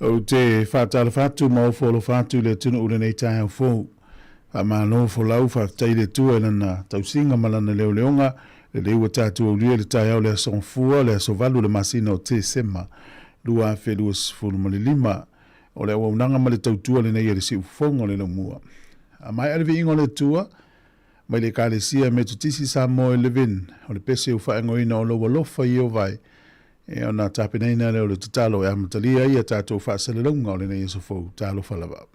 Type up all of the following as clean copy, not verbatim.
Ou te faatalofa atu ma ofo alofa atu i le atunuu i lenei taeao fou. Faamalo folau, faafetai i le Atua i Lana tausiga ma Lana leoleoga, lelei ua tatou aulia le taeao o le aso Gafua, le aso 8 o le masina o Tesema 2025. O le auaunaga ma le tautua lenei a le Siufofoga o le Laumua. A maea le viiga o le Atua, mai le Ekalesia Metotisi Samoa i Levin, o le pese ua faaigoaina o Lou Alofa Ieova e, e ona tapenaina lea o le tatalo e amatalia ai a tatou faasalalauga o lenei aso fou. Talofa lava.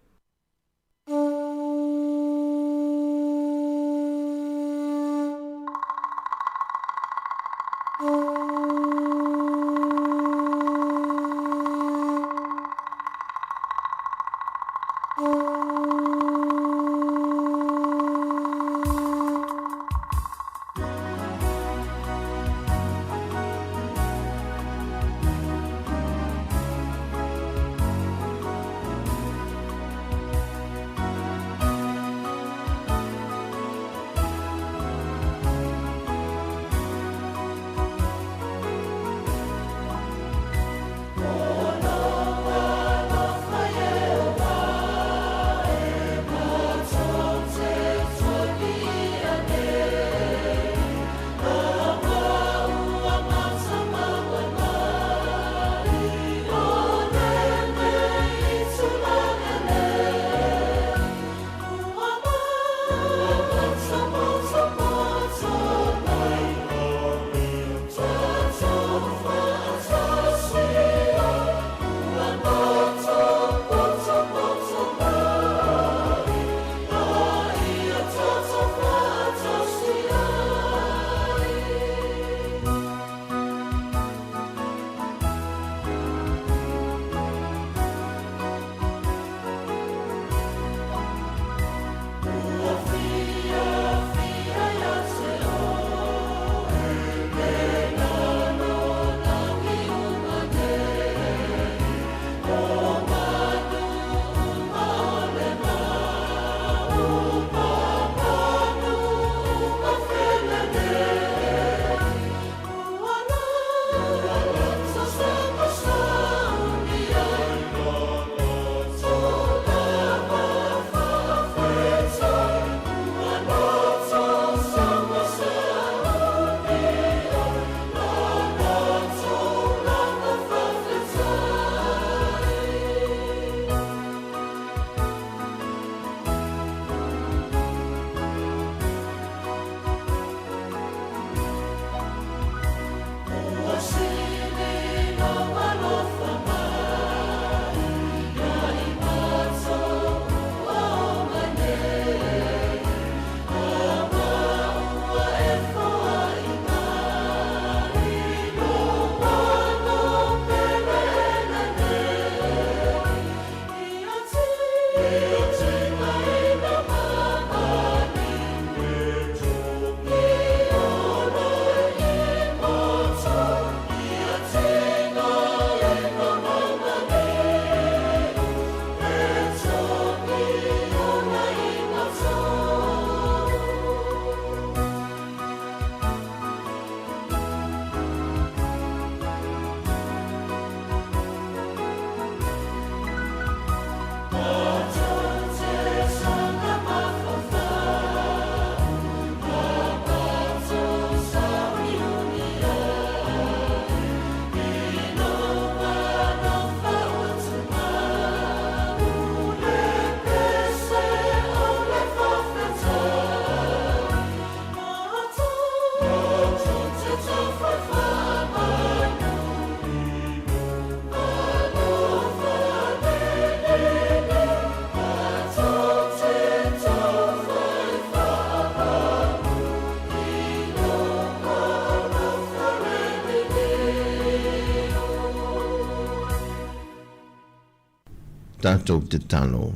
Tatou tatalo.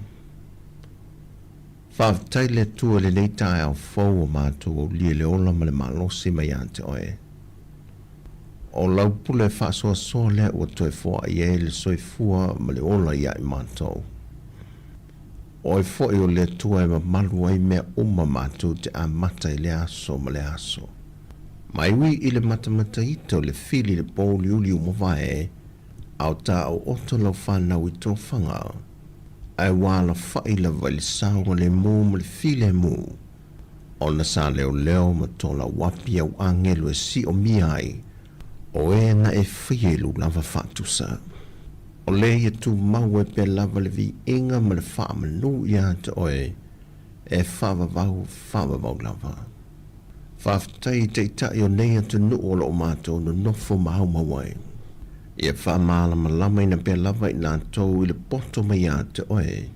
Faafetai le Atua i lenei taeao fou ua matou aulia i le ola ma le malosi mai ia te Oe. O lau pule faasoasoa lea ua toe foai ai le soifua ma le ola ia i matou. O Oe foi o le Atua e mamalu ai mea uma matou te amata i lea aso ma lea aso. Mai ui i le matamataita o le fili i le pōuliuli ua mavae, a o taooto lau fanau i tofaga, ae ua alafaʻi lava i le saogalemu ma le filemu, ona sa leoleo ma tolauapi au agelu e siomia ai o e na e faia i lou lava faatusa. O lea ia tumau ai pea lava le viiga ma le faamanu ia te oe e faavavau faavavau lava. Faafetai i Taitai o nei atunuu o lo o matou nonofo maumau ai. Ia faamalamalamaina pea lava i latou i le poto mai ia te oe,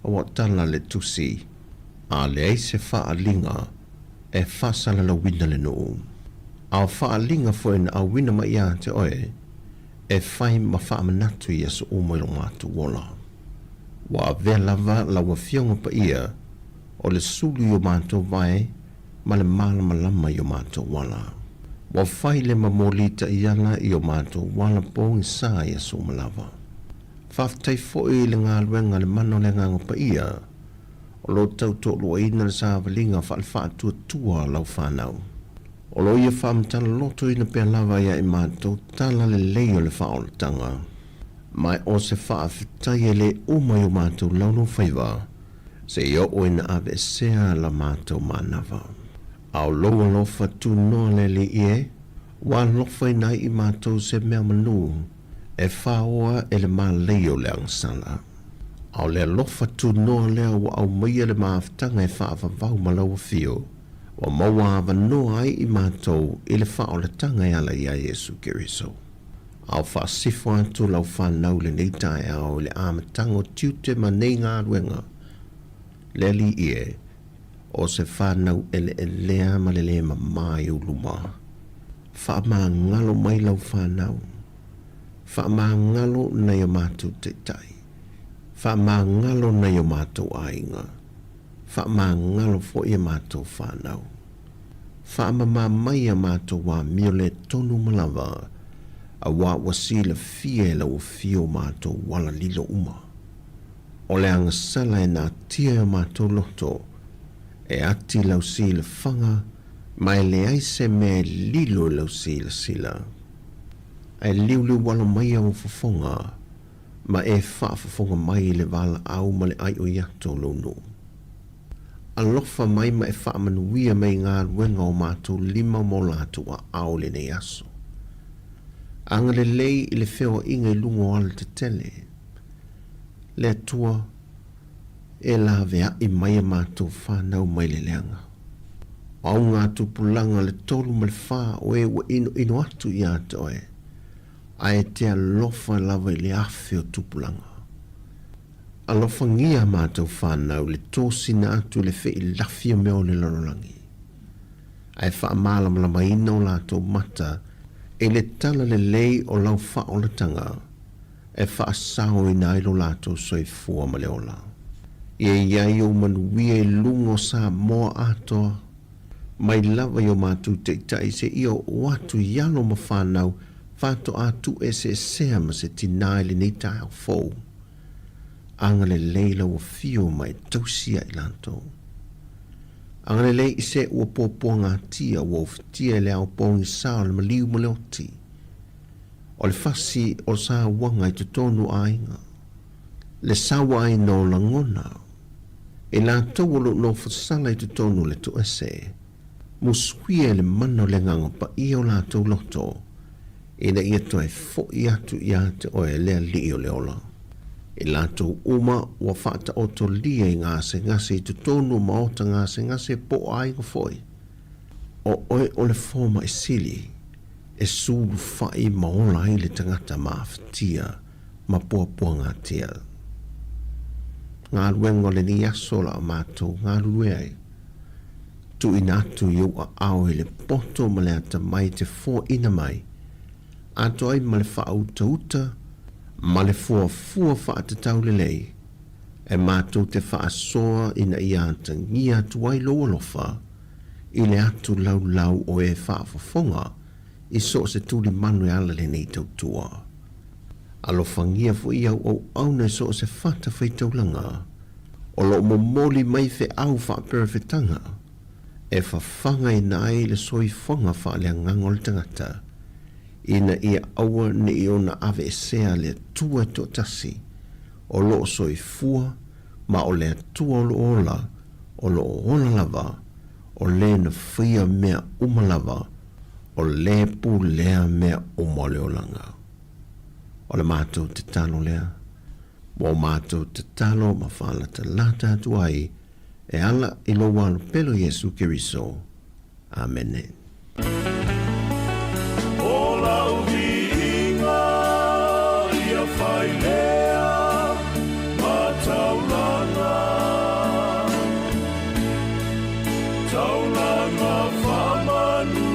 aua tala le tusi, a leai se faaaliga e faasalalauina le nuu. A o faaaliga foi na auina mai ia te oe, e fai ma faamanatu i aso uma i lo matou ola. Ua avea lava lau Afioga Paia o le sulu i o matou vae ma le malamalama i o matou ala. Ua fai le mamoli taiala i o matou ala pogisa i aso uma lava. Faafetai foi i le galuega a le Mana o le Agaga Paia o lo o tau toaluaina le savaliga faale-faatuatua a lau fanau. O lo o ia faamatala lotoina pea lava ia i matou tala lelei o le faaolataga. Ma o se faafetai e le uma i o matou laulaufaiva seia oo ina aveesea la matou manava. A o lou alofa tunoa le Alii e, ua alofaina ai i matou se mea manu e faoa e le malei o le agasala. A o le alofa tunoa lea ua aumaia le mafutaga e faavavau ma lau afio, ua maua avanoa ai i matou i le faaolataga e ala iā Iesu Keriso. A o faasifo atu lau fanau i lenei taeao i le amataga o tiute ma nei galuega, le Alii e, o se fanau eleelea ma le lē mamā i ou luma. Faamagalo mai lau fanau. Faamagalo nai o matou taitai. Faamagalo nai o matou aiga. Faamagalo foi a matou fanau. Faamama mai a matou amio le tonu ma lava, auā ua silafia e lau afio matou ala lilo uma. O le agasala e natia e o matou loto, e ati lau silafaga ma e leai se mea e lilo i lau silasila. Ae liuliu alo mai au fofoga, ma e faafofoga mai i le valaau ma le aioi atu o lou nuu. Alofa mai ma e faamanuia mai i galuega o matou lima ma o latou aao i lenei aso. Agalelei i le feoaiga i luga o alatetele. Le Atua, e laveai mai a matou fanau mai le leaga. O augatupulaga le tolu ma le fa o e ua inoino atu ia te oe, ae e te alofa lava i le afe o tupulaga. Alofagia a matou fanau i le tosina atu i le feilafi o mea o le lalolagi, ae faamalamalamaina o latou mata i le talalelei o lau faaolataga e faasaoina ai lo latou soifua ma le ola. Ia i ai ou manuia i luga o Samoa atoa, mai lava i o matou taitai seia oo atu i alo ma fanau faatoa tuueseesea ma se tinā i lenei taeao fou. Agalelei lau afio ma e tausi ia i latou. Agalelei i se ua puapuagatia ua ofitia i le ao pogisa o le maliu ma le oti, o le fasi o sauaga i totonu o aiga, le sauaina o lagona, i latou o lo o nofosala i totonu o le toese, musuia e le mana o le Agaga Paia o latou loto, ina ia toe foʻi atu ia te oe le Alii o le ola. I latou uma ua faataotolia i gasegase i totonu o maota gasegase po o aiga foi, o oe o le fomai sili e sulufai ma ola ai le tagata mafatia ma puapuagatia. Galuega o lenei aso o la matou galulue ai. Tuuina atu i ou aao i le poto ma le atamai te foaina mai, atoa ai ma le faautauta ma le fuafua faatatau lelei e matou te faasoa ina ia atagia atu ai lou alofa i le atu laulau o e faafofoga i so o se tulimanu e ala lenei tautua. Alofagia foi au auauna i so o se fata faitaulaga o lo o momoli mai feau faaperefetaga e fafagaina ai le soifuaga faaleagaga o le tagata, ina ia aua ne i ona aveesea le Atua e toatasi o lo o soifua ma o le Atua o lo o ola, o lo o ola lava, o le na faia mea uma lava, o le pulea mea uma o le olaga. O le matou tatalo lea, ua o matou tatalo ma faalatalata atu ai e ala i lou Alo pele o Iesu Keriso. Amene. O lau viiga ia whai lea ma taulanga Taulanga whamanu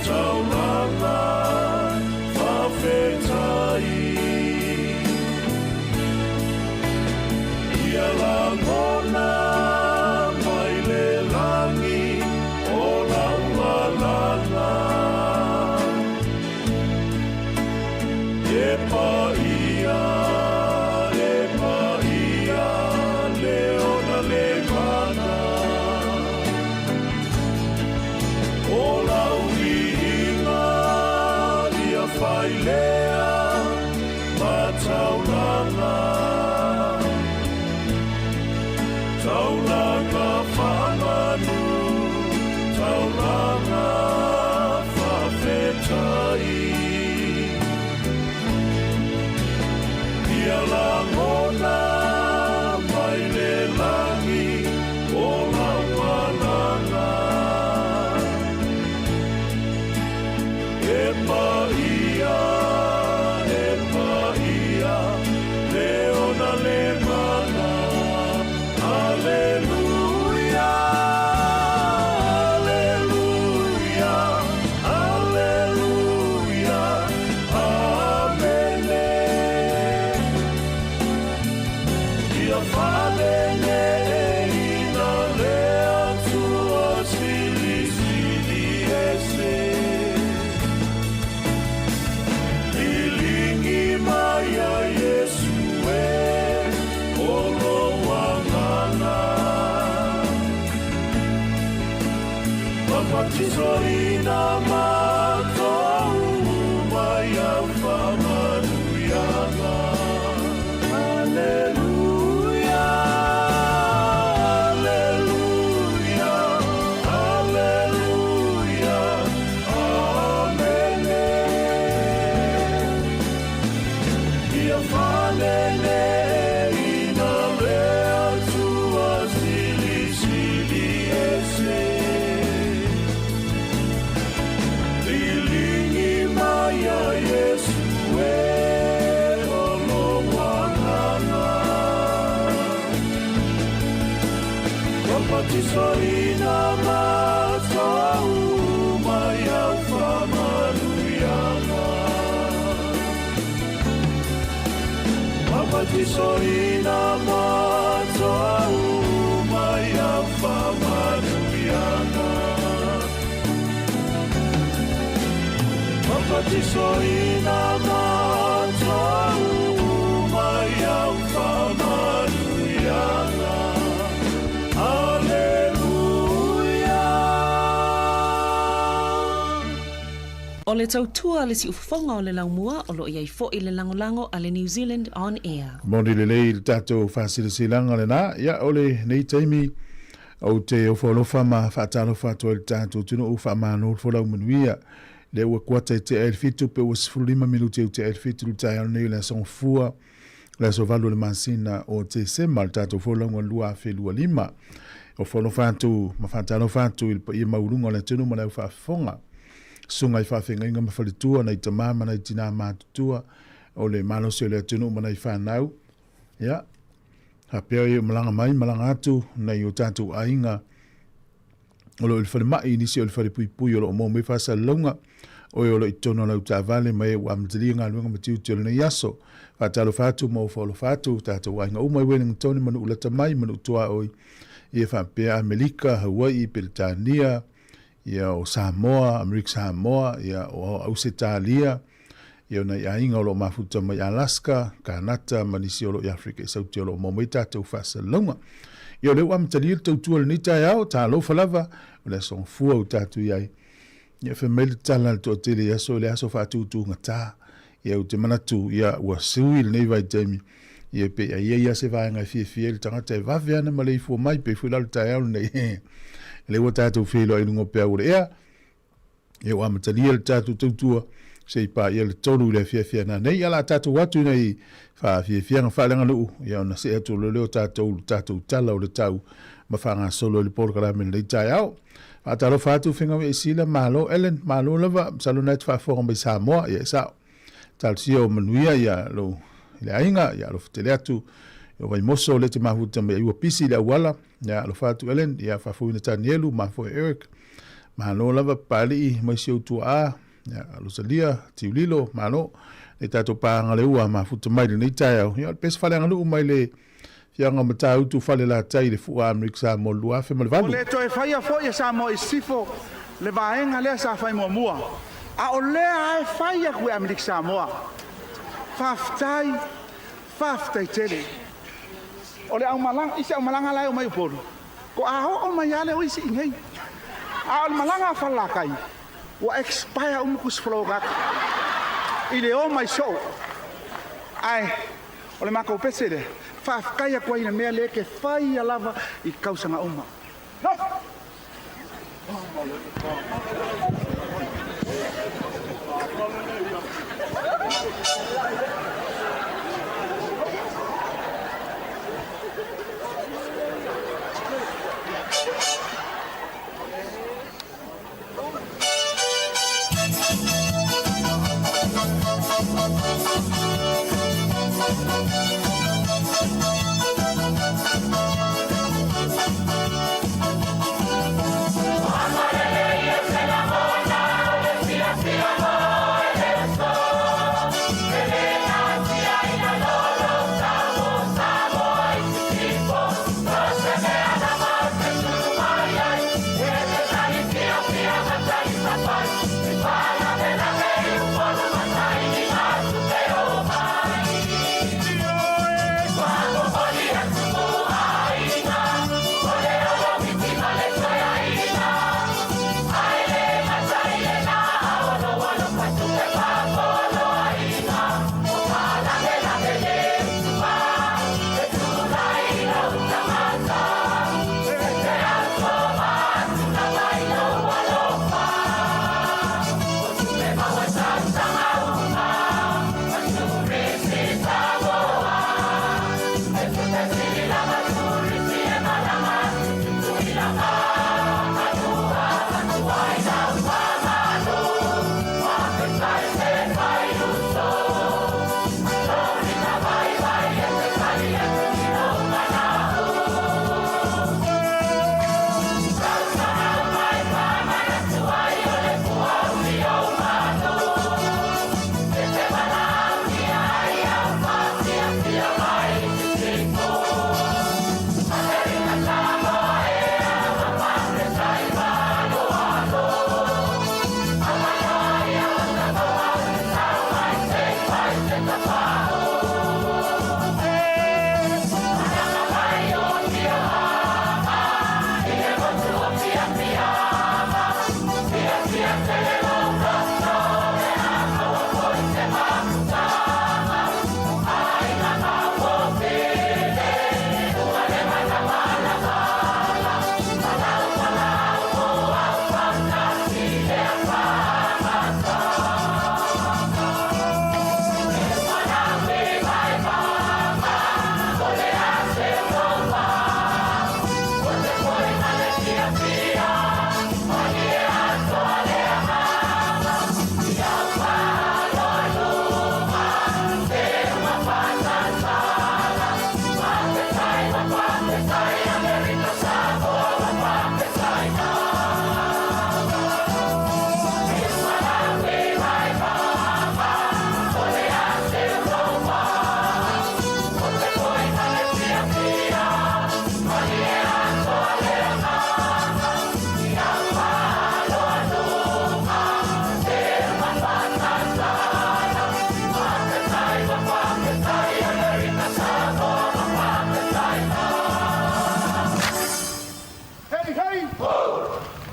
Taulanga whawhetai Ia langona mai le langi o lau alala E paia, e paia, le ona le mana O lau viiga ia whai lea ma taulanga Taulanga whamanu Taulanga whawhetai Ia langona mai le langi o lau alala E paia, e paia, le ona le mana. Aleluia, aleluia, aleluia, amene. Ia faaleleiina le Atua Silisili Ese. Liligi mai ia Iesu e, o lou agaga. Bapatizoina matou uma i au faamanuiaga. Aleluia, aleluia, aleluia, amene. Ia faaleleiina le Atua Silisili Ese. Liligi mai ia Iesu e, o lou agaga. Bapatizoina matou uma i au faamanuiaga. Bapatizoina matou uma i au faamanuiaga. Bapatizoina matou uma i au faamanuiaga. Aleluia. O le tautua a le siufofoga o le laumua o lo o i ai foi le lagolago a le New Zealand On Air. Moni lelei le tatou faasilasilaga lena. Ia, o lenei taimi ou te ofo alofa ma faatalofa atu ai i le tatou atunuu, faamalo le folau manuia. Lea ua kuata i tea i le 7 pe ua 15 minute i tea i le 7 le taeao nei o le aso Gafua, le aso 8 o le masina o Tesema, le tatou folauga 2025. Ofo alofa atu ma faatalofa atu i le paia maualuga o le atunuu ma le au faafofoga. Susuga i faafeagaiga ma faletua, nai tama ma nai tinā matutua o le malosi o le atunuu ma nai fanau. Ia, faapea e malaga mai, malaga atu nai o tatou aiga o lo o i le falemai, nisi o le falepuipui o lo o maua mai faasalalauga. Oe o lo o i totonu o lau taavale ma e ua amatalia galuega ma tiute o lenei aso. Faatalofa atu ma ofo alofa atu tatou aiga uma i Wellington ma nuu lata mai ma nuu tuaoi ia faapea Amelika, Hawaii, Peretania, ia o Samoa, Amerika Samoa, ia o Ausetalia, ia o nai aiga o lo o mafuta mai Alaska, Kanata ma nisi o lo o i Afrika i Sauti o lo o maua mai tatou faasalalauga. Ia o lea ua amatalia le tautua i lenei taeao, talofa lava, o le aso gafua ua tatou i ai. Ia fai mai le tala a le toatele i aso, le aso faatutugata. Ia ou te manatu, ia ua sui lenei vaitaimi, ia pe i ai lava se vaega e fiafia ai le tagata e vave ana maleifua mai, pei foi la o le taeao lenei. Lea ua tatou feiloai i luga o peau o le ea, ia ua amatalia le tatou tautua, se i paia le 3 i le afiafi a nanei. Ia o le a tatou atu i nai faafiafiaga faaleaganuu, ia ona see atu loa lea o tatou i le tatou tala o le tau ma faagasolo ai le polokalame i lenei taeao. Faatalofa atu Fegaoiaisila, malo Ellen, malo lava, masalo na e te faafofoga mai Samoa, ia e sao. Talosia o manuia ia lou i le aiga, ia alofa tele atu i o Vaimoso lea te mafuta mai ai ua pisi i le auala, ia alofa atu Ellen, ia faafouina Tanielu, mafoe Eric, malo lava Papalii mai si ou tuaa, ia Rosalia, Tiulilo, malo. Nei tatou paaga le ua mafuta mai lenei taeao, ia o le pese faaleaganuu mai le Afioaga o Matautu, Falelatai i le Fua Amerika Samoa 2008. Ua le toe faia foi e Samoa i Sisifo le vaega lea sa fai muamua, a o lea lava e fai atu e Amerika Samoa. Faafetai, faafetai tele. O le aumalaga, isi aumalaga la e omai i Upolu, toa oo mai lava lea o isi i inei. A o le malaga a Falelatai, ua expire uma tusi folau o tagata i le omai soo. Ae O le matou pese lea, faafetai atu ai i le mea lea e te faia lava i tausaga uma.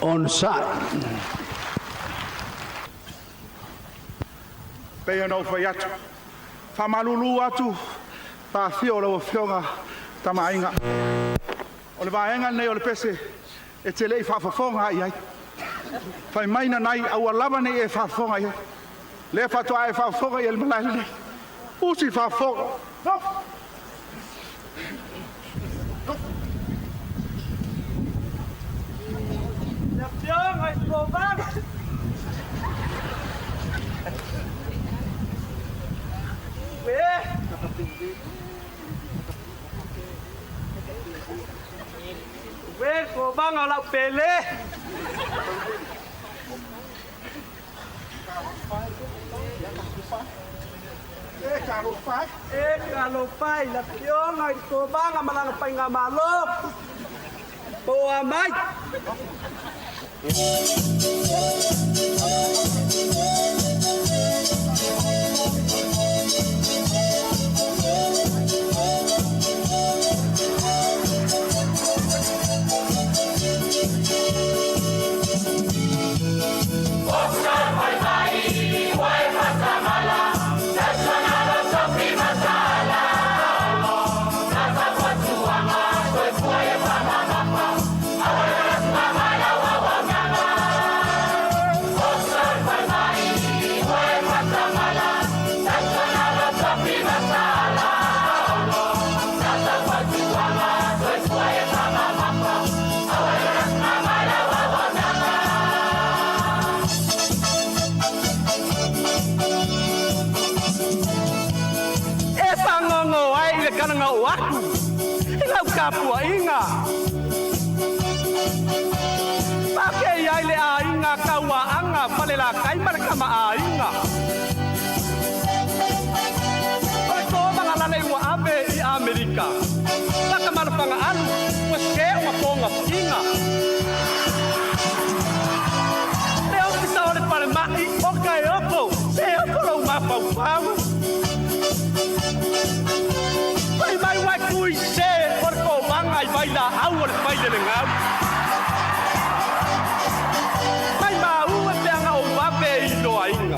Onosai. Pei ona ou fai atu, faamalulu atu, faafio lau Afioga Tamaaiga. O le vaega lenei o le pese e te le i faafofoga i ai. Fai mai nanai aua lava ne i e faafofoga i ai. Lea faatoa e faafofoga i le malae lenei. Usi faafofoga. No. Le Afioga i Kovaga. Uē Kovaga o lau pele. E talofa e. E talofa i le Afioga i Kovaga ma lana faigamalo. Poa mai. E fagogo ai i le kalagao aku i lau tapuaʻiga. Pakei ai le aiga tauaaga falelakai ma le kamaʻāiga. O le kovaga lalei ua ave i Amerika. Lakamalapagaalu ua sē o mapogafiʻiga. Le ofisa o le falemaʻi o kaeoko se oko lou mafaufau. Fai mai uae tui sē o le kovaga i vailaau o le failelegau. Mai maua e peaga ou vave i loaiga.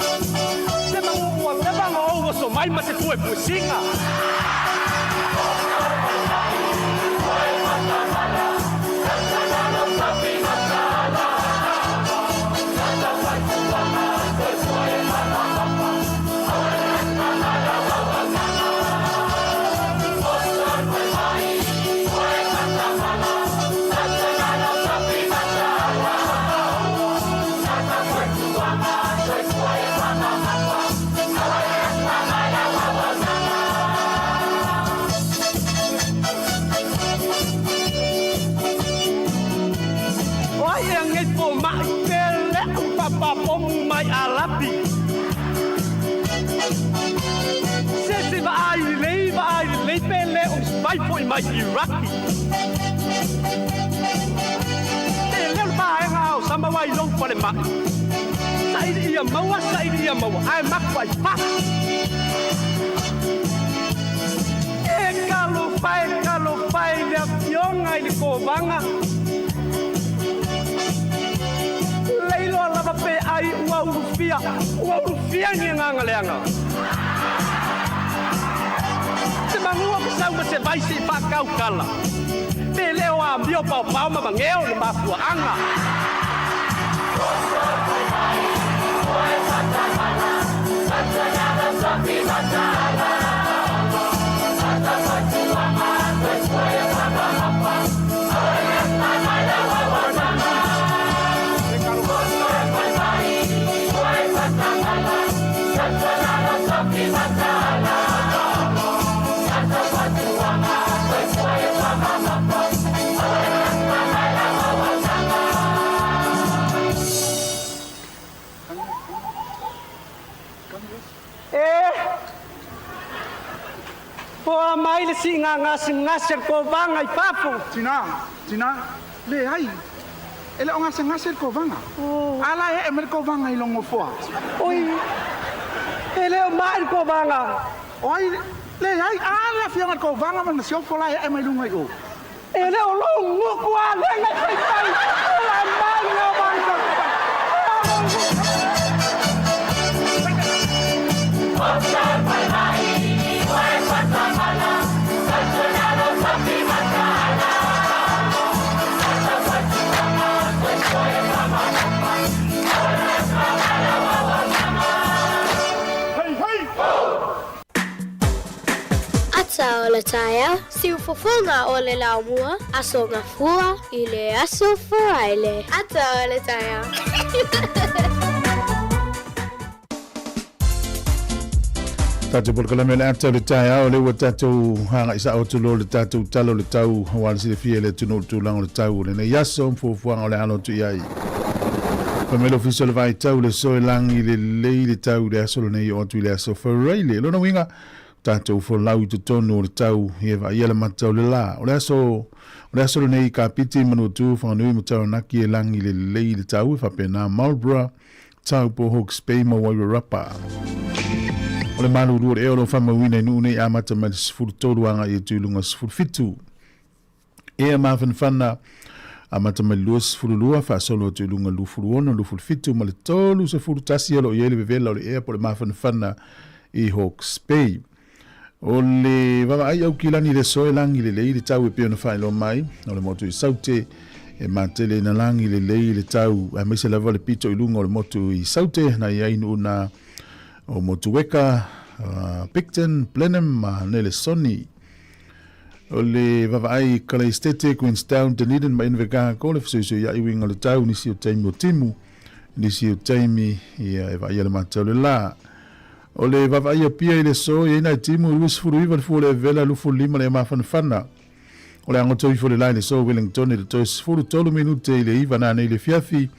Se magu ua leva ona ou oso mai ma se puepuesiga. O ai e agei fomaʻi pe leʻu faapapomu mai alapi. Se se vaai lelei vaai lelei pe lē o spai foʻi mai Iraki. Te leo le vaega o sama wai lou falemaʻi. Saili ia maua, saili ia maua, ae maku ai fasi. E talofa e, talofa i le Afioga i le Kovaga. Leiloa lava pe ai ua ulufia, ua ulufia ni agaga leaga. Se magua ma sau ma se vai se i faakaukala. Pe le o amio paopao ma mageo le mafuaaga. E poa mai le siigagasegase a le Kovaga i fafo. Tina, tina, leai. E le o gasegase le Kovaga. A la e ee mai le Kovaga i lou nofoa. Oi, e le o maʻi le Kovaga. O ai, leai, a le Afioga i le Kovaga ma le Masiofo la e ee mai luga i o. E le o lou gutu alega i faifai o la mai le le taeao, siufofoga o le laumua, Aso Gafua i le Aso Faraile. Ata o le taeao. Tatou polokalame o le ata o le taeao, lea ua tatou agai sao atu loa le tatou tala o le tau aua le silafia e le atunuu le tulaga o le tau o lenei aso ma fuafuaga o le alo atu i ai. Fai mai le Ofisa o le Vaitau le soe lagi lelei le tau i le aso lenei oo atu i le aso Faraile. Lona uiga, tatou folau i totonu o le tau ia vaaia le mata o le la. O le aso o le aso lenei i Kapiti, Manuatu, Whanganui ma Taranaki e lagi lelei le tau e faapena Marlborough, Taupo, Hawke's Bay ma Wairarapa. O le malulu o le ea o lo o faamauina i Nuu nei amata mai le 13 agai atu i luga 17. Ea mafanafana amata mai le 22 faasolo atu i luga 26, 27 ma le 31 o lo o i ai le vevela o le ea po o le mafanafana i Hawke's Bay. O le vaavaai Aukilani i le aso e lagi lelei le tau e pei ona faailoa mai, o le motu i Saute e matele ina lagi lelei le tau aemaise lava le pito i luga o le motu i Saute na i ai nuu na o Motueka, Picton, Blenheim ma Nelesoni. O le vaavaai i Kalaistete, Queenstown, Dunedin ma Invercargill le fesoisoiai uiga o le tau nisi o taimi o timu, nisi o taimi ia e vaaia le matau le la. O le vaavaai Apia i le aso, e i ai nai timu e 29 le fua o le Evela, 25 le Mafanafana. O le agoto ifo le la i le aso Wellington i le toe 13 minute i le 9 nanei i le afiafi,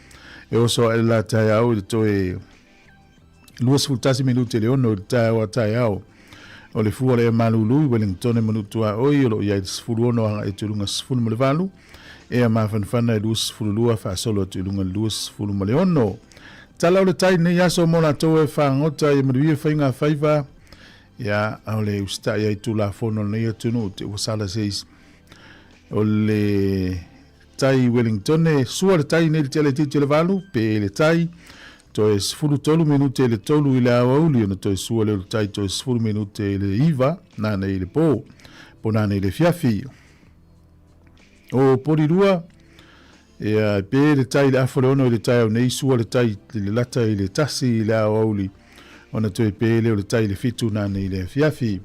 e oso ae le la taeao i le toe 21 minute i le 6 i le taeao a taeao. O le fua o le Malulu i Wellington e manutuaoi o lo o i ai le 16 agai atu i luga 18, ea mafanafana e 22 faasolo atu i luga 26. Tala o le tai lenei aso mo latou e fagota ia manuia faiga faiva, ia o le usitai ai Tulafono o lenei atunuu te ua sala se isi. O le tai Wellington, sua le tai nei le tele titi o le valu, pe le tai, toe 13 minute i le tolu i le aoauli, ona toe sua lea o le tai toe 10 minute i le iva, nanei i le po, po nanei i le fiafi. O Porirua, ia, e pe le tai i le afa o le ono i le taeao nei, sua le tai i le lata i le tasi i le aoauli, ona toe pe lea o le tai i le fitu nanei i le afiafi.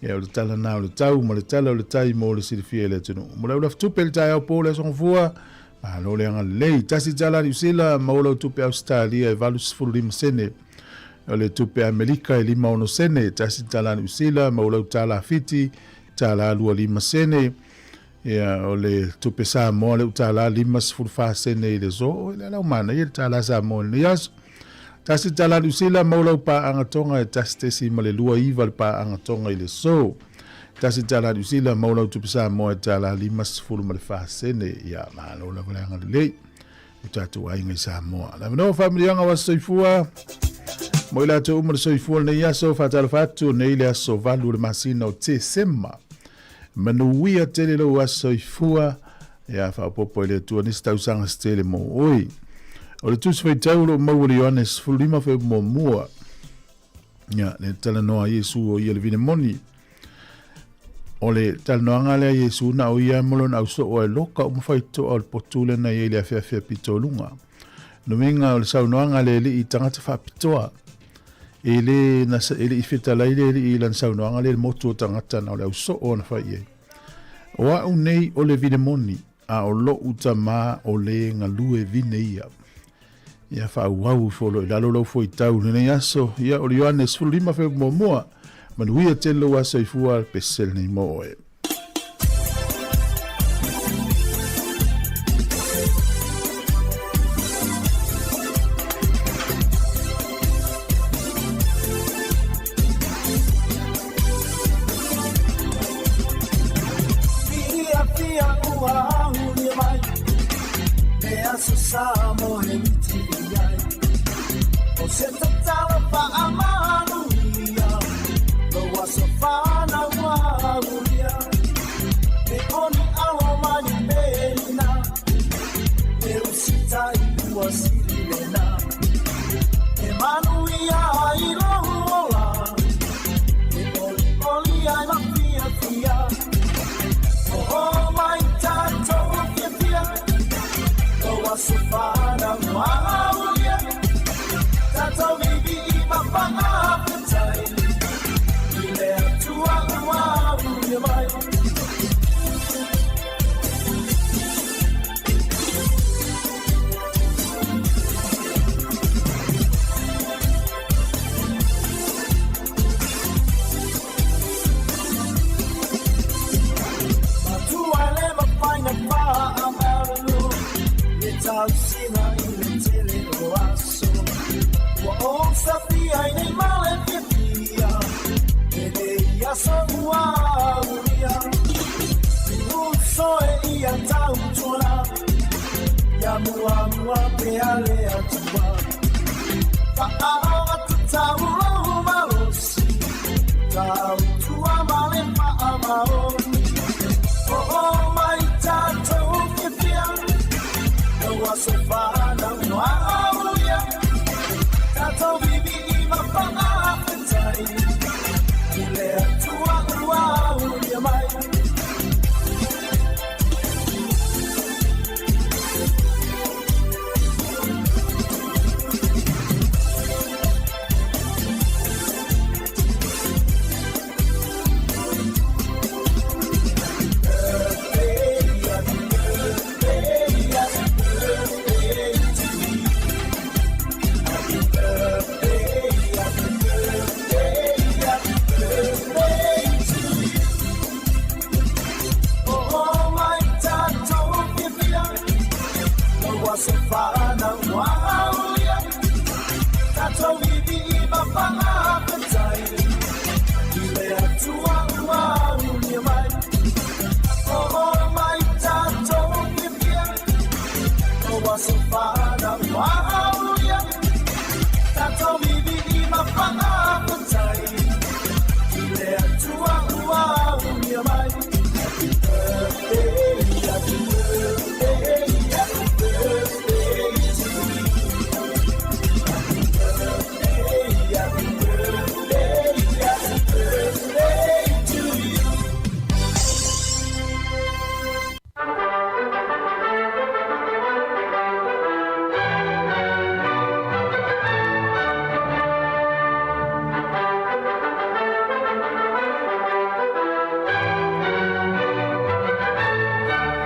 Ia, o le tala na o le tau ma le tala o le tai mo le silafia e le atunuu. Mo le aulafi tupe i le taeao po le aso Gafua, malo le agalelei. Tasi tala Niu Sila, maua lau tupe Ausetalia e 85 sene. O le tupe Amerika e 56 sene. Tasi tala Niu Sila, maua lau tala Fiti, tala 25 sene. Ia, o le tupe Samoa le tala 54 sene i le aso. O le lau manaia le tala Samoa i lenei aso. Tasi tala Niu Sila, maua lau paaga Tonga e tasi tesi ma le lua iva le paaga Tonga i le aso. Tasi tala Niu Sila, maua lau tupe Samoa e tala 50 ma le fa sene. Ia, malo lava le agalelei o tatou aiga i Samoa. Le avanoa faamiliaga o aso soifua. Mo i latou uma le soifua lenei aso, faatalofa atu nei le aso 8 o le masina o Tesema. Manuia tele lou aso soifua, ia faaopoopo e le Atua nisi tausaga se tele mo oe. O le Tusi Faitau o lo o maua i le Ioane 15 fuaiupu muamua. Ia, le talanoa a Iesu o ia le vine moni. O le talanoaga lea a Iesu na o ia ma lona ausoo e loka uma faitotoa o le potu lea na i ai le afeafe pito o luga. Nuiga o le saunoaga a le Alii i tagata faapitoa. E le, na, e le i fetalai le Alii i lana saunoaga lea i le motu o tagata na o le ausoo ona fai i ai. O au nei o le vine moni, a o loʻu tamā o le galue vine ia. Ia faaauau ifo loa i lalo lau fuaitau i lenei aso. Ia, o le Ioane 15 fuaiupu muamua. Manuia tele lou aso soifua, pese lenei mo oe. tausiga i le tele o aso Ua ou safia ai nei ma le fiafia Lenei aso ua aulia Uso e ia tautua Ia muamua pea le Atua Faaoo atu tau lou malosi Tautua ma le faamaoni Oo mai tatou fiafia Lou aso fanau ua aulia Tatou vivii ma faafetai I le Atua ua aulia mai.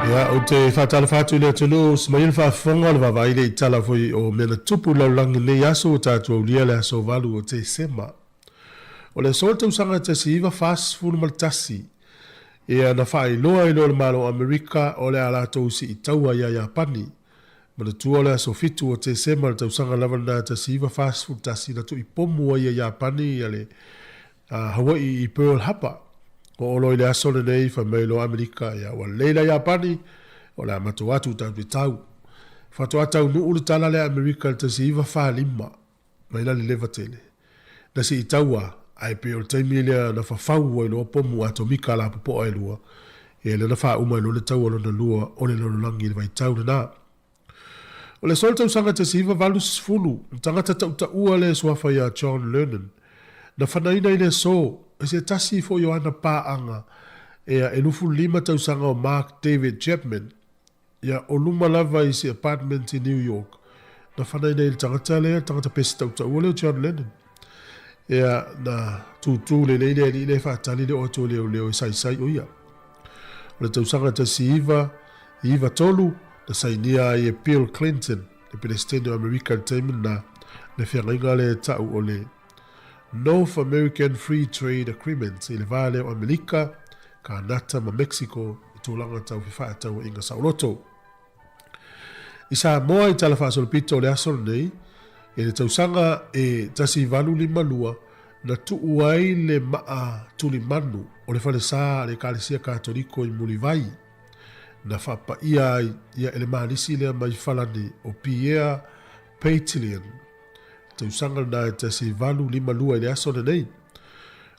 Ia, ou te whātalofa atu i le atunuu, semaia le faafofoga o le vaavaai le i tala foi o mea na tupu i le lalolagi i lenei aso ua tatou aulia le aso 8 o Tesema. O le aso o le tausaga 1941, ia na faailoa ai loa le Malo o Amerika o le a latou siitaua ia Iapani. Manatua o le aso 7 o Tesema le tausaga lava lena 1941 na tuipomu ai e Iapani ia le Hawaii i Pearl Harbor. Oo loa i le aso lenei fai mai loa Amerika ia ua lelei la Iapani o le a matou atu tatou te tau. Faatoa taunuu le tala lea a Amerika i le 1945. Mai la le leva tele. Na siitaua, ae pei o le taimi lea na fafau ai loa pomu atomika lapopoa e lua, ia lea na faauma ai loa le taua lona lua o le lalolagi i le vaitau lena. O le aso o le tausaga 1980, le tagata tautaua lea e suafa ia John Lennon, na fanaina i le aso, e se tasi foi o ana paaga, ea e 25 tausaga o Mark David Chapman, Ia, o luma lava i se apartment i New York, na fanaina ai le tagata lea, le tagata pese tautaua lea o John Lennon. Ia, na tūtū lelei le alii lea e faatali le oo atu o leoleo e saisai o ia. O le tausaga 1993, na sainia ai e Bill Clinton, le Peresetene o Amerika i le taimi lena, le feagaiga lea e ta'u o le North American Free Trade Agreement i le va lea o Amerika, Kanata ma Mexico i tulaga tau fefaatauaiga saoloto. I Samoa i Tala Faasolopito o le aso lenei, i le tausaga e 1852, na tuu ai le maa tulimanu o le falesa a le Ekalesia Katoliko i Mulivai, na faapaia ai ia e le malisi lea mai Falani o Pierre Petillion. Tausaga lena e 1852 i le aso lenei.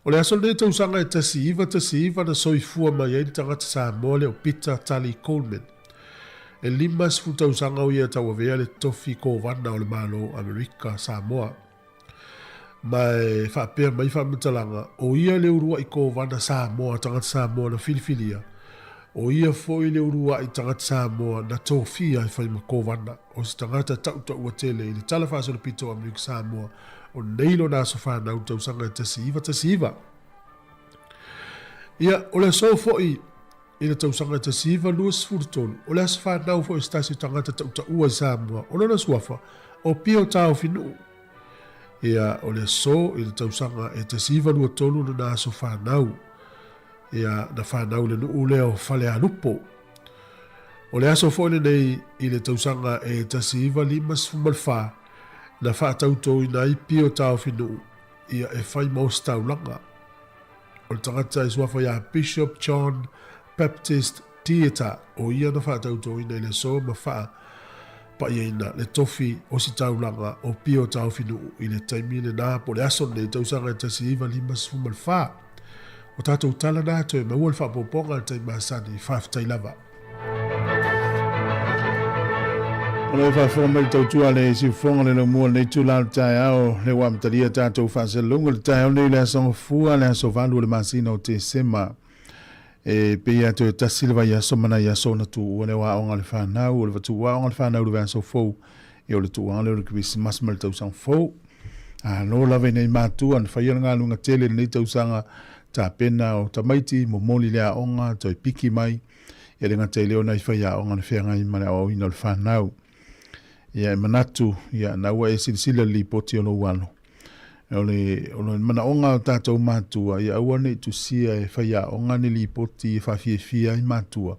O le aso lenei tausaga e 1919 na soifua mai ai le tagata Samoa lea o Peter Tully Coleman. E 50 tausaga o ia e tauavea le tofi Kovana o le Malo o Amerika Samoa. Ma e faapea mai faamatalaga, o ia le uluai Kovana Samoa, tagata Samoa na filifilia, o ia foi le uluai tagata Samoa na tofia e fai ma Kovana. O se tagata tautaua tele i le Tala Faasolopito o Amerika Samoa, o nei lona aso fanau i le tausaga e 1919. Ia, o le aso foi i le tausaga e 1923, o le aso fanau foi o se tasi o tagata tautaua i Samoa, o lona suafa, o Pio Taofinuu. Ia, o le aso i le tausaga e 1923 lona aso fanau. Ia, na fanau i le nuu lea o Falealupo. O le aso foi lenei i le tausaga e 1954 na faatautoina ai Pio Taofinuu ia e fai ma ositaulaga. O le tagata e suafa ia Bishop John Baptist Theatre o ia na faatautoina i le aso ma faapaiaina le tofi ositaulaga o Pio Taofinuu i le taimi lena po o le aso lenei tausaga e 1954. O tatou tala na toe maua le faaopoopoga i le taimi masani. Faafetai lava. O lo o faafofoga mai le tautua a le siufofoga le laumua lenei itula o le taeao, lea ua amatalia tatou faasalalauga i le taeao nei le aso Gafua, le aso 8 o le masina o Tesema. E pei lava toe tasi le vaiaso ma nai aso ona tuua lea o aoga a le fanau, o le tuua aoga a le fanau i le vaiaso fou, ia o le tuuaga lea o le Kerisimasi ma le tausaga fou. Alo lava i nai matua na faia le galuega tele i lenei tausaga, tapena o tamaiti, momoli le aoga, toe piki mai, e le gata i lea o nai faiaoga na feagai ma le aoaoina o le fanau. Ia e manatu, ia na ua e silasila i le lipoti o lou alo. O le, o le manaoga o tatou matua, ia aua ne i tusia e faiaoga ni lipoti e faafiafia ai matua.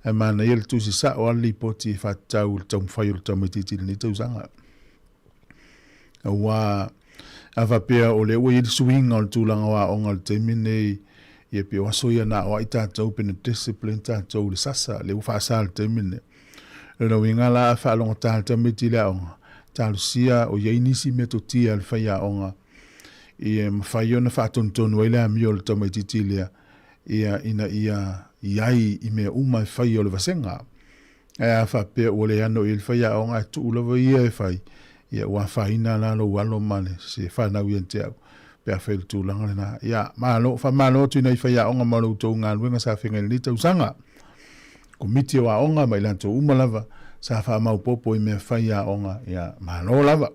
Ae manaia le tusi sao lava le lipoti e faatatau i le taumafai o le tamaitiiti i lenei tausaga. Aua a faapea o lea ua i ai le suiga o le tulaga o aoga i le taimi lenei, ia pei o aso ia na aoai tatou pe na discipline tatou i le sasa, lea ua faasa i le taimi lenei. O lona uiga la a faalogota le tamaiti i le aoga, talosia o i ai nisi metotia a le faiaoga ia mafai ona faatonutonu ai le amio o le tamaitiiti lea, ia ina ia i ai i mea uma e faia o le vasega. Ae a faapea ua le ano i ai le faiaoga ae tuu lava ia e fai, ia ua afaina la lou alo ma le se fanau ia te au pe afai o le tulaga lena. Ia, malo, faamalo atu i nai faiaoga ma lo outou galuega sa feagai i lenei tausaga. Komiti o aoga ma i latou uma lava sa faamaopoopo i mea fai aoga, ia, malo lava.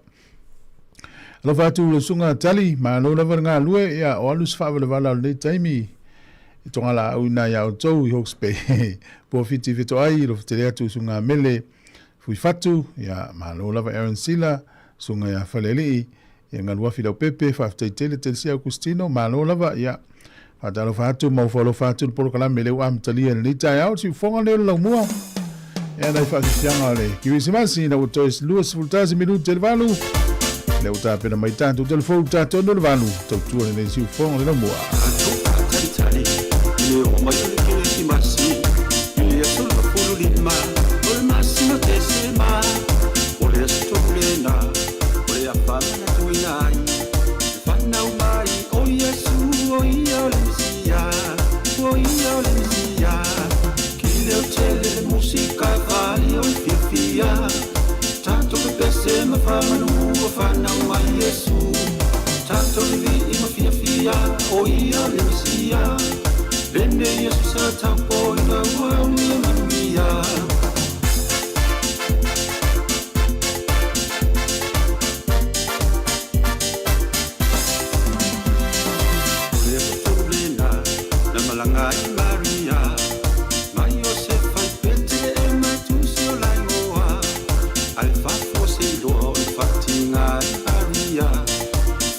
Alofa atu lau susuga Tali, malo lava le galue, ia, o alu se faavalavala o lenei taimi i togalaau ina ia outou i Hawke's Bay. Poafiti Fetoai, alofa tele atu susuga Mele Fuifatu, ia, malo lava Aaron Sila, susuga ia Falealii, ia Galuafi Leaupepe, faafetai tele Telesia Augustino, malo lava, ia, Faatalofa atu ma ofo alofa atu le polokalame lea ua amatalia i lenei taeao, le siufofoga lenei o le laumua. Ia nai faafiafiaga o le Kirisimasi ina ua toe 21 minute le valu. Lea ua tapena mai tatou telefou tatonu le valu, tautua lenei siufofoga o le laumua. Tatou faatalitali i le oo mai o le Kerisimasi i le aso 25 o le masina o Tesema. O le aso tonu lena o le a faamanatuina ai le fanau mai o Iesu, o ia o le Mesia, o ia o le Mesia. Kileo tele le musika e faalia o le fiafia, tatou pepese ma faamanu ua fanau mai Iesu. Tatou vivii ma fiafia, o ia o le Mesia, lenei Iesu sa taupoina ua aulia manuia. O le aso tonu lena na malaga ai Maria ma Iosefa i Petelehema e tusi o la igoa, ae fafo se iloa o le faatiga ai Maria.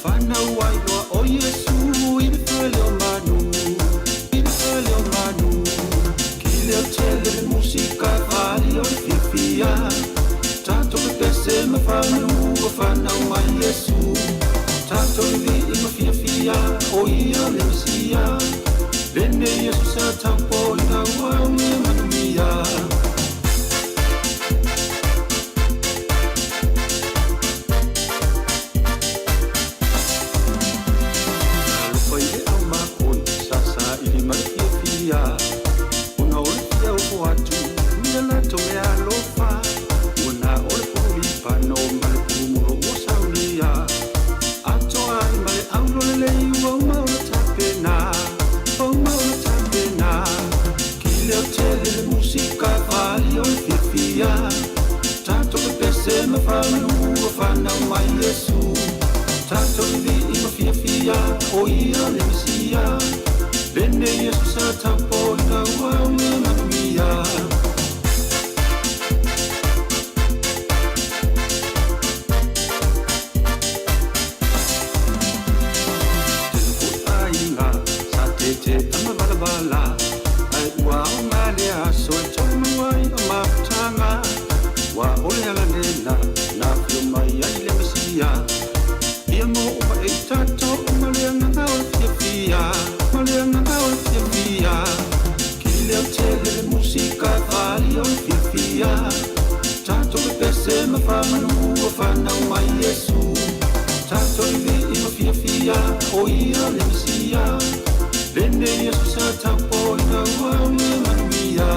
Fanau ai loa o Iesu i le fale o manu, i le fale o manu. Kileo tele le musika e faalia o le fiafia, Tatou pepese ma faamanu ua fanau mai Iesu. Tatou vivii ma fiafia, o ia le Mesia, lenei Iesu sa taupoina ua aulia manuia. Alofa i le au makoi, sa saili ma le fiafia, ona o le fia ofo atu ia latou mea alofa. Ua na o le pulu lipano ma le pulu mulo ua saunia, atoa ai ma le aulo lelei ua uma ona tapena, ua uma ona tapena. Kileo tele le musika e faalia o le fiafia, tatou pepese ma faamanu ua fanau mai Iesu. Tatou vivii ma fiafia, o ia le Mesia, lenei Iesu sa taupoina ua aulia manuia. Tele foi aiga sa tete ma valavala, ae ua aoga lea aso e tolu ai o pepese ma faamanu ua fanau mai Iesu. Tatou i vii ma fiafia, o ia le Mesia. Lenei aso sa tapoina ua aulia manuia.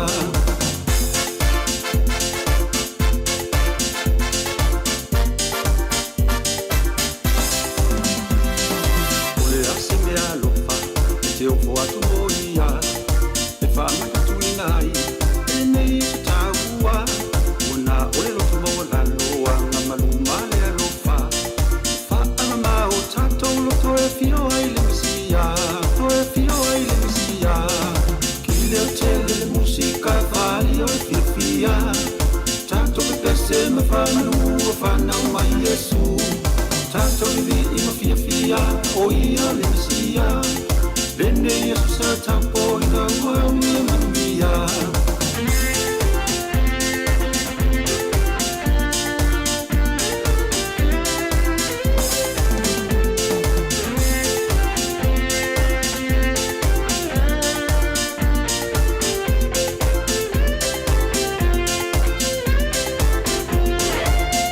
O le a se mea alofa e te ofo atu mo ia, e faamatatuina ai lenei aso taua. Ua na o le loto maualalo agamalu ma le alofa, faaagama o tatou loto e afio ai le Mesia, to e afio ai le Mesia. Kileo tele le musika faaalia o le fiafia, tatou pepese ma faamanu ua fanau mai Iesu. Tatou i vii ma fiafia, o ia le Mesia. Lenei aso sa tapoina ua aulia manuia.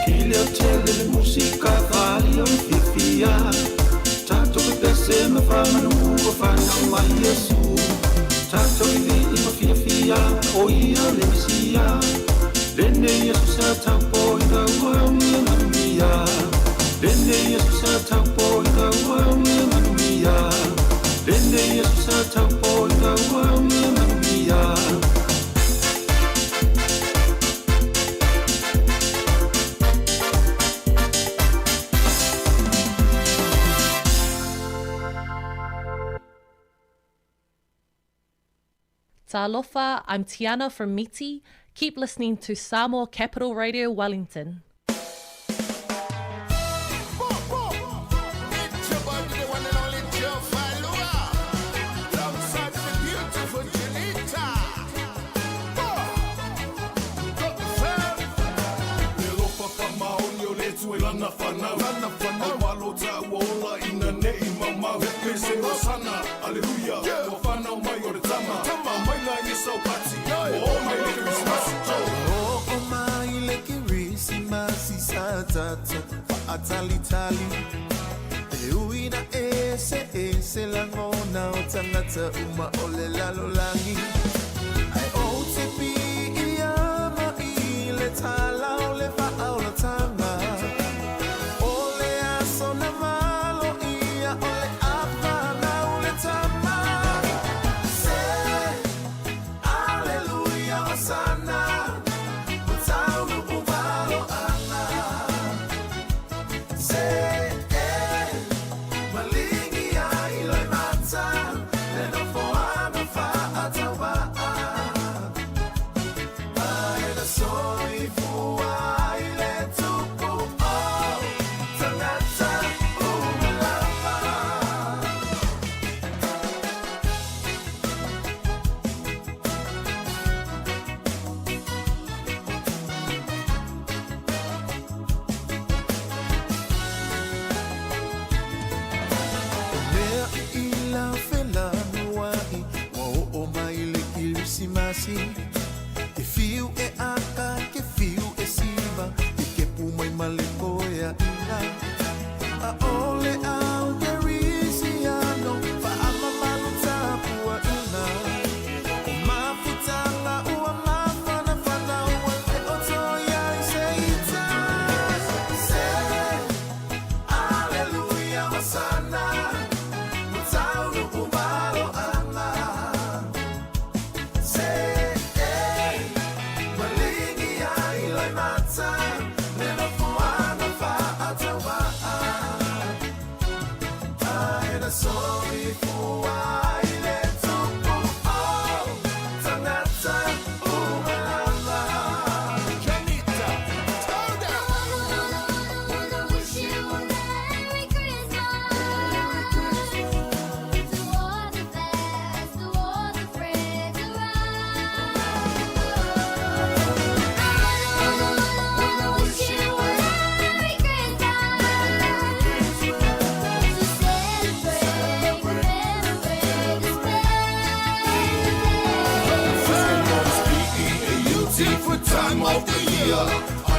Kileo tele le musika faaalia o le fiafia, tatou pepese ma faamanu ua fanau mai Iesu. Tatou i vii ma fiafia, o ia le Mesia. Lenei aso sa tapoina ua aulia manuia. Lenei aso sa tapoina ua aulia manuia. Lenei aso sa tapoina ua aulia manuia. Talofa, I'm Tiana from Miti. Keep listening to Samoa Capital Radio Wellington. Oo mai le Kerisimasi sa tatou faatalitali E ui na eseese lagona o tagata uma o le lalolagi Ae ou te piiama i le tala o le faaolataga O le aso na valoia o le a fanau le Tama Se Aleluia Hosana Ua taunuu maloaga Se e maligi ai loimata Le nofoaga faatauvaa.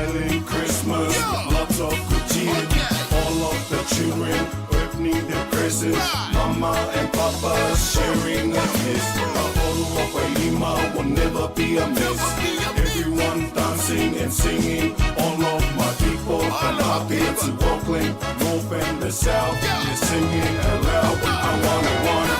Smiling Christmas with lots of good cheer. All of the children opening their presents. Mama and Papa sharing a kiss. A bottle of Vailima will never be a miss. Everyone dancing and singing. All of my people from Apia to Auckland, North and the South. They're singing aloud. I wanna, wanna.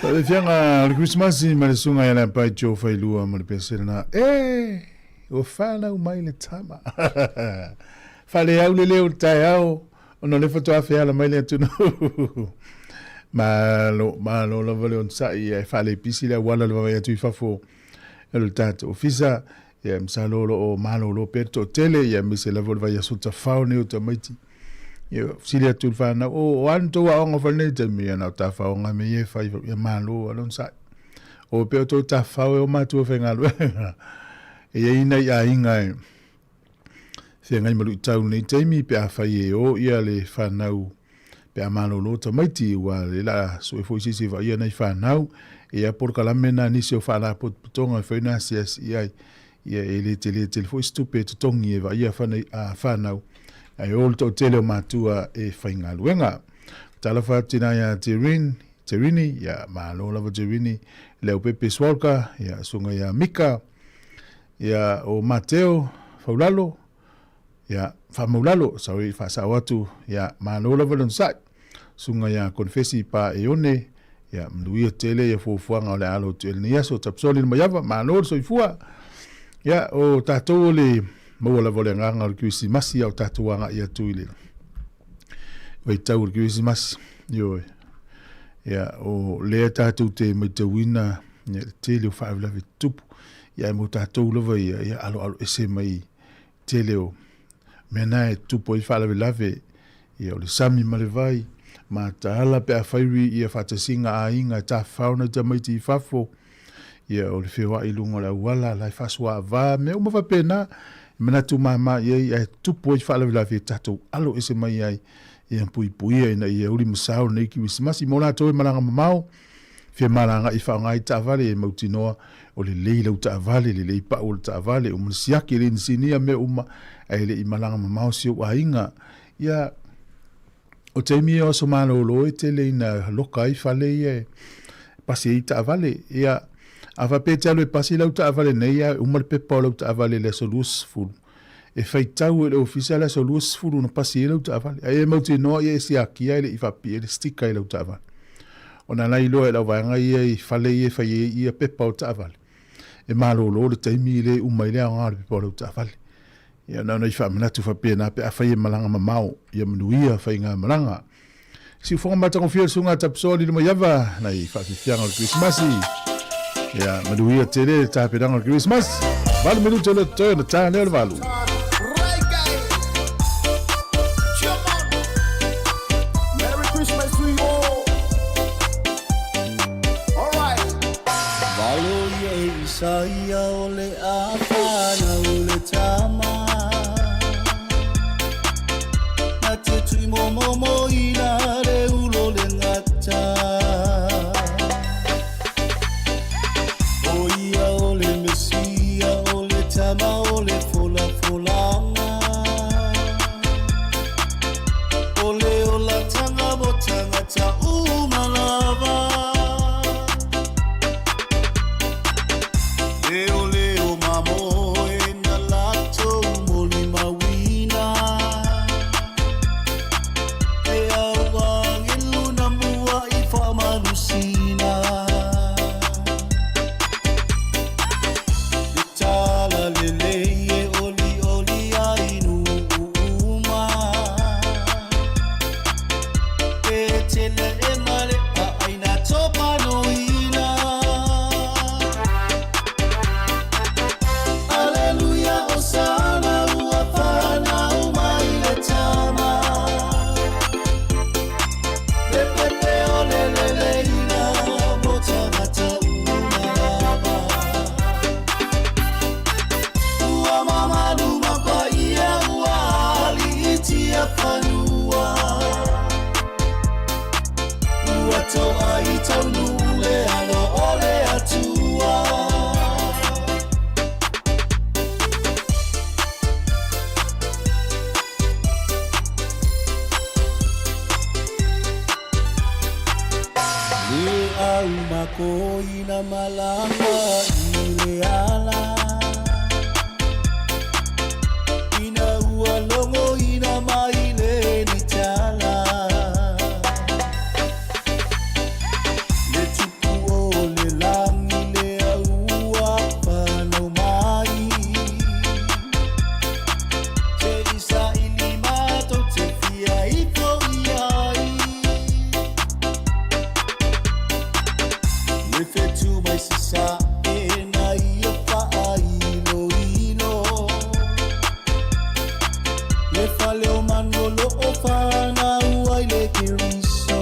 Faalefiaga o le Kerisimasi ma le susuga ia Lampai Joe Failua ma le pese lena. E! Ua fanau mai le tama. Faaleau le leo o le taeao ona o lea faatoa feala mai le atunuu. Malo, malo lava le onosai ae faalepisi le auala le vaavaai atu i fafo o le tatou ofisa. Ia, masalo o lo o malolo pea le toatele, ia aemaise lava o le vaiaso tafao nei o tamaiti. Ia, fesili atu i le fanau, o, o a ni tou aoga fai lenei taimi? Ia, na o tafaoga mea ia e fai, ia malo lava le onosai. O pea o tou tafao e o matua faigaluega. E i ai nai aiga e feagai ma luitau i lenei taimi pe afai e o ia le fanau pe a malolo tamaiti, ua le la sue foi se isi e vaaia nai fanau, ia polokalame na nisi o faalapotopotoga e fai ona asiasi i ai, ia e le tele tele foi se tupe e totogi e vaaia fanau, ae o le toatele o matua e faigaluega. Talofa atu tina ia Terin, Terini, ia malo lava Terini, Leaupepe Swalka, ia susuga ia Mika, ia o Mateo Faulalo, Ia, faamaulalo, sorry, faasao atu, ia, malo lava le onosai. Susuga ia Konifesi Pa Eione, ia, manuia tele ia fuafuaga o le alo atu i lenei aso, Tapsoli le Maiava, malo le soifua. Ia, o tatou o le maua lava o le agaga o le Kerisimasi, a o tatou agai atu i le vaitau o le Kerisimasi. Ioe. Ia, o lea tatou te matauina ia, le tele o faalavelave tutupu. Ia, ae mo tatou lava ia, ia aloalo ese mai tele o mea na e tutupu ai faalavelave, ia o le sami ma le vai, mataala pe afai ri ia faatasiga aiga e tafafao nai tamaiti i fafo, ia o le feoai i luga o le auala la e faasuaava, mea uma faapena, e manatu mama i ai ae tutupu ai faalavelave e tatou alo ese mai ai, ia puipuia ina ia uli ma sao lenei Kerisimasi mo latou e malaga mamao, Femalagaai e faaaoga ai taavale e mautinoa o lelei lau taavale, lelei pau o le taavale, uma le siaki e le inisinia mea uma ae le i malaga mamao si ou aiga. Ia, o taimi ia o aso malolo e tele ina loka ai fale ia e pasi ai taavale. Ia, a faapea e te alu e pasi lau taavale nei ae uma le pepa o lau taavale i le aso 20, e faitau e le ofisa le aso 20 na pasi ai lau taavale. Ae e mautinoa ia e siakia e le i faapipii ai le sticker i lau taavale. Ona la iloa e lau vaega ia i fale ia e fai ai ia pepa o taavale, e malolo le taimi le uma ai le aoga o le pepa o lau taavale. Ia na ona i faamanatu faapena pe afai e malaga mamao, ia manuia faigamalaga. Siufoga matagofie le susuga a Tapisoa Lilomaiava nai faafiafiaga o le Kerisimasi. Ia manuia tele le tapenaga o le Kerisimasi. 8 minute o le totoe ona ta lea o le 8. Merry Christmas to you all. All right. Ia e Isaia o le a fanau le tama Na te tui momomo ina le ulo le gata O ia o le Mesia o le tama o le folafolanga O le olatanga mo tagata uma lava Leoleo mamoe na latou molimauina E au agelu na muaʻi faamalusina Le tala lelei e olioli ai nuu uma Petelema le ʻāina topanoina Aleluia osana ua fanau mai le tama Le pepe o le leleina mo tagata uma lava Ua mamalu ma paia ua aliitia fanua Ua toa i taunuu le alo o le Atua. Le au makoina malama i le ala Ina ua logoina mai lenei tala Le tupu o le lagi lea ua fanau mai Se i saili matou te fia ifo i ai Le fetu mai sasae na ia faailoilo Le fale o manu o lo o fanau ai le Keriso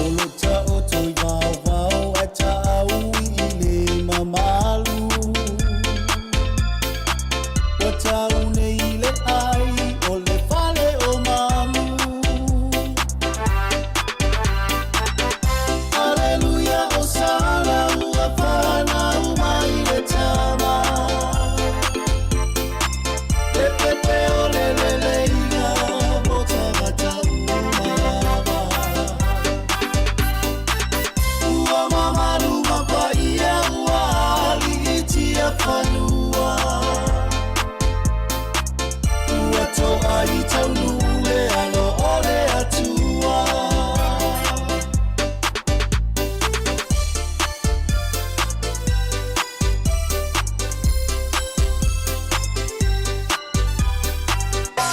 O lo taoto i vaovao ae taaui i le mamalu Ua tau nei i le ai o le fale o manu Aleluia osana ua fanau mai le tama Le pepe o le leleina mo tagata uma lava Ua mamalu ma paia ua aliitia fanua Ua toa i taunuu le alo o le Atua.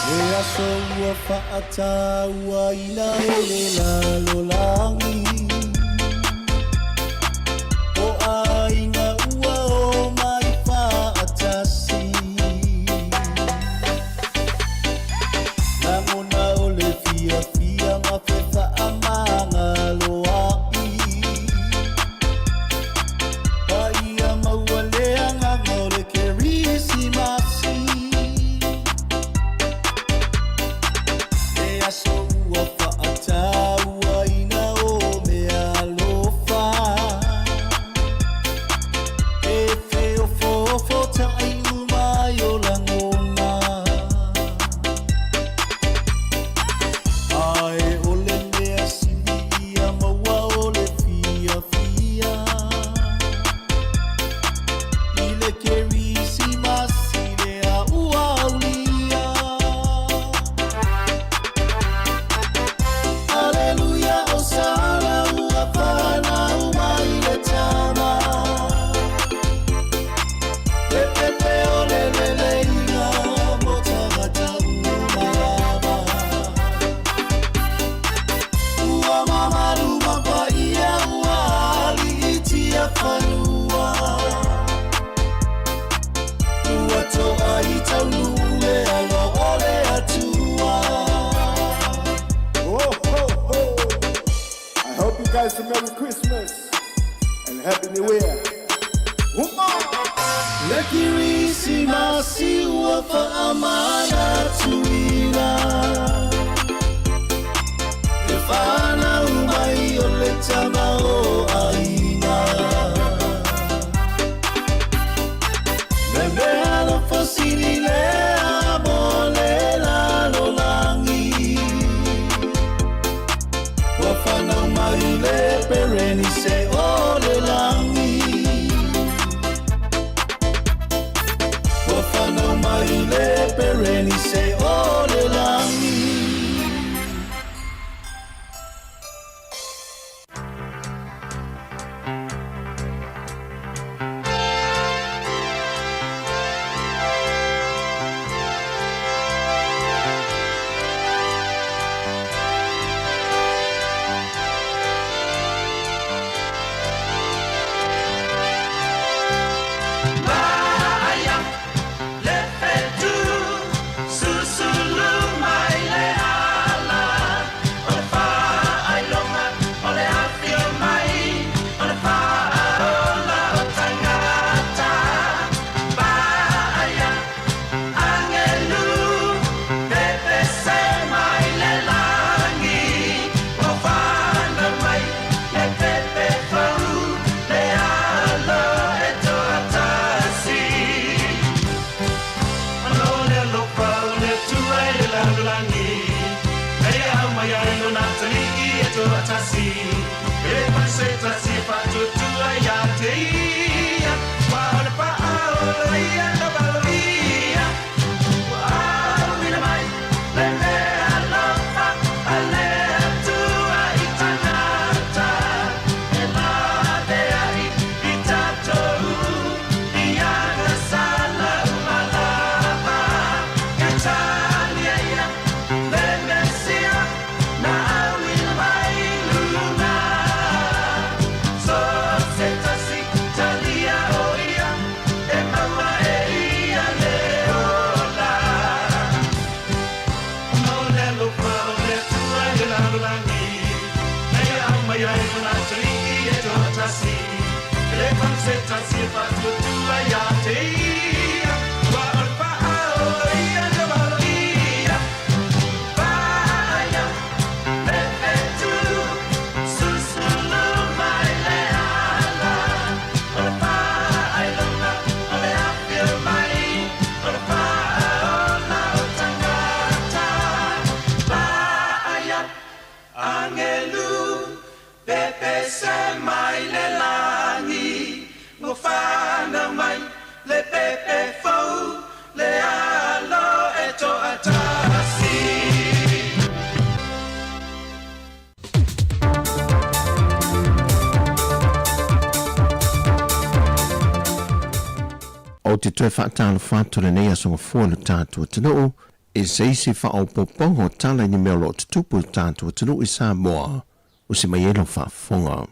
Le aso ua faatauaina e le lalolagi O aiga ua omai faatasi Lagona o le fiafia ma fefaamagaloaʻi Paia maua le agaga o le Kerisimasi Le aso ua faatauaina o mea. guys a Merry Christmas and Happy New Year. Le Kirisimasi ua faamanatuina Le fanau mai o le Tama o Aiga Le meaalofa sili lea mo le lalolagi Ua fanau mai le Perenise o le lagi Ua fanau mai le Perenise o le lagi. Ou te toe faatalofa atu lenei aso gafua i lo tatou atunuu i se isi faaopoopoga o tala i ni mea o lo o tutupu i lo tatou atunuu i Samoa ua se mai ai lau faafofoga.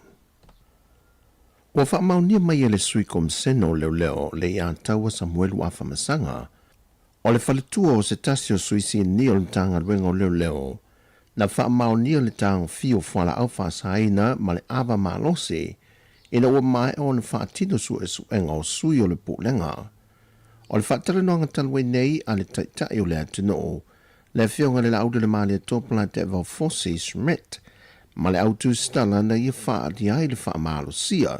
Ua faamaonia mai e le Sui Komisena o Leoleo le Iataua Samuelu Afamasaga o le faletua o se tasi o sui sinia o le Matagaluega o Leoleo na faamaonia le tagofia o fualaau faasaina ma le ava malosi ina ua maea ona faatino suesuega o sui o le Pulega. O le faatalanoaga talu ai nei a le Taitai o le atunuu, le Afioga i le Laaulialemalietoa Polataivao Fosi Schmidt ma le au tusitala na ia faaalia ai le faamalosia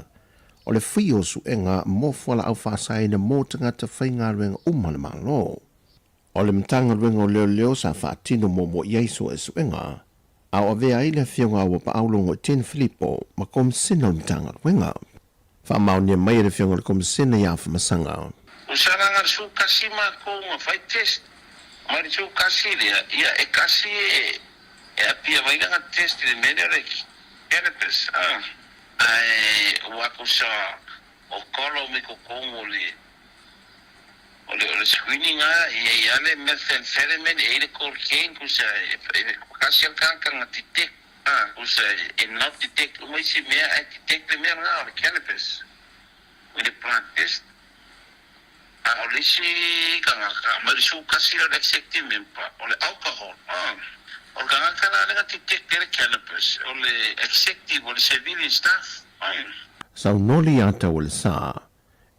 o le fia o suega mo fualaau faasaina mo tagata faigaluega uma a le Malo. O le Matagaluega o Leoleo sa faatino muamua i ai suesuega, a o avea ai le Afioga a Uapaau Logoitini Filipo ma Komisena o le Matagaluega. Faamaonia mai e le Afioga i le Komisena ia Afamasaga. O Sagaga le 11 makou na fai test mai le 11 lea ia e kasi e apia mai lana test i le mea lea o le cannabis a ae ua kusa o kolo mai totonu o le o le o le screening a e iai a le methamphetamine e iai le cocaine kusa e kasi a le tagata na detect a kusa e not detect uma isi mea ae detect le mea lena o le cannabis i le plant test. A o le isi tagata mai le 11 lea o le executive member o le alcohol. O le tagata la lea na detect ai le cannabis, o le executive o le civilian staff. Saunoa le iatau o le sa,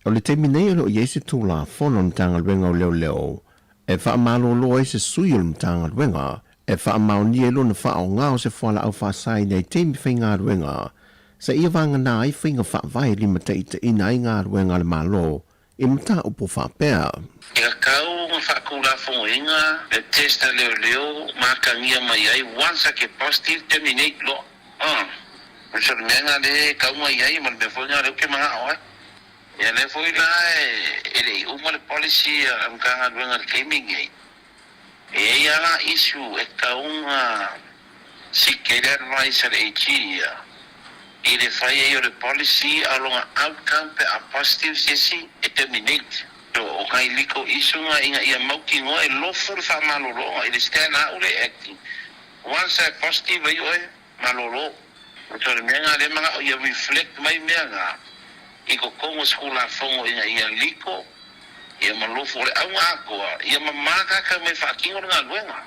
O le taimi nei o lo o i ai se Tulafono a le Matagaluega o Leoleo e faamalolo ai se sui o le Matagaluega e faamaonia ai lona faaaoga o se fualaau faasaina i taimi faigaluega seia vagana ai faiga faavae e limataitaiina ai galuega a le Malo i mataupu faapea. E tatau ona faatulafonoina le test a leoleo ma atagia mai ai once a ke positive terminate loa. Aa, o le mea lena lea e tatau ona i ai ma le mea foi lena lea ou te manao ai. Ia lea foi la e le i uma le policy a le Matagaluega i le taimi lenei, e i ai lava la issue e tatau ona seek ai le advice a le AG ia i le fai ai o le policy a o lona outcome pe a positive se isi e terminate. So o nai legal issue na ina ia mautinoa e lofu le faamalologa i le stand a au lea e acting once a positive ai oe malolo. So o le mea lena lea e manao ia reflect mai mea na i totonu o se Tulafono ina ia legal ia ma lofu. O le auga atoa ia mama tagata mai faatino le galuega.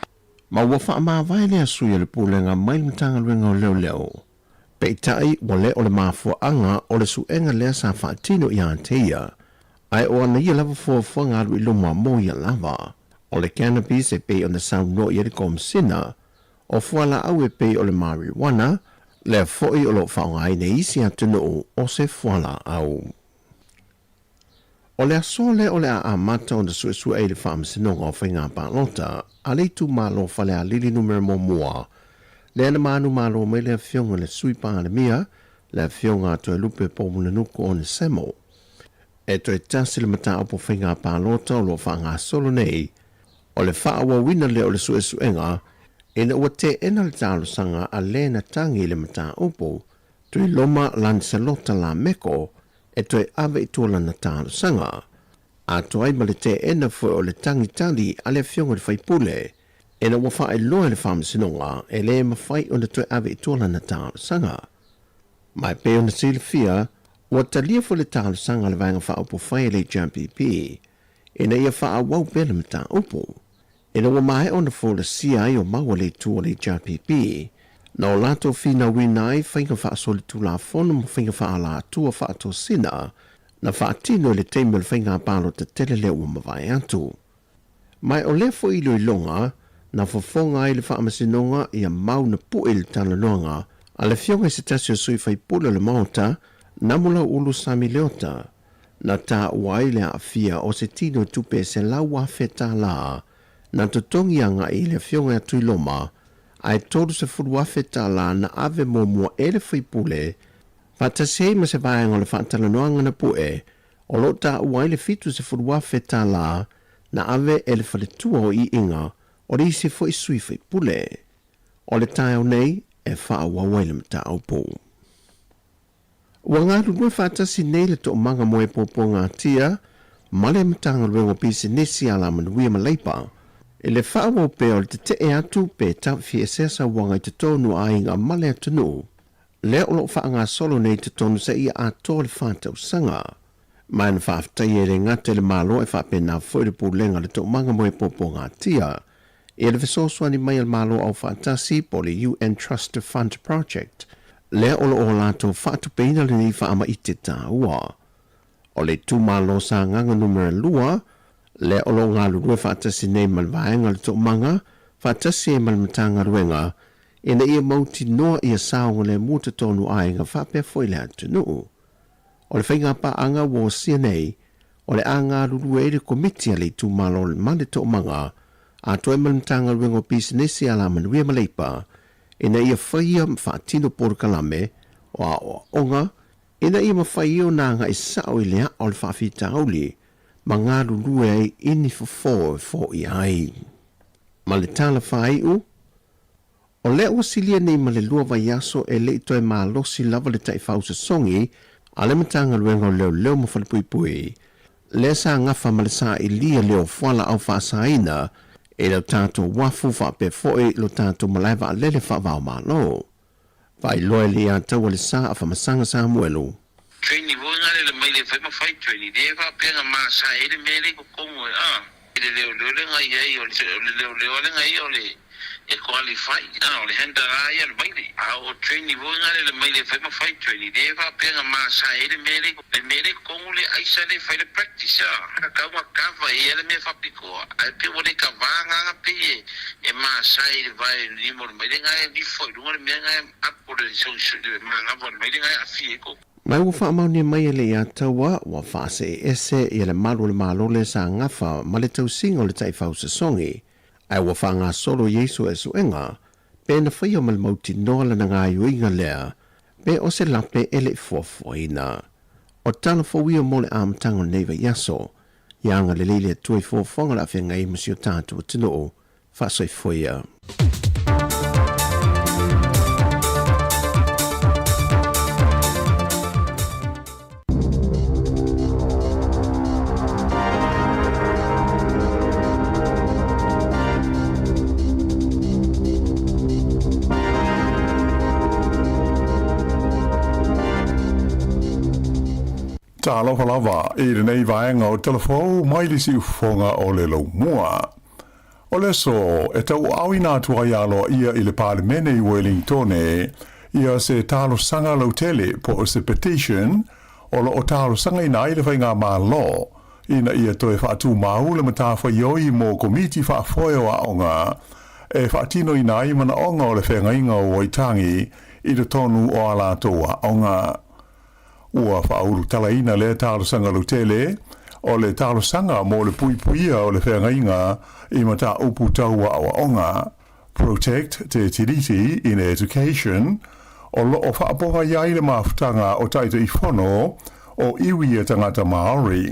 Ma ua faamavae lea sui o le Pulega mai le Matagaluega o Leoleo. Peitai, ua le o le mafuaaga o le suega lea sa faatino ia te ia, ae o ana ia lava fuafuaga alu i luma mo ia lava. O le cannabis e pei ona saunoa i ai le Komesina, o fualaau e pei o le marijuana, lea foi o lo o faaaogaina i isi atunuu o se fualaau. O le aso lea o le a amata ona suesue ai le Faamasinoga o Faiga Palota a le itumalo Falealili Numera Muamua, lea na manumalo mai le Afioga i le Sui Palemia, le Afioga a Toelupe Poumulinuku Onesemo. E toe tasi le mataupu faiga palota o lo o faagasolo nei, o le faaauauina lea o le suesuega ina ua teena le talosaga a le na tagi i le mataupu, Tuiloma Lancelota Lameko, e toe ave i tua lana talosaga. Atoa ai ma le teena foi o le tagitagi a le Afioga i le Faipule, ina ua faailoa e le Faamasinoga e le mafai ona toe ave i tua lana talosaga. Ma e pei ona silafia, ua talia foi le talosaga a le Vaega Faaupufai a le HRPP ina ia faaauau pea le mataupu. Ina ua maea ona folasia ai o mau a le Itu o le HRPP, na o latou finauina ai faiga faasolitulafono ma faiga faaalatua faatosina na faatino i le taimi o le faiga palota tele lea ua mavae atu. Ma o lea foi iloiloga na fofoga ai le Faamasinoga ia mau na pue i le talanoaga a le Afioga i se tasi o sui faipule o le Maota, Namulauulu Sami Leota, na taua ai le aafia o se tino tupe $100,000 na totogi agai i le Afioga ia Tuiloma, ae $30,000 na ave muamua e le faipule faatasi ai ma se vaega o le faatalanoaga na pue o lo o taua ai le $70,000 na ave e le faletua o Iiga o le isi foi sui faipule. O le taeao nei e faaauau ai le mataupu. Ua galulue faatasi nei le Toomaga Moepoapoagatia ma le Matagaluega o Pisinisi, Alamanuia ma Leipa i le faaauau pea o le tetee atu pe tafiesea sauaga i totonu o aiga ma le atunuu lea o lo o faagasolo nei i totonu seia atoa le fa tausaga. Ma na faafetaia e le gata i le Malo ae faapena foi le Pulega o le Toomaga Moepoapoagatia i le fesoasoani mai a le Malo Aufaatasi po o le UN Trust Fund Project, lea o lo o latou faatupeina lenei faamaite taua. O le itumalo o Sagaga Numera 2, lea o lo o galulue faatasi nei ma le Vaega o le Toomaga faatasi ai ma le Matagaluega ina ia mautinoa ia saogalemu totonu aiga faapea foi le atunuu. O le faigapaaga ua osia nei, o le a galulue ai le Komiti a le Itumalo ma le Toomaga atoa ai ma le Matagaluega o Pisinisi, Alamanuia ma Leipa ina ia faia ma faatino polokalame o aoaoga ina ia mafai ai ona agai sao i le aa o le faafitauli ma galulue ai i ni fofo e foia ai. Ma le tala faaiu, O lea ua silia nei ma le lua vaiaso e le i toe malosi lava le taifau sosogi a le Matagaluega o Leoleo ma Falepuipui, lea sa gafa ma le sailia leo fualaau faasaina i lo tatou uafu faapea foi lo tatou malae vaalele faava-o-Malo. Faailoa e le ia taua le sa a Famasaga Samuelu. Training foi na lele mai le fai ma fai training le faapea na masae ai le mea le i totonu e a i le leoleo le na i ai o le leoleo le na i o le. E qualify, a o le handler a ia le maile. A o training foi ngale le maile e fai ma fai training le faapea nga masae ai le mea le le mea le kogu le aisa le fai le practice a. Ka tau nga cover ia le mea faapitoa ae pei ua le kava agaga pei e e masae i le vae lima o le maile nga e lifo i luga le mea nga e apo le le manava o le maile nga e aafia ai koko. Ma ua faamaonia mai e le ia taua ua faasee ese ia le malu o le Malo le sa gafa ma le tausiga o le taifau sosogi, ae ua faagasolo i ai suesuega pe na faia ma le mautinoa lana gaoioiga lea pe o se lape e le i fuafuaina. O tala fou ia mo le amataga o lenei vaiaso, ia agalelei le Atua i fuafuaga o le a feagai ai ma si o tatou atunuu. Faasoifua ia. Talofa lava i lenei vaega o Tala Fou mai le siufofoga o le Laumua. O le aso e tauaaoina atu ai aloaia i le Palemene i Wellingtone ia se talosaga lautele po o se petition o lo o talosagaina ai le Faigamalo ina ia toe faatumau le matafaioi mo Komiti Faafoe o Aoga e faatinoina ai manaoga o le feagaiga o Waitangi i totonu o a latou aoga. Ua faaulutalaina lea talosaga lautele, o le talosaga mo le puipuia o le feagaiga i mataupu tau aoaoga, Protect Te Tiriti in Education, o lo o faapogai ai le mafutaga o Taitaifono o iwi a tagata Māori,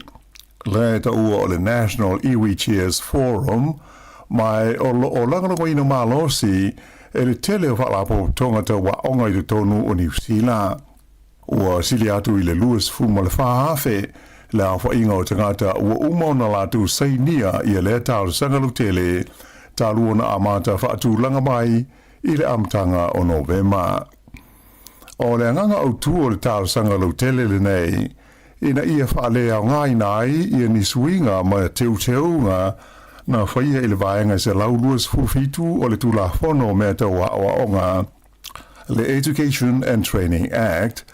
le taua o le National Iwi Chairs Forum, ma o lo o lagolagoina malosi e le tele o faalapotopotoga tau aoga i totonu o Niu Sila. Ua sili atu i le 24,000 le aofaiga o tagata ua uma ona latou sainia ia lea talosaga lautele talu ona amata faatulaga mai i le amataga o Novema. O le agaga autu o le talosaga lautele lenei ina ia faaleaogaina ai ia ni suiga ma teuteuga na faia i le Vaega 127 o le Tulafono o Mea Tau Aoaoga, le Education and Training Act,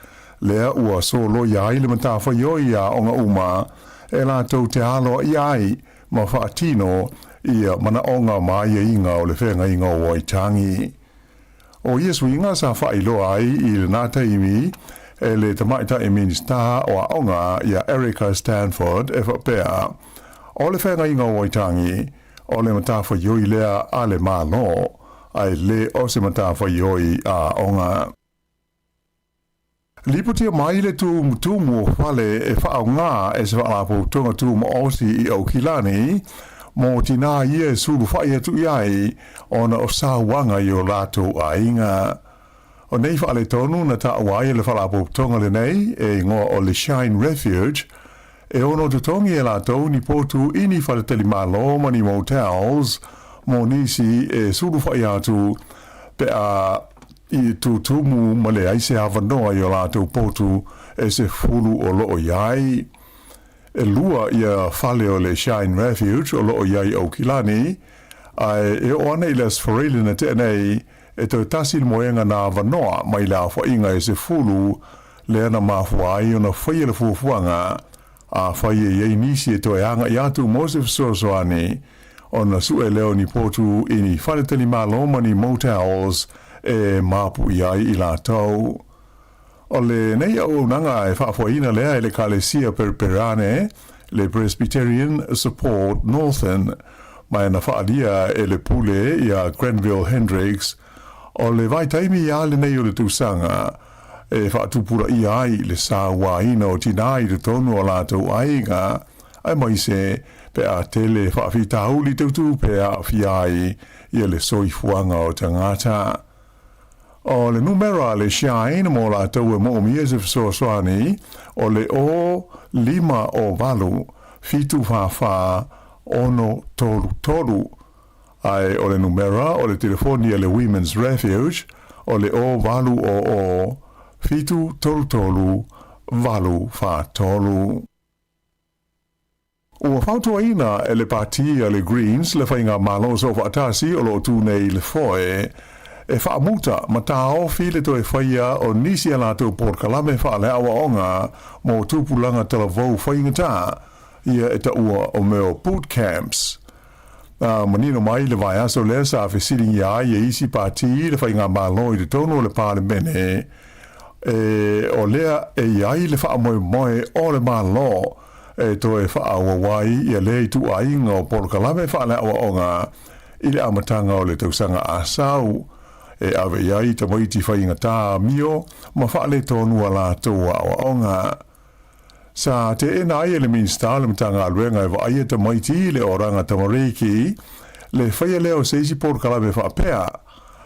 lea ua soloia ai le matafaioi i aoga uma e latou te aloaia ai ma faatino ia manaoga ma aiaiga o le feagaiga o Waitangi. O ia suiga sa faailoa ai i lena taimi e le Tamaitai Minisita o Aoga ia Erica Stanford e faapea, O le feagaiga o Waitangi, o le matafaioi lea a le Malo, ae le o se matafaioi a aoga. Lipotia mai le tumutumu o fale e faaaoga e se faalapotopotoga tumaoti i Aukilani mō tinā ia e suluwhai atu i ai ona o sauaga i o latou aiga. O nei faaletonu na taua ai e le faalapotopotoga lenei e igoa o le Shine Refuge, e ono totogi e latou ni potu i ni faletalimalo ma ni motels mo nisi e suluwhai atu pe a i tutumu ma leai se avanoa i o latou potu e se fulu o loo i ai. E lua ia fale o le Shine Refuge o loo i ai i Aukilani, ae e oo ana i le Aso Faraile na tea nei e toe tasi le moega na avanoa mai le aofaiga e se fulu lea na mafua ai ona faia le fuafuaga, afai e i ai nisi e toe agai atu mo se fesoasoani, ona sue lea o ni potu i ni faletalimalo ma ni motels e mapu'i ai i latou. O lenei auaunaga e faafoeina lea e le Ekalesia Pereperane, le Presbyterian Support Northern, ma e na faaalia e le pule ia Grenville Hendricks, o le vaitaimi a lenei o le tausaga e faatupulaia ai le sauaina o tinā i totonu o latou aiga, aemaise pe a tele faafitauli tautupe e aafia ai ia le soifuaga o tagata. O le numera a le Shine mo latou e moomia se fesoasoani o le 0 5 0 8 7 4 4 6 3 3, ae o le numera o le telefoni a le Women's Refuge o le 0 8 0 0 7 3 3 8 4 3. Ua fautuaina e le Pati a le Greens le Faigamalo Soofaatasi o lo o tu nei i le foe e faamuta ma taofi le toe faia o nisi a latou polokalame faaleaoaoga mo tupulaga talavou faigata ia e taua o mea o boot camps. Na manino mai le vaiaso lea sa fesiligia ai e isi pati le Faigamalo i totonu o le Palemene e o lea e i ai le faamoemoe o le Malo e toe faaauau ai ia lea ituaiga o polokalame faaleaoaoga i le amataga o le tausaga a sau, e ave i ai tamaiti faigata amio ma faaletonu a latou aoaoga. Sa teena ai e le Minisita o le Matagaluega e vaaia tamaiti i le Oranga Tamariki le faia lea o se isi polokalame faapea,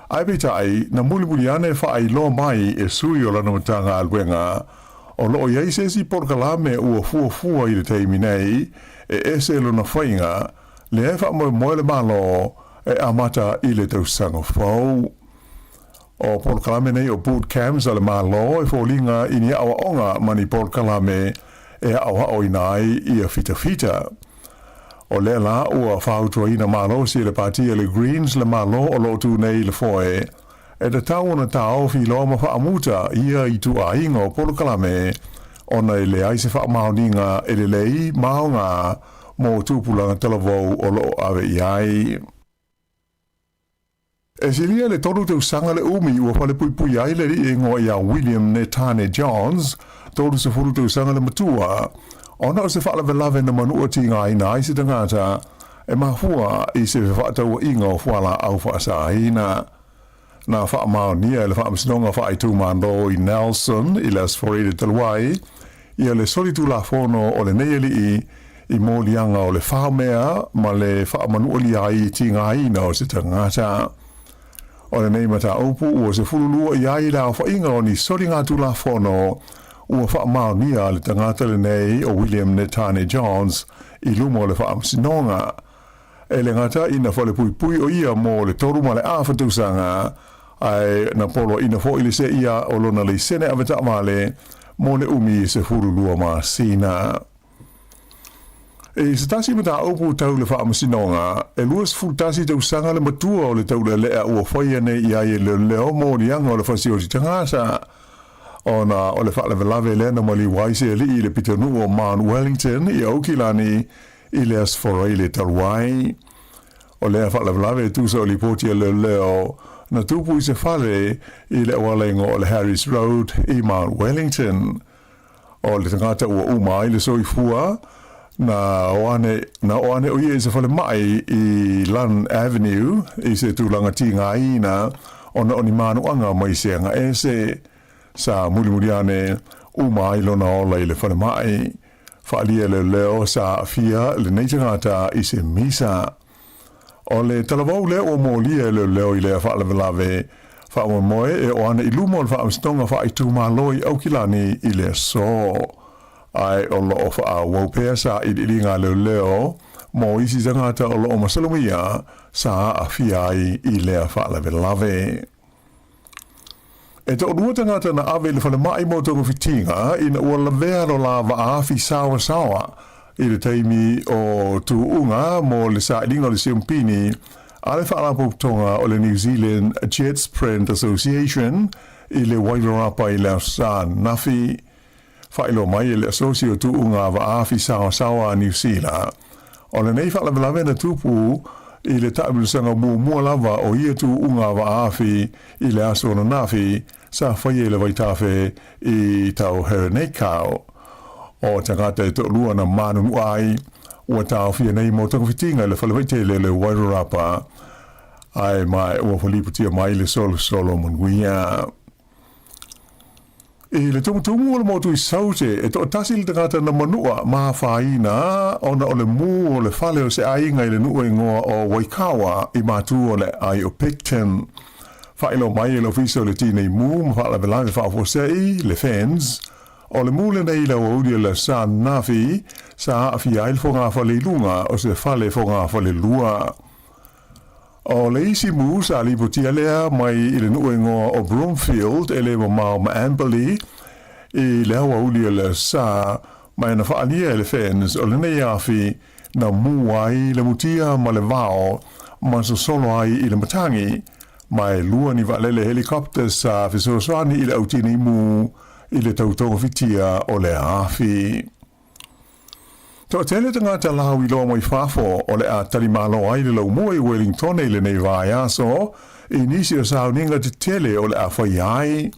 ae peitai, na mulimuli ane faailoa mai e sui o lana Matagaluega O lo o i ai se isi polokalame ua fuafua i le taimi nei e ese lona faiga, lea e faamoemoe le Malo e amata i le tausaga fou. O polokalame nei o boot camps a le Malo e foliga i ni aoaoga ma ni polokalame e aoaoina ai ia fitafita. O lea la ua fautuaina malosi e le Pati a le Greens le Malo o lo o tu nei i le foe E tatau ona taofi loa ma faamuta ia ituaiga o polokalame ona e leai se faamaoniga e lelei ma aoga mo tupulaga talavou o lo o ave i ai. E silia le tolu tausaga le umi ua falepuipui ai le alii igoa ia William Netane Johns, 30 tausaga le matua, ona o se faalavelave na manua tigaina ai se tagata e mafua i se fefaatauaiga o fualaau faasaina. Na faamaonia e le Faamasinoga Faaitumalo i Nelson i le Aso Faraile talu ai ia le solitulafono o lenei alii i moliaga o le faomea ma le faamanualia ai i tigaina o se tagata. O lenei mataupu ua 12 i ai le aofaiga o ni soligatulafono ua faamaonia a le tagata lenei o William Netane Johns i luma o le Faamasinoga. E le gata ina falepuipui o ia mo le 3 ma le afa tausaga, ae na poloaina foi le seia o lona leisene avetaavale mo le umi 12 masina. I se tasi mataupu tau le Faamasinoga, e 21 tausaga le matua o le taulealea ua faia nei i ai e leoleo moliaga o le fasioti tagata, ona o le faalavelave lea na maliu ai se alii i le pitonuu o Mount Wellington i Aukilani i le Aso Faraile talu ai. O lea faalavelave e tusa o lipoti a leoleo na tupu i se fale i le auala igoa o le Harris Road i Mount Wellington. O le tagata ua uma ai le soifua, na o ane, na o ane o ia i se falemai i Lunn Avenue i se tulaga tigaina ona o ni manuaga mai se agaese. Sa mulimuli ane, uma ai lona ola i le falemai. Faaalia leoleo sa aafia lenei tagata i se misa. O le talavou lea ua molia e leoleo i lea faalavelave faamoemoe e oo ana i luma o le Faamasinoga Faaitumalo i Aukilani i le aso. Ae o lo o faaauau pea sailiiliga a leoleo mo isi tagata o lo o masalomia sa aafia ai i lea faalavelave. E toalua tagata na ave i le falemai mo togafitiga ina ua lavea lo la vaafi saoasaoa i le taimi o tuuga mo le sailiga o le siumpini a le Faalapotopotoga o le New Zealand Jet Sprint Association i le Wairarapa i le Aso Sa ananafi. Faailoa mai e le Asosi o Tuuga Vaafi Saoasaoa a Niu Sila, o lenei faalavelave na tupu i le taamilosaga muamua lava o ia tuuga vaafi i le aso ananafi sa faia i le vaitafe i Tauherenikau. O tagata e toalua na manunua ai, ua taofia nei mo togafitiga i le fale vaitele o le Wairarapa, ae ma ua faliputia mai le solosolo manuia. I le tumutumu o le motu i Saute, e toatasi le tagata na manua ma afaina ona o le mū o le fale o se aiga i le nuu igoa o Waikawa i matu o le aai o Picton. Faailoa mai e le Ofisa o le Tinei Mū ma Faalavelave Faafuasei, le FENZ, o le mū lenei i le aoauli o le Aso Sa ananafi sa aafia ai le fogafale i luga o se fale fogafale lua. O le isi mū sa lipotia lea mai i le nuu igoa o Broomfield e le mamao ma Amberley i le aoauli o le Aso Sa. Ma na faaalia e le FENS o lenei afi na mū ai le mutia ma le vao ma sosolo ai i le matagi, ma e lua ni vaalele helicopter sa fesoasoani i le au tinei mū i le tau togafitia o lea afi. Toatele tagata lauiloa mai fafo o le a talimalo ai le laumua i Wellingtone i lenei vaiaso i nisi o sauniga tetele o le a faia ai.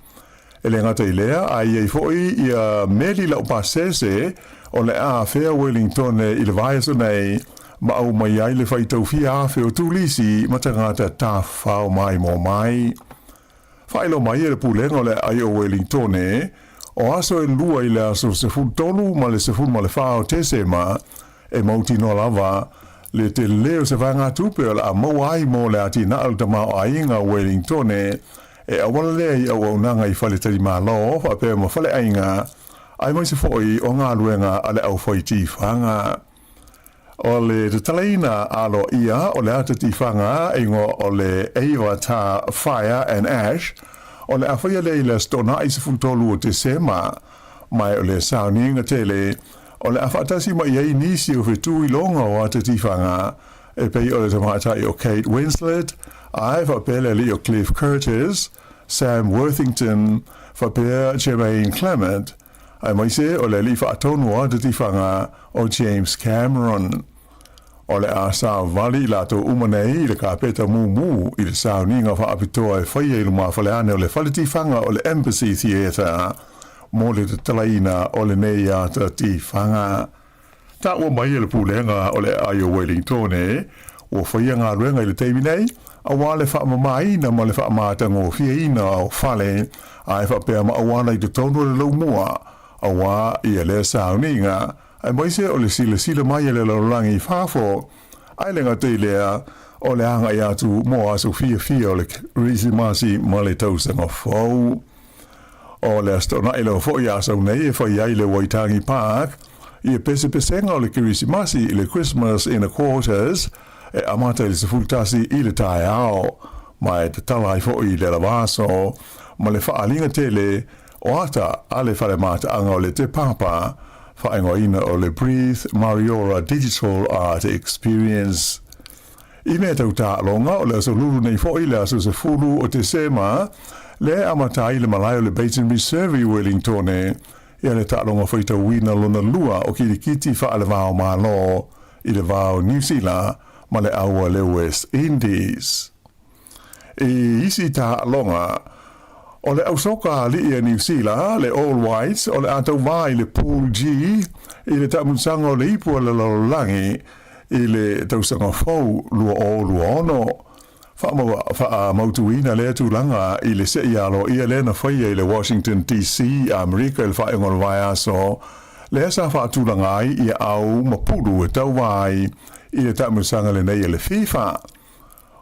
E le gata i lea, a i ai foi ia meli laupasese o le a afea Wellingtone i le vaiaso nei ma aumai ai le faitau fia afe o turisi ma tagata tafafao maimoa mai. Faailoa mai e le Pulega o le Aai o Welingtone, o aso e lua i le aso 13 ma le 14 o Tesema, e mautinoa lava le telē o se vaegatupe o le a maua ai mo le atinae o le tamaoaiga o Welingtone e auala lea i auaunaga i faletalimalo faapea ma faleaiga aemaise foi o galuega a le aufai tifaga. O le tatalaina aloaia o le ata tifaga e igoa o le Avatar Fire and Ash, o le a faia lea i le Aso Toonai 13 o Tesema, ma o le sauniga tele o le a faatasi mai ai nisi o fetu iloga o ata tifaga e pei o le tamaitai o Kate Winslet, ae faapea le alii o Cliff Curtis, Sam Worthington, faapea Jemaine Clement, aemaise o le alii faatonu o ata tifaga o James Cameron. O le a savali i latou uma nei i le kapeta mumu i le sauniga faapitoa e faia i lumafaleane o le fale tifaga o le Embassy Theatre mo le tatalaina o lenei ata tifaga. Taua mai e le Pulega o le Aai o Welingtone, ua faia galuega i le taimi nei, aua le faamamaina ma le faamatagofieina o fale ae faapea ma auala i totonu o le laumua, aua ia lea sauniga, aemaise o le silasila mai a le lalolagi i fafo, ae le gata i lea, o le agai atu mo aso fiafia o le Kerisimasi ma le Tausaga Fou. O le Aso Toonai lava foi a sau nei e fai ai le Waitangi Park ia pesepesega o le Kerisimasi i le Christmas in a Quarters e amata i le 11 i le taeao, ma e tatala ai foi le alavaso ma le faaaliga tele o ata a le fale mataaga o le Te Papa, faaigoaina o le Breathe Mariora Digital Art Experience. I mea tau taaloga, o le aso lulu nei foi, le aso 10 o Tesema, lea e amata ai le malae o le Baton Reserve i Wellingtone, ia le taaloga faitauina lona lua o kirikiti faale-va o Malo i le va o Niu Sila ma le aua le West Indies. I isi taaloga, o le ausoka alii a Niu Sila, le All Whites, o le a tauvā i le Pool G i le taamulisaga o le ipu a le lalolagi i le tausaga fou 2026. Faamautuina lea tulaga i le seia aloaia lea na faia i le Washington DC, Amerika i le faaiuga o le vaiaso, lea sa faatulaga ai ia au ma pulu e tauva ai i le taamulisaga lenei a le FIFA.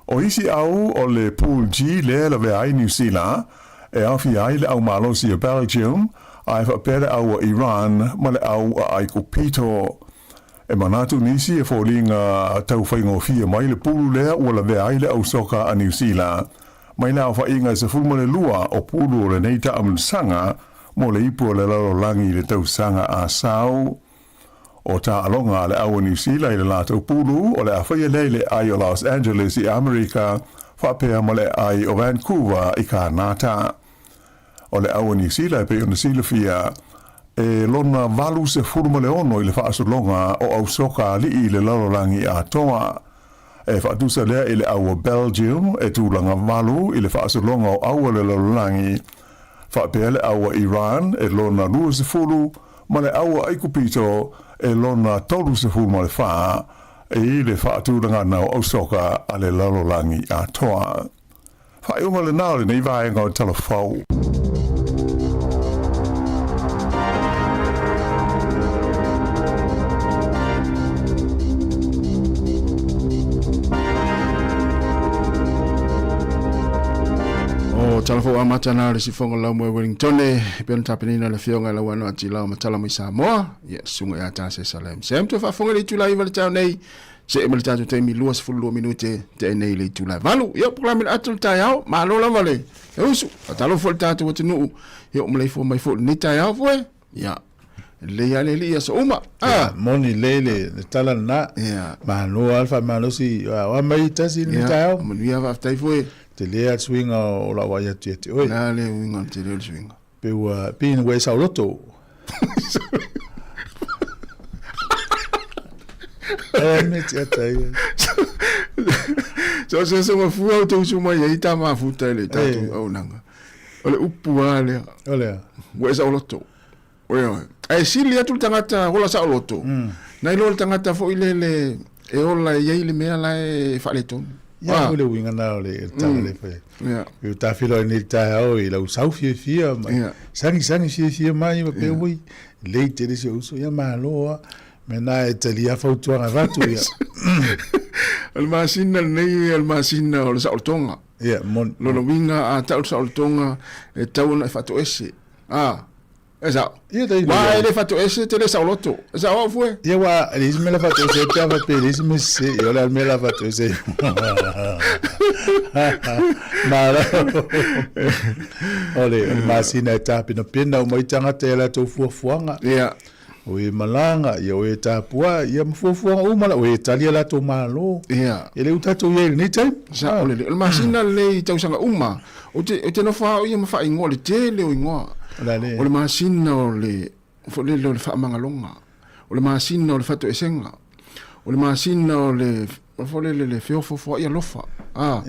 O isi au o le Pool G lea e lavea ai Niu Sila, e aofia ai le au malosi a Belgium, ae faapea le au a Iran ma le au a Aikupito. E manatu nisi e foliga tau faigofie mai le pulu lea ua lavea ai le au soka a Niu Sila mai le aofaiga e 12 o pulu o lenei taamulisaga mo le ipu o le lalolagi i le tausaga a sau. O taaloga a le au o Niu Sila i le latou pulu o le a faia lea i le aai o Los Angeles i Amerika faapea ma le aai o Vancouver i Kanata. O le au o Niu Sila e pei ona silafia e lona 86 i le faasologa o au soka alii i le lalolagi atoa. E faatusa lea i le au o Belgium e tulaga valu i le faasologa o au a le lalolagi, faapea le au a Iran e lona 20 ma le au a Aikupito e lona 34 i le faatulagana o ausoka a le lalolagi atoa. Faaiuga lena o lenei vaega o Tala Fou. O tala fou amata na le sifonga lau moe Wellingtone, e pei ona tapenaina le afioga i Lauano Atilao Matala mai Samoa, ia susuga ia Tase Salem. Sam toe faafofoga i le itula 9 le taeao nei, see ma le tatou taimi 22 minute tea nei i le itula e 8. Ia, polokalame le ata o le taeao, malo lava le usu, faatalofa i le tatou atunuu, ia o maleifua mai foi i lenei taeao foi. Ia, Lelei lava le alii i aso uma. Ia, moni lelei le, le tala lena. Ia. Malo lava le faamalosi, o a mai tasi i lenei taeao. Ia, manuia faafetai foi. Tele lava le suiga o lau vaai atu ia te oe. O le a le uiga o le tele o le suiga? Pei ua, pei ua e saoloto. E me te ata ia. So se se mafua o te usu mai ai tā mafuta i le tātou auaunaga. O le upu lava lea. O le a? Ua e saoloto. Ioe. Ae sili atu le tagata ola saoloto, nai lo le tagata foi lele e ola e i ai le mea la e faaletonu. Ia, o le uiga na o le tala le fai. Ia. E tafilo ai nei le taeao i lau sau fiafia ma sagisagi fiafia mai ma pea ui lei tele si ou uso ia malo a mea na e talia fautuaga avatu ia. O le masina lenei o le masina o le saolotoga. Ia, moni. Lona uiga a tau le saolotoga e tatau ona e faatoese. A. E sao. Ia tai. Wa e le faatoese te le saoloto. E sao au fue. Ia wa le isi mea la faatoese pe a faapea le isi mea sese ia o le a le mea la faatoese. Malo. O le o le masina e tapenapena uma ai tagata i a latou fuafuaga. Ia. O e malaga, ia o e tapuai, ia ma fuafuaga uma la, o e tali a latou malo. Ia. E le o tatou i ai i lenei taimi. Sao lelei. O le masina lenei i tausaga uma, Ou te, ou te nofo lava au ia ma faaigoa le tele o igoa. O le a le? O le masina o le, foi lele o le faamagaloga. O le masina o le fatoesega. O le masina o le, foi lele le feofaofaoai alofa. A.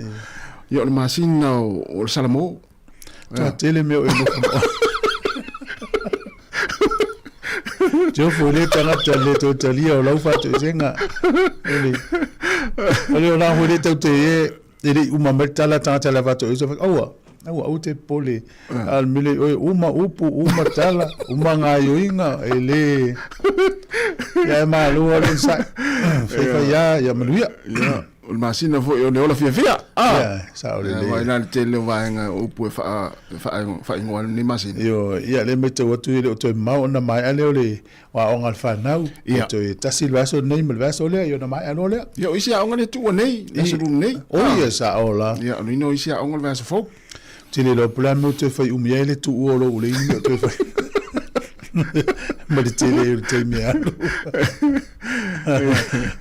Ia o le masina o, o le salamo. Toa tele mea o e nofo ma oe. Te ofo le tagata le toe talia o lau faatoesega. O le, o le ona hoi le tau te e, E le i uma mai le tala a tagata le avatu ai aua, aua, aua te popole, a o le mea lea i oe, uma upu, uma tala, uma gaoioiga, e le, ia e malo lava le onosai, faifai lava, ia manuia. Ia, o le masina foi o le ola fiafia. Ah! Ia, sao lelei. Aua e la le tele o vaega o upu e faaigoa ai lenei masina. Ioe, ia lea e matau atu e le o toe mamao ona maea lea o le O aoga a le fanau, ia. Toe tasi le vaiaso lenei ma le vaiaso lea, ia ona maea loa lea. Ia, o isi aoga lea tuua nei, le aso lulu nei. O ia, sao la. Ia, o lona o isi aoga le vaiaso fou. Ou te le iloa po o le a le mea ua toe fai umi ai le tuua o lou uleini mea o toe fai. Ma le tele o le taimi e alu.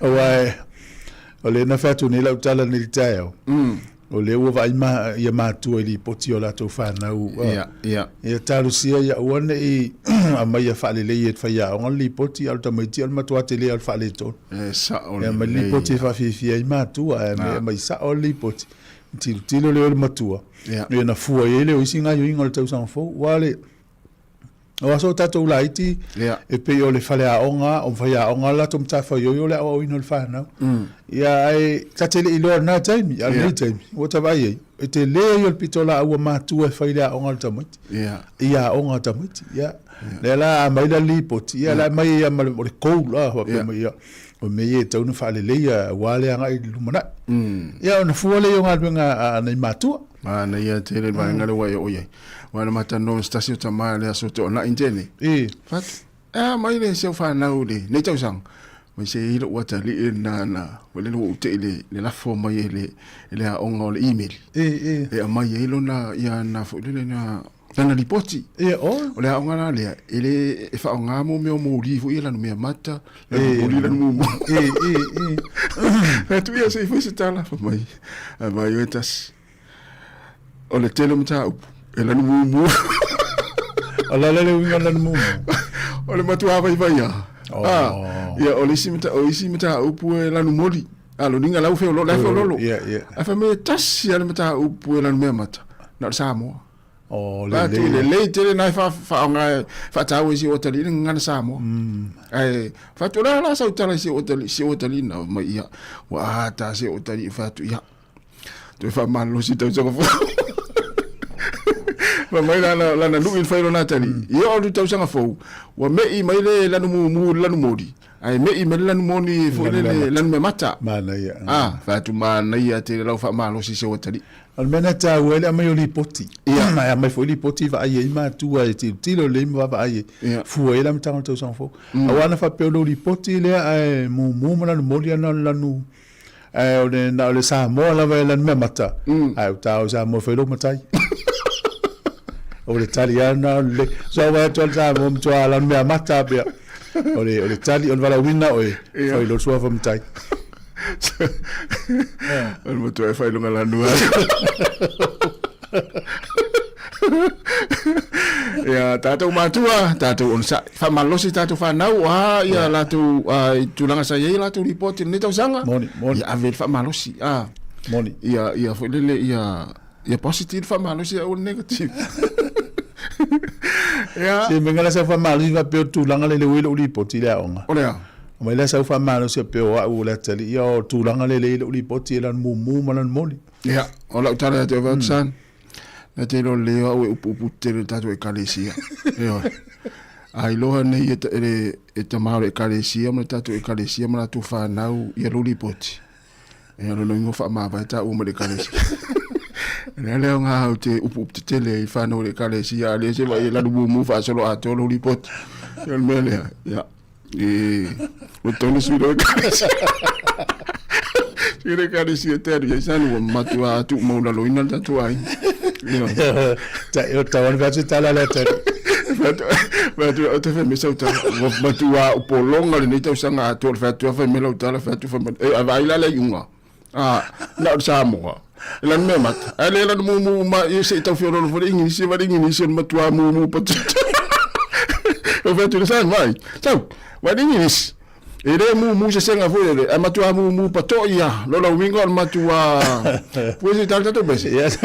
Aua o lea na fai atu nei lau tala nei i le taeao. O lea ua vaai ma, ia matua i lipoti o latou fanau. Ia, ia. Ia talosia ia aua ne i aumaia faalelei e le faiaoga le lipoti, a o le tamaiti o le matua tele o le faaletonu. E sao lelei. Ia aumai le lipoti e faafiafia ai matua, ae aumai sao le lipoti. Tilotilo lea o le matua, ia ona fua i ai lea o isi gaoioiga o le tausaga fou. Aua o le O aso o tatou laiti, yeah. e pei o le faleaoga, o faiaoga le latou matafaioi o le aoaoina o le fanau. Ia, ae ta te le i iloa i lena taimi, a o lenei taimi, ua ta vaai ai, e tele ia o le pitolaau a matua e fai i le aoga a le tamaiti, i aoga a tamaiti. Ia, lea la a aumai la le lipoti, ia la e aumai ai lava ma le, o le goal la, faapea mai, ia, o mea ia e tatau ona faaleleia aua le agai i le lumanai. Ia, ona fua lea o galuega a nai matua. Manaia tele le vaega lea ua e oo i ai. Aua na matalanoa ma se tasi o tama i le aso Toonai tele. Fatu, e a mai le seu fanau i lenei tausaga. Mai se i lou atalii lena na, ua lele ua ou te i le lafo mai e le aoga o le email. E aumai ai lona, ia na foi lele na, lana lipoti. O le aoga la lea, e le, e faaaoga mo mea o moli foi ia lana mea mata, lana moli, lana mumu. Atu ia se i fai se tala, fai mai, mai oe tasi. O le tele o mataupu, e lanu mumu. O le a le uiga o le lanu mumu? O le matua vaivai lava. Oh. Ah, ia, o le isi mata, o isi mataupu e lanu moli. Ah, lona uiga la ua feololo, la e feololo. Yeah, yeah. Ae fai mai e tasi lava le mataupu e lanu mea mata, na o le Samoa. Oh, lelei. Lelei. Lelei tele na e faaaoga e faataua i si o atalii le gagana Samoa. Ae fai atu, o le a la sau tala i si o atalii, si o atalii na mai ia. Ua ata si o atalii fai atu ia. Toe faamalolosi tausaga fou. Fai mai lana, lana lui fai lona tali. Ia o le tausaga fou, ua me'i mai le lanu mumu i le lanu moli, ae me'i mai le lanu moni foi le le lanu meamata. Manaia. Ah, fai atu manaia tele lau faamalosi se atalii. O le mea lena e taua ai le aumai o lipoti. Ia. Ae aumai foi lipoti vaai ai matua e tilotilo lelei ma vaavaai ai. Ia. Fua ai le amataga o le tausaga fou. Aua ana faapea o lou lipoti lea ae mumu ma lanu moli ana o le lanu Ae o le, na o le Samoa lava e lanu meamata, ae ua ta o i Samoa e fai lou matai. O le tali lava lena o le so vaai atu lava le Samoa matua ala o le mea mata pea. O le o le tali o le valaauina oe, fai loa le suafa matai. O le matua e fai luga lanua. Ia tatou matua, tatou onosai, faamalosi tatou fanau, o a ia latou i tulaga sa i ai latou lipoti i lenei tausaga. Moni, moni. Ia ave le faamalosi, a. Moni. Ia ia foi lele ia ia positive le faamalosi aua le negative. Ia. Se mea la sau faamalosi faapea o le tulaga lea ua i lou lipoti i le aoga. O le a? Aumai la sau faamalosi faapea o au o le atalii, ia o le tulaga lea i lou lipoti e lana mumu ma lana moni. Ia, o lau tala ia te oe, San, na te iloa lelei o au e upuupu tetele i le tatou Ekalesia. Ioe. A iloa nei e, e, le, e tama o le Ekalesia ma le tatou Ekalesia ma latou fanau ia lou lipoti. E o lona uiga ua faamavae taua ma le Ekalesia. O lea lea o ngā au te upuupu tetele i whanau o le Ekalesia, a lea se vai e lalu mumu faasolo atoa lou lipoti. O le mea lea, ia. E, ua tonu sui le Ekalesia. Sui le Ekalesia te aru iai sani ua matua tuumaulaloina le tatou aiga. Ioe. Ta, o tau ane fai atu tala lea tali. Fai atu, o te fai mai sau tala, ua matua upologa lenei tausaga atoa, le fai atu, fai mai lau tala, fai atu, fai mai, e, a vaai la le iuga. Ah, na o le Samoa. E lana mea mata. Ae le lana mumu ma i se i tau feololo foi le Igilisi, ma le Igilisi o le matua mumu patito. O fai atu le san vai. Sau, vai le Igilisi. E le mumu se senga foi le, ae matua mumu pato ia. Lola uiga o le matua... Pue se tala tatou pese. Yes.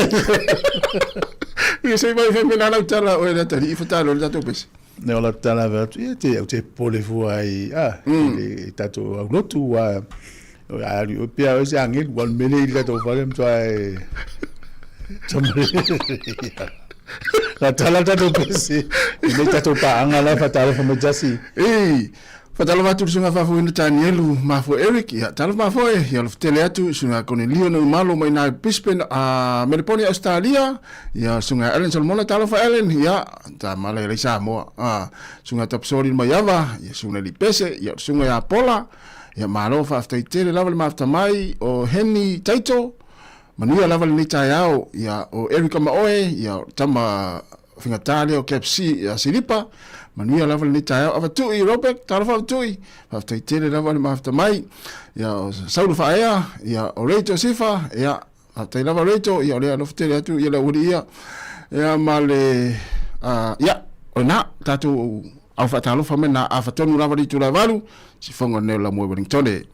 Ia se vai fai mena lau tala o le atalii i fatalo le tatou pese. Ne o la tala ve atu, ia te, au te popole fua ai, ah, i le tatou aulotu, ua, a alu, pea o se angelu, ua mele i le tatou fale, matua e, la tala tatou pese, i nei tatou paaga la e fatalofa mai tasi. Ei, Fatalofa atu i le susuga faafoeina Tanielu Mafoe Eric, ia talofa mafoe, ia alofa tele atu i susuga Konelio Neumalo mai ina i Brisbane a Meleponi Australia, ia susuga Ellen Solomona, talofa Ellen, ia tama la i Samoa, a susuga Tapsori Maiava, ia susuga Lipese, ia susuga ia Pola, ia malo faafetai tele lava le mafuta mai o Henny Taito, manuia lava lenei taeao, ia o Eric Amaoe, ia o tama Faigata lea o Cap C ia Silipa. Manuia lava lenei taeao. Avatui Robert, talofa Avatui. Faafetai tele lava le mafuta mai. Ia o Saulo Faaea, ia o Rachel Sifa, ia faafetai lava Rachel, ia o lea alofa tele atu ia le aualii ia. Ia ma le ia o lena tatou au faatalofa mai na afatonu lava le itula e 8, sifoga lenei o le Laumua i Wellingtone.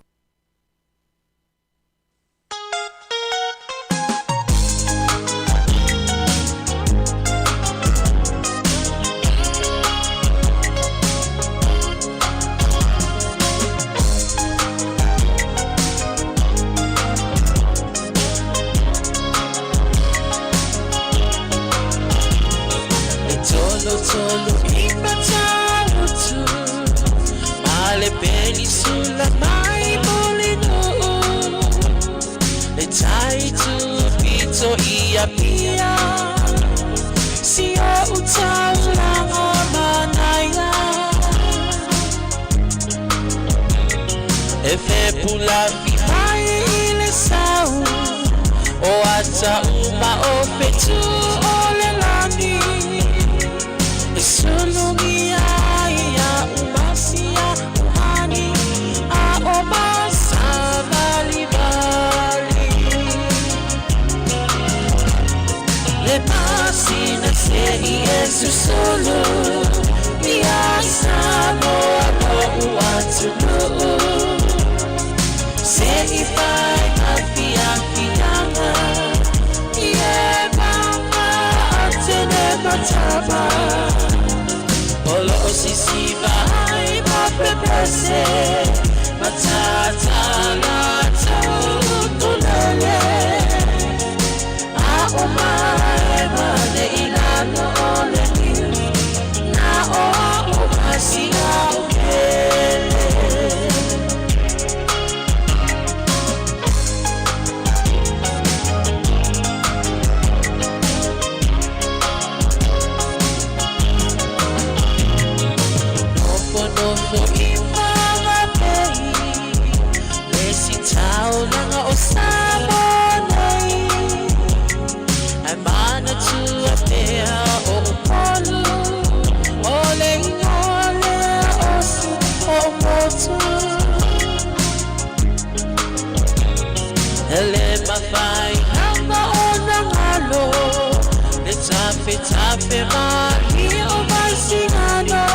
Faapegalia o Vaisigano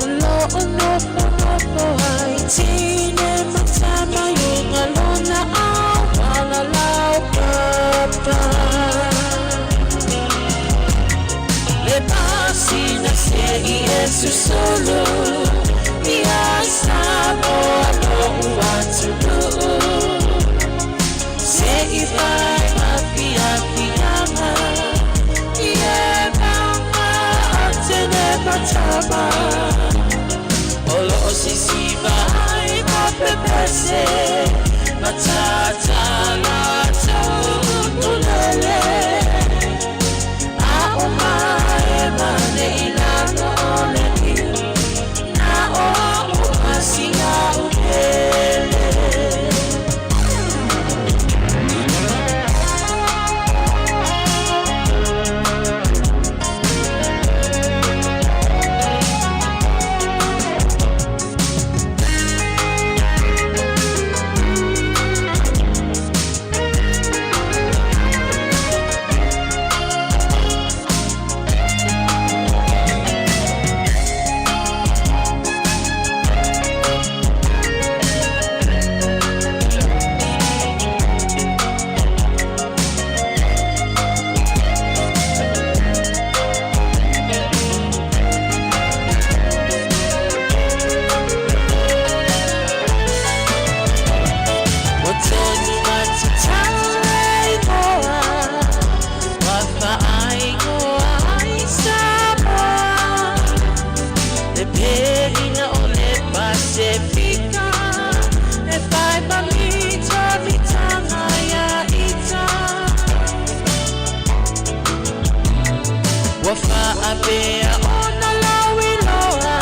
O loo nofonofo ai Tine ma tama i uga lona auala laupapa Le masina se'i e susulu Ia Samoa lo'u atunuu Se'i fai ma fiafiaga I e maga a tene ma tama O loo sisiva ai ma pepese Ma tata latou ukulele A o mae mane i lalo o le niu Na o a'u asi a'u pele. Ua tonu atu tau e igoa Ua faaigoa ai Samoa Le pelina o le Pasefika E whai ma mita mitanga ia ita Ua faapea ona lauiloa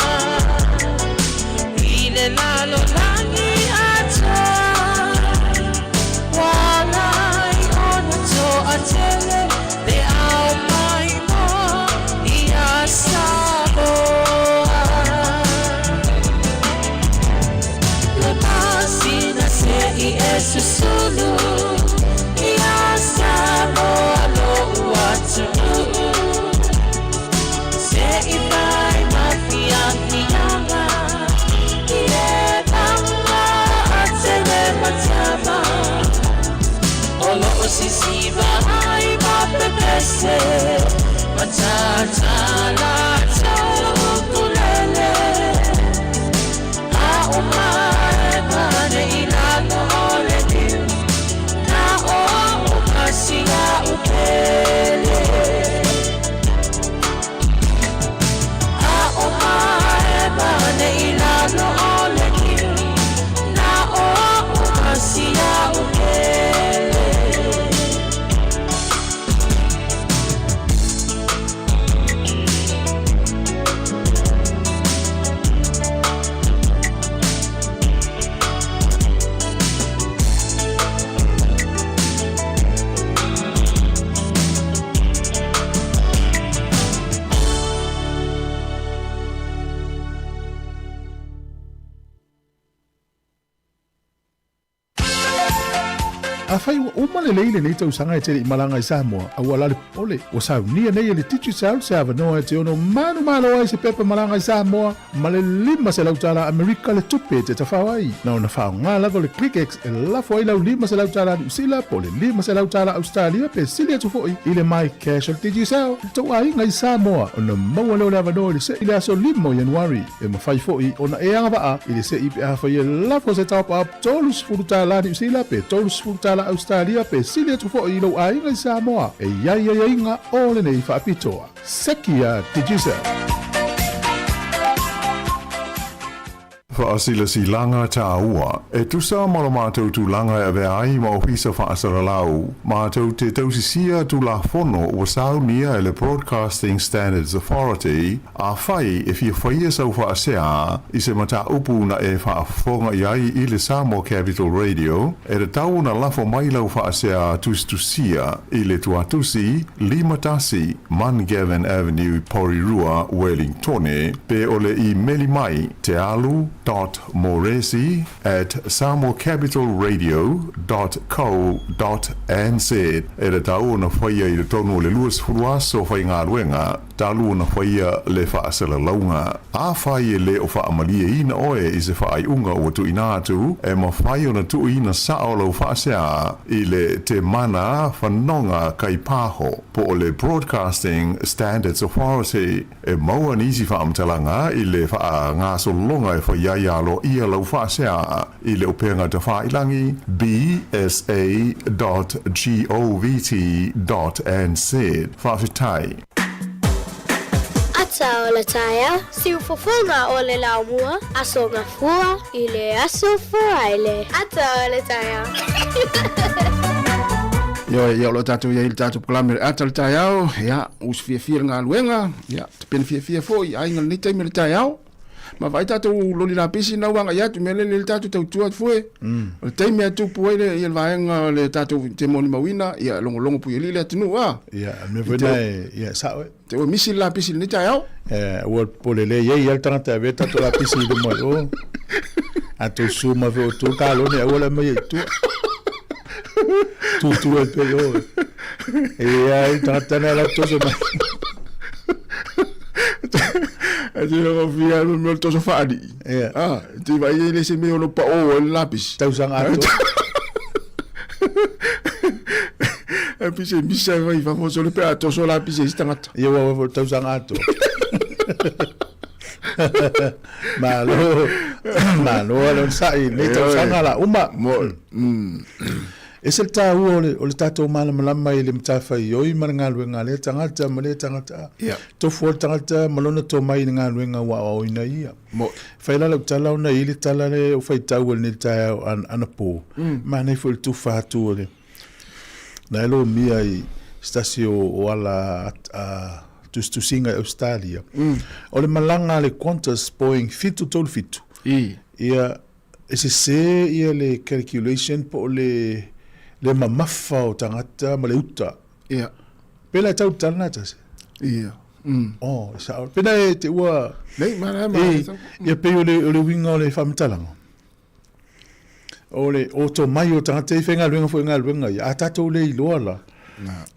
I le lalolagi atoa Ua ala ai ona toatele Le ao maimoa ia Samoa Le masina se'i e susulu Ia Samoa lo'u atunuu Se'i fai ma fiafiaga I e maga a tele ma tama O loo sisiva ai ma pepese Ma tata latou ukulele A o mae mane i lalo o le niu Na o a'u kasi a'u pele A o mae mane i lalo o le niu Na o a'u kasi a'u pele. Afai ua uma lelei lenei tausaga e te le i malaga i Samoa, a ua lale popole, ua saunia nei e le Digicel se avanoa e te ono manumalo ai se pepa malaga i Samoa ma le $500 tala Amerika le tupe e te tafao ai. Na ona faaaoga lava o le ClickX e lafo ai lau $500 tala Niu Sila po o le $500 tala Ausetalia pe sili atu foi i le MyCash o le Digicel i le tou aiga i Samoa ona maua lea o le avanoa i le se'i i le aso 5 o Ianuari. E mafai foi ona e agavaa i le se'i pe afai e lafo se top-up $30 Niu Sila pe $30 Ausetalia pe sili atu foi i lou aiga i Samoa. E i ai aiaiga o lenei faapitoa. Seki a Digicel. Faasilasilaga taua, e tusa ma lo matou tulaga e avea ai ma Ofisa Faasalalau, matou te tausisia Tulafono ua saunia e le Broadcasting Standards Authority, Afai e fia faia sau faasea i se mataupu na e faafofoga i ai i le Samoa Capital Radio, e tatau ona lafo mai lau faasea tusitusia i le Tuatusi 51 Mungavin Avenue, Porirua, Wellingtone, pe o le imeli mai, tealu dot moresi at samoacapitalradio dot co dot nz. E tatau ona faia i totonu o le 20 aso faigaluega talu ona faia le faasalalauga. Afai e le o faamalieina oe i se faaiuga ua tuuina atu, e mafai ona tuuina sao lau faasea i le Temana Fanoga Kaipaho po o le Broadcasting Standards Authority. E maua nisi faamatalaga i le faagasologa e fai ai aloaia lau faasea i le upega tafailagi bsa dot govt dot nz. Faafetai. Ata o le taeao, siufofoga o le laumua, Aso Gafua i le Aso Faraile. Ata o le taeao. Ioe, ia o lo o tatou i ai i le tatou polokalame o le Ata o le Taeao, ia, usu fiafia le galuega, ia, tapena fiafia foi aiga i lenei taimi o le taeao. Ma vaai tatou loli lapisi na ua agai atu, mea lele le tatou tautua atu foi. O le taimi a tupu ai le, ia le vaega o le tatou te molimauina, ia logologo puialii le atunuu a. Ia, o le mea foi lena e, ia, e sao e. Te ua misi le lapisi i lenei taeao. Eh, ua pole le iai a le tagata e avea tatou lapisi i luma i o. A tou susu mai foi o tou kalone aua le aumaia i tua. Tutu ai pea i o. E ai le tagata na la toso mai. E te whakawhia me mea o le toso whaari. Yeah. Ah, te vai e le se mea o lo pa o le lapisi. Tausaga atoa. E pise misa e vai fafo so le pe a toso lapisi e si tangata. Ia ua ua tausaga atoa. Malo, malo a le onosai i lenei tausaga la uma. Mo, Ese le taua o le, o le tatou malamalama i le matafaioi ma le galuega a lea tagata ma lea tagata. Yeah. Tofu ai le tagata ma lona tomai i le galuega ua aoaoina ia. Mo. Fai la lau tala ona e i ai le tala lea o faitau e lenei taeao an, anapo. Manaia foi le tufa atu o le, na e lomia i se tasi o, o ala a, tusitusiga i Ausetalia. O le malaga a le Qantas Boeing 737. I. Ia, E sese ia le calculation po o le le mamafa o tagata ma le uta. Ia. Pela e tau tala na tasi. Ia. Oh, e sao. Pena e te ua... Nei, mana e mana. E, ia pei o le, o le uiga o le faamatalaga. O le o tomai o tagata e faigaluega foi i galuega ia, a tatou le iloa la.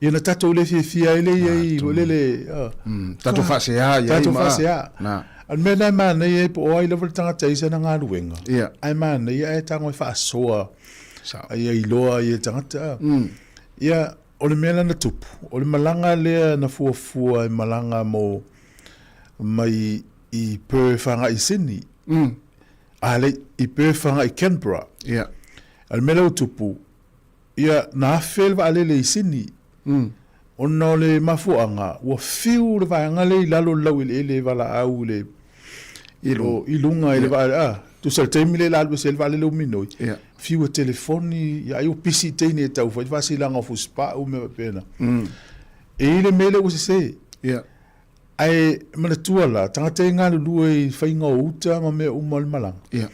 Ia na tatou le fiafia ai le ia i foi lele. Tatou faasea i ai. Tatou faasea. Na. A le mea lena e manaia ai po o ai lava le tagata e i sana galuega. Ia. Ae manaia ae tago e faasoa. Ia iloa ai e le tagata. Ia, o le mea la na tupu, o le malaga lea na fuafua e malaga mo mai i Perth agai i Sydney. A le i Perth agai i Canberra. Ia. A le mea la ua tupu, Ia, na afe le vaalele i Sini, ona o le mafuaaga ua fiu le vaega lea i lalo o le laueleele e valaau i le, i luga i le vaalele, a, tusa i le taimi lea o le a alu ese ai le vaalele ua minoi, fiu e telefoni, ia ai ua pisi i teine e tau fai le faasilaga o fusipau ma mea faapena. E i ai le mea lea ua sese. Ae manatua la, tagata e galulue i faiga o uta ma mea uma o le malaga. Yeah.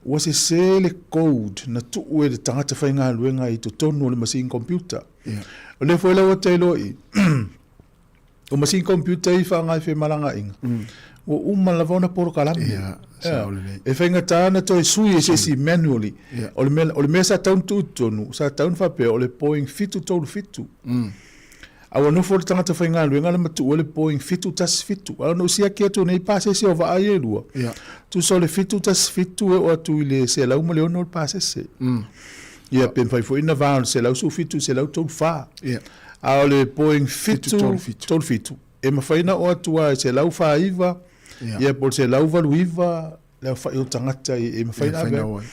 Ua sese le code na tuu e le tagata faigaluega i totonu o le masini computer. Yeah. O lea foi la ua tailo i, o masini computer i faaaoga i femalagaaiga, ua uma lava ona polokalame. Yeah, sao lelei. E faigata ona toe sui e se isi manually. Yeah. O le mea, o le mea sa tatau ona tuu i totonu, sa tatau ona faapea o le Boeing 737. A ua nofo le tagata faigaluega le matuu ai le Boeing 717. A ona ou siaki atu nei pasese o vaa ia e lua. Yeah. Tusa o le 717 e oo atu i le 106 le pasese. Ia pe mafai foi ona va o le 117 i le 134. Yeah. A o le Boeing 737 e mafai ona oo atu lava i 149 Yeah. ia po o le 189 le aofai o tagata e mafai ona ave ai.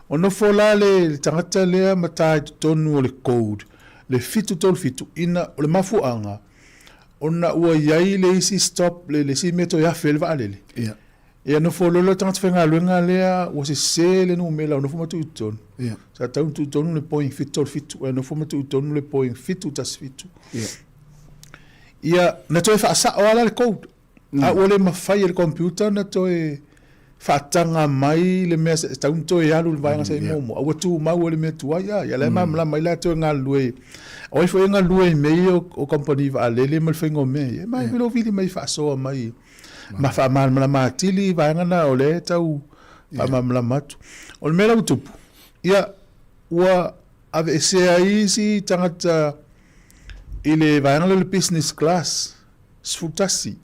O nofo la le tagata lea ma ta i totonu o le code le 737 ina o le mafuaaga ona ua i ai le isi stop le isi mea toe afe ai le vaalele. Ia. Ia nofo loa le tagata faigaluega lea ua sese le numera ua nofo ma tuu i totonu. Ia. Sa tatau ona tuu i totonu le Boeing 737 ae nofo ma tuu i totonu le Boeing 717. Ia. Ia na toe faasao lava la le code. A ua le mafai e le computer ona toe faataga mai le mea e tatau ona toe alu i le vaega sa i ai muamua, a ua tumau ai le mea tuai. A ia la e malamalama ai latou e galulue i, o ai foi e galulue i mea ia o kamupani vaalele ma le faiga o mea ia, e mai foi lou vili mai faasoa mai ma faamalamalama atili vaega na o lea e tau. Faamalamalama atu. O le mea la ua tupu, ia, ua aveesea ai isi tagata i le vaega lea o le business class, 11.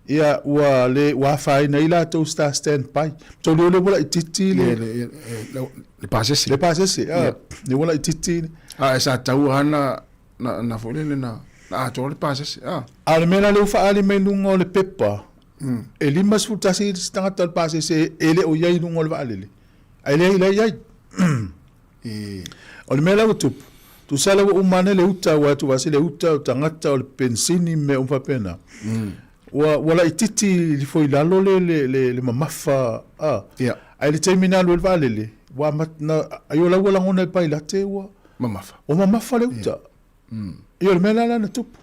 Ia, ua le, ua afaina ai latou sa stand by. Tolu le ua laitiiti le... Le pasese. Le pasese, ah. Le ua laitiiti. A e sa tau ana na na foi le na na atoa le pasese. Ah. A o le mea la lea ua faaali mai luga o le pepa, e 51 isi tagata o le pasese e le o i ai i luga o le vaalele. Ae leai la e i ai. O le mea la ua tupu, tusa la ua uma ane le uta, ua atu vase le uta o tagata o le penisini ma mea uma faapena. Ua, ua laitiiti ifo i lalo le, le, le, le mamafa, a. Ae i le taimi na alu ai le vaalele, ua amata, na, ai o la ua lagona e pailate ua. Mamafa. Ua mamafa le uta. Ia o le mea la lea na tupu.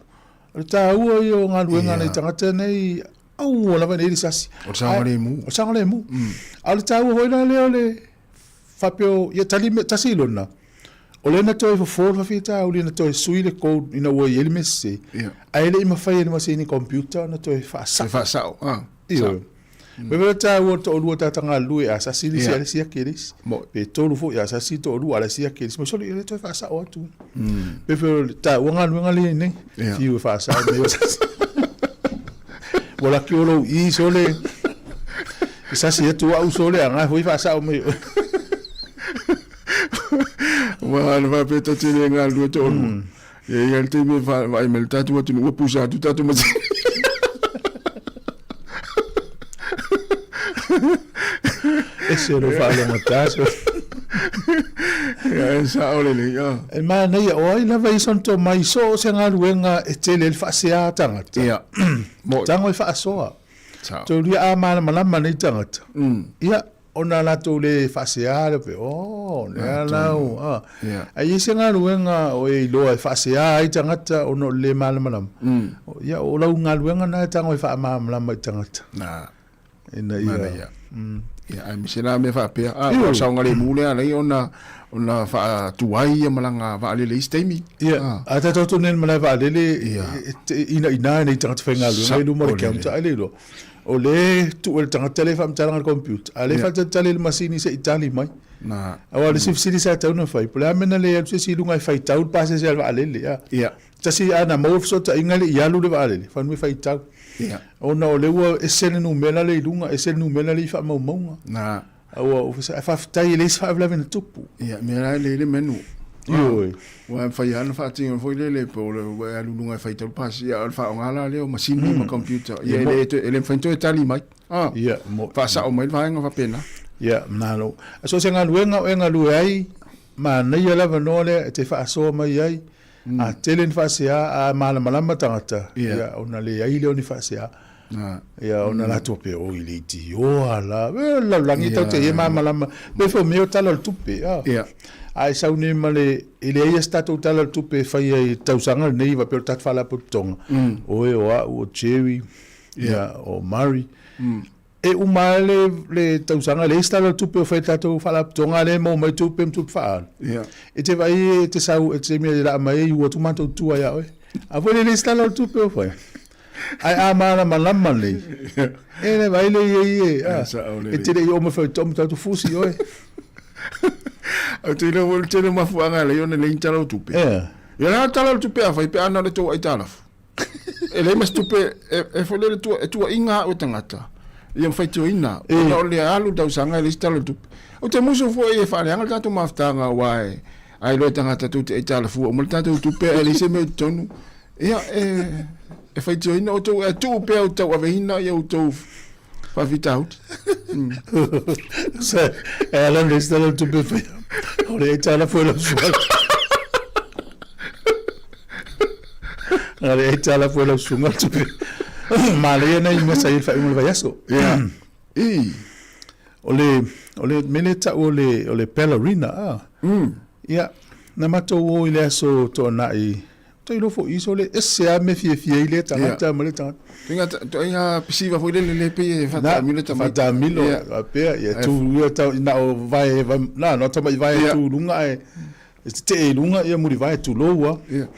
O le taua ia o galuega a nai tagata nei, aua lava ne i le sasi. O le saogalemu. O le saogalemu. A o le taua foi la lea o le faapea o, ia tali mea, tasi lona, o lea na toe fofo le faafitauli na toe sui le code ina ua i ai le mea sese, ae le i mafai e le masini computer ona toe faasao. Toe faasao, ah. Ioe. Pei foi taua o le toalua tagata galulue a sasi le isi a le siaki e le isi. Pe tolu foi a sasi le toalua a le siaki e le isi. Mo soli e le toe faasao atu. Pei foi o le taua galuega lea i nei. Fiu e faasao mea o sasi. Ua laki o lou i sole. E sasi atu au sole a ngai foi faasao mai. Ua ana faapea ta tele galulue toalua. E i ai le taimi e vaai mai le tatou atunuu ua pusa atu tatou masini. Ese o le faalogata so. Ia, e sao lelei, ah. E manaia, o ai lava ia sona tomai so o se galuega e tele ai le faasea a tagata. Ia. Mo. Tago e faasoa. Sao. Taulia a malamalama nei tagata. Ia, ona latou le faasea lea pe, oh, lea lau, ah. Ae i ai se galuega o e iloa e faasea ai tagata ona o le le malamalama, ia, o lau galuega lena e tago e faamalamalama i tagata. Na. Ina ia. Manaia. Ia, aemaise la mea faapea, ah, o saogalemu lea alai ona ona faatuai ia malaga vaalele i isi taimi. Ia, a tatou tonu i le malae vaalele, e inaina i tagata faigaluega i luma o le counter, ai le iloa. O lea e tuu e le tagata lea e faamatalaga i le computer, a o lea e faatalitali i le masini se i tali mai. Na. Aua o le isi fesili sa tatau ona fai, po o le a le mea na le alu se isi i luga e faitau le pasese a le vaalele, a. Ia. Tasi a na maua le fesootaiga e le i alu le vaalele, faanui e faitau. Ia. Ona o lea ua ese le numera lea i luga, ese le numera lea i faamaumauga. Na. Aua ua ae faafetai e leai se faalavelave na tupu. Ia, mea la e lelei le menu. Ioe. Ua mafai lava ona faatino foi lele po o le ua e alu i luga e faitau le pasi, a o le faaaoga la lea o masini ma computer. Ia, e le e le mafai ona toe tali mai. Ah, Ia, mo. Faasao mai le vaega faapena. Ia, malo. So o se galuega o e galue ai, manaia le avanoa lea e te faasoa mai ai, A tele ni faasea, a malamalama tagata, ia, ona leai lea o ni faasea. Ia, ona latou faapea, oi, le itioa la. E, le lalolagi tatou te i e malamalama. Pei foi o mea o Tala o le Tupe, a. A e sau nei ma le, e leai lava se tatou Tala o le Tupe e faia i le tausaga lenei faapea o le tatou Faalapotopotoga, oe o au, o Jerry, ia, o Murray. E uma lava le tausaga, leai se tala o le tupe o fai e le tatou faalapotopotoga, a lea e maua mai tupe ma tupe faaalu. E te vaai e te sau, e te taimi e laa mai ai, ua atu matou tua ia oe. A foi lea e leai se tala o le tupe o fai. Ae a malamalama nei, e le vaai lea i ai e, a, e te le i oo mai foi i ma tatou fusi oe. Ou te iloa foi le tele o mafuaaga e ala ai ona leai ni tala o tupe. Ia la tala o le tupe a fai pe a na o le tou aitalafu. E leai ma se tupe e foi lele e tuuaiga au e tagata ia ma faitioina ona o le alu tausaga e leai se tala o le tupe. Ou te musu foi e faaleaga le tatou mafutaga aua e a iloa e tagata tou te aitalafua uma le tatou tupe ae leai se mea i totonu. Ia e faitioina outou ae tuu pea ou tauaveina ia outou faafitauli. E ala le se tala o le tupe e faia. O le aitalafu e lau suaga. Na le aitalafu e lau susuga le tupe. Manaia nai mea sa i ai le faaiuga o le vaiaso. Ia. I. O le, o le mea lea e tau o le, o le ballerina. Ah. Ia, na matou o i le aso Toonai Te iloa foi iso le ese lava mea fiafia ai lea tagata ma lea tagata. Tuiga tuiga pisiva foi lele le pei e faatamilo tamaiti. Faatamilo faapea ia tu ia tau na o vae na no tamai vae tu lunga ae e tetee i luga ia mulivae tulou lava.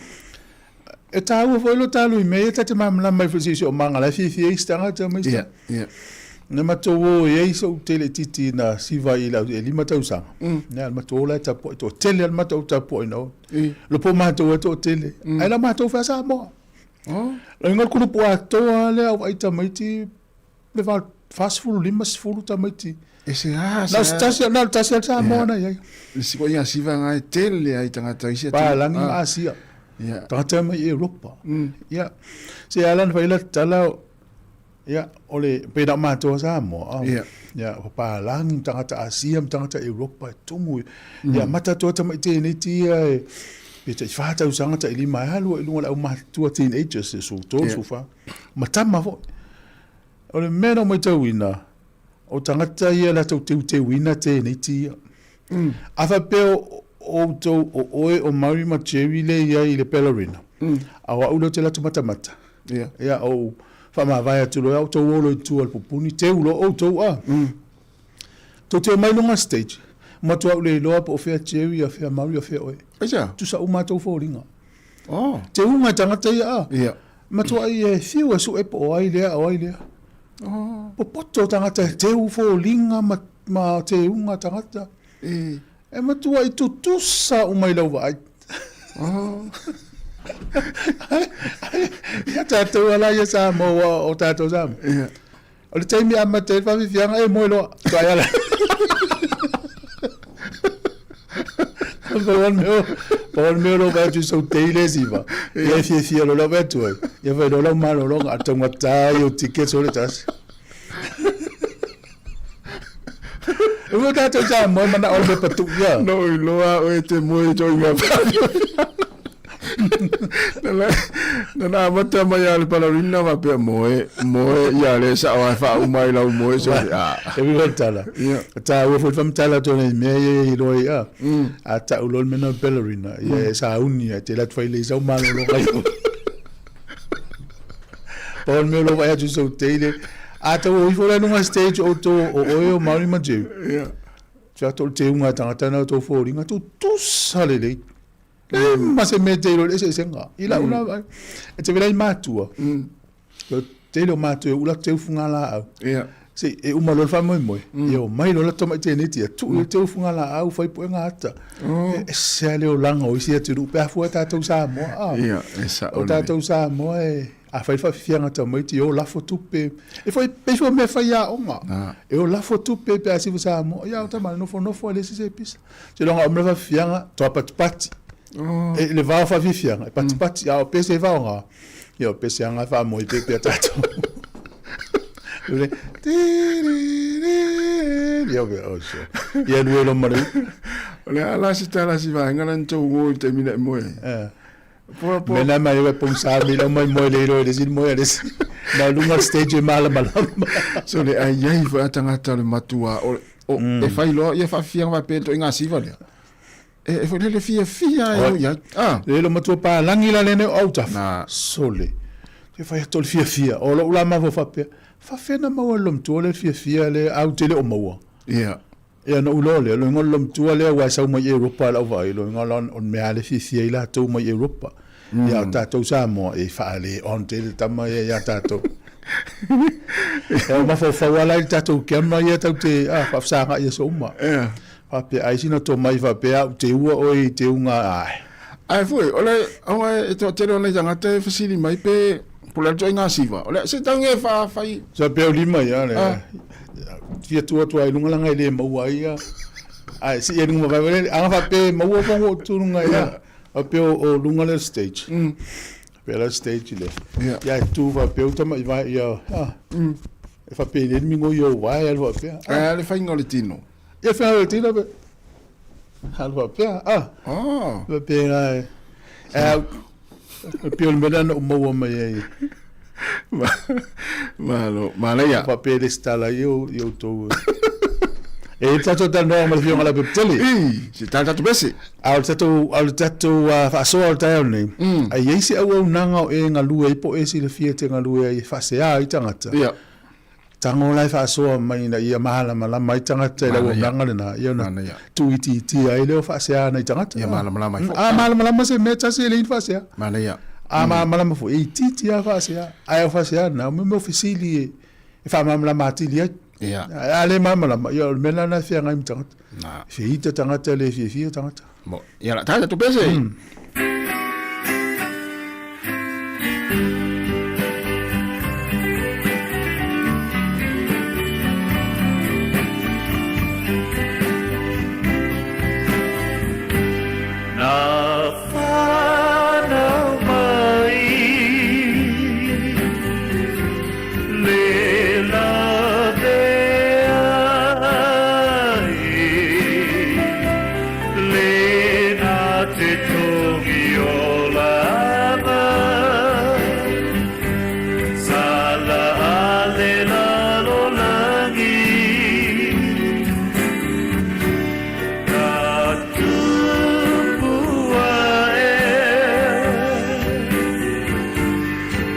E taua foi lo ta alu i mea ia ta te malamalama ai foi i le siosiomaga la e fiafia ai isi tagata ma isi tagata. Na matou o e ai so'u tele itiiti na siva i lau e 5 tausaga. Ia, le matou o la e tapuai, toatele lava le matou tapuaiga o. Lopo matou e toatele. Ae la matou fai Samoa. O le kulupu atoa lea o vaai tamaiti le 40 50 tamaiti. E se a se. Na tasi na tasi al Samoa na iai. Le si ko ia siva ngai tele ai tagata isi atu. Palangi ma Asia. Ia. Tagata mai Europa. Ia. Se ala na fai la tala Ia, o le, pei na o matou a Samoa, Ia. Ia, o papalagi ma tagata Asia ma tagata Europa e tumu. Ia, amata atu ai tamai teenage ia e, pe tai 4 tausaga, tai 5 e alu ai i luga o le aumatutua teenagers, e 13, 14. Ma tama foi. O le mea na ou matauina, o tagata ia latou teuteuina teenage ia. A faapea o outou, o oe, o Murray ma Jerry lea e i ai i le ballerina, a o au lea ou te alu atu matamata, Ia. Ia, ou faamavae atu loa, outou o loa i tua o le pupuni, teu loa outou a. Tou te omai luga stage, matua ou le iloa po o fea Jerry, a fea Murray, a fea oe. Aisea? Tusa uma a tou foliga. Oh. Teuga e tagata ia a. Ia. Matua ai e fiu e sue po o ai lea, o ai lea. Oh. Popoto tagata e teu foliga ma, ma teuga tagata. E. E matua i tutusa uma i lau vaai. Oh. Ia tatou ala ia Samoa o tatou Samoa. Ia. O le taimi amata ai le faafiafiaga e moe loa. Tuai ala. Pau le mea, pau le mea o lou vaai atu i sou tei le siva. Ia e fiafia loa lau vaai atu ai. Ia fai loa lau malologa a taugata ia o tickets o le tasi. Ua tatou Samoa manao le mea patuʻu ia. No iloa oe te moe to inga Na na amata mai a le ballerina faapea moe, moe ia le sao ai faauma i lau moe so a. E ui tala. Ia. Taua foi le faamatala atu nei mea ia e iloa ai a. A tau loa le mea lena o le ballerina, ia e sauni ia e te alu atu fai lelei sau malologa i o. Pau le mea o lou vaai atu i sou teile. A tau o ifo la i luga stage o outou o oe o Maori ma Jerry. Yeah. Tia atu o le teuga e tagata na outou foliga, tutusa lelei. Le ma se mea te iloa i le eseesega. I lau la vaai. E te vela i matua. O tele o matua e ula teu fugalaau. Yeah. Se e uma loa le faamoemoe, ia omai loa latou tamai teineiti ia tuu i le teu fugalaau fai puega ata. E ese lava le olaga o isi atunuu pe a fua tatou Samoa. Ah. Ia, e sao O tatou Samoa e a fai le faafiafiaga tamaiti e o lafo tupe. E foi pei foi o mea fai aoga. E o lafo tupe pe a siva Samoa. Ia o tama nofonofo e le isi se pisa. Seiloga uma le faafiafiaga toa patipati. E le va o faafiafiaga e patipati a o pese e faaaoga. Ia o pese lava e faamoe pepe a tatou. Le ti ri ri ia o sure. Ia lue lo ma le upu. O le a la se tala si vaega la na tou o i le taimi na e moe ai. Eh. Po po. Mena mai e pongsa mi lau mai moe le iloa i le isi moe a le isi. Na luga le stage e malamalama. So le ai ai foi a tagata o le matua o, o e fai loa ia faafiafiaga faapea le ituaiga siva lea. E, e foi le fiafia e o iai. Ah. Le lo matua palangi la lene o autafa. Na. Sole. Te fai atu o le fiafia. O lou la mafaufau faapea, faafefea na maua e le lomatua le fiafia le au tele o maua. Ia. Ia ona ou iloa lea, loiga o le lomatua lea aua e sau mai Europa i lau vaai, loiga o le mea lava lea e fiafia ai latou mai Europa. Ia o tatou Samoa, e faale on tele tama ia ia tatou. E o mafaufau lava la i le tatou camera ia tatou te faafesagai i aso uma. Ia. Faapea ai sina tomai faapea au teua oe i teuga ae. Ae foi, o le aua e toatele o nai tagata e fesili mai pe po o le a le ituaiga siva. O le se tagi e fai. Sa pea o lima ia le. Fia tu atu ai lunga langa e le maua ai ia. Ae si ia lunga ma vai anga faapea e maua pa ngo tu lunga ia. Faapea o lunga le stage. Faapea la stage le. Ia e tu faapea uta mai vai ia. E faapea i le mingo i o vai alu faapea. Ae le faiga o le tino. Ia faiga o le tino pe. Alu faapea. Ah. Oh. Faapea la e. E pei o le mea lea na ou maua mai ai. Malo, manaia. Faapea le resitala ai i outou. E i ai le tatou talanoaga ma le Afioga ia Laupepa-tele. I, se tala tatou pese. A o le tatou, a o le tatou faasoa o le taeao lenei, a i ai se auaunaga o e galue ai po o e silafia e te galue ai e faasea ai tagata, Ia. tago la e faasoa mai ina ia malamalama ai tagata i le auaunaga lena, ia ona tuuitiitia ai lea o faasea nai tagata. Ia malamalama ai foi. A malamalama se mea tasi e leai ni faasea. Manaia. A malamalama foi, e itiiti lava faasea. Ae o faasea na, o mea o fesili e. e faamalamalama atili ai. Ia. A le malamalama, ia o le mea lena e feagai ma tagata. Na. E fia ita tagata, e le fiafia tagata. Mo, ia la tata tu pese. Na whanau mai le lavea ai le na te tongi o lava sa la ale lalolangi ka tupu ae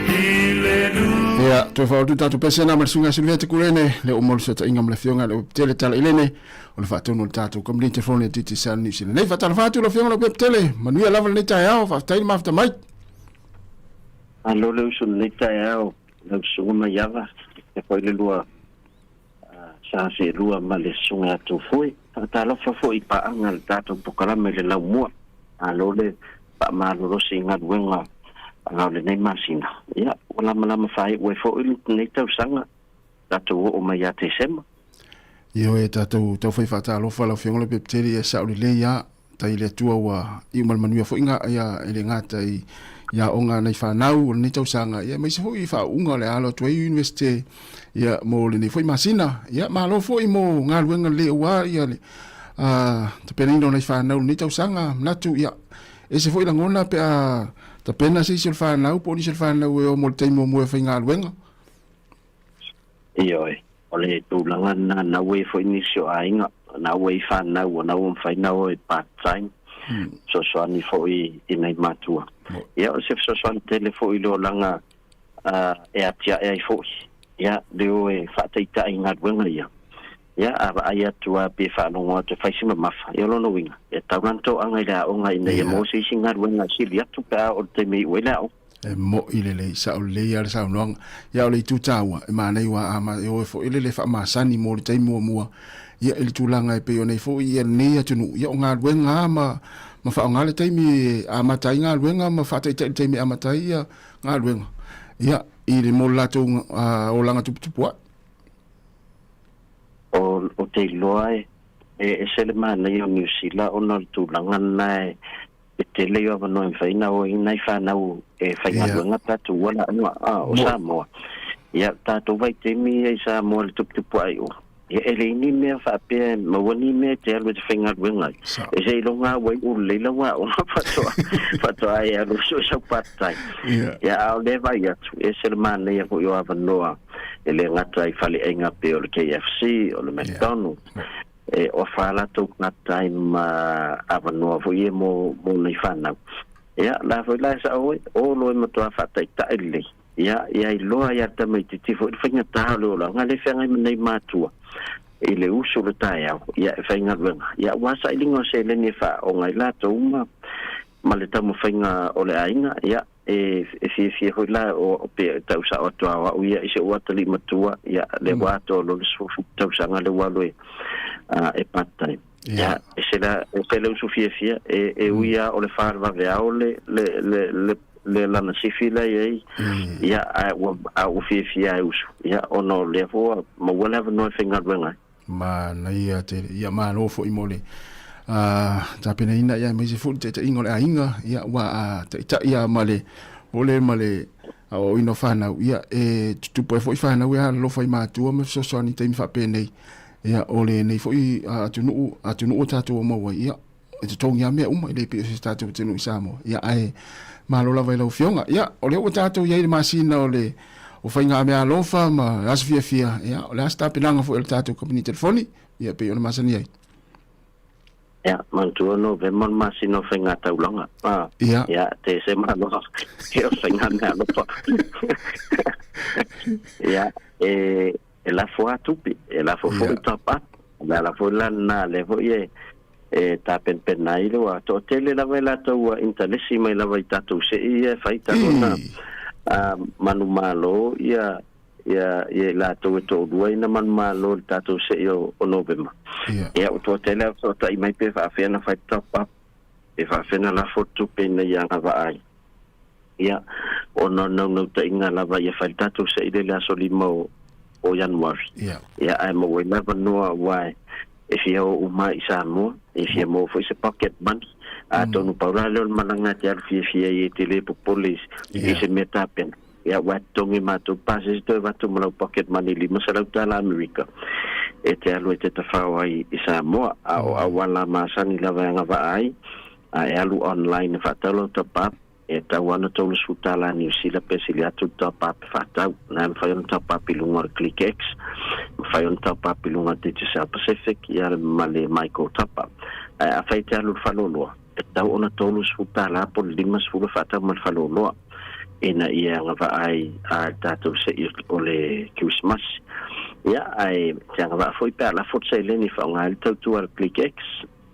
i le nuu. Ia, toe faaulutu tatou pese na ma le susuga Sylvia Tikulene, le uma o le fesootaiga ma le afioga i le Uepetele Talailene, o le faatonu o le tatou kamupani telefoni a Digicel New Zealand nei. Faatalofa atu i lau afioga i le Uepetele, manuia lava lenei taeao, faafetai le mafuta mai. Malo le uso lenei taeao, lau susuga Maiava, faapea foi le lua sa seelua ma le susuga ia Tofoe. Faatalofa foi i paaga a le tatou polokalame i le laumua. Malo le faamalolosi i galuega o lenei masina. Ia, ua lamalama faaiu ai foi lenei tausaga, tatou oo mai ia Tesema. Ioe, tatou taufai faatalofa lau Afioga Lopepe-Tele, ia sao lelei lava. Tai le Atua ua iu ma le manuia foi nga, ia, e le gata i, i aoga a nai fanau o lenei tausaga, ia, aemaise foi i faauuga o le a alo atu ai Iunivesite, ia, mo lenei foi masina. Ia, malo foi mo galuega lelei aua, ia, le, a, tapenaina o nai fanau i lenei tausaga. Manatu, ia, ese foi lagona pe a tapena se isi o le fanau po o nisi o le fanau e o mo le taimi muamua e faigaluega. Ioe, o le tulaga lena, na ua i ai foi nisi o aiga, na ua i fanau, na ua mafai ona o e part time, fesoasoani foi i nai matua. Ia, o se fesoasoani tele foi i le olaga e atiae ai foi, ia, le o e faataitai i galuega ia. Ia, a vaai atu lava pe faalogo atu e fai si mamafa, ia o lona uiga, e tatau la ona toaga i le aoga ina ia maua se isi galuega e sili atu pe a oo i le taimi e iu ai le aoga. E mo'i lelei, sao lelei lava le saunoaga. Ia o le itu taua, e manaia aua a ma, e o ai foi le le faamasani mo le taimi muamua, ia i le tulaga e pei ona i ai foi ia lenei atunuu, ia o galuega lava ma, ma faaaoga le taimi e amata ai galuega ma faataitai le taimi e amata ai ia galuega, ia i le mo le latou olaga tuputupua'i. O, ou te iloa e, e ese le manaia o Niu Sila ona o le tulaga lena e, E tele i avanoa e mafai ona o ai nai fanau e faigaluega pe a tuua le aoga o Samoa. Ia, tatou vaitaimi ia i Samoa i le tuputupu ae o, ia e leai ni mea faapea e maua ni mea e te alu e te faigaluega ai. E seiloga lava ua iu lelei lau aoga faatoa, faatoa e alu e sue sau part time. Ia, a o lea e vaai atu, e ese le manaia foi o avanoa e le gata i faleaiga pei o le KFC, o le McDonald's, E ofa latou tagata ai ma avanoa foi ia mo, mo nei fanau. Ia, la foi la e sao oi, o lo e matoa faataitai lelei. Ia, ia iloa ia le tamaitiiti foi le faigata o le olaga le feagai ma nei matua i le usu o le taeao, ia e faigaluega. Ia, aua sailiga o seleni e faaoga ai latou ma, ma le taumafaiga o le aiga, ia, e fiafia foi la o pe tau sao atu a o au ia i si ou atalii matua, ia, lea ua atoa loa le 17 tausaga lea ua alu e, e part time. Ia, e se la, e se le usu fiafia, e, e ui lava o le fa o le vaveao le, le, le, le, le lana sifi la e i ai, ia, ae ua, a ua fiafia lava e usu, ia, ona o lea foi ua maua le avanoa e faigaluega ai. Manaia tele. Ia malo foi mo le tapenaina ia aemaise foi le taitaiga o le aiga, ia aua a taitai lava ma le pole ma le aoaoina o fanau, ia e tutupu ai foi fanau e alolofa i matua ma fesoasoani i taimi faapenei. Ia o lenei foi atunuu, atunuu o tatou o maua ai, ia e totogi lava mea uma, e le pei o se tatou atunuu i Samoa. Ia ae malo lava i lau Afioga. Ia o lea ua tatou i ai i le masina o le o faigameaalofa ma le aso fiafia, ia o le a se tapenaga foi a le tatou kamupani telefoni, ia pei ona masani ai. Ia, manatua Novema o le masina o faigataulaga. A, Ia. ia, Tesema loa, ia o faigameaalofa. Ia, e, e lafo lava tupe, e lafo foi top up. O le ala foi la lena, lea foi e, e tapenapena ai le ua toatele lava i latou ua intalesi mai lava i tatou sei ia e fai talu ona manumalo ia Ia, ia i latou e toalua ina manumalo i le tatou se'i o, o Novema. Ia. Ia, ua toatele lava fesootai mai pe faapefea ona fai top up, pe faapefea ona lafo le tupe ina ia agavaa ai. Ia, ona o le naunautaiga lava ia fai le tatou se'i lea i le aso 5 o, o Ianuari. Ia. Ia, ae maua ai le avanoa aua e, e fia o uma i Samoa, e fia maua foi se pocket money. Atonu pau la lea o le malaga e te alu fiafia ai e te le popole i se mea tapena. Ia, ua totogi matou pasese toe avatu ma lau pocket money $500 Amerika e te alu e te tafao ai i Samoa. A o auala masani lava e agavaa ai, a e alu online e faatau lau top up, e tau ana $30 Niu Sila pe sili atu le top up e faatau. Na e mafai ona top up i luga o le ClickX, mafai ona top up i luga o le Digicel Pacific, ia ma le Myco Top Up. Ae afai e te alu i le faleoloa, e tatau ona $30 po o le $50 e faatau ma le faleoloa ina ia agavaa ai a le tatou se'i o le Kerisimasi. Ia, ae te agavaa foi pe a lafo le seleni e faaaoga ai le tautua a le ClickX,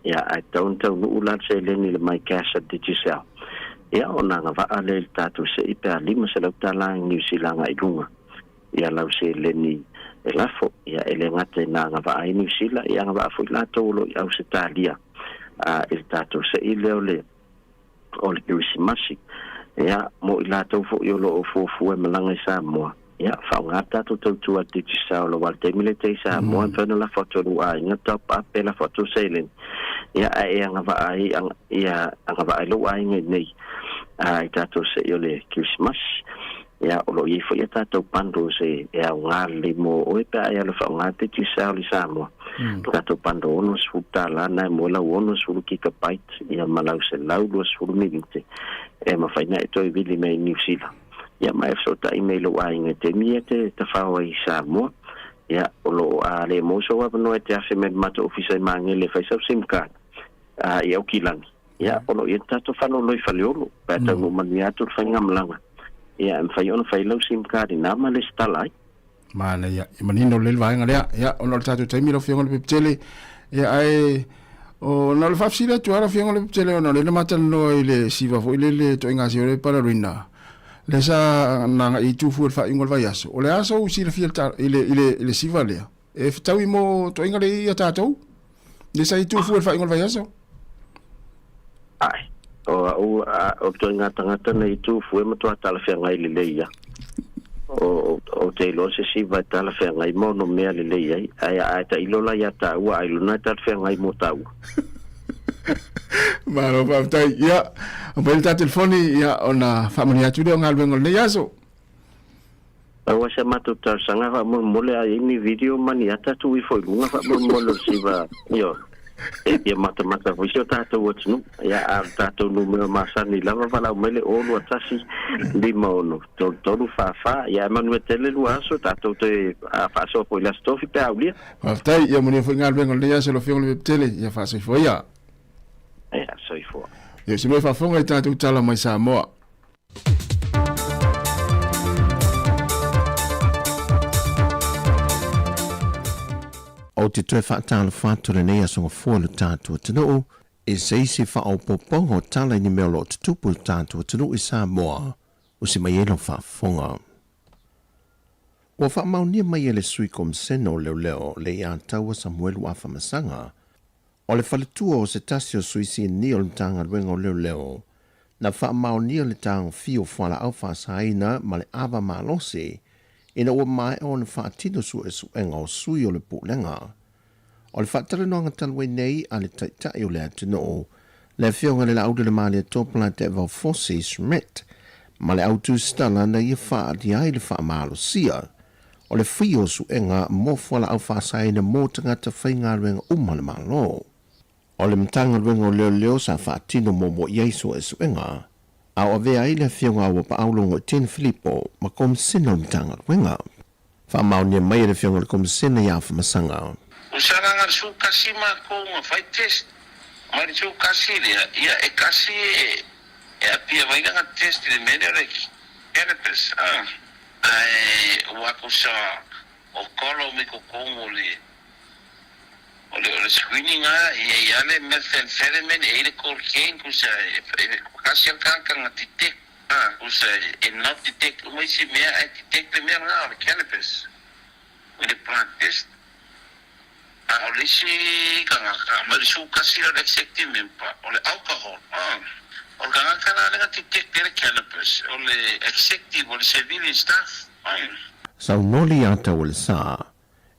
ia, ae tatau ona taunuu la le seleni i le MyCash a le Digicel. Ia, ona agavaa lea i le tatou se'i pe a $500 i Niu Sila agai i luga ia lau seleni e lafo. Ia, e le gata ina agavaa ai Niu Sila, ia agavaa foi latou o lo o i Ausetalia i le tatou se'i lea o le o le Kerisimasi. Ia, mo i latou foi o lo o fuafua e malaga i Samoa, ia, faaaoga le tatou tautua a le Digicel aua le taimi lea e te i Samoa, e mafai ona lafo atu e lou aiga top up pe lafo atu seleni, ia, ae e agavaa ai, ia agavaa ai lou aiga i inei i tatou se'i o le Kerisimasi. Ia, o lo o i ai foi a tatou bundles e, e aoga lelei mo oe pe a e alu e faaaoga le Digicel i Samoa. Lo tatou bundle $60 na e maua lau 60 gigabyte ia ma lau 120 minute e mafai ona e toe vili mai i Niu Sila. Ia ma e fesootai mai i lou aiga i taimi ia te tafao ai i Samoa. Ia, o lo o a le maua sou avanoa e te afe mai i le matou ofisa i Magele e fai sau sim card i Aukilani. Ia, o lo o i ai le tatou faleolo i Faleolo, pe a taunuu manuia atu le faigamalaga. Ia, e mafai ona fai lau sim card i ina ma lesitala ai. Manaia, ia manino lelei le vaega lea. Ia, ona o le tatou taimi lau Afioga i le Pepetele, ia ae o na o le faafesili atu lava lau Afioga i le Pepetele ona o lea na ma talanoa i le siva foi lele ituaiga siva lea Palarina, lea sa na agai i Tufua i le faaiuga o le vaiaso. O le a sou silafia i le, i le, i le siva lea? E fetaui mo ituaiga lea ia tatou? Lea sa i Tufua i le faaiuga o le vaiaso? Ae, o au, o ituaiga tagata nei i Tufua e matua talafeagai lelei ia. O, o, te iloa se siva e talafeagai ma ono mea lelei ai. Ae a e tailo la ia tāua, ailoga e talafeagai mo tāua. Malo faafetai. Ia, aumai le ta telefoni, ia, ona faamanuia atu lea o galuega o lenei aso. Aua si a matou talosaga faamolemole a i ai ni video ma ni ata tuu ifo i luga faamolemole o le siva ioe e fia matamata foi si o tatou atunuu ia a o le tatou numera masani lava valaau mai le 0 2 1 5 6 3 3 4 4 ia ae manuia tele lua aso tatou toe faasoa foi i le aso tofi pe a aulia. Faafetai, ia manuia foi galuega o lenei aso lau Afioga i le Pepetele, ia faasoifua ia. Ia soifua. Ia se mea faafofoga i tatou tala mai Samoa. Ou te toe faatalofa atu lenei aso gafua i lo tatou atunuu i se isi faaopoopoga o tala i ni mea o lo o tutupu i lo tatou atunuu i Samoa usi mai ai lau faafofoga. Ua faamaonia mai e le Sui Komisena o Leoleo le Iataua Samuelu Afamasaga O le faletua o se tasi o sui sinia o le Matagaluega o Leoleo, na faamaonia le tagofia o fualaau faasaina ma le ava malosi ina ua maea ona faatino suesuega o sui o le Pulega. O le faatalanoaga talu ai nei a le Taitai o le atunuu, le Afioga i le Laaulialemalietoa Platevo Fosi Schmidt ma le au tusitala na ia faaalia ai le faamalosia o le fia o suega mo fualaau faasaina mo tagata faigaluega uma a le Malo. O le Matagaluega o Leoleo sa faatino muamua i ai suesuega, a o avea ai le Afioga a Uapaau Logoitini Filipo ma Komisena o le Matagaluega. Faamaonia mai e le Afioga i le Komisena ia Afamasaga. O Sagaga su kasi makou na fai test mai le su kasi lea ia e kasi e apia mai lana test i le mea lea o le cannabis a. Ae ua kusa o kolo me totonu o le o le o le screening a e i ai le methamphetamine e i ai le cocaine kusa e kasi a le tagata na detect. Tusa e not detect uma isi mea ae detect le mea lena o le cannabis i le plant test. A o le isi tagata mai le 11 lea o le executive member o le alcohol. O le tagata la lea na detect ai le cannabis o le executive o le civilian staff. Saunoa le iata o le sa.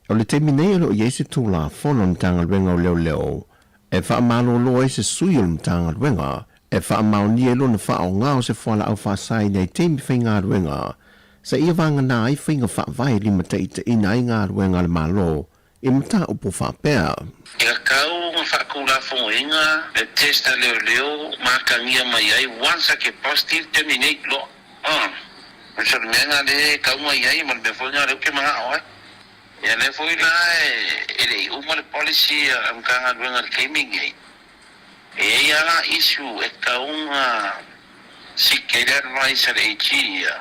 O le taimi nei o lo o i ai se Tulafono a le Matagaluega o Leoleo e faamalolo ai se sui o le Matagaluega e faamaonia ai lona faaaoga o se fualaau faasaina i taimi faigaluega seia vagana ai faiga faavae e limataitaiina ai galuega a le Malo i mataupu faapea. E tatau ona faatulafonoina le test a leoleo ma atagia mai ai once a ke positive terminate loa. O le mea lena lea e tau mai ai ma le mea foi lena lea ou te manao ai. Ia lea foi la e le i uma le policy a le Matagaluega i le taimi lenei, e i ai lava la issue e tatau ona seek ai le advice a le AG ia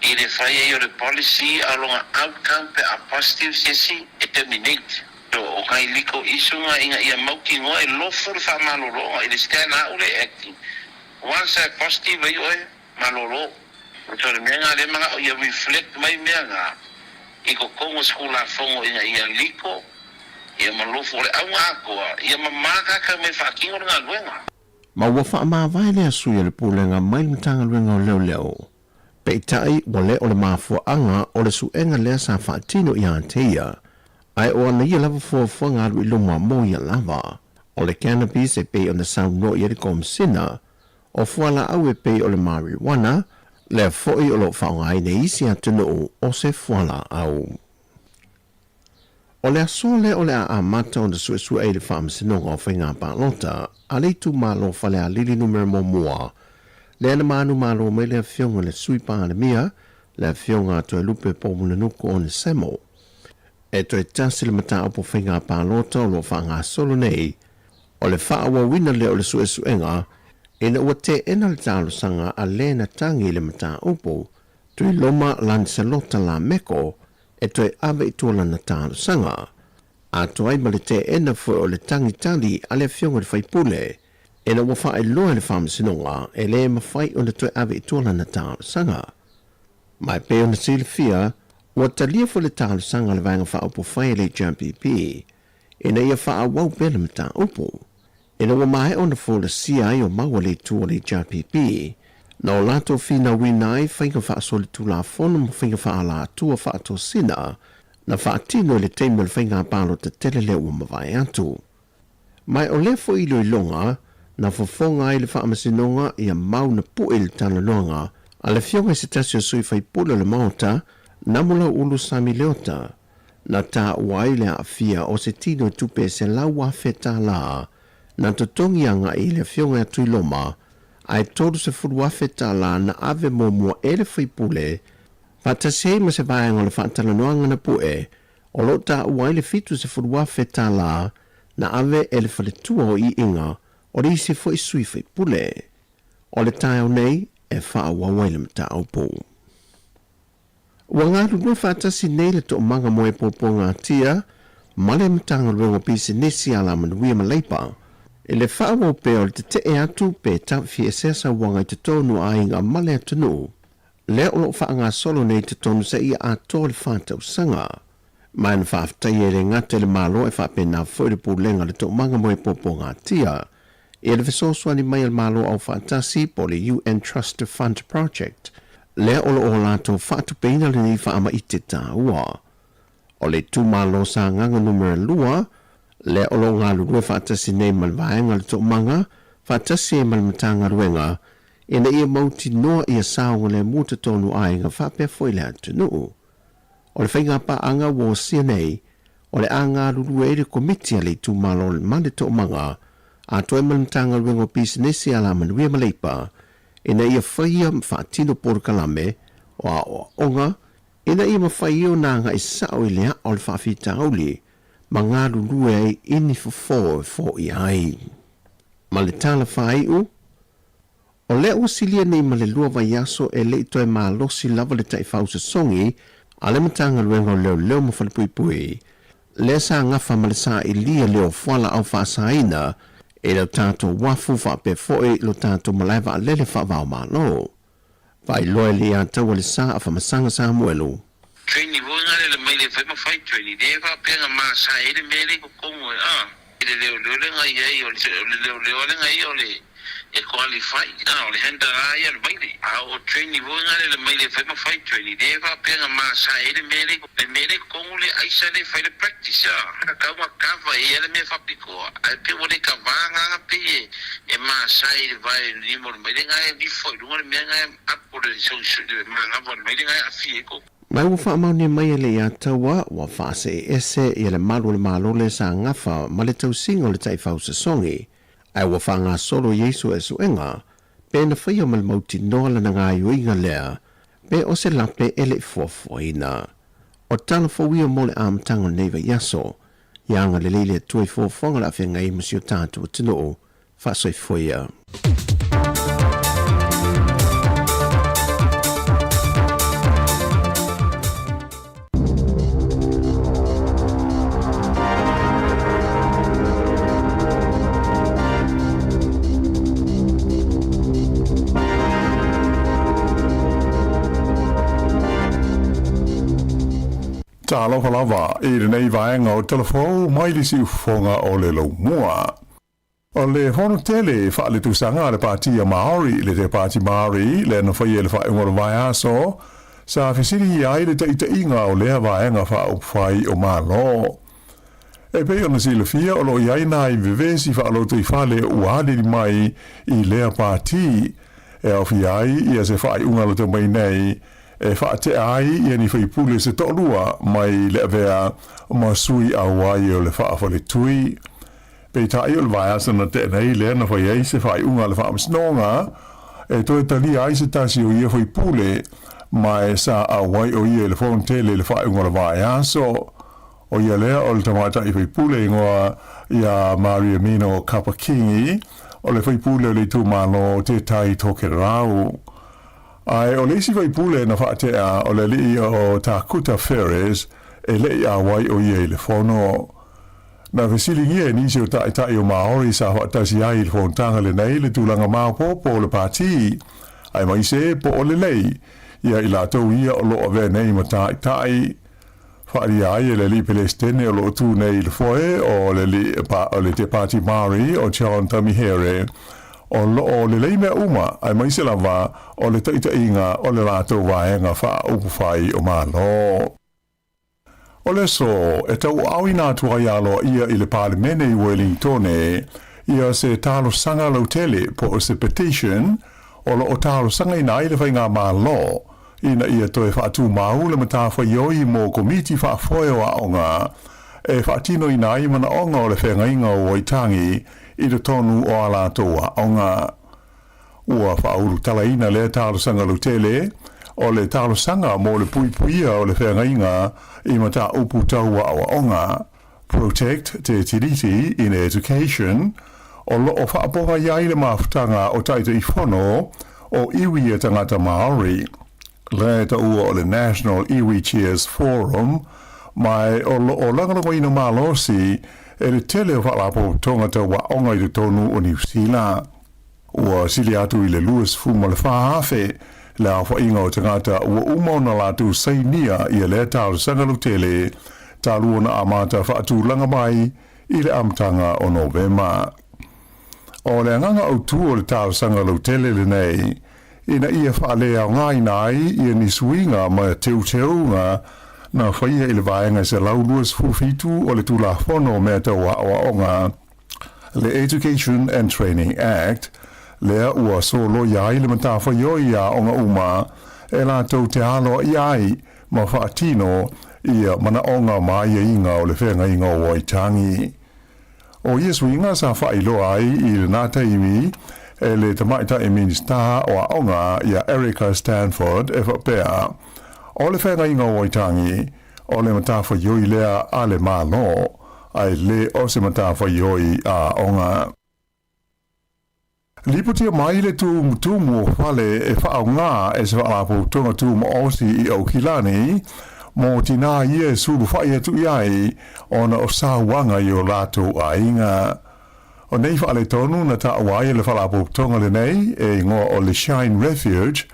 i le fai ai o le policy a o lona outcome pe a positive se isi e terminate. So o nai legal issue na ina ia mautinoa e lofu le faamalologa i le stand a ule e acting. Once a positive ai oe, malolo. So le mea lena lea manao ia reflect mai mea na i totonu o se Tulafono ina ia liko ia ma lofu. O le auga atoa ia mama tagata mea e faatino le galuega. Ma ua faamavae lea sui a le Pulega mai le Matagaluega o Leoleo. Peitai, ua le o le mafuaaga o le suega lea sa faatino ia te ia, ae o ana ia lava fuafuaga alu i luma mo ia lava. O le cannabis e pei ona saunoa i ai le Komisina, O fualaau e pei o le marijuana, lea foi o lo o faaaogaina i isi atunuu o se fualaau. O le aso lea o le a amata ona suesue ai le Faamasinoga o Faiga Palota a le Itumalo Falealili Numera Muamua, lea na manumalo mai le Afioga i le Sui Palemia, le Afioga a Toelupe Poumulinuku Onesemo. E toe tasi le mataupu faiga palota o lo o faagasolo nei, o le faaauauina lea o le suesuega ina ua teena le talosaga a le na tagi i le mataupu Tuiloma Lancelota Lameko e toe ave i tua lana talosaga, atoa ai ma le teena foi o le tagitali a le Afioga i le Faipule ina ua faailoa e le Faamasinoga e le mafai ona toe ave i tua lana talosaga. Ma e pei ona silafia, ua talia foi le talosaga a le Vaega Faaupufai a le HRPP ina ia faaauau pea le mataupu. Ina ua maea ona folasia ai o mau a le itu o le HRPP, na o latou finauina ai faiga faasolitulafono ma faiga faaalatua faatosina na faatino i le taimi o le faiga palota tele lea ua mavae atu. Ma o lea foi iloiloga na fofoga ai le Faamasinoga ia mau na pue i le talanoaga a le Afioga i se tasi o sui faipule o le Maota, Namulauulu Sami Leota, na taua ai le aafia o se tino tupe $100,000 na totogi agai i le Afioga ia Tuiloma, ae $30,000 na ave muamua e le faipule faatasi ai ma se vaega o le faatalanoaga na pue o lo o taua ai le $70,000 na ave e le faletua o Iiga o le isi foi sui faipule. O le taeao nei e faaauau ai le mataupu. Ua galulue faatasi nei le Toomaga Moepoapoagatia ma le Matagaluega o Pisinisi, Alamanuia ma Leipa i le faaauau pea o le tetee atu pe tafiesea sauaga i totonu o aiga ma le atunuu lea o lo o faagasolo nei i totonu seia atoa le 4 tausaga. Ma na faafetaia e le gata i le Malo e faapena foi le Pulega o le Toomaga Moepoapoagatia i le fesoasoani mai a le Malo Aufaatasi po o le UN Trust Fund Project lea o lo o latou faatupeina lenei faamaite taua. O le itumalo Sagaga Numera 2 lea o lo o galulue faatasi nei ma le Vaega o le Toomaga faatasi ai ma le Matagaluega ina ia mautinoa ia saogalemu totonu aiga faapea foi le atunuu. O le faigapaaga ua osia nei, o le a galulue ai le Komiti a le Itumalo ma le Toomaga atoa ma le Matagaluega o Pisinisi, Alamanuia ma Leipa ina ia faia ma faatino polokalame o aoaoga ina ia mafai ai ona agai sao i le aa o le faafitauli ma galulue ai i ni fofo e foia ai. Ma le tala faaiu, O lea ua silia nei ma le 2 vaiaso e le i toe malosi lava le taifau sosogi a le Matagaluega o Leoleo ma Falepuipui, lea sa gafa ma le sailia lea o fualaau faasaina i lo tatou uafu faapea foi lo tatou malae vaalele faava-o-Malo. Faailoa e le iataua le sa a Famasaga Samuelu. Training foi nga le mai le fai ma fai training le faapea nga masa ai le mea le i totonu e a i le leoleo le nga iai o le leoleo le nga ia o le e qualify a o le handler a ia le maile a o training foi nga le mai le fai ma fai training le faapea nga masa ai le mea le le mea le i totonu le aisa le fai le practice a tatau nga cover ia le mea faapitoa ae pei ua le kava agaga pei e e masa ai le vae lima o le maile nga e lifo i luga le mea nga e apo le le manava o le maile nga e aafia ai ko Ma ua faamaonia mai e le Iataua ua faaseeese ia le malu o le Malo le sa gafa ma le tausiga o le taifau sosogi, ae ua faagasolo i ai suesuega pe na faia ma le mautinoa lana gaoioiga lea pe o se lape e le i fuafuaina. O tala fou ia mo le amataga o lenei vaiaso, ia agalelei le Atua i fuafuaga o le a feagai ai ma si o tatou atunuu. Faasoifua ia. Talofa lava i lenei vaega o Talafou mai le siufofoga o le Laumua. O le fono tele faale-tausaga a le Pāti a Māori, le Te Pāti Māori, lea na faia i le faaiuga o le vaiaso, sa fesiligia ai le taitaiga o lea vaega faaupufai o Malo. E pei ona silafia o lo o i ai nai vevesi faalotoifale ua alili mai i lea pāti, e aofia ai ia se faaiuga lata mai nei e faatea ai ia ni faipule se toalua mai le avea ma sui auai o le faafaletui. Peitai o le vaiaso na tea nei lea na fai ai se faaiuga a le Faamasinoga e toe talia ai se tasi o ia faipule ma e sa auai o ia i le fono tele i le faaiuga o le vaiaso. O ia lea o le tamaitai faipule igoa ia Mariamino Kapa Kingi, o le faipule o le itumalo o Te Tai Tokerau. Ae o le isi faipule na faatea o le alii o Tākuta Ferris e le i auai o ia i le fono. Na fesiligia e nisi o taitai o Māori sa faatasi ai i le fonotaga lenei le tulaga maopoopo o le pāti, aemaise po o lelei ia i latou ia o lo o avea nei ma taitai. Faaalia ai e le alii Pelesitene o lo o tu nei i le foe o le alii o le Te Pāti Māori o John Tamihere, o lo o lelei mea uma, aemaise lava o le taitaiga o le latou vaega faaupufai o Malo. O le aso e tauaaoina atu ai aloaia i le Palemene i Wellingtone ia se talosaga lautele po o se petition o lo o talosagaina ai le Faigamalo ina ia toe faatumau le matafaioi mo Komiti Faafoe o Aoga e faatinoina ai manaoga o le feagaiga o Waitangi i totonu o a latou aoga. Ua faaulutalaina lea talosaga lautele, o le talosaga mo le puipuia o le feagaiga i mataupu tau aoaoga, Protect Te Tiriti in Education, o lo o faapogai ai le mafutaga o Taitaifono o iwi a tagata Māori, le taua o le National Iwi Chairs Forum, ma o lo o lagolagoina malosi e le tele o faalapotopotoga tau aoga i totonu o Niu Sila. Ua sili atu i le 24,000 le aofaiga o tagata ua uma ona latou sainia ia lea talosaga lautele talu ona amata faatulaga mai i le amataga o Novema. O le agaga autu o le talosaga lautele lenei, ina ia faaleaogaina ai ia ni suiga ma teuteuga na faia i le vaega 127 o le Tulafono o Mea Tau Aoaoga, le Education and Training Act, lea ua soloia ai le matafaioi a aoga uma e latou te aloaia ai ma faatino ia manaoga ma aiaiga o le feagaiga o Waitangi. O ia suiga sa faailoa ai i lena taimi e le Tamaitai Minisita o Aoga ia Erica Stanford e faapea, O le feagaiga o Waitangi, o le matafaioi lea a le Malo, ae le o se matafaioi a aoga. Lipotia mai le tumutumu o fale e faaaoga e se faalapotopotoga tumaosi i Aukilani mo tinā ia e sulufai atu i ai ona o sauaga i o latou aiga. O nei faaletonu na taua ai e le faalapotopotoga lenei e igoa o le Shine Refuge.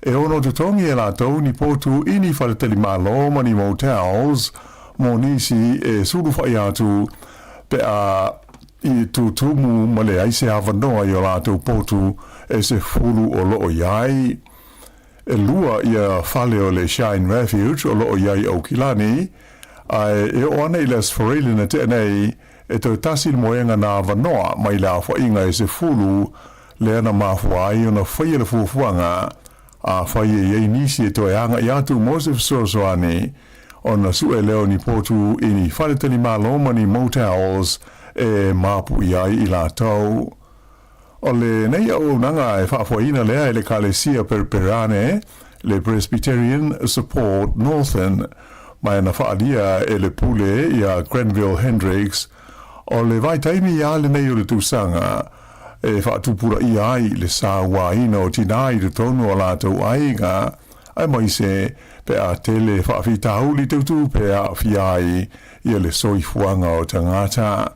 E ono totogi e latou ni potu i ni faletalimalo ma ni motels mo nisi e sulufai atu pe a i tutumu ma leai se avanoa i o latou potu e 10 o loo i ai. E lua ia fale o le Shine Refuge o loo i ai i Aukilani, ae e oo ana i le Aso Faraile na tea nei, e toe tasi le moega na avanoa mai le aofaiga e 10 lea na mafua ai ona faia le fuafuaga, afai e i ai nisi e toe agai atu mo se fesoasoani, ona sue lea o ni potu i ni faletalimalo ma ni motels e mapu'i ai i latou. O lenei auaunaga e faafoeina lea e le Ekalesia Pereperane, le Presbyterian Support Northern, ma e na faaalia e le Pule iā Grenville Hendricks, o le vaitaimi iā lenei o le tausaga e faatupulaia ai le sauaina o tinā i totonu o latou aiga, aemaise pe a tele faafitauli tautupe e aafia ai ia le soifuaga o tagata.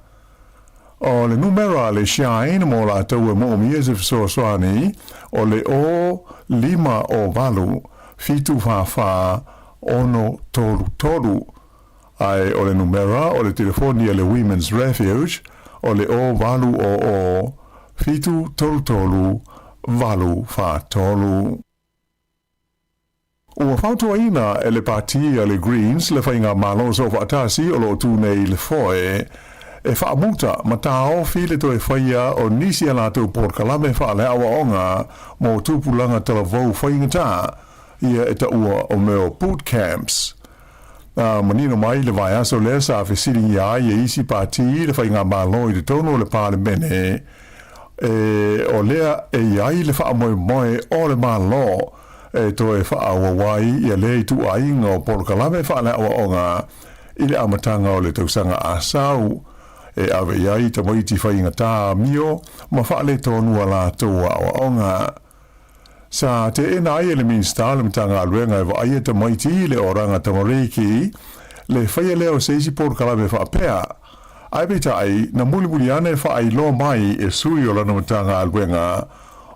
O le numera a le Shine mo latou e moomia se fesoasoani, o le 0 5 0 8 7 4 4 6 3 3, ae o le numera o le telefoni a le Women's Refuge, o le 0 8 0 0 7 3 3 8 4 3. Ua fautuaina e le Pati a le Greens le Faigamalo Soofaatasi o lo o tu nei i le foe e faamuta ma taofi le toe faia o nisi a latou polokalame faaleaoaoga mo tupulaga talavou faigata ia e taua o mea o boot camps. Na manino mai le vaiaso lea sa fesiligia ai e isi pati le Faigamalo i totonu o le Palemene e o lea e i ai le faamoemoe o le Malo e toe faaauau ai ia lea ituaiga o polokalame faaleaoaoga i le amataga o le tausaga asau, e ave i ai tamaiti faigata amio ma faaletonu a latou aoaoga. Sa teena ai e le Minisita o le Matagaluega e vaaia tamaiti i le Oranga Tamariki le faia lea o se isi polokalame faapea, ae peitai, na mulimuli ane faailoa mai e sui o lana Matagaluega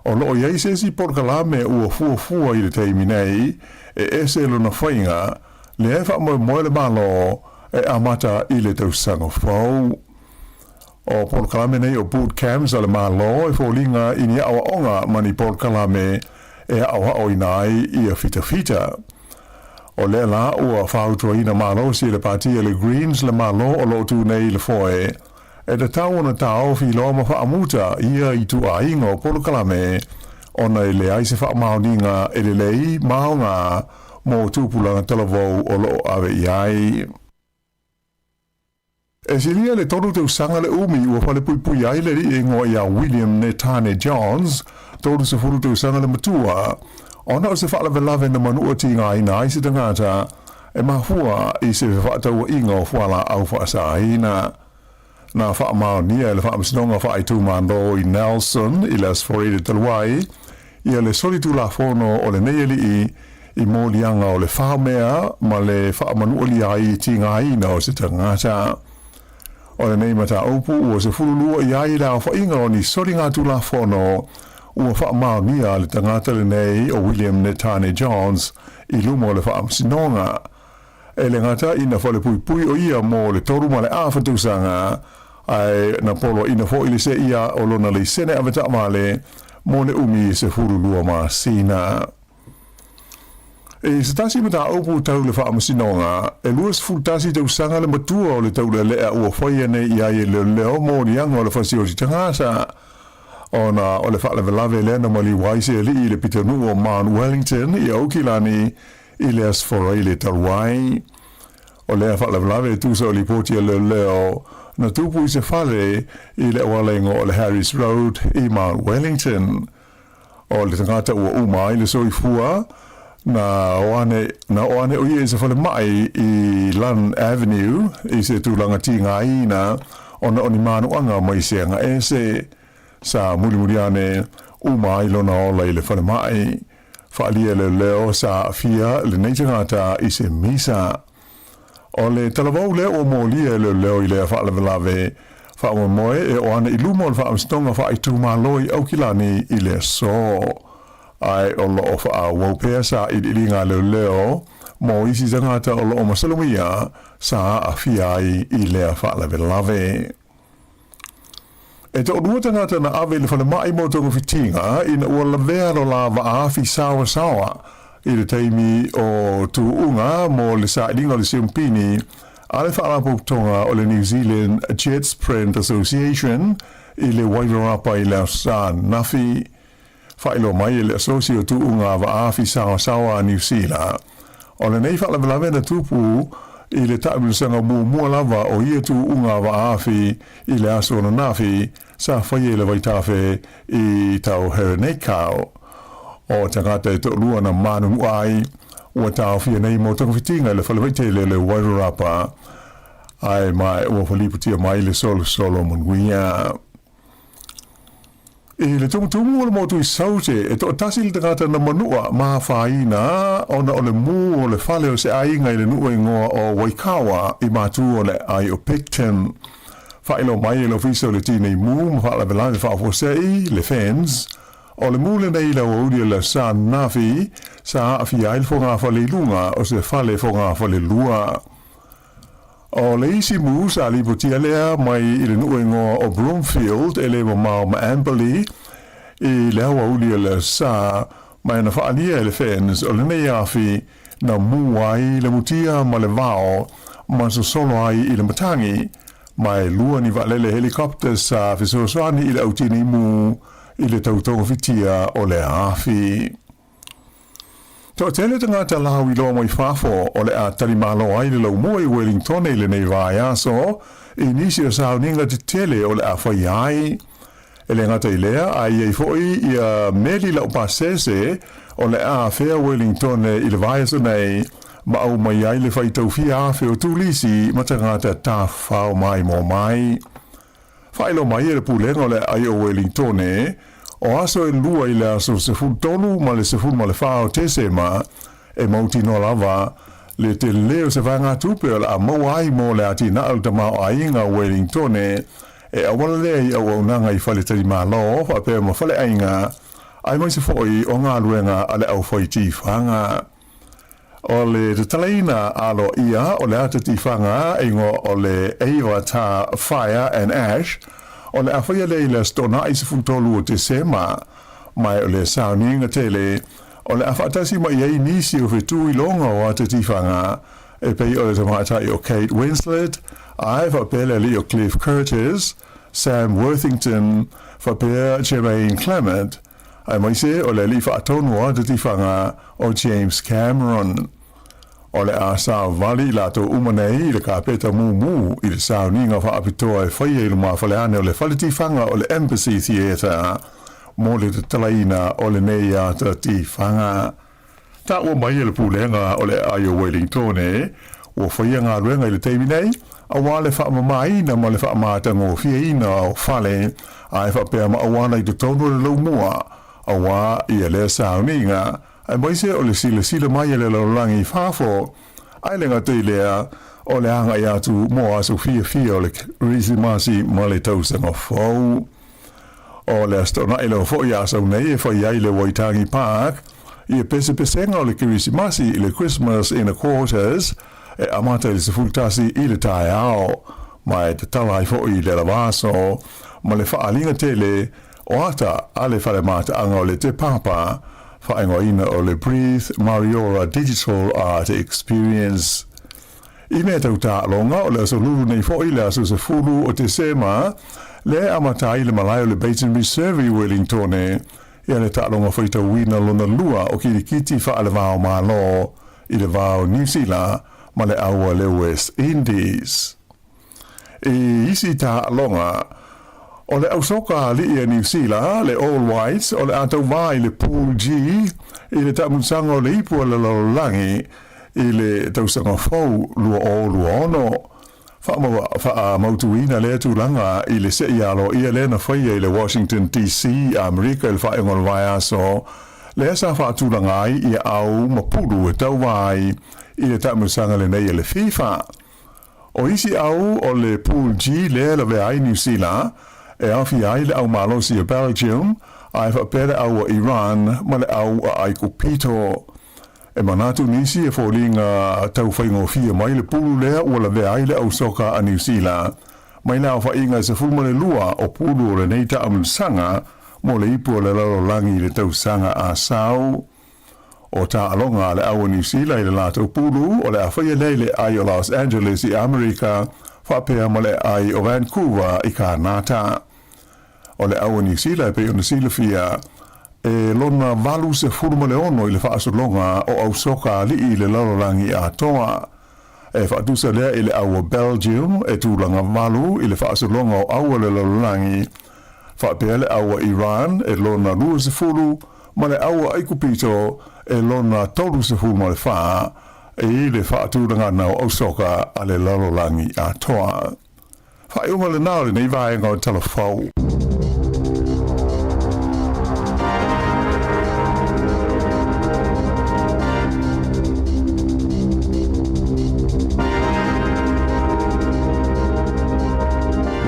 O lo o i ai se isi polokalame ua fuafua i le taimi nei e ese lona faiga, lea e faamoemoe le Malo e amata i le tausaga fou. O polokalame nei o boot camps a le Malo e foliga i ni aoaoga ma ni polokalame e aoaoina ai ia fitafita. O lea la ua fautuaina malosi e le Pati a le Greens le Malo o lo o tu nei i le foe E tatau ona taofi loa ma faamuta ia ituaiga o polokalame ona e leai se faamaoniga e lelei ma aoga mo tupulaga talavou o lo o ave i ai. E silia le tolu tausaga le umi ua falepuipui ai le alii e igoa ia William Netane Johns, 30 tausaga le matua, ona o se faalavelave na manua tigaina ai se tagata e mafua i se fefaatauaiga o fualaau faasāina. Na faamaonia e le Faamasinoga Faaitumalo i Nelson i le Aso Faraile talu ai ia le solitulafono o lenei alii i moliaga o le faomea ma le faamanualia ai i tigaina o se tagata. O lenei mataupu ua 12 i ai le aofaiga o ni soligatulafono ua faamaonia a le tagata lenei o William Netane Johns i luma o le Faamasinoga. E le gata ina falepuipui o ia mo le 3 ma le afa tausaga, ae na poloaina foi le seia o lona leisene avetaavale mo le umi 12 masina. I se tasi mataupu tau le Faamasinoga, e 21 tausaga le matua o le taulealea ua faia nei i ai e leoleo moliaga o le fasioti tagata, ona o le faalavelave lea na maliu ai se alii i le pitonuu o Mount Wellington i Aukilani i le Aso Faraile talu ai. O lea faalavelave e tusa o lipoti a leoleo na tupu i se fale i le auala igoa o le Harris Road i Mount Wellington. O le tagata ua uma ai le soifua, na o ane, na o ane o ia i se falemai i Lunn Avenue i se tulaga tigaina ona o ni manuaga mai se agaese. Sa mulimuli ane, uma ai lona ola i le falemai. Faaalia e leoleo sa aafia lenei tagata i se misa. O le talavou lea ua molia e leoleo i lea faalavelave, faamoemoe e oo ana i luma o le Faamasinoga Faaitumalo i Aukilani i le aso. Ae o lo o faaauau pea sailiiliga a leoleo mo isi tagata o lo o masalomia sa aafia ai i lea faalavelave. E toalua tagata na ave i le falemai mo togafitiga ina ua lavea lo la vaafi saoasaoa i le taimi o tuuga mo le sailiga o le siumpini a le Faalapotopotoga o le New Zealand Jet Sprint Association i le Wairarapa i le Aso Sa ananafi. Faailoa mai e le Asosi o Tuuga Vaafi Saoasaoa a Niu Sila, o lenei faalavelave na tupu i le taamilosaga muamua lava o ia tuuga vaafi i le aso ananafi sa faia i le vaitafe i Tauherenikau. O tagata e toalua na manunua ai, ua taofia nei mo togafitiga i le fale vaitele o le Wairarapa, ae ma ua faliputia mai le solosolo manuia. I le tumutumu o le motu i Saute, e toatasi le tagata na manua ma afaina ona o le mū o le fale o se aiga i le nuu e igoa o Waikawa i matu o le ai o Picton. Faailoa mai e le Ofisa o le Tinei Mū ma Faalavelave Faafuasei, le FENS, o le mū lenei i le aoauli o le Aso ananafi sa aafia ai le fogafale i luga o se fale fogafale lua. O le isi mū sa lipotia lea mai i le nuu e igoa o Broomfield e le mamao ma Amberley i le aoauli o le Aso Sa, ma e na faaalia e le FENS o lenei afi na mū ai le mutia ma le vao ma sosolo ai i le matagi, ma e lua ni vaalele helicopter sa fesoasoani i le au tinei mū i le tau togafitia o lea afi. Toatele tagata lauiloa mai fafo o le a talimalo ai le laumua i Wellingtone i lenei vaiaso i nisi o sauniga tetele o le a faia ai. E le gata i lea, a i ai foi ia meli laupasese o le a afea Wellingtone i le vaiaso nei ma aumai ai le faitau fia afe o turisi ma tagata tafafao maimoa mai. Faailoa mai e le Pulega o le Aai o Welingtone, o aso e lua i le aso 13 ma le 14 o Tesema, e mautinoa lava le telē o se vaegatupe o le a maua ai mo le atinae o le tamaoaiga o Welingtone e auala lea i auaunaga i faletalimalo faapea ma faleaiga aemaise foi o galuega a le aufai tifaga. O le tatalaina aloaia o le ata tifaga e igoa o le Avatar Fire and Ash, o le a faia lea i le Aso Toonai 13 o Tesema, ma o le sauniga tele o le a faatasi mai ai nisi o fetu iloga o ata tifaga e pei o le tamaitai o Kate Winslet, ae faapea le alii o Cliff Curtis, Sam Worthington, faapea Jemaine Clement, aemaise o le alii faatonu o ata tifaga o James Cameron. O le a savali i latou uma nei i le kapeta mumu i le sauniga faapitoa e faia i lumafaleane o le fale tifaga o le Embassy Theatre mo le tatalaina o lenei ata tifaga. Taua mai e le Pulega o le Aai o Welingtone, ua faia galuega i le taimi nei, aua le faamamaina ma le faamatagofieina o fale ae faapea ma auala i totonu o le laumua, aua ia lea sauniga, aemaise o le silasila mai a le lalolagi i fafo, ae le gata i lea, o le agai atu mo aso fiafia o le Kerisimasi ma le Tausaga Fou. O le Aso Toonai lava foi a sau nei e fai ai le Waitangi Park ia pesepesega o le Kerisimasi i le Christmas in a Quarters e amata i le 11 i le taeao, ma e tatala ai foi le alavaso ma le faaaliga tele o ata a le fale mataaga o le Te Papa, faaigoaina o le Breathe Mariora Digital Art Experience. I mea tau taaloga, o le aso lulu nei foi, le aso 10 o Tesema, lea e amata ai le malae o le Baton Reserve i Wellingtone, ia le taaloga faitauina lona lua o kirikiti faale-va o Malo i le va o Niu Sila ma le aua le West Indies. I isi taaloga, o le ausoka alii a Niu Sila, le All Whites, o le a tauvā i le Pool G i le taamusaga o le ipu a le lalolagi i le tausaga fou 2026. Faamautuina lea tulaga i le seia aloaia lea na faia i le Washington DC, Amerika i le faaiuga o le vaiaso, lea sa faatulaga ai ia au ma pulu e tauvā ai i le taamusaga lenei a le FIFA. O isi au o le Pool G lea e lavea ai Niu Sila, e aofia ai le au malosi o Belgium, Ae faapea le au a Iran ma le au a Aikupito. E manatu nisi e foliga tau faigofie mai le pulu lea ua lavea ai le au soka a Niu Sila mai le aofaiga e 12 o pulu o lenei taamilosaga mo le ipu o le lalolagi i le tausaga a sau. O taaloga a le au a Niu Sila i le latou pulu o le a faia lea i le aai o Los Angeles i Amerika faapea ma le aai o Vancouver i Kanata. O le au a Niu Sila e pei ona silafia, e lona 86 i le faasologa o au soka alii i le lalolagi atoa. E faatusa lea i le au a Belgium e tulaga valu i le faasologa o au a le lalolagi, faapea le au a Iran e lona 20 ma le au a Aikupito e lona 34 i le faatulagana o au soka a le lalolagi atoa. Faaiuga lena o lenei vaega o Tala Fou.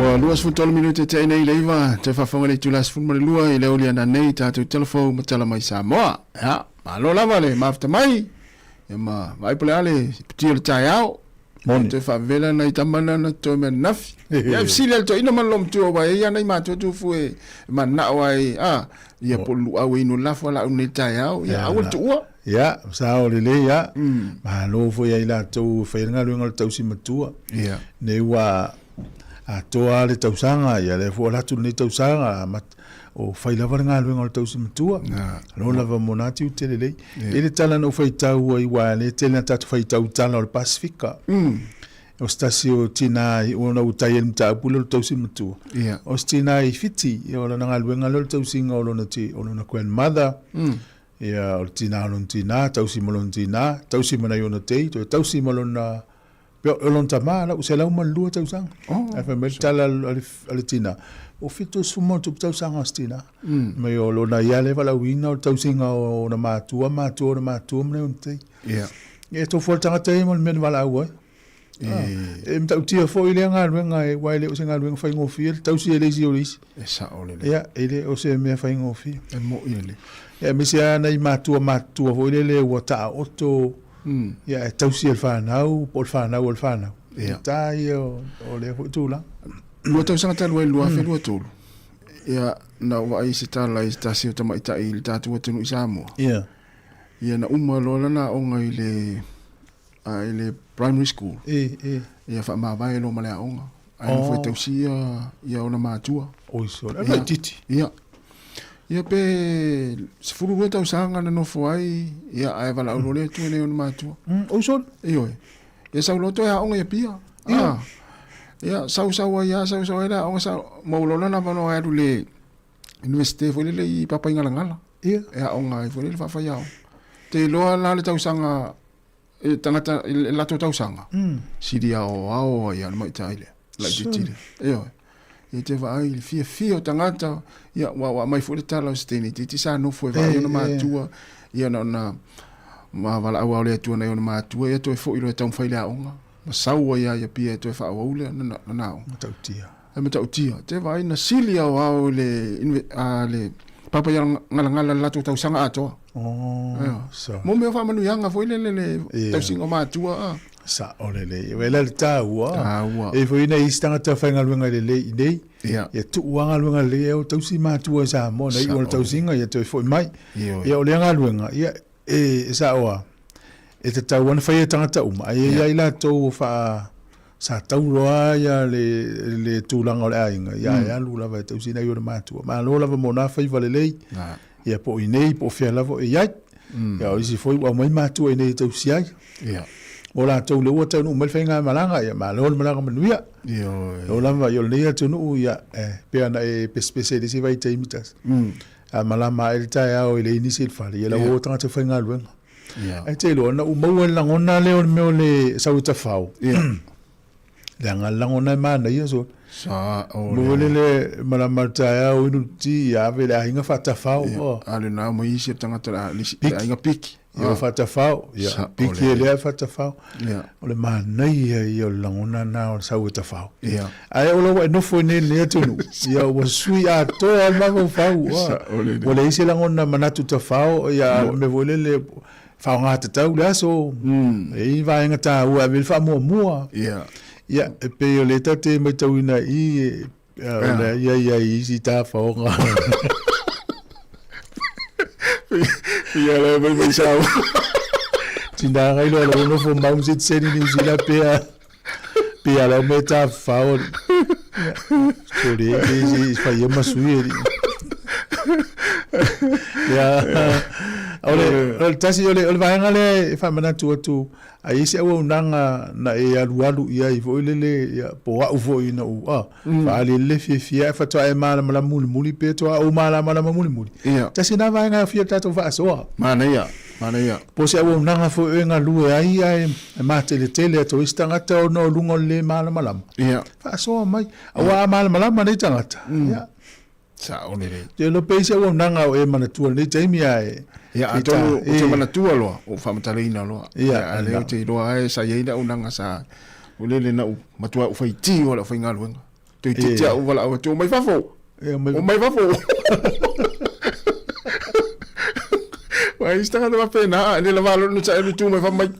Ua 23 minute te nei le iva, te faafofoga le itula 12 i le aoauli ananei tatou Tala Fou ma Tala mai Samoa. Ia, malo lava le mafuta mai, ia ma vaai po o le a le puti o le taeao. Moni. Toe faavela nai tama na na toe mea nafi. Ia fesili a le toeaina ma le loomatua aua e i ai nai matua tufu e manao ai a ia po o le luau e inu lafo a laau nei taeao ia aua le tuua. Ia, sao lelei ia. Malo foi ia i latou e fai ai le galuega o le tausi matua. Ia. Nei ua atoa le tausaga, ia lea foi ua alu atu lenei tausaga, o fai lava le galuega o le tausi matua. Malo lava mo na tiute lelei. E i le tala na ou faitau ai, aua o lea e tele na tatou faitau i tala o le Pasefika. O se tasi o tina, ona ua tai ai le mataupu lea o le tausi matua. O se tina i Fiti, o lana galuega lea o le tausiga o lona, o lona grandmother. Ia, o le tina o lona tina, tausi ma lona tina, tausi ma nai ona tei, toe tausi ma lona O lona tama la ua 102 tausaga. Oh, Ae fai mai le tala a le tina, ua 77 tausaga o se tina. Mai o lona ia lea e valaauina o le tausiga o ona matua, matua o ona matua ma nai ona tei. Yeah. E tofu lava le tagata ia ma le mea na valaau ai. E matautia foi lea galuega aua e le o se galuega faigofie le tausi e le isi o le isi. E sao lelei. Ia, e le o se mea faigofie. E moi lelei. Ia, aemaise lava nai matua matutua foi lele ua taoto Ia, e tausi e le fanau, po o le fanau a le fanau. Ia. Ta ia o lea foi tulaga. Lua tausaga talu ai 2023, ia, na ou vaai i se tala i se tasi o tamaitai i le tatou atunuu i Samoa. Ia. Ia, na uma loa lana aoga i le, i le primary school. E, e. Ia, faamavae loa ma le aoga. Ae nofo e tausi ia, ia ona matua. Oi sole, e laitiiti. Ia. Ia pe 12 tausaga na nofo ai, ia ae valaau loa le Atua i nai ona matua. Oi sole. Ioe. Ia sau loa toe aoga i Apia. Ia. Ah. Ia sau sau ai lava, sau sau ai le aoga sau maua loa lona avanoa e alu i le Universite foi lele i Papaigalagala. Ia. E aoga ai foi lele faafaiaoga. Te iloa la le tausaga e tagata i le latou tausaga, sili aoao ai lava le ma'itai lea, laitiiti lea. Ioe. Ia te vaai i le fiafia o tagata, ia ua ua aumai foi le tala o se teine itiiti sa nofo e vaai ona matua, ia na ona ma valaau lava o le Atua nai ona matua, ia toe foi loa e taumafai le aoga, ma sau ai lava i Apia e toe faaauau le lana aoga. Matautia. E matautia. Te vaai na sili aoao i le, a, le papa ia galagala le latou tausaga atoa. Oh, so. Mo mea o faamanuiaga foi lele le yeah. tausiga o matua. A. Sa'o lelei. E la le tāua. Tāua. E foi nei isi tagata faigaluega lelei i nei. Yeah. Ia tuu lava galuega lelei e o tausi matua i Samoa nei o le tausiga ia toe foi mai. Ia o lea galuega ia e sa'o lava e tatau ona faia e tagata uma ae e i ai latou o faa sa tauroa ia le le tulaga o le aiga ia e alu lava e tausi nai ona matua. Malo lava mo na faiva lelei. Ia po o i nei po o fea lava o e i ai. Ia o isi foi ua aumai matua i nei e tausi ai. Ia. O latou lea ua taunuu mai le faigamalaga, ia malo le malaga manuia. Ioe. O lava ia o lenei atunuu ia e pei ona e pesepese i le isi vaitaimi tasi. A malama ae le taeao e leai nisi i le fale, ia la ua o tagata faigaluega. Ae te iloa, na ou maua i le lagona lea o le mea o le sau e tafao. Leaga le lagona e manaia sole. Sa o le. Maua le malama le taeao inu le ti, ia ave i le aiga faatafao. A o lena uma isi o tagata le aiga piki. Ia ua faatafao, ia, piki e lea faatafao. O le manaia ia o le lagona na o le sau e tafao. Ae o lau e nofo i nei lenei atunuu, ia ua sui atoa le mafaufau. Ua leai se lagona manatu tafao, ia le mea foi lele faaaoga tatau le aso. E i ai vaega taua e ave i ai le faamuamua. Ia, e pei o lea tatou te matauina i i, o le ia ia i isi tafaoga. Ia le mai mai sau. Tina ngai loa lau nofo mau sitiseni Niu Sila pea pea lau me tafafao. Sole e se fai e masui e. Ia o le o le tasi o le o le vaega lea e faamanatu atu A i ai se auaunaga na e alualu i ai foi lele, ia, po o au foi ina ua, a, mm. faaali le fiafia ae faatoa e malamalama mulimuli pe toa ou malamalama mulimuli. Ia. Tasi na vaega e aofia le tatou faasoa. Manaia, manaia. Po o se auaunaga foi e galue ai ae e mateletele atu ai se tagata ona o luga o le le malamalama. Ia. Faasoa mai. Aua a malamalama nei tagata, ia, Sao lelei. Te iloa pe i se auaunaga o e manatua i lenei taimi ae... Ia, atonu ou te manatua loa, ou faamatalaina loa. Ia, a lea ou te iloa ai sa i ai le auaunaga sa o lele na ou matua ou faitio i lau faigaluega. Toeitiiti lava ou valaau atu, omai fafo! Omai fafo! Aua e isi tagata faapena, e le lava loa ona saili tu mai fai mai,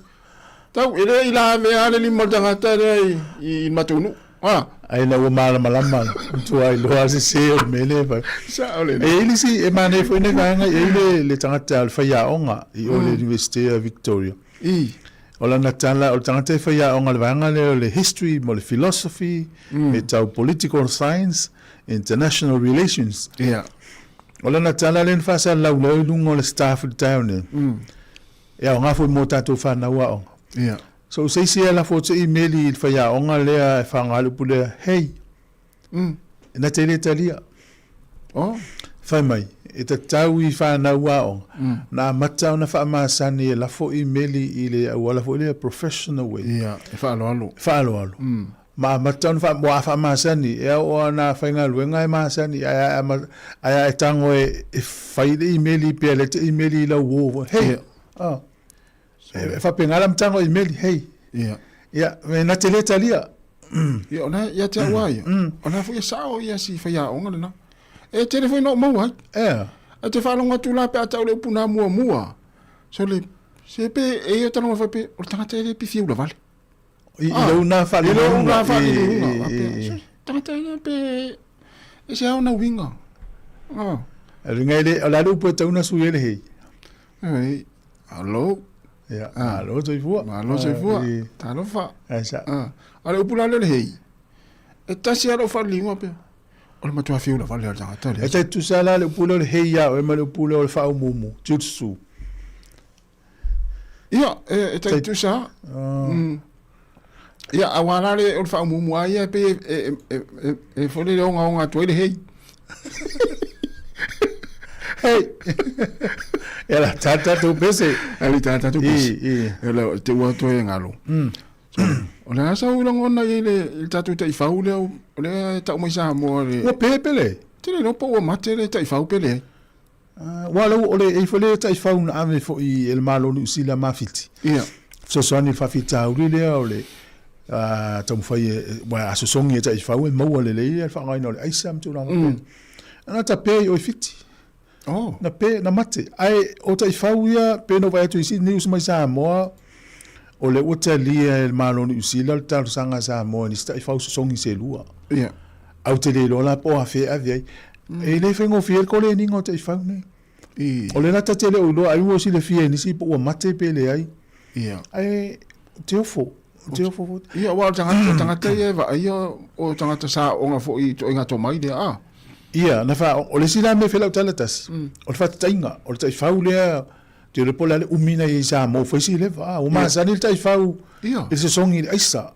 Tau, e le i lavea le lima o le tagata lea i, i, i le matou nuu. Ah. Ai na ua malamalama matua iloa sese o le mea lea e fai. Sao lelei. E i ai le isi, e manaia foi lenei vaega, e i ai le, le tagata o le faiaoga i o le Universite o Victoria. I. O lana tala, o le tagata e faiaoga i le vaega lea o le History ma le Philosophy, me tau Political Science, International Relations. Ia. O lana tala lea na faasalalau loa i luga o le staff i le taeao nei. E aoga foi mo tatou fanau aoga. Ia. So se isi e lafo atu se imeli i le faiaoga lea e faaaoga ai le upu lea, Hey! Na te le talia. Oh. Fai mai, e tatau i fanau aoga, na amata ona faamasani e lafo imeli i le auala foi lea professional way. Ia, e faaaloalo. E faaaloalo. Ma amata ona faa, ua faamasani, e ao ona faigaluega e masani, ae a, ae a e tago e, e fai le imeli pea le te imeli i lau uo, hey! Ia. Oh. E, e faapena le amataga o imeli, hey! Ia. Ia, me na te le talia. Ia, o lena, ia te au lava ia. O lena foi e sao ia si faiaoga lena. E tele foi na ou maua ai. Ea. Ae te faalogo atu la pe a tau le upu na muamua. So le, se pe, e ia taloga fai pe, o le tagata e le pifi ulavale. I, i lou na I lou na faaliliuga. Tagata ia pe e se ao na uiga. Ah. Ringa ele, o le a le upu e tau na sui ele hei. Ei, alo. Ia, malo soifua. Malo soifua. Talofa. Ai sa. Ah. A le upu la le hei. E tasi lava lou faaliliuga pea. O le matua fiu lava lea o le tagata lea. E tai tusa la le upu lea o le hei ia oe ma le upu lea o le faaumuumu, jutsu. Ia, e, e tai tusa. Mm. Ia, aua la le o le faaumuumu a ia e pei e, e, e, e, e foi le ogaoga atu ai le hei. Hei! E la tata tu pese. E le tata tu pese. I, i. E le te ua toe ngalo. So, o le a sau lagona i le, i le tatou taifau lea, o lea e tau mai Samoa le... Ua pe pele? Te le iloa po ua mate le taifau pe leai. Aua lea o le e i foi le taifau na ave foi e le Malo o Niu Sila ma Fiti. Ia. Fesoasoani i le faafitauli lea o le taumafai e, aua a sosogi e taifau e maua lelei le faaaogaina o le aisa ma tulaga faapena. Na tape i o i Fiti. Oh. Na pe, na mate. Ae o taifau ia, pei ona ou vaai atu i isi news mai Samoa, o lea ua talia e le Malo o Niu Sila le talosaga a Samoa i nisi taifau sosogi se lua. Ia. Ae ou te le iloa la po o afea e ave ai. E le faigofie le koleniga o taifau nei. O lea la ta te le o iloa ai ua silafia e nisi po ua mate pe leai. Ia. Ae te ofo, te ofo foi. Ia, aua o le tagata, o tagata ia e vaaia o tagata saoga foi i ituaiga tomai lea, a? Ia, na fa, o le isi la mea e fai lau tala tasi, o le faataiga, o le taifau lea, te iloa po o le a le umi na i ai i Samoa ua fai si leva, a, ua masani le taifau i le sosogi i le aisa.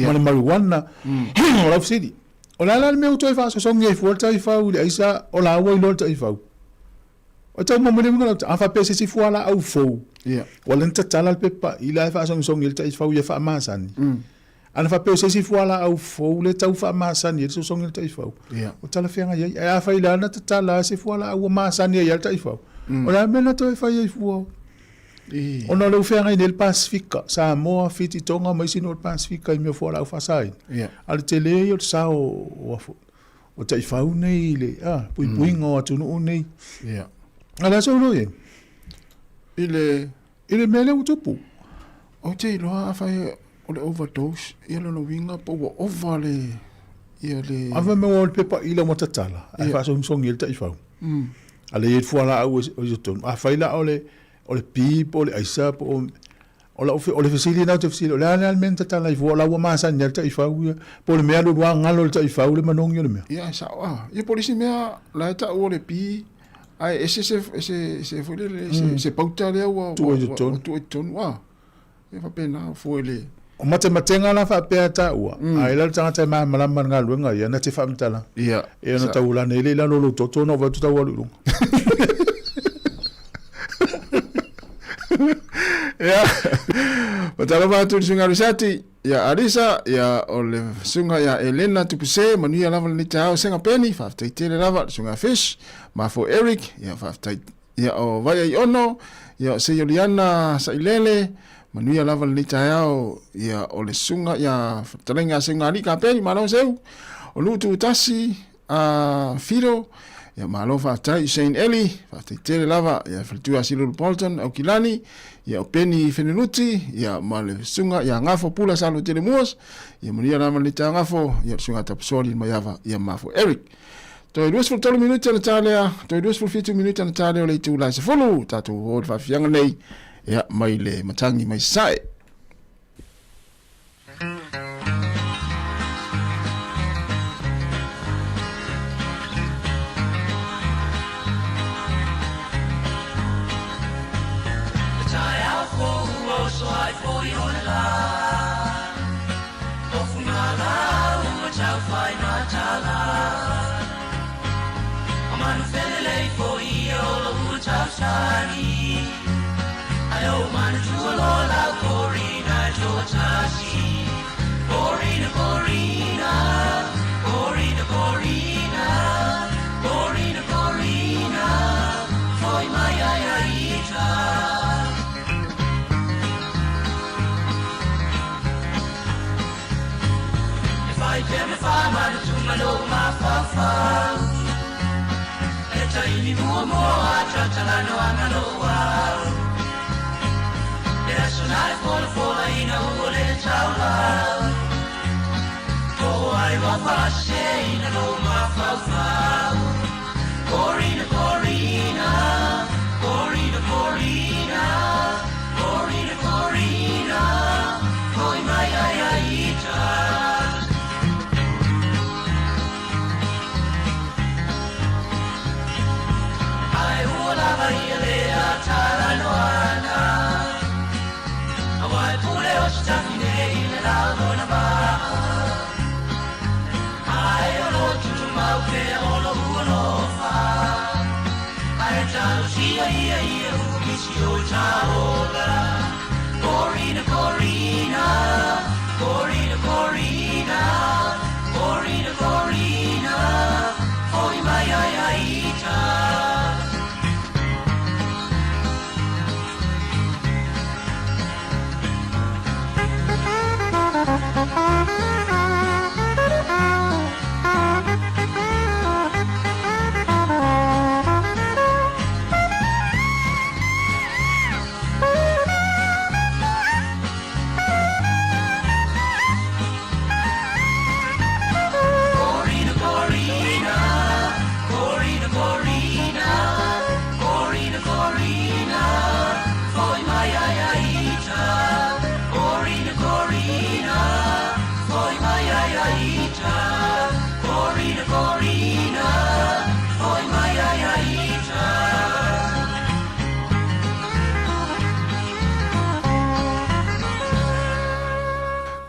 ma le marijuana. O lau fesili, o le a la le mea ua toe faasosogi ai fua le taifau i le aisa o la ua iloa le taifau? E tau maua mai le uiga o lau tala. A faapea se isi fualaau fou, ua lea na tatala le pepa i la e faasogisogi ai le taifau ia faamasani. A na faapea o se isi fualaau fou lea e tau faamasani ai le sosogi o le taifau, ua talafeagai ai. Ae afai la na tatala se fualaau ua masani ai lava le taifau, o le a le mea na toe fai ai fua? Ona o lea ua feagai nei le Pasefika, Samoa, Fiti, Tonga ma isi nuu o le Pasefika i mea o fualaau faasaina. A o le tele ia o le sao o, o taifau nei i le puipuiga o atunuu nei. A o le a sou iloa i ai? I le... I le mea lea ua tupu. Ou te iloa afai o le overdose, ia lona uiga po ua ova le, ia le... Ave mea o le pepa ila ua tatala, ae faasogisogi ai le taifau. A lea e i ai le fualaau e i totonu. Afai la o le, o le pi po o le aisa po o o lau o le fesili lena ou te fesili o le a le mea na tatala ai fua o la ua masani ai le taifau ia po o le mea alualu galo le taifau le manogi o le mea. Ia e sao a. Ia po o le isi mea la e tau o le pi ae ese se se se foi lele se se pauta lea ua tuu i totonu. Tuu i totonu a. E faapena fua i le O matematega la faapea e taua, a i la le tagata e malamalama i le galuega ia, na te faamatala. Ia. E ono taulana ai le i lalo o lou toto ona ova atu tau alu i luga. Ia. Faatalofa atu i le susuga Lusati, ia Alisa, ia o le susuga ia Elena Tupuse, manuia lava lenei taeao Sega Peni, faafetai tele lava le susuga Fish, Mafo Eric, ia faafetai Ia o Vaiaiono, ia o Seioliana Sailele, manuia lava lenei taeao, ia o le susuga ia Fetalaiga a Seugalii Kapeni, malo Seu, o Nuu Tutasi a Fido, ia malo faafetai Shane Eli, faafetai tele lava, ia Faletua Silulu Bolton Aukilani, ia o Peni Fenenuti, ia ma le susuga ia Gafo Pula Salutele Moores, ia manuia lava lenei taeao Gafo, ia le susuga Tapusoa Maiava, ia Mafo Eric. Toe 23 minute ona ta lea, toe 27 minute ona ta lea o le itula e 10, tatou o i le faafiafiaga nei, ia, mai le matagi mai Sasae.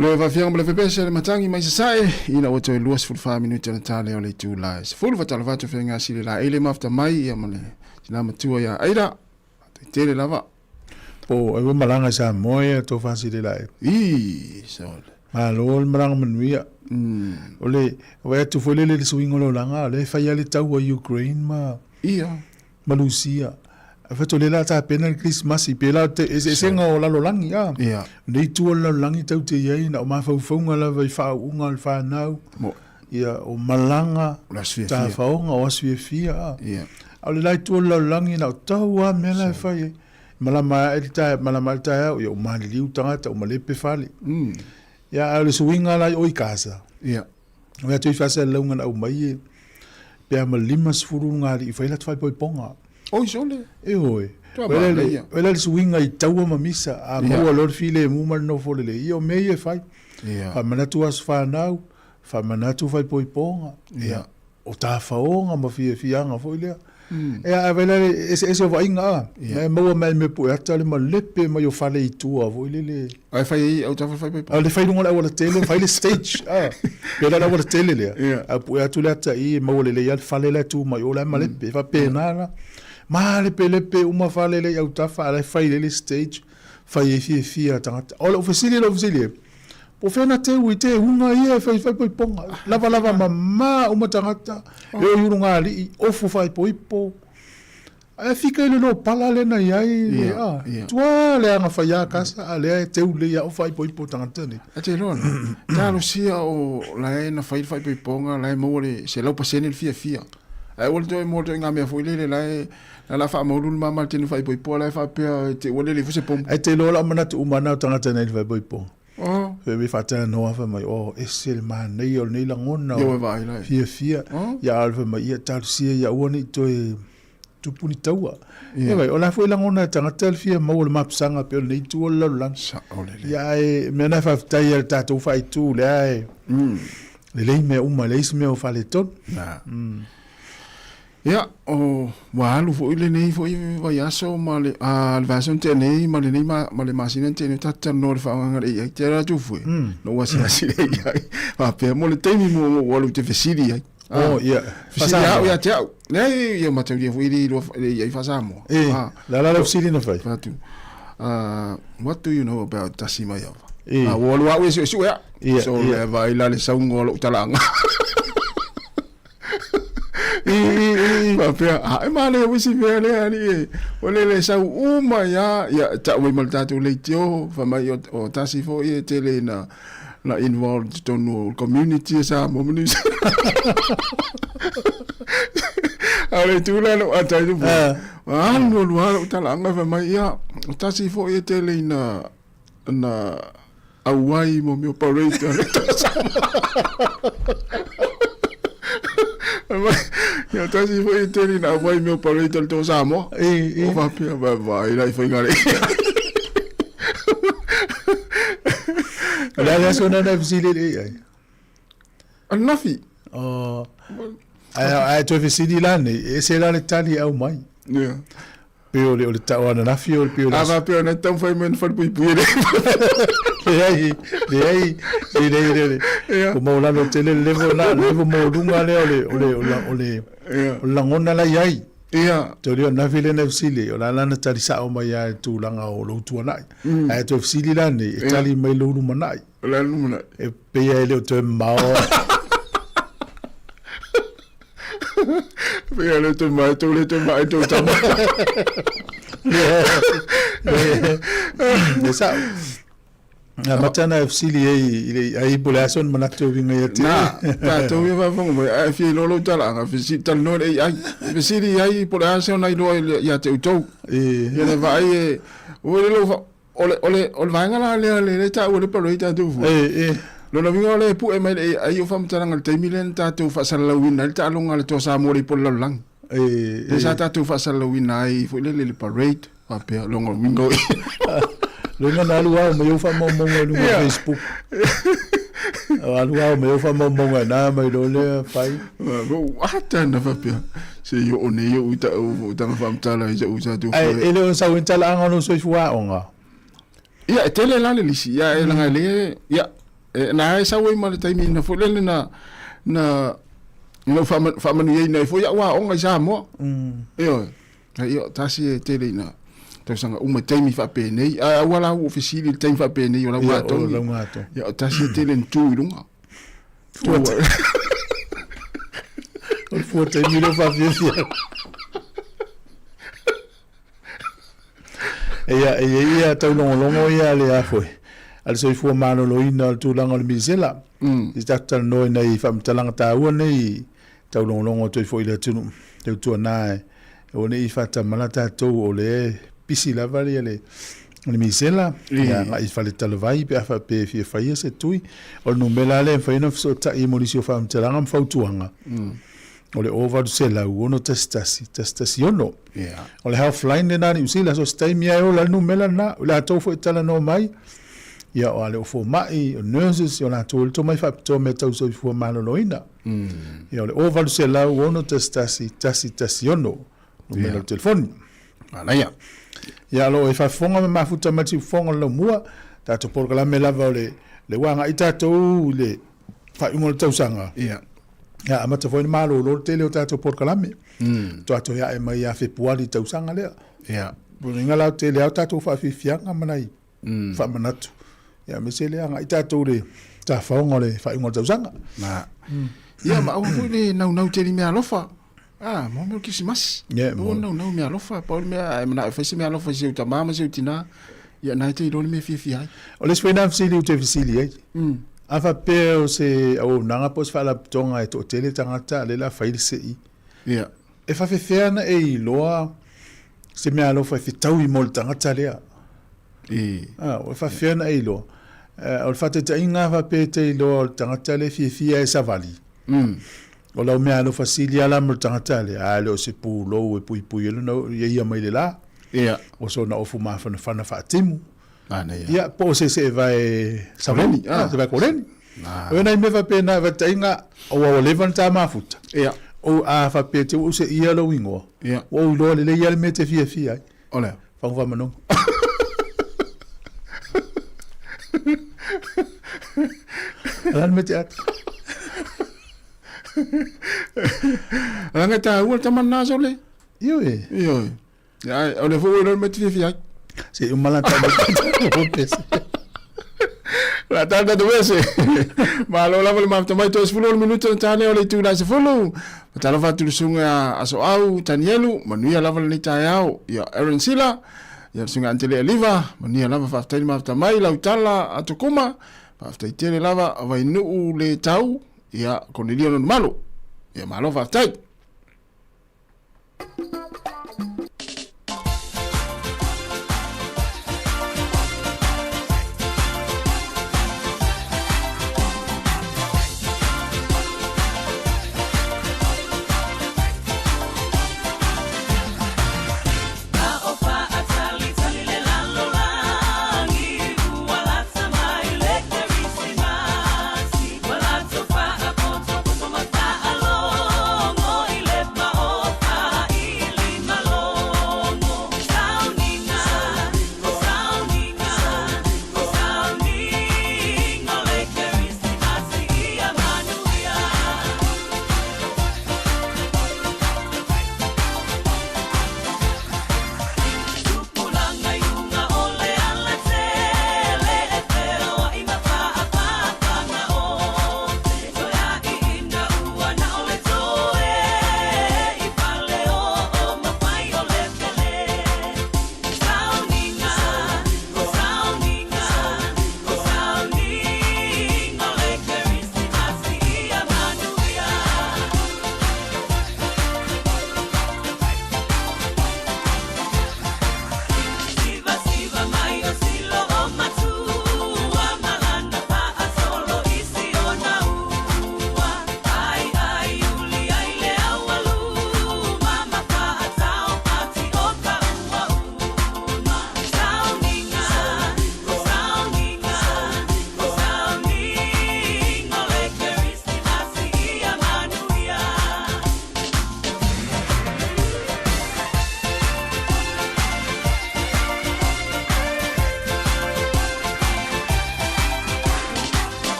Le faafiaga ma le fepese le matagi mai sasae ina ua toe 24 minute ona ta lea o le itula e 10 faatalofa atu feaga sili la eile mafta mai ia ma le tina matua ia Aida tele lava Po ai ua malaga i Samoa ia tou faasilela e. Ii, sole. Malo le malaga manuia. O le vaai atu foi lele i le suiga o le olaga, o lea e fai lava le taua i Ukraine ma Ia. ma Lusia. Ae fai atu o lea o le a tapena le Kerisimasi, pe la te eseesega o lalolagi, a. Ia. Lenei itu o le lalolagi tatou te i ai na o mafaufauga lava i faauuga o le fanau, Mo. ia, o malaga, O le aso fiafia. tafaoga, o aso fiafia, a. Ia. A o le la itu o le lalolagi, na o tau lava mea la e fai ai. Malama ae le tae, malama ae le taeao, ia ua maliliu tagata, ua malepe fale. Ia, a o le suiga la i o i Gaza. Ia. O atu i faasalalauga na aumai e, pe a ma 50 luga alii fai latou faaipoipoga. Oi sole. Ioe. Tua O le, manaia. o le suiga i taua ma misa, a Ia. maua loa le filemu ma le nofo lelei, ia o mea ia e fai. Ia. Faamanatu aso fanau, faamanatu faaipoipoga, Ia. ia, o tafaoga ma fiafiaga foi lea. Ea, ae vaai la le eseese o vaaiga a, Ia. e maua mai i mea pueata le malepe mai o fale i tua foi lele. Ae fai ai autafa le faaipoipoga. A o le fai i luga o le aualatele, fai le stage, a. Pei la le aualatele lea, Ia. ae pue atu le ata i i, e maua lelei lava le fale la e tu mai o la e malepe. E faapena la. Malepelepe uma fale la i autafa, a o la e fai lelei le stage, fai ai fiafia tagata. O lou fesili i lou fesili e, Po o fea na teu i teuga ia e fai faaipoipoga. Lavalava mama uma tagata, e o i ulugalii, ofu faaipoipo. Ae fika i le lopala lea na i ai, le, a, tua le aga faiā kasa, a lea e teu lelei a o faaipoipo tagata nei. A te iloa la, talosia o la e na fai le faaipoipoga, la e maua le 100% le fiafia. Ae aua le toe moa le ituaiga mea foi lele la e la la faamaulu le mama i le tino faaipoipo la e faapea e te ua lele ifo se pomu. Ae te iloa lau manatu uma na o tagata nei i le faaipoipo. Oh. Fai mai faatanoa fai mai, oh, ese le manaia o lenei lagona. Ia ua vaai la e. Fiafia. Oh. Ia a o le fai mai, ia talosia ia aua ne i toe tupu ni taua. Ia. Ia vai, o la foi lagona e tagata le fia maua o le mapusaga pei o lenei itu o le lalolagi. Sao lelei. Ia ae mea na e faafetai ai i le tatou faaitu lea e lelei mea uma, e leai se mea o faaletonu. Na. Ia, o, ua alu foi lenei foi vaiaso ma le, a, le vaiaso na tea nei ma lenei ma, ma le masina na tea nei, tatou talanoa i le faaaogaina o le AI. Te alu atu fue, na ou asiasi i le AI. Faapea, mo le taimi muamua ua alu ou te fesili ai. Oh, ia. Fesili au ia te au. Leai, ia mataulia foi le iloa le AI faa-Samoa. E, la la lau fesili na fai? Fai atu, what do you know about Tasi Maiava? E. Ua alu au e suesue au. Ia, So, ia. le vaai la le sauga o lou talaaga. Faapea, a e manaia foi si mea lea, alii e. O le le sau uma ia, ia, tau mai ma le tatou leitio, fai mai o, o tasi foi e tele ina na involved i totonu o le community e Samoa ma New Zealand. A o le itu lea na ou ata ai tupu, alu alu lava lou talaaga fai mai, ia, o tasi foi e tele ina na auai mo mea o parade a le Samoa. Ia tasi foi e tele ina auai mea o parade a le Toa Samoa. O faapea, vai vai la i faiga le. O le a le aso na na fesili i le AI? Ananafi. Oh. Ae, ae toe fesili la nei, e ese la le tali e aumai. Yeah. Pei o le, o le tau ananafi o le pei o le A aso. faapea na taumafai mai na falepuipui e le. Leai, leai, leai, leai, leai. Ua maualalo tele le level na, le level maualuga lea o le, o le, o le, o le, o le lagona la i ai. Ia. Te o ananafi lea na fesili, o la la na tali sao mai lava i le tulaga o lou tuanai. Ae toe fesili la nei, e tali mai lou lumanai. O le lumanai. E pei lava e le o toe mamao. Pei lava e le o toe mamao, e tou le toe vaai i tou tama. E sao. Amata ona e fesili ai i le ai po o le a sona manatu e uiga ia te Na, tatou ia faafofoga mai, a e fia iloa lou talaaga, fesili, talanoa i le AI. Fesili i ai po o le a se ona iloa ia te outou. Ia le vaai e, ua le lou fa, o le, o le, o le vaega la lea le le taua le parade tatou fua. Lona uiga o lea e pue mai le AI o faamatalaga i le taimi lea na tatou faasalalauina ai le taaloga a le Toa Samoa i le ipu o le lalolagi. Lea sa tatou faasalalauina ai foi lele i le parade, faapea, lona uiga o Loga na alu ao mai ou faamaumauga i luga o Facebook. O alu ao mai ou faamaumauga ina mai loa lea fai. Ua ata na faapea, se i oo nei ou taga faamatala i sa'u sa tou Ae e le o sau ai ni talaaga o lou soifua aoga? Ia, e tele la le lisi, ia e laga e le, ia, e, na e sau ai ma le taimi na foi lele na, na, na ou faamanuiaina ai foi a'u aoga i Samoa. Ioe. Ia, tasi e tele ina tausaga uma i taimi faapenei, ae aua la ua ou fesili i le taimi faapenei o Ia, o laugatonu. laugatonu. Ia, o tasi e tele ina tu i luga. Tu ai. O le fua taimi lea o faafiafia. Ia, e i ai ia taulogologo ia a le a foi, a le soifua maloloina o le tulaga o le misela. I tatou talanoa i nai faamatalaga taua nei taulogologo atu ai foi i le atunuu. Tautuana e aua ne i faatamala tatou o lea e pisi lava le le misela ia agai i faletalavai pe a faapea e fia faia se tui. O le numera lea e mafai ona fesootai mo nisi o faamatalaga ma fautuaga. O le 0800 61 116. O le health line lena a Niu Sila, so o se taimi lava e ola ai le numera lena. O i latou foi e talanoa mai, ia o a le o fomai, o nurses, o latou e le tomai faapitoa mea tau soifua maloloina. Ia o le 0800 61 116, numera o le telefoni. Manaia. Ia o lo o e faafofoga ma mafuta mai le siufofoga o le laumua, tatou polokalame lava o le le ua agai tatou i le faaiuga o le tausaga. Ia. Ia amata foi ona malolo le tele o tatou polokalame. Faatoa toe ae mai ia Fepuari i le tausaga lea. Ia. O lona uiga la o le tele lava o tatou faafiafiaga ma nai faamanatu. Ia aemaise lea agai tatou i le tafaoga o le faaiuga o le tausaga. Ma. Ia ma aua foi le naunau tele i meaalofa. Ah, mo mea o Kerisimasi. Yeah, Aua le naunau i meaalofa. Pau le mea, a e manao e fai se meaalofa i si ou tama ma si ou tina, ia na e te iloa le mea e fiafia ai. O le isi foi lena fesili ou te fesili ai. A faapea o se auaunaga po o se faalapotopotoga e toatele tagata a o lea o le a fai le sei. Ia. E faafefea ona e iloa se meaalofa e fetaui mo le tagata lea? E. Ah, e faafefea ona e iloa? O le faataitaiga a faapea e te iloa o le tagata lea e fiafia e savali. O lau meaalofa sili lava la mo le tagata lea, a e le o se pulou e puipui ai lona ia mai le la. Ia. O sona ofu mafanafana faatimu. Manaia. Ia, po o se seevae Koleni, ah. seevae koleni. Ah. O nai mea faapena, faataitaiga, ua ua leva ona ta mafuta. Ia. O a faapea te ua ou seia lou igoa. Ia. Ua ou iloa lelei lava le mea e te fiafia ai. O le a? Fagu faamanogi. O le a le mea te ata? Leaga e taua le tama lena sole. Ioe. Ioe. Ia, o lea foi ua iloa le mea e te fiafia ai. Se i uma la tau pese. La tau tatou pese. Malo lava le mafuta mai toe 10 minuta na tane o le itu la 10. Faatalofa atu i le susuga Asoau Tanielu, manuia lava lenei taeao. Ia Aaron Sila, ia le susuga Antele Aliva, manuia lava faafetai le mafuta mai, Lautala Atokuma, faafetai tele lava Vainuu le tau, ia Konelia Nonumalo. Ia malo faafetai.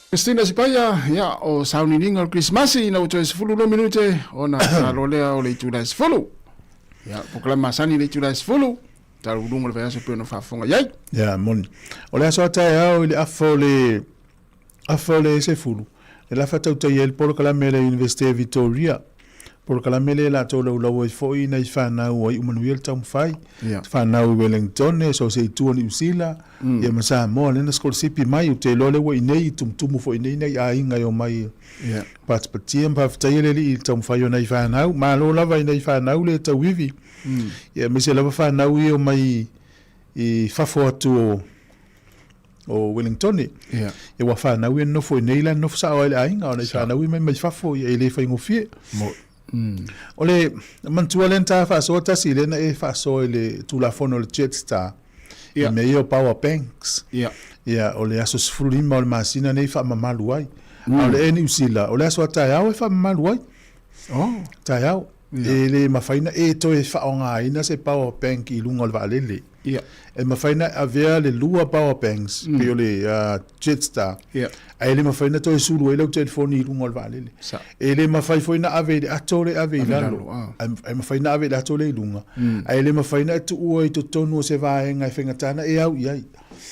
Christina Sipaia, ia, o sauniuniga o le Kerisimasi ina ua toe 12 minute ona talo lea o le itula e 10. Ia, polokalame masani i le itula e 10, talo uluga o le vaiaso pei ona faafofoga i ai. Ia, moni. O le aso a taeao i le afa o le afa o le 10, le la faatautaia ai le polokalame a le Iunivesite Victoria. Polokalame lea latou laulau ai foi nai fanau ua iu manuia le taumafai, Ia. fanau i Wellington, so o se itu o Niu Sila, Mm. ia ma Samoa, lea na sikolasipi mai, ou te iloa lea ua i inei, i tumutumu foi i inei nai aiga e omai Ia. patipatia ma faafetaia le Alii i le taumafai o nai fanau. Malo lava i nai fanau le tauivi, Mm. ia aemaise lava fanau ia e omai i fafo atu o o Wellington. Ia. Ia ua fanau ia nofo i nei la nofo sao ai le aiga ona i fanau ia mai mai fafo ia e le faigofie. Mo. Mm. O le manatua lea na ta faasoa tasi lea na e faasoa i le Tulafono o le Jetstar. Ia. I mea ia o power banks. Ia. Ia, o le aso 15 o le masina nei faamamalu ai. Mm. A o le Air New Zealand, o le aso a taeao e faamamalu ai. Oh. Taeao. Ia. E le mafai na e toe faaaogaina se power bank i luga o le vaalele. Ia. E mafai na avea le lua power banks, Mm. pei o le Jetstar, Ia. ae le mafai na toe sulu ai lau telefoni i luga o le vaalele. Sa. E le mafai foi na ave i le ato le ave i Ave i lalo. lalo, ah. Ae mafai na ave i le ato le i luga. Mm. Ae le mafai na e tuua i totonu o se vaega e faigata na e au i ai.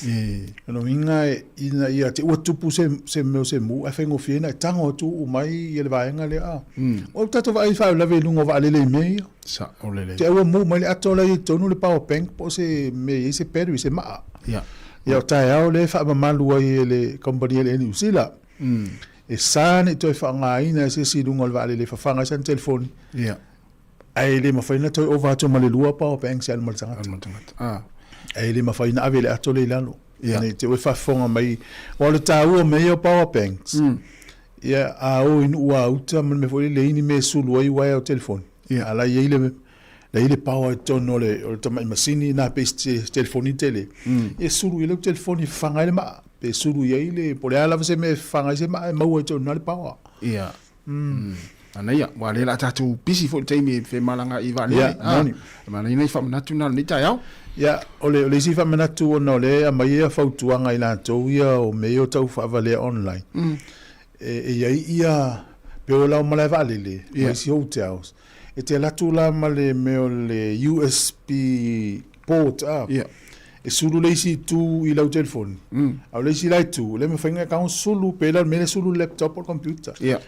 E. O lona uiga ina ia te ua tupu se, se mea o se mu, ae faigofie na e tago atu uu mai ia le vaega lea. Ah. Mm. O tatou vaai faalavelave i luga o vaalele i mea ia. Sa, o lelei. Te ua mu mai le ato la i totonu le power bank po o se mea e i ai se battery, se maa. Ia. Ia o taeao lea e faamamalu ai e le kamupani a le Air New Zealand. Mm. E sa ne i toe faaaogaina e se isi i luga o le vaalele e fafaga ai sana telefoni. Ia. Ae le mafai ona toe ova atu ma le lua power banks e alu ma le tagata. Alu ma le tagata. Ah. Ae le mafai ona ave le ato lea i lalo. Ia. Nei te ua faafofoga mai. Aua o le taua o mea ia o power banks. Mm. Ia, a o i nuu a uta ma le mea foi lele, e leai ni mea e sulu ai uaea o telefoni. Ia. A la e i ai le, la e i ai le power i totonu o le, o le tamai masini na pe se telefoni tele. Mm. Ia sulu i ai lau telefoni e fafaga ai le maa. Pe sulu i ai le, po o le a lava se mea e fafaga ai se maa e maua i totonu i ina le power. Ia. Mm. Manaia, ua lea la tatou busy foi le taimi e femalagaai i vaalele. Ia, moni. Ah, manaia nai faamanatu na o lenei taeao. Ia, o le, o le isi faamanatu ona o lea e aumai ia fautuaga i latou ia o mea ia o tau faavalea online. Mm. E, e i ai ia, pe o la o malae vaalele, Ia. ma isi hotels, e te alu atu la ma le mea o le USB port, ah. Ia. E sulu le isi itu i lau telefoni. Mm. A o le isi la itu, le mafai ona e tago sulu, pe la o le mea lea e sulu le laptop po o le computer. Ia.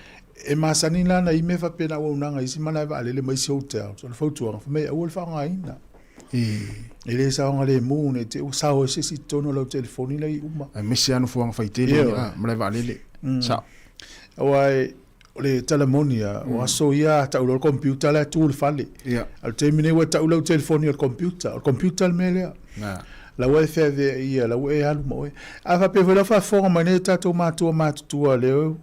E masani la ona i mea faapena auaunaga i isi malae vaalele ma isi hotels. O le fautuaga, fai mai aua le faaaogaina. E. E le saogalemu ne i te i ua sao ai se isi i totonu o lau telefoni la i uma. Aemaise lava nofoaga faitele Ia. ia, malae vaalele. Mm. Sao. Aua e, o le tala moni a, o aso ia a tau loa le computer la e tu i le fale. Ia. A o le taimi nei ua tau lau telefoni o le computer. O le computer le mea lea. Na. La ua e feaveai ia, la ua e alu ma oe. A faapea foi la faafofoga mai nei tatou matua matutua lea ua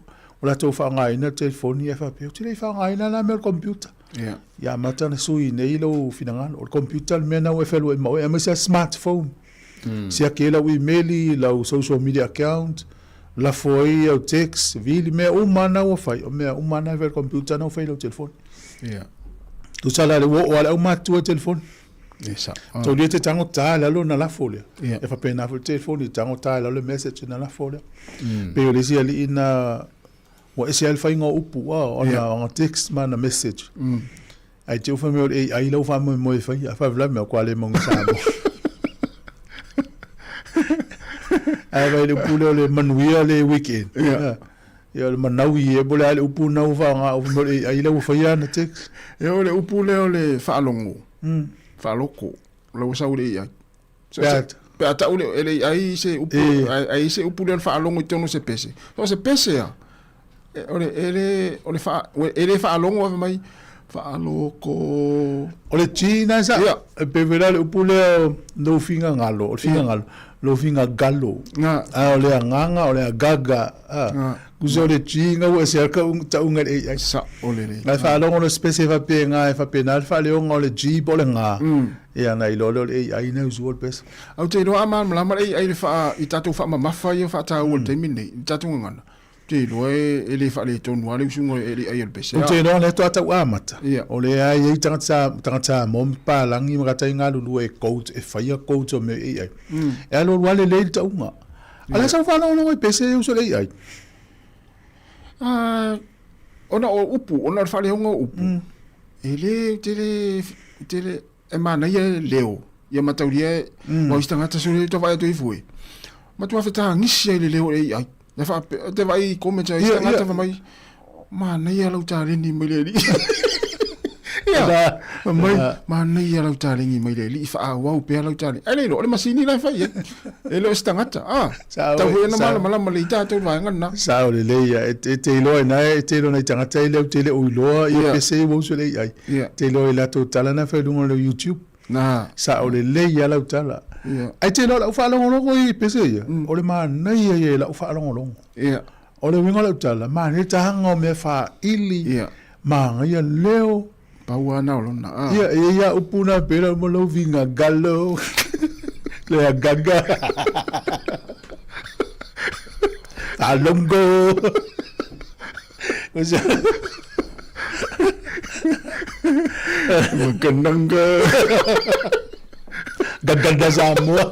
latou faaaogaina le telefoni ae faapea, ou te le i faaaogaina la mea o le computer. Ia. Ia amata ona sui nei lou finagalo. O le computer le mea lena ua e fealuai ma oe, aemaise lava smartphone. Mm. Siaki ai lau email, lau social media account, lafo ai au text, vili, mea uma lava na ua fai, o mea uma lava na e fai i le computer na ua fai i lau telefoni. Ia. Tusa la le ua oo lava le aumatutua i le telefoni. Ia sao. Taulia te tago ta i lalo ona lafo lea. Ia. E faapena foi le telefoni, e tago ta i lalo le message ona lafo lea. Mm. Pei o le isi alii na ua ese ai le faiga o upu, ona, Ia. ona text ma ona message. Mm. Ae te i ua fai mai o le AI lau faamoemoe e faia, a faalavelave mai, ua le mauga Samoa. Ae vaai i le upu lea o le manuia le weekend. Ia. Ia o le manaui e po o le a le upu lena ua faaaoga fai mai o le AI la ua faia ana text. Ia o le upu lea o le faalogo, Mm. faaloko, la ua sau i le AI. Pe a- Pe a tau le, e le ai se upu, E. ai se upu lea o le faalogo i totonu o se pese. O se pese a, e, o le, e le, o le faa, e le faalogo fai mai, faaloko. O le G na sa, Ia. e pei foi la le upu lea o lou finagalo, o le finagalo, lou finagalo. Nga. A o le agaga, o le agaga. A. Nga. Tusa o le G na ua ese ai le tauga i le AI. Sa, o le le. Ae faalogo le spese e faapena, e faapena le faaleoga o le G po o le G. Mm. Ia na iloa lea o le AI na usua le pese. Ae ou te iloa a malamalama le AI i le faa, i tatou faamamafa ia faataua i le taimi lenei, i le tatou gagana, ou te iloa e, e le faaletonu lava le usuga e le AI o le pese. Ou te iloa o lea faatoa tau amata. Ia. O lea e i ai tagata sa, tagata Samoa ma papalagi ma tagata e galulue e code, e faia codes o mea o AI. Mm. E alualu lava lelei le tauga. A o le a sau faalogologo i pese e usu le AI. Ah, ona o upu, ona o le faaleoga o upu, e le, ou te le, ou te le, e manaia e leo, ia mataulia e, aua o isi tagata sole e tau vaai atu ai fua, matua fetagisi ai i le leo o le AI. E faapea, ou te vaai i comments a isi tagata fai mai, manaia lau taleni mai le alii. Ia, fai mai, manaia lau taleni mai le alii, faaauau pea lau taleni. Ai le iloa, o le masini la e fai ai. E le o se tagata. Ah, tau foi ona malamalama lelei tatou i le vaega lena. Sao lelei ia. E te iloa ina e te iloa nai tagata ia lea ou te le o iloa ia pese ua usu le AI. Te iloa i latou tala na fai i luga o le YouTube. Na. Sao lelei ia lau tala. Ai te iloa lau faalogologo i pese ia, o le manaia ia i lau faalogologo. O le uiga o lau tala, manaia le taga o mea faili, manaia leo. Pau lava na o lona. Ah. Ia, e ia upu na pera mo lau vinga galo. Le agaga. Alongo. Makanang ka. Gaganda Samoa.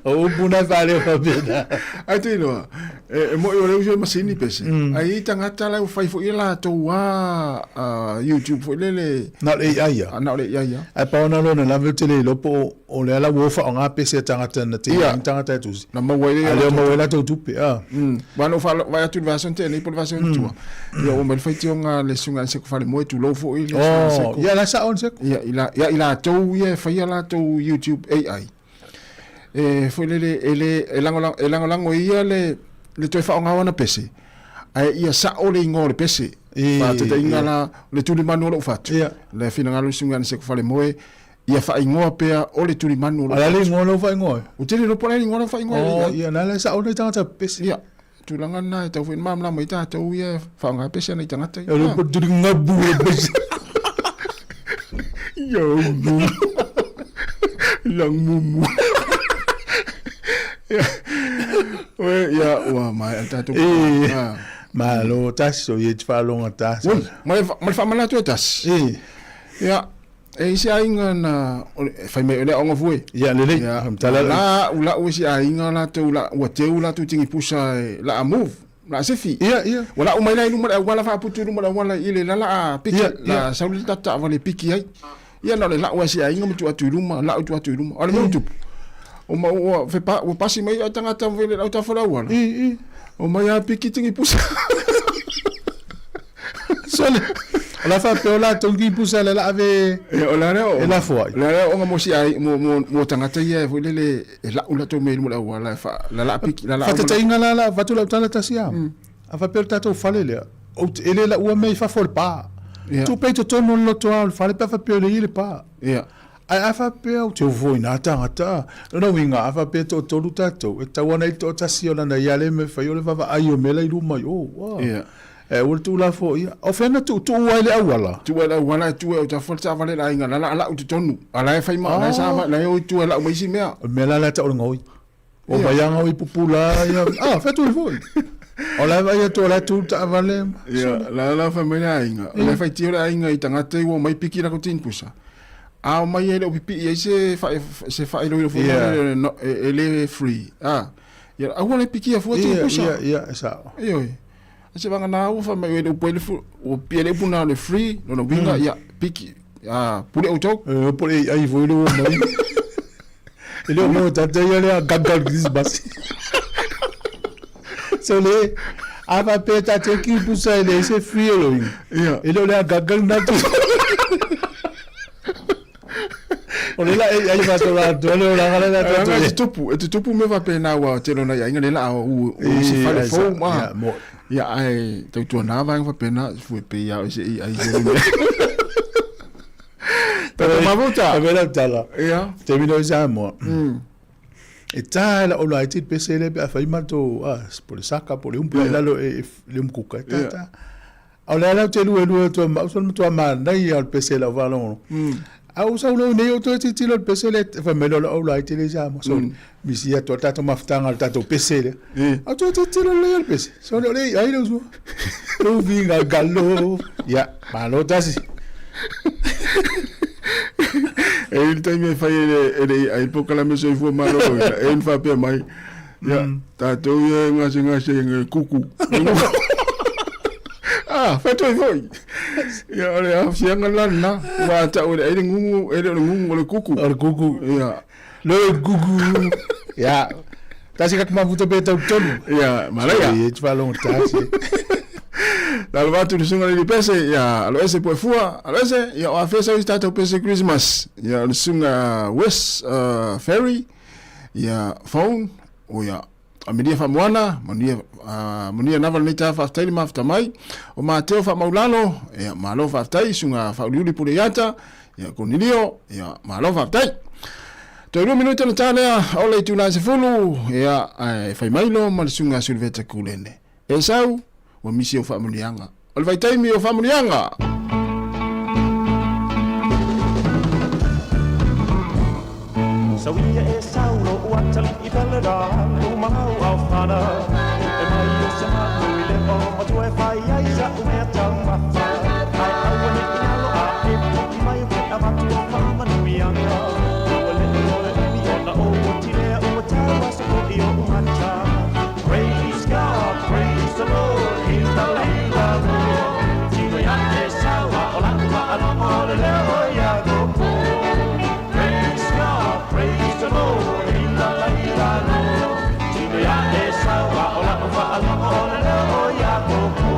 O upu na whare whapena. Ai te iloa, e, e moi o le uso e masini pese. Ai i tangata lai whai fo i latou a YouTube fo i lele. Na o le AI ia. Na o le AI ia. Ai pa ona lona lava o te le iloa po o le ala ua whaonga pese a tangata na te Ia. tangata e tusi. Na maua ai le A leo maua ai latou tupe. Ah. Wa no wha vai atu le version tēnei po le version tua. Ia ua mai le faitioga le susuga i le Seko Falemoe tulou foi le susuga i le Oh, Seko. ia la sao le Seko. Ia i la ia i latou ia e faia latou YouTube AI. E foi lele e le e lagolago e lagolago ia le le toe faaaoga o ana pese. Ae ia sao le igoa o le pese. E, Faataitaiga ia. la le tulimanu o lou fatu. Ia. Le finagalo le susuga i le Seko Falemoe ia faaigoa pea o le tulimanu o lou A la le fatu. igoa lau faaigoa e? Ou te le iloa po o le a le igoa lau faaigoa e Oh, ai. ia la le sao le tagata pese. Ia. Tulaga lena e tau foi ona malamalama ai tatou ia e faaaoga pese ana i tagata ia. E le po tuli ngabu le pese. Ia mu. Lang mumu. Oe, ia, ua mai a tatou. E, Ah. malo tasi o ie te whaalonga tasi. Ui, ma le ma le faamanatu e tasi. E. Ia, e i se aiga na, o le, e fai mai o le aoga fue. Ia, lelei. Ia, Tala- la, u la ua si aiga latou, la, ua teu latou tingi pusa e, la a move, la a sefi. Ia, ia. Ua lau mai la i luma le auala, faaputu i luma le auala i le la la a piki, Ia, la ia. sau le tata taavale piki ai. Ia na o le lau a si aiga ma tuu atu i luma, lau tuu atu i luma. O le mea ua tupu, o ma ua fepa, ua pasi mai ai tagata foi le autafa o le auala. I, i. O mai a piki tingi pusa. Sole. O la faapea o latou ki pusa le la ave E, o la lea o e lafo ai. La lea o mo si ai mo mo mo tagata ia foi lele e lau latou mea i luma o le auala e fa la la piki la la Faataitaiga la la avatu lau tala tasi a. A faapea o le tatou fale lea, ou te, e le laua mea i fafo o le pa. Ia. Tuu pea i totonu o le lotoa o le fale pe a faapea o le i le pa. Ia. Ae a faapea ou te ofo i nā tāngata, lona uiga a faapea e toatolu tatou, e tatau ana i le toatasi o lana ia le mea e fai o le vaavaai o mea la i luma i o. Ua. Ia. E aua le tuulafoa ia. O fea na tuutuu ai le auala? Tuu ai le auala e tuu ai o tafa le taavale le aiga la la lau i totonu. A la e fai ma, la e sa, la e o i tua e lau mai isi mea. O le mea la lea tau o le gaoi. O mai anga i pupula ia. Ah, fea tu foi. O la vai atu o la tu taavale. Ia, la la fai mai le aiga. O le faitio le aiga i tagata i ua mai piki latou tini pusa. A o mai e le o pipii ai se whae, se whaeroiro fua Ia. no, e, e le free. Ah. Ia, aua le pikia fua tini Ia, pusa. ia, ia, e sao. Ioe. Se vanga nā ua whai mai e le upo le fu, o pia le upu nā le free, no no winga, ia, piki, ah, pule o tau. E, pule ai foi le mai. E le o mo tata ia le a gagal Christmas. So le, a va pe ta te ki pusa e le se free o lo. Ia. E le o le a gagal na tu. O le la e ai va to la to le o la gala la Anga to. e te tupu, e te tupu me whapena ua te rona ia inga le la o u se E, fale ai fou sa, ma. ia, mo. Ia ai tau tua nā vaenga whapena fue pe ia o se i ai se le. Tata mavuta. A vela tala. Ia. Te mino i Samoa. E tā la o lai te pese le pe a whai mato, ah, po le saka, po le umpu, Ia. e lalo e, e le umkuka, e tā Ia. tā. O le ala te lue lue tua ma, usal matua ma nei al pese la whalongo. A usa ulo nei o toe titilo le pese le, wha melo la o lai te le Samoa. So, misi ia tua tātou mafutanga le tātou pese le. A toe titilo le al pese. So, le ole, ai le usua. Lou vinga galo. Ia, malo tasi. E i le taimi e fai e le e le ai pokalame soifua malōlōina e ni faapea mai ia tatou ia e gasegase e kuku. Ah, fai atu ai foi. Ia, o le aafiaga la lena. Ua a tau e le ai le gugu, e le o le gugu, o le kuku. O le kuku. Ia. Le kuku. Ia. Tasi ka mafuta pe tau tolu. Ia, malaia. Ia, te whalongo tasi. Lalo atu le susuga le Pese, ia, alo ese po e fua, alo ese, ia, o afea sau i tātou pese Christmas. Ia, o le susuga Wes uh, Ferry, ia, phone, o ia, Amelia Faamoana, manuia, uh, manuia lava lenei taeao faafetai le mafuta mai. O Mateo Faamaulalo, ia, malo faafetai, susuga Faauliuli Puleiata, ia, Konilio, ia, malo faafetai. Toe lua minute ona ta lea o le itula e 10, ia, ae fai mai loa ma le susuga Suliveta Kulene. Esau, ua misi ou faamanuiaga. O le vaitaimi o faamanuiaga! Sauia e saulo ua tali i pelera u mau au whana E mai o se manu i le o matua e whai ai sa u mea taumafa Ai aua ne i ngalo a e poki mai o ke avatu o whamanuianga Ua le o le umi ona o ua tilea ua tau aso ko i o umata Praise God, praise the Lord, i la la la Tino ia e saua o lau whaalogo le leo o Iakopo. Praise God, praise the Lord, i la la la Tino ia e saua o lau whaalogo le leo o Iakopo.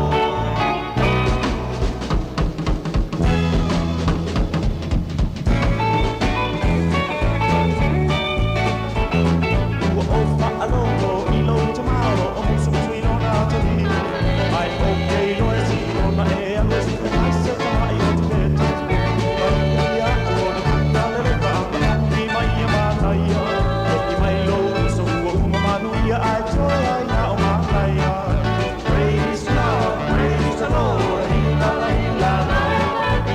Ua ou faalogo i lou tamalo o musumusu i lona atalii, Ai ou te iloa e sili ona e alu e sue mai se tamai o te pete. Mai ia iaʻu o le puka le loka a maʻaki mai ia manaia. Hoʻi mai lou uso ua uma manuia ae toe ai na o manaia. Praise God, praise the Lord, hi la la hi la la.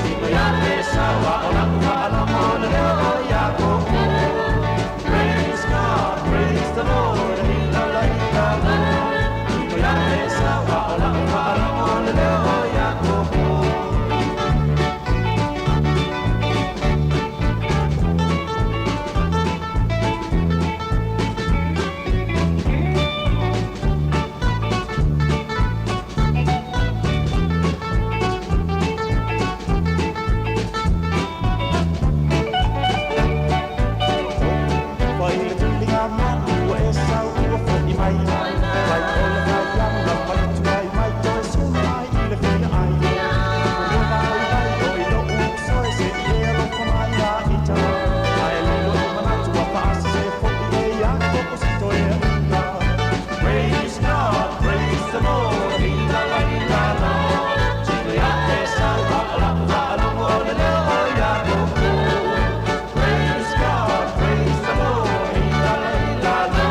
Tino ia Esau a o la'u faalogo le leo o Iakopo. Praise God, praise the Lord, hi la la hi la la. Tino ia Esau a o la'u faalogo le leo o Iakopo. Fai le tuliga malu ua Esau ua fo'i mai. Fai o le faiamu mai tuai mai toe sulu mai i le fia ai. Ua vaivai o i lo'u uso e se'i e alofa mai ia ita. Ae lilo i manatu ua faasese fo'i e Iakopo si toeaina. Praise God, praise the Lord, hi la la hi la la. Tino ia Esau a o la'u faalogo o le leo o Iakopo. Praise God, praise the Lord, hi la la hi la la.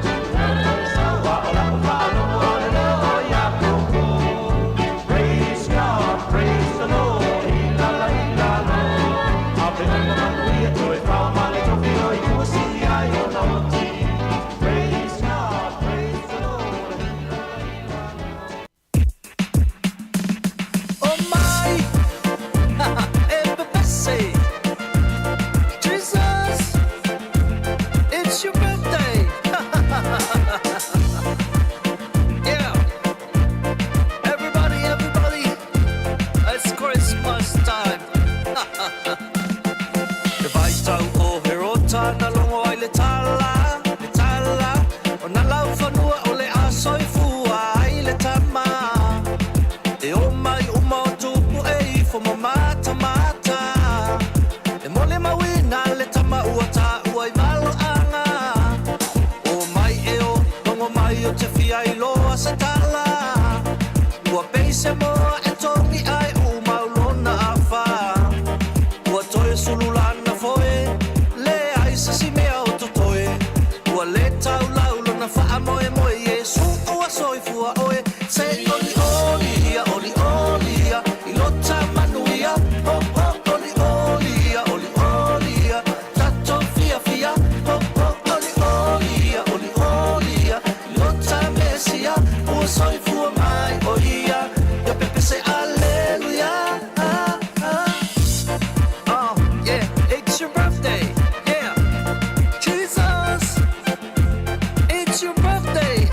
Tino ia Esau a o la'u faalogo o le leo o Iakopo. Praise God, praise the Lord, hi la la hi la la. Ave ona manuia toe fao ma le tofi o i ua sili ai ona oti. Praise God, praise the Lord, hi la la hi la la. O mai, e pepese. Jesus, it's your birthday. Yeah. Everybody, everybody, it's Christmas time. Le vaitau o Herota na logo ai le tala, le tala, o na laufanua o le a soifua ai le tama. E o mai uma o tupu e ifo ma matamata. E mole mauina le tama ua taua i maloaga. O mai e o logo mai o te fia iloa se tala. Ua pei se moa e togi ai u mau lona afa. Ua toe sululana foe, le ai se si mea o totoe. Ua le taulau lona faamoemoe Iesu ua soifua oe. Se oli oli ia, oli oli ia, i lota manuia. Ho ho oli oli ia, oli oli ia, tatou fiafia. Ho ho oli oli ia, oli oli ia, i lota Mesia. Ua soifua mai o ia, ia pepese aleluia. Ah, ah. Oh, yeah, it's your birthday. Yeah. Jesus, it's your birthday.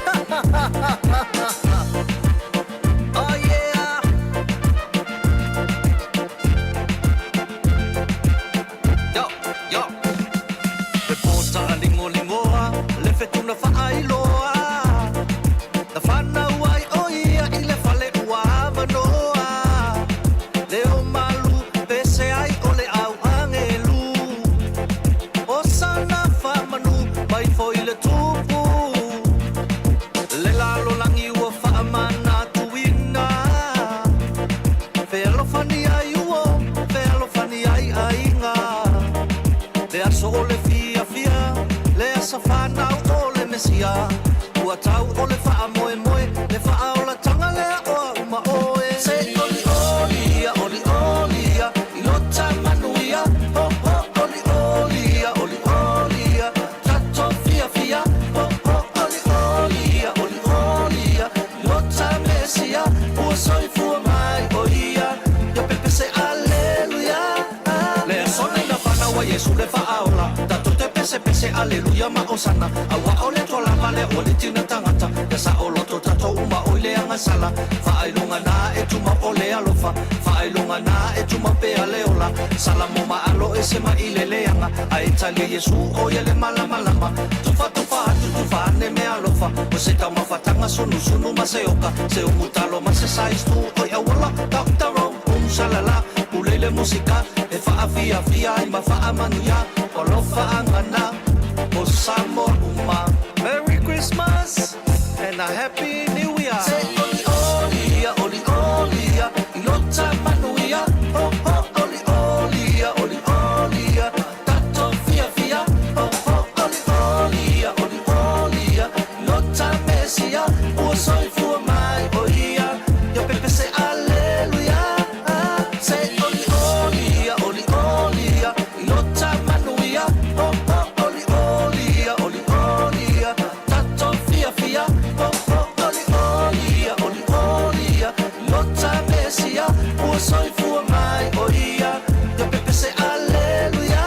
Mesia Ua tau o le faamoemoe Le faaolatanga lea o a uma oe Se olioli ia olioli ia I lota manuia Ho ho olioli ia olioli ia Tatou fiafia Ho ho olioli ia olioli ia I lota Mesia Ua soifua mai o ia Ia pepese Aleluia Le aso nei na fanau ai Iesu le Faaola, tatou te pesepese Aleluia ma Osana, Aua o le Atua lava lea ua liti na tagata, Ia saoloto tatou uma oi le agasala, Faailoga na e tumau o le alofa, Faailoga na e tumau pea le ola, Salamo ma alo ese mai i le leaga, Ae talia Iesu o ia le malamalama, Tufatufa atu tufa ane mea alofa, O se taumafataga sunusunu ma se oka, Se umu talo ma se size tu oi auola, Doctor Rome. Um shalala, pule le musika E faafiafia ai ma faamanuia O alofaaga na o Samoa uma Merry Christmas and a Happy New Year Se olioli ia, olioli ia I lota manuia Ho ho olioli ia, olioli ia Tatou fiafia Ho ho olioli ia, olioli ia I lota Mesia Ua soifua mai o ia Ia pepese Aleluia Se olioli ia, olioli ia I lota manuia Ho ho olioli ia, olioli ia Tatou fiafia Ho ho olioli ia, olioli ia I lota Mesia Ua soifua mai o ia Ia pepese Aleluia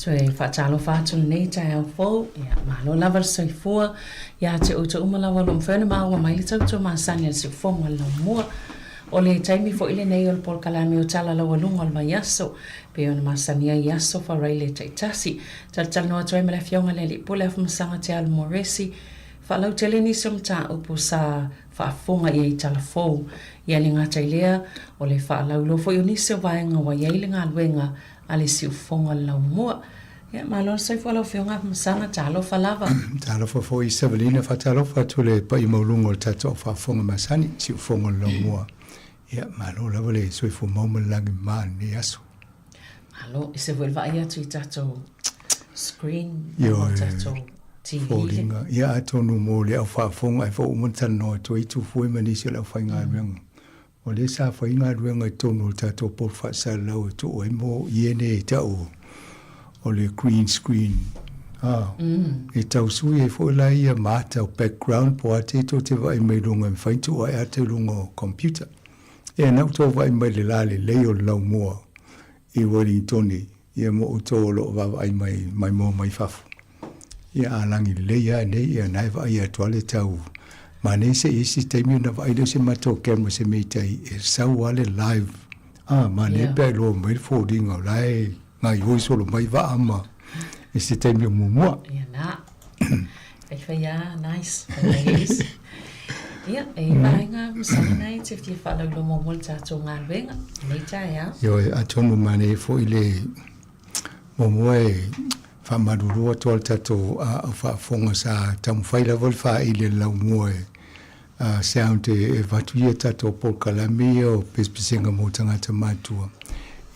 Toe faatalofa atu lenei taeao fou, ia, malo lava le soifua ia te outou uma lava o lo o mafai ona maua mai le tautua masani a le siufofoga o le laumua. O le taimi foi lenei o le polokalame o Tala Laualuga o le Vaiaso, pei ona masani ai i aso faraile taitasi. Talatalanoa atu ai ma le Afioga i le Alii Pule Afamasaga Te Alo Moresi, faalautele nisi o mataupu sa faafofoga i ai i tala fou. Ia le gata i lea, o le faalauiloa foi o nisi o vaega ua i ai le galuega a le siufofoga o le laumua. Ia, malo le soifua lau Afioga Afamasaga, talofa lava. Talofa foi Savalina, faatalofa atu le paia maualuga o le tatou au faafofoga masani, siufofoga o le laumua. Ia, malo lava le soifua mau ma le lagi mama i lenei aso. Malo, e se foi le vaai atu i tatou screen ma tatou TV. Foliga. Ia, atonu mo le au faafofoga ai foi ua uma ona talanoa atu ai Tufue ma nisi o le aufaigaluega. O lea sa fai galuega i totonu o le tatou poto faasalalau e tuu ai mo ie nei e tau o le green screen. Ah, e tau sui ai foi la ia mata o background po o a te tou te vaai mai luga e mafai ona tuu ae ata i luga o computer. Ia na outou vaai mai i le la lelei o le laumua i Wellingtone ia mo outou o lo o vaavaai mai mai moa mai fafo. Ia a lagi lelei lava nei ia na e vaai atu lava le tau manaia se i isi taimi ona vaai lea o se matou camera se mea i tai e sau lava le live a manaia yeah. pe a iloa mai le foliga o la e gaioi solo mai vaa ma i se taimi o muamua. Ia na. Faifai a, nice. Nice. Ia, e vaega masana nei te fia whaalaulo mo le tātou galuega. Nei taeao. Ioe, atonu manaia foi le Muamua e faamalulu atu lava le tatou au faafofoga sa taumafai lava le faaili e le laumua e sound e avatu ia tatou polokalame ia o pesepesega mo tagata matutua.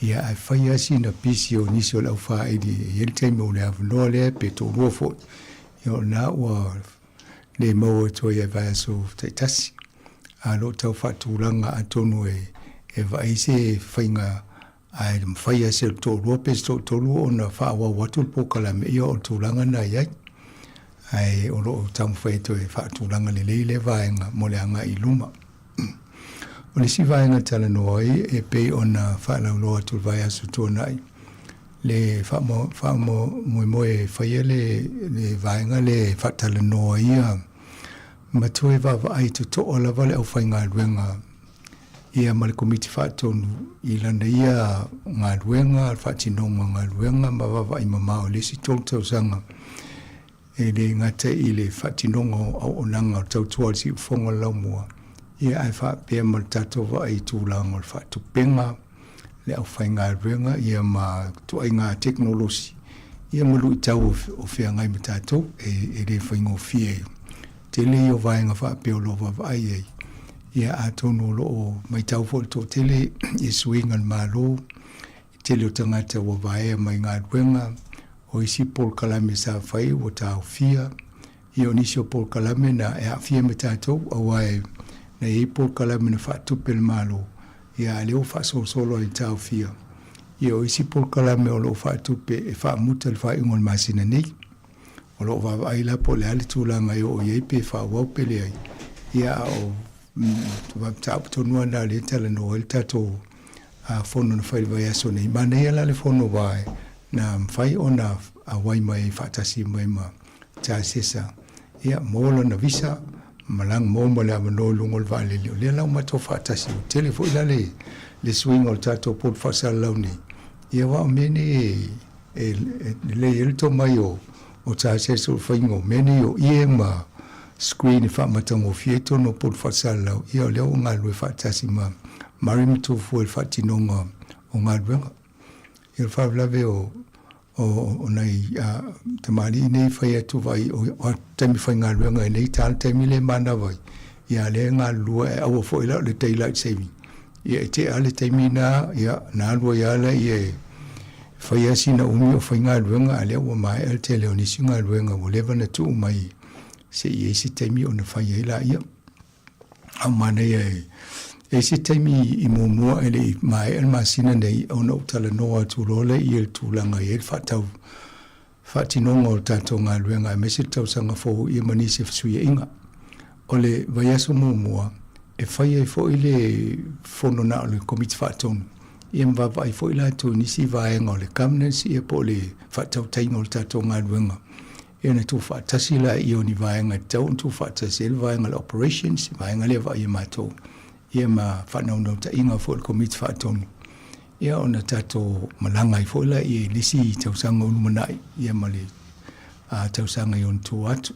Ia ae fai lava sina pisi o nisi o le au faaili e i ai le taimi o le avanoa lea pe toalua foi. Ia o lena ua le maua atu ai i vaiaso taitasi. A o lo o tau faatulaga atonu e vaai se faiga Ae mafai lava se toalua pe se toatolu ona faaauau atu le polokalame, ia o le tulaga lena e i ai. Ae o lo o taumafai atu e faatulaga lelei lea vaega mo le agai i luma. O le isi vaega e talanoa ai e pei ona faalauiloa atu i le vaiaso tuanai, le faamoemoe e faia le vaega lea e faatalanoa ia ma toe vaavaai totoa lava le aufaigaluega ia ma le Komiti Faatonu i lana ia galuega, le faatinoga o galuega ma vaavaai mamao i le isi 3 tausaga, e le gata i le faatinoga o auaunaga o le tautua a le Siufofoga o le Laumua, ia ae faapea ma le tatou vaai i tulaga o le faatupega, le aufaigaluega ia ma ituaiga tekonolosi ia ma luitau o feagai ma tatou e le faigofie. Tele ia o vaega faapea o lo o vaavaai ai, ia atonu o lo o matau foi le toatele i suiga o le Malo, i tele o tagata ua vaea mai galuega, o isi polokalame sa fai ua taofia, ia o nisi o polokalame na e aafia ma tatou, aua e na i ai polokalame na faatupe e le Malo, ia a o lea ua faasolosolo ai taofia, ia o isi polokalame o lo o faatupe e faamuta i le faaiuga o le masina nei. O lo o vaavaai la po o le a le tulaga e oo i ai pe faaauau pe leai, ia a o mataupu tonu lava lena o lea e talanoa ai le tatou fono na fai i le vaiaso nei. Manaia la le fono aua na mafai ona auai mai ai faatasi mai ma Charles ia mo lona visa malaga mo ma le avanoa i luga o le vaalele. O lea la ua matou faatasi, ua tele foi la le suiga o le tatou poto faasalalau nei, ia aua o mea nei e lelei ai le tomai o Charles o le faiga o mea nei o ie ma screen e faamatagofie ai totonu o poto faasalalau, ia o lea ua galulue faatasi ma Murray Matuafua i le faatinoga o galuega. Ia o le faalavelave o o nai tamalii nei fai atu vai o taimi faigaluega i nei ta le taimi le manava ai ia lea e galulue ae aua foi la o le daylight saving ia e tea le taimi na ia na alu ai lava lea e fai lava sina umi o faigaluega a lea ua maea le tele o nisi galuega ua leva ona tuu mai se i ai se taimi ona fai ai laia. A manaia e i ai se taimi i muamua e le i maea le masina nei ona ou talanoa atu loa lea i le tulaga e i ai le faatau faatinoga o le tatou galuega aemaise le tausaga fou ia ma nisi o fesuiaiga. O le vaiaso muamua e fai ai foi le fono na o le Komiti Faatonu ia ma vaavaai foi latou i nisi vaega o le governance ia po o le faatautaiga o le tatou galuega Ia ona tuufaatasi laia o ni vaega e tatau ona tuufaatasi ai le vaega o le operations, vaega lea e vaai e matou, ia ma faanaunautaiga foi o le Komiti Faatonu, ia ona tatou malaga ai foi laia i le isi tausaga o lumanai, ia ma le tausaga i ona tua atu.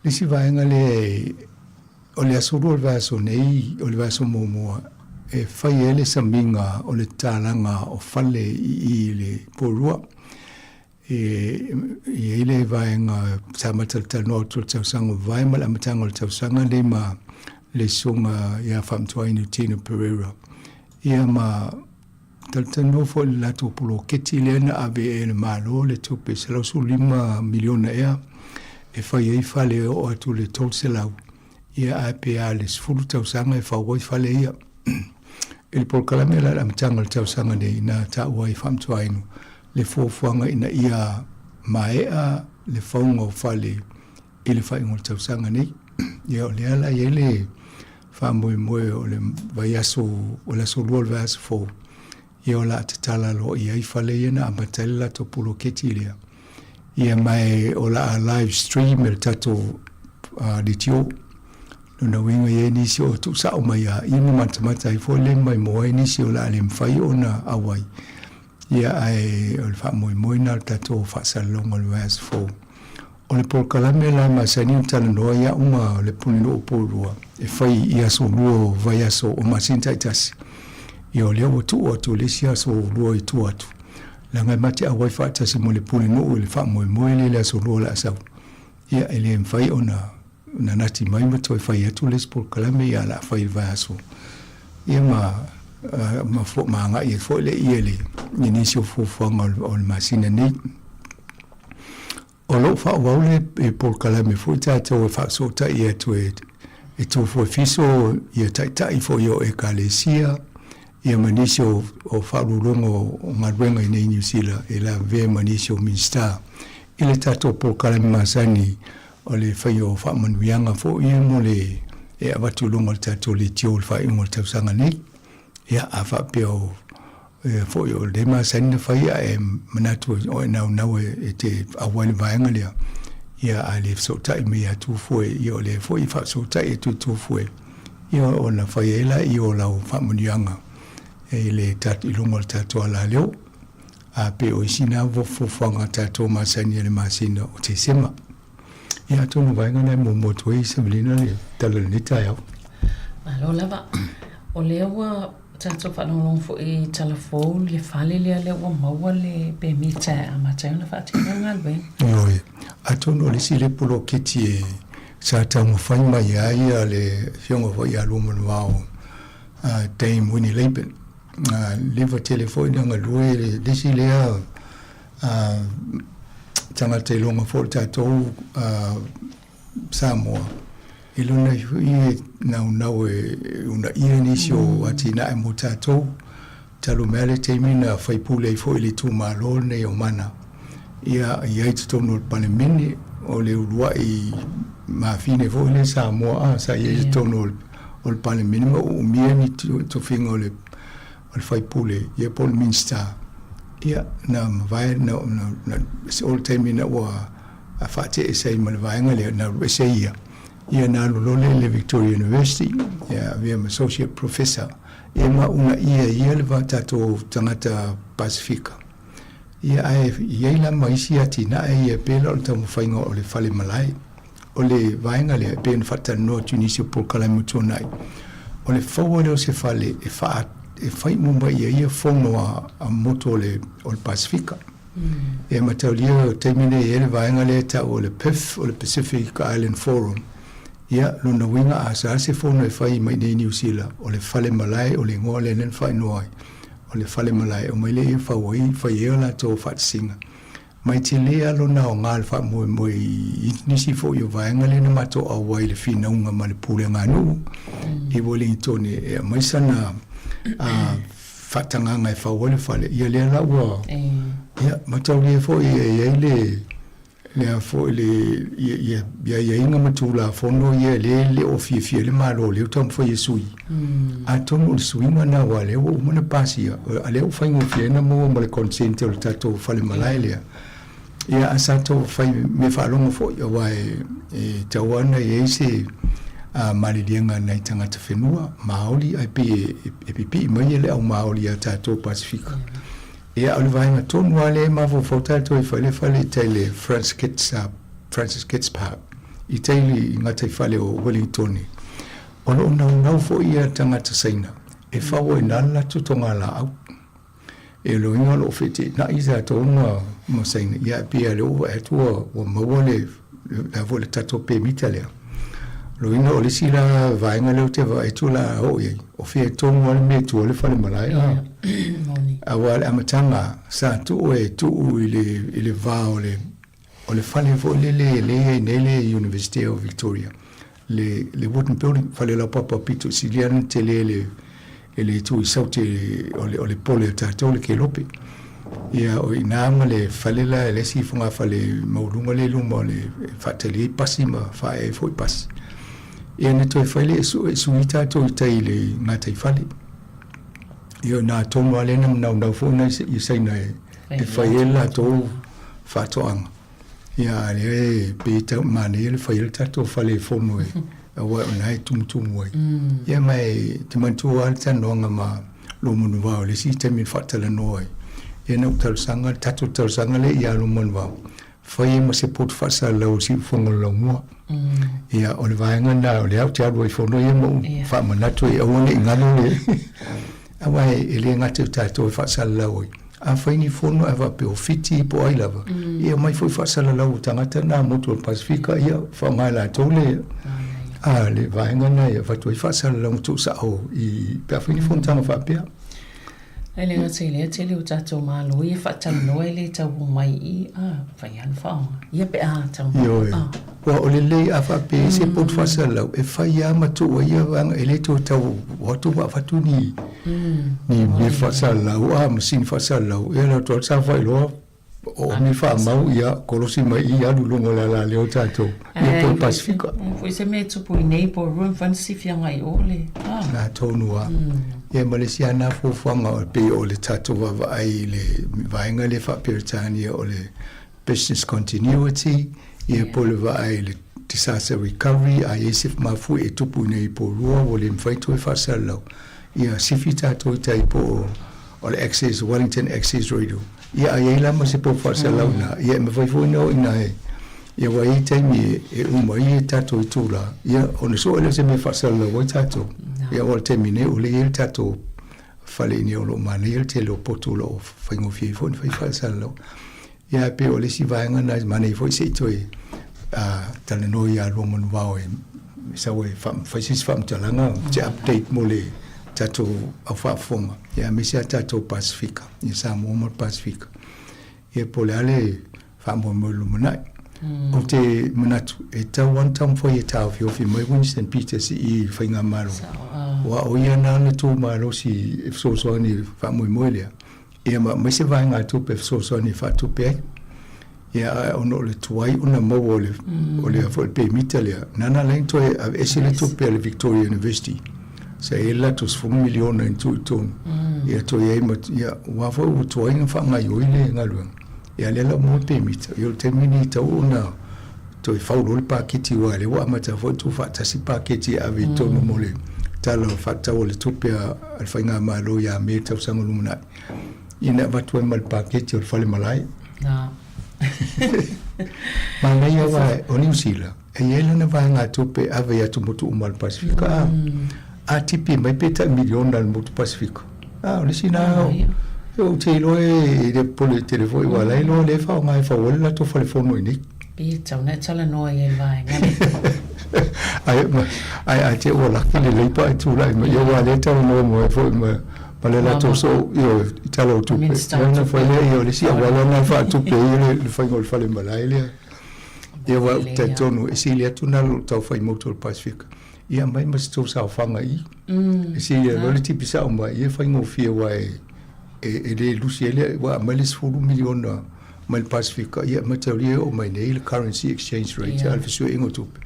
Le isi vaega lea o le aso 2 o le vaiaso nei, o le vaiaso muamua, e fai ai le samiga o le tatalaga o fale i i le Porirua. E i ai le vaega sa amata talanoa atu i le tausaga ua mavae ma le amataga o le tausaga lenei ma le susuga ia Faamatuaina Tino Pereira. Ia ma talatalanoa foi i le latou poloketi lea na ave e le Malo le tupe $115 miliona ea e fai ai fale e oo atu i le 300. Ia ae pe a le 10 tausaga e fau ai fale ia. I le polokalame la i le amataga o le tausaga nei na taua ai Faamatuainu le fuafuaga ina ia maea le fauga o fale i le faaiuga o le tausaga nei. Ia o lea la e i ai le faamoemoe o le vaiaso o le aso lua o le vaiaso fou ia o le a tatala loa i ai fale ia na amata ai le latou poloketi lea. Ia ma e o le a live stream e le tatou leitio. Lona uiga e i ai nisi o tuusao mai lava ia ma matamata ai foi le maimoa ai nisi o le a le mafai ona auai. Ia ae o le faamoemoe lena o le tatou faasalalauga o le vaiaso fou. O le polokalame la e masani ona talanoa ai au ma le Pulenuu o Poulua e fai i aso lua o vaiaso o masina taitasi. Ia o lea ua tuu atu le isi aso lua i tua atu, leaga e ma te auai faatasi ma le Pulenuu i le faamoemoe lea i le aso lua o le a sau. Ia e le mafai ona nanati mai ma toe fai atu le isi polokalame, ia o le a fai i le vaiaso. Ia ma ma ma agai ai foi lea i le nisi o fuafuaga o le masina nei. O lo o faaauau le polokalame foi tatou e faafesootai atu e tu foi fiso ia taitai foi o Ekalesia ia ma nisi o faauluuluga o galuega i nei Niu Sila e lavevea ma nisi o Minisita i le tatou polokalame masani o le faia o faamanuiaga foi ia mo le e avatu i luga o le tatou leitio i le faaiuga o le tausaga nei. Ia, a faapea o Ia foi o lea masani na fai ae manatu o e naunau e te auai le vaega lea. Ia a le fesootai mai ia Tufue, ia o lea foi e faafesootai atu i Tufue, ia ona fai ai laia o lau faamanuiaga i le i luga o le tatou alaleo. A pe o isi na fuafuaga a tatou masani i le masina o Tesema. Ia atonu o vaega na e muamua atu ai Samelina le tala i lenei taeao. Malo lava. O lea ua tatou faalogologo foi i tala fou i le fale lea lea ua maua le pemita e amata ai ona faatino le galuega. Ioe. Atonu o le isi lea poloketi e sa taumafai mai ai le Afioga foi ia Luamanuvao Dame Winnie Laban. Leva tele foi ona galue le isi lea tagata iloga foi o le tatou Samoa i lona iho i e naunau e uunaia nisi o atinae mo tatou. Talu mai lava le taimi na faipule ai foi i le itumalo lenei o Mana, ia i ai i totonu o le Palemene, o le uluai mafine foi lea Samoa a sa i ai i totonu o le Palemene ma uumia ni tofiga o le faipule ia po o le Minisita. Ia na mavae na, na, o le taimi ina ua a faate'e ai ma le vaega lea na alu ese ai ia, ia na alu loa lea i le Victoria University, ia avea ma Associate Professor, ia ma uunaia ai ia le tatou tagata Pasefika. Ia ae i ai la ma isi atinae ia e pei la o le taumafaiga o le fale malae. O le vaega lea e pei ona faatalanoa atu i nisi o polokalame ua tuanai, o le fauga lea o se fale e faa e fai uma mai ai ia fono a motu o le Pasefika. E mataulia o le taimi nei e i ai le vaega lea e tau o le PIF, o le Pacific Island Forum. Ia, lona uiga a sa se fono e fai mai nei i Niu Sila, o le fale malae o le igoa lea na faaigoa ai, o le fale malae, omai lea ia fau ai, fai ai o latou faatasiga. Ma e tele lava lona aoga i le faamoemoe i nisi foi o vaega lea na matou auai i le finauga ma le pulega a nuu i Wellington e aumai sana faatagaga e fau ai le fale, ia lea la ua, ia, mataulia foi e i ai le, le foi le, ia, ia, ia aiaiga ma Tulafono ia lea e le o fiafia ai le Malo, lea ua taumafai e sui. Atonu o le suiga lena aua o lea ua uma ona pasia, a lea ua faigofie ai ona maua ma le consent o le tatou fale malae lea. Ia, ae sa tau fai mea faalogo foi, aua e tatau lava ona i ai se maliliega a nai tagata whenua, Māori, ae pei e pipii mai le au Māori iā tātou Pasifika. Ia, o le vaega tonu lava lea e mafaufau tātou e fai le fale i tai le Francis Kitts, Francis Kitts Park, i tai i gataifale o Wellingtone. O lo o naunau foi ia tagata Saina e fau ai nā le latou togalaau. E loiga o lo o feteenai tatou ma ma Saina, ia e pei lava o lea ua vaai atu ua ua maua le le a foi le tatou pemita lea. Loiga o le isi la vaega lea ou te vaai atu o le a oo i ai, o fea tonu lava le mea e tu ai le fale malae a? Aua o le amataga sa tuu e tuu i le i le va o le o le fale foi lele lea e i ai nei le Universite o Victoria. le le wooden building, fale laupapa pito sili ana tele le e le itu i Saute o le o le pole a tatou le kelope. Ia o iina ma le fale la e le isi fogafale maualuga lea i luma o le e faatali ai pasi ma faaee ai foi pasi. Ia na toe fai lea e sue e sui tatou i tai i le gataifale. Ia o iina tonu lava lea na manaunau foi nai i Saina e e fai ai le latou faatoaga. Ia a lea e pei e tau manaia le fai ai le tatou fale e fono e aua o lena e tumutumu ai. Ia ma e te manatua lava le talanoaga ma Luamanuvao i le isi taimi na faatalanoa ai. Ia na ou talosaga, le tatou talosaga lea ia Luamanuvao, fai ai ma se poto faasalalau o le siufofoga o le laumua. Ia o le vaega lena o lea ou te alu ai i fono ia ma ou faamanatu ai aua ne i galo le aua e le gata i tatou e faasalalau ai. A fai ni fono ae faapea o Fiti po o ai lava, ia omai foi faasalalau o tagata na motu o le Pasefika, ia faaaoga e latou le, a, le vaega lena e avatu ai faasalalauga tuusao i, pe a fai ni fonotaga faapea. E le gata i lea, tele o tatou Malo ia faatalanoa e le tau omai i i, a, fai lava le faaaoga. Ia pe a tau mai. Ioe. Aua o lelei a faapea i se potu faasalalau, e fai lava ma tuu ai ia vaega, e le toe tau o atu ma avatu ni, ni mea faasalalau, a, masini faasalalau, ia latou lava saofai loa, oo mai faamau, ia kolosi mai i i alu i luga o le alaleo tatou, ia po o le Pasefika. Ai foi se mea e tupu i nei po o Rua mafai ona sifi agai i o le, a. Na tonu lava. Ia ma le isi lava na fuafuaga pei o le tatou vaavaai i le vaega lea faa-Peretania o le business continuity, ia po o le vaai i le disaster recovery, a i ai se mafuie e tupu i nei po lua ua le mafai toe faasalalau, ia sifi tatou i tai po o le Access, Wellington Access Radio. Ia a i ai la ma se pou faasalalau i ina, ia e mafai foi ona oo i ina e, ia ua i ai taimi e, e uma ai e tatou itula, ia ona sue lea o se mea e faasalalau ai tatou. Ia aua o le taimi nei o lea e i ai le tatou fale i inei o lo o manaia le tele o potu o lo o faigofie ai foi ona fai faasalalau. Ia ae pei o le isi vaega lena e manaia foi se i toe talanoa ia Luamanuvao e sau e fai se isi faamatalaga, se update mo le tatou au faafofoga, ia aemaise lava tatou Pasefika, ia Samoa ma le Pasefika. Ia po o le a le faamoemoe i le lumanai. Ou te manatu e tatau lava ona taumafai e taofiofi mai Winston Peters i le faigamalo, aua o ia na ana tu malosi e fesoasoani i le faamoemoe lea. Ia ma aumai se vaegatupe e fesoasoani e faatupe ai. Ia ae ona o le tuai ona maua o le o le foi pemita lea, nana la ona toe aveese le tupe a le Victoria University. Sa i ai le latou 10 miliona i tuu i totonu. Ia toe i ai ma ia aua foi ua tuai ona faagaoioi le galuega. Ia lea la ua maua le pemita, ia o le taimi lenei e tatau ona toe fau loa le paketi aua o lea ua amata foi ona tuufaatasi paketi e ave i totonu mo le Tala Faatatau o le Tupe a le Faigamalo ia Me tausaga lumanai, ina avatu ai ma le paketi o le fale malae. Manaia aua o Niu Sila, e i ai lana vaegatupe e ave i atumotu uma o le Pasefika. A tipi mai pe tai miliona i le motu Pasefika. A o le isi lena ou te iloa e le popole tele foi aua o la e iloa o lea e faaaoga e fau ai le latou fale fono i inei. Pei e tatau ona e talanoa i ai i le vaega lea. Ae ae a te ua laki lelei pa e tulai mai aua o lea e talanoa mai foi ma ma le latou soo ioe i Tala o Tupe. Ia ona fai lea ia o le isi auala lena e faatupe ai le faiga o le fale malae lea. Ia aua ou te talitonu e sili atu na i lo le tau fai motu o le Pasefika. Ia aumai ma se tou saofaga i i. E sili loa le tipi sao mai ia e faigofie aua e e le lusi ai le aua aumai le 10 miliona mai le Pasefika ia e mataulia e oo mai nei le currency exchange rate a le fesuiaiga o tupe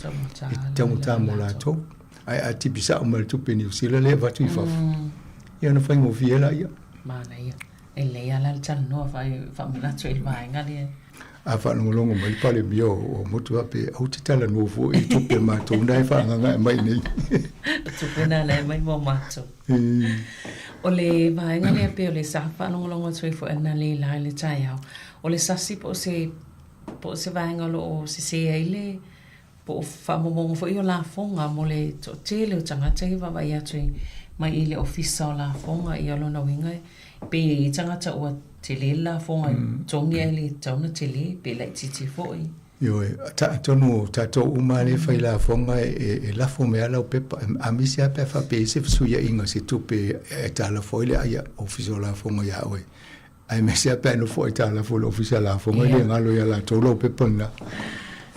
e taugata mo latou. Ae a tipi sao mai le tupe Niu Sila lea e avatu i fafo ia ona faigofie laia. Manaia. E lelei lava la le talanoa faamanatu i le vaega lea. A faalogologo mai le Palemia o Motu faapea, ou te talanoa foi i tupe a matou na e faaagaaga mai nei. O tupe na la e aumai mo matou. O le vaega lea pei o le sa faalogologo atu ai foi analeila i le taeao, o le sasi po o se, po o se vaega o lo o sese ai le Po o faamaumauga foi o lafoga mo le toatele o tagata ia e vaavaai atu i mai i le Ofisa o Lafoga. Ia o lona uiga pe i ai tagata ua tele le lafoga e totogi ae le tatau ona tele pe laitiiti foi. Ioe, atonu o tatou uma lea e fai lafoga e lafo mai lava lau pepa, a misi lava pe a faapea e i ai se fesuiaiga o se tupe e talafo ai le Ofisa o Lafoga ia oe. Aemaise lava pe a nofo aitalafu i le Ofisa Lafoga, e le galo ia latou lau pepa lena.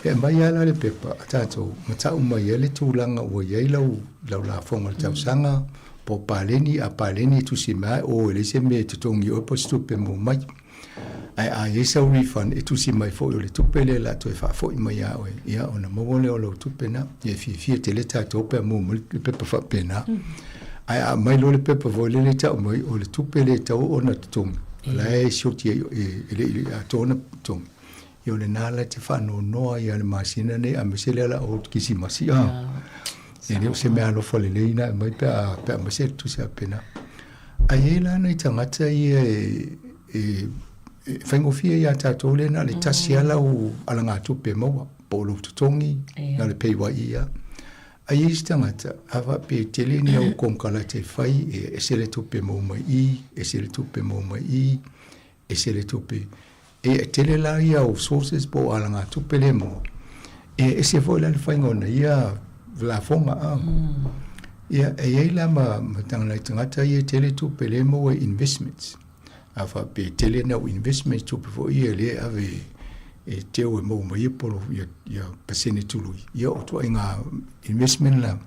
E aumai lava la le pepa a tatou ma tau mai ai le tulaga ua i ai lau, lau lafoga o le tausaga, po o paleni, a paleni e tusi mai lava o e leai se mea e totogi oe po o se tupe maua mai. Ae a i ai sau refund e tusi mai foi o le tupe lea o le a toe faafoi mai ia oe, ia ona maua lea o lau tupe na. Ia e fiafia tele tatou pe a maua mai le pepa faapena. Ae a aumai loa le pepa foi lele e tau mai o le tupe lea e tatau ona totogi, o la e sioti ai e le i atoa ona totogi. Ia o lena la e te faanoanoa ai i le masina nei aemaise lea o le a oo i le Kerisimasi. E le o se mea alofa lelei na aumai pe a pe a aumai se tusi faapena. Ae i ai la nai tagata ia e e e faigofie ia tatou lea na o le tasi lava lau alagatupe e maua po o lou totogi na o le PAYE lava. Ae i ai isi tagata a faapea e tele ni au konekarate e fai e ese le tupe e maua mai i, ese le tupe e maua mai i, ese le tupe. E tele la ia o sources po o alagatupe lea e maua, e ese foi la le faiga o na ia lafoga. A. Ia, e i ai la ma, ma nai tagata ia e tele tupe lea e maua i investments. A faapea e tele na au investments tupe foi ia lea e ave e teu e maua mai ai polo ia, ia pasene tului. Ia o ituaiga investment la.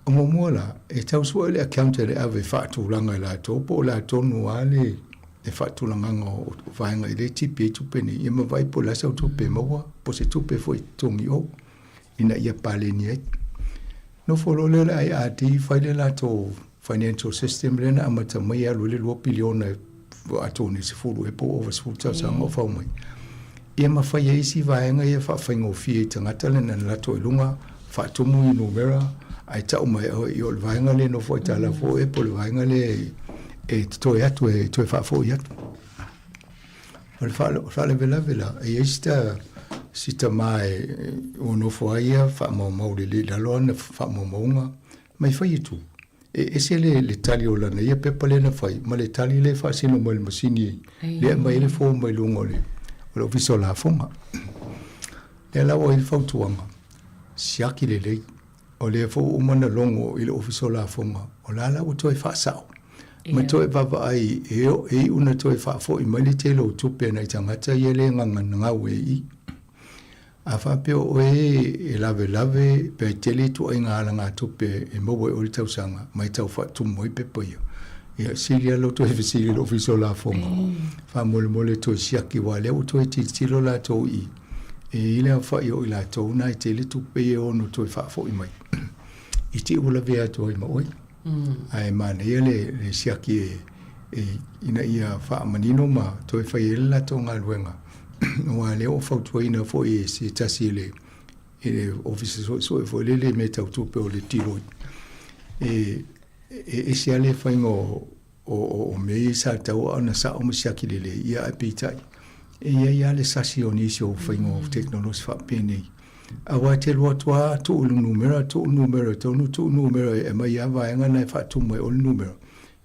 O muamua la, e tau sue le accountant e ave e faatulaga e latou po o le a tonu lava le le faatulagaga o vaega i lea tipi ai tupe nei, ia ma vaai po o le a sau tupe e maua, po o se tupe foi e totogi i o ina ia paleni ai. Nofo loa lea o le IRD fai le latou financial system lea na amata mai e alu ai le 2 piliona atonu e 10 ea po ua ova 10 tausaga o fau mai. Ia ma fai ai isi vaega ia faafaigofie i tagata le na latou i luga, faatumu i numera, ae tau mai oe i o le vaega lea e nofo ai talafo oe po o le vaega lea e totoe atu e toe faafoi atu. O le faalavelave la, e i ai sita, si tama e, ua nofo ai ia faamaumau lelei i lalo ana faamaumauga, mai fai atu. E ese le, le tali o lana ia pepa lea na fai, ma le tali lea e faasino mai i le masini lea e aumai ai le form mai luga o le, o le Ofisa o Lafoga. Lea la ua i ai le fautuaga, siaki lelei. O lea foi ua uma ona logo i le Ofisa o Lafoga, o la la ua toe faasao. Ma toe vaavaai e, e iu ona toe faafoi mai le tele o tupe a nai tagata ia le gagau e i. A faapea o oe e lavelave pe tele ituaiga alagatupe e maua e oe i le tausaga ma e tau faatumu ai pepa ia, ia sili lava lou toe fesili i le Ofisa o Lafoga faamolemole toe siaki aua lea ua toe tilotilo latou i e i ai le aofai o i latou na e tele tupe ia e ono toe faafoi mai i te i ua lavea atu ai ma oe. Ae manaia le, le siaki e, e, ina ia faamanino ma toe fai ai le latou galuega aua lea ua fautuaina foi e se tasi i le, i le Ofisa Suesue foi lele i mea tau tupe o le Deloitte e, e ese lava le faiga o, o, o, o mea ia sa tatau ona sao ma siaki lelei, ia ae peitai, e i ai lava le sasi o nisi o faiga o tekonolosi faapenei. Aua e te alu atu lava tuu i le numera, tuu le numera i totonu, tuu le numera e aumai lava vaega na e faatumu ai oe le numera,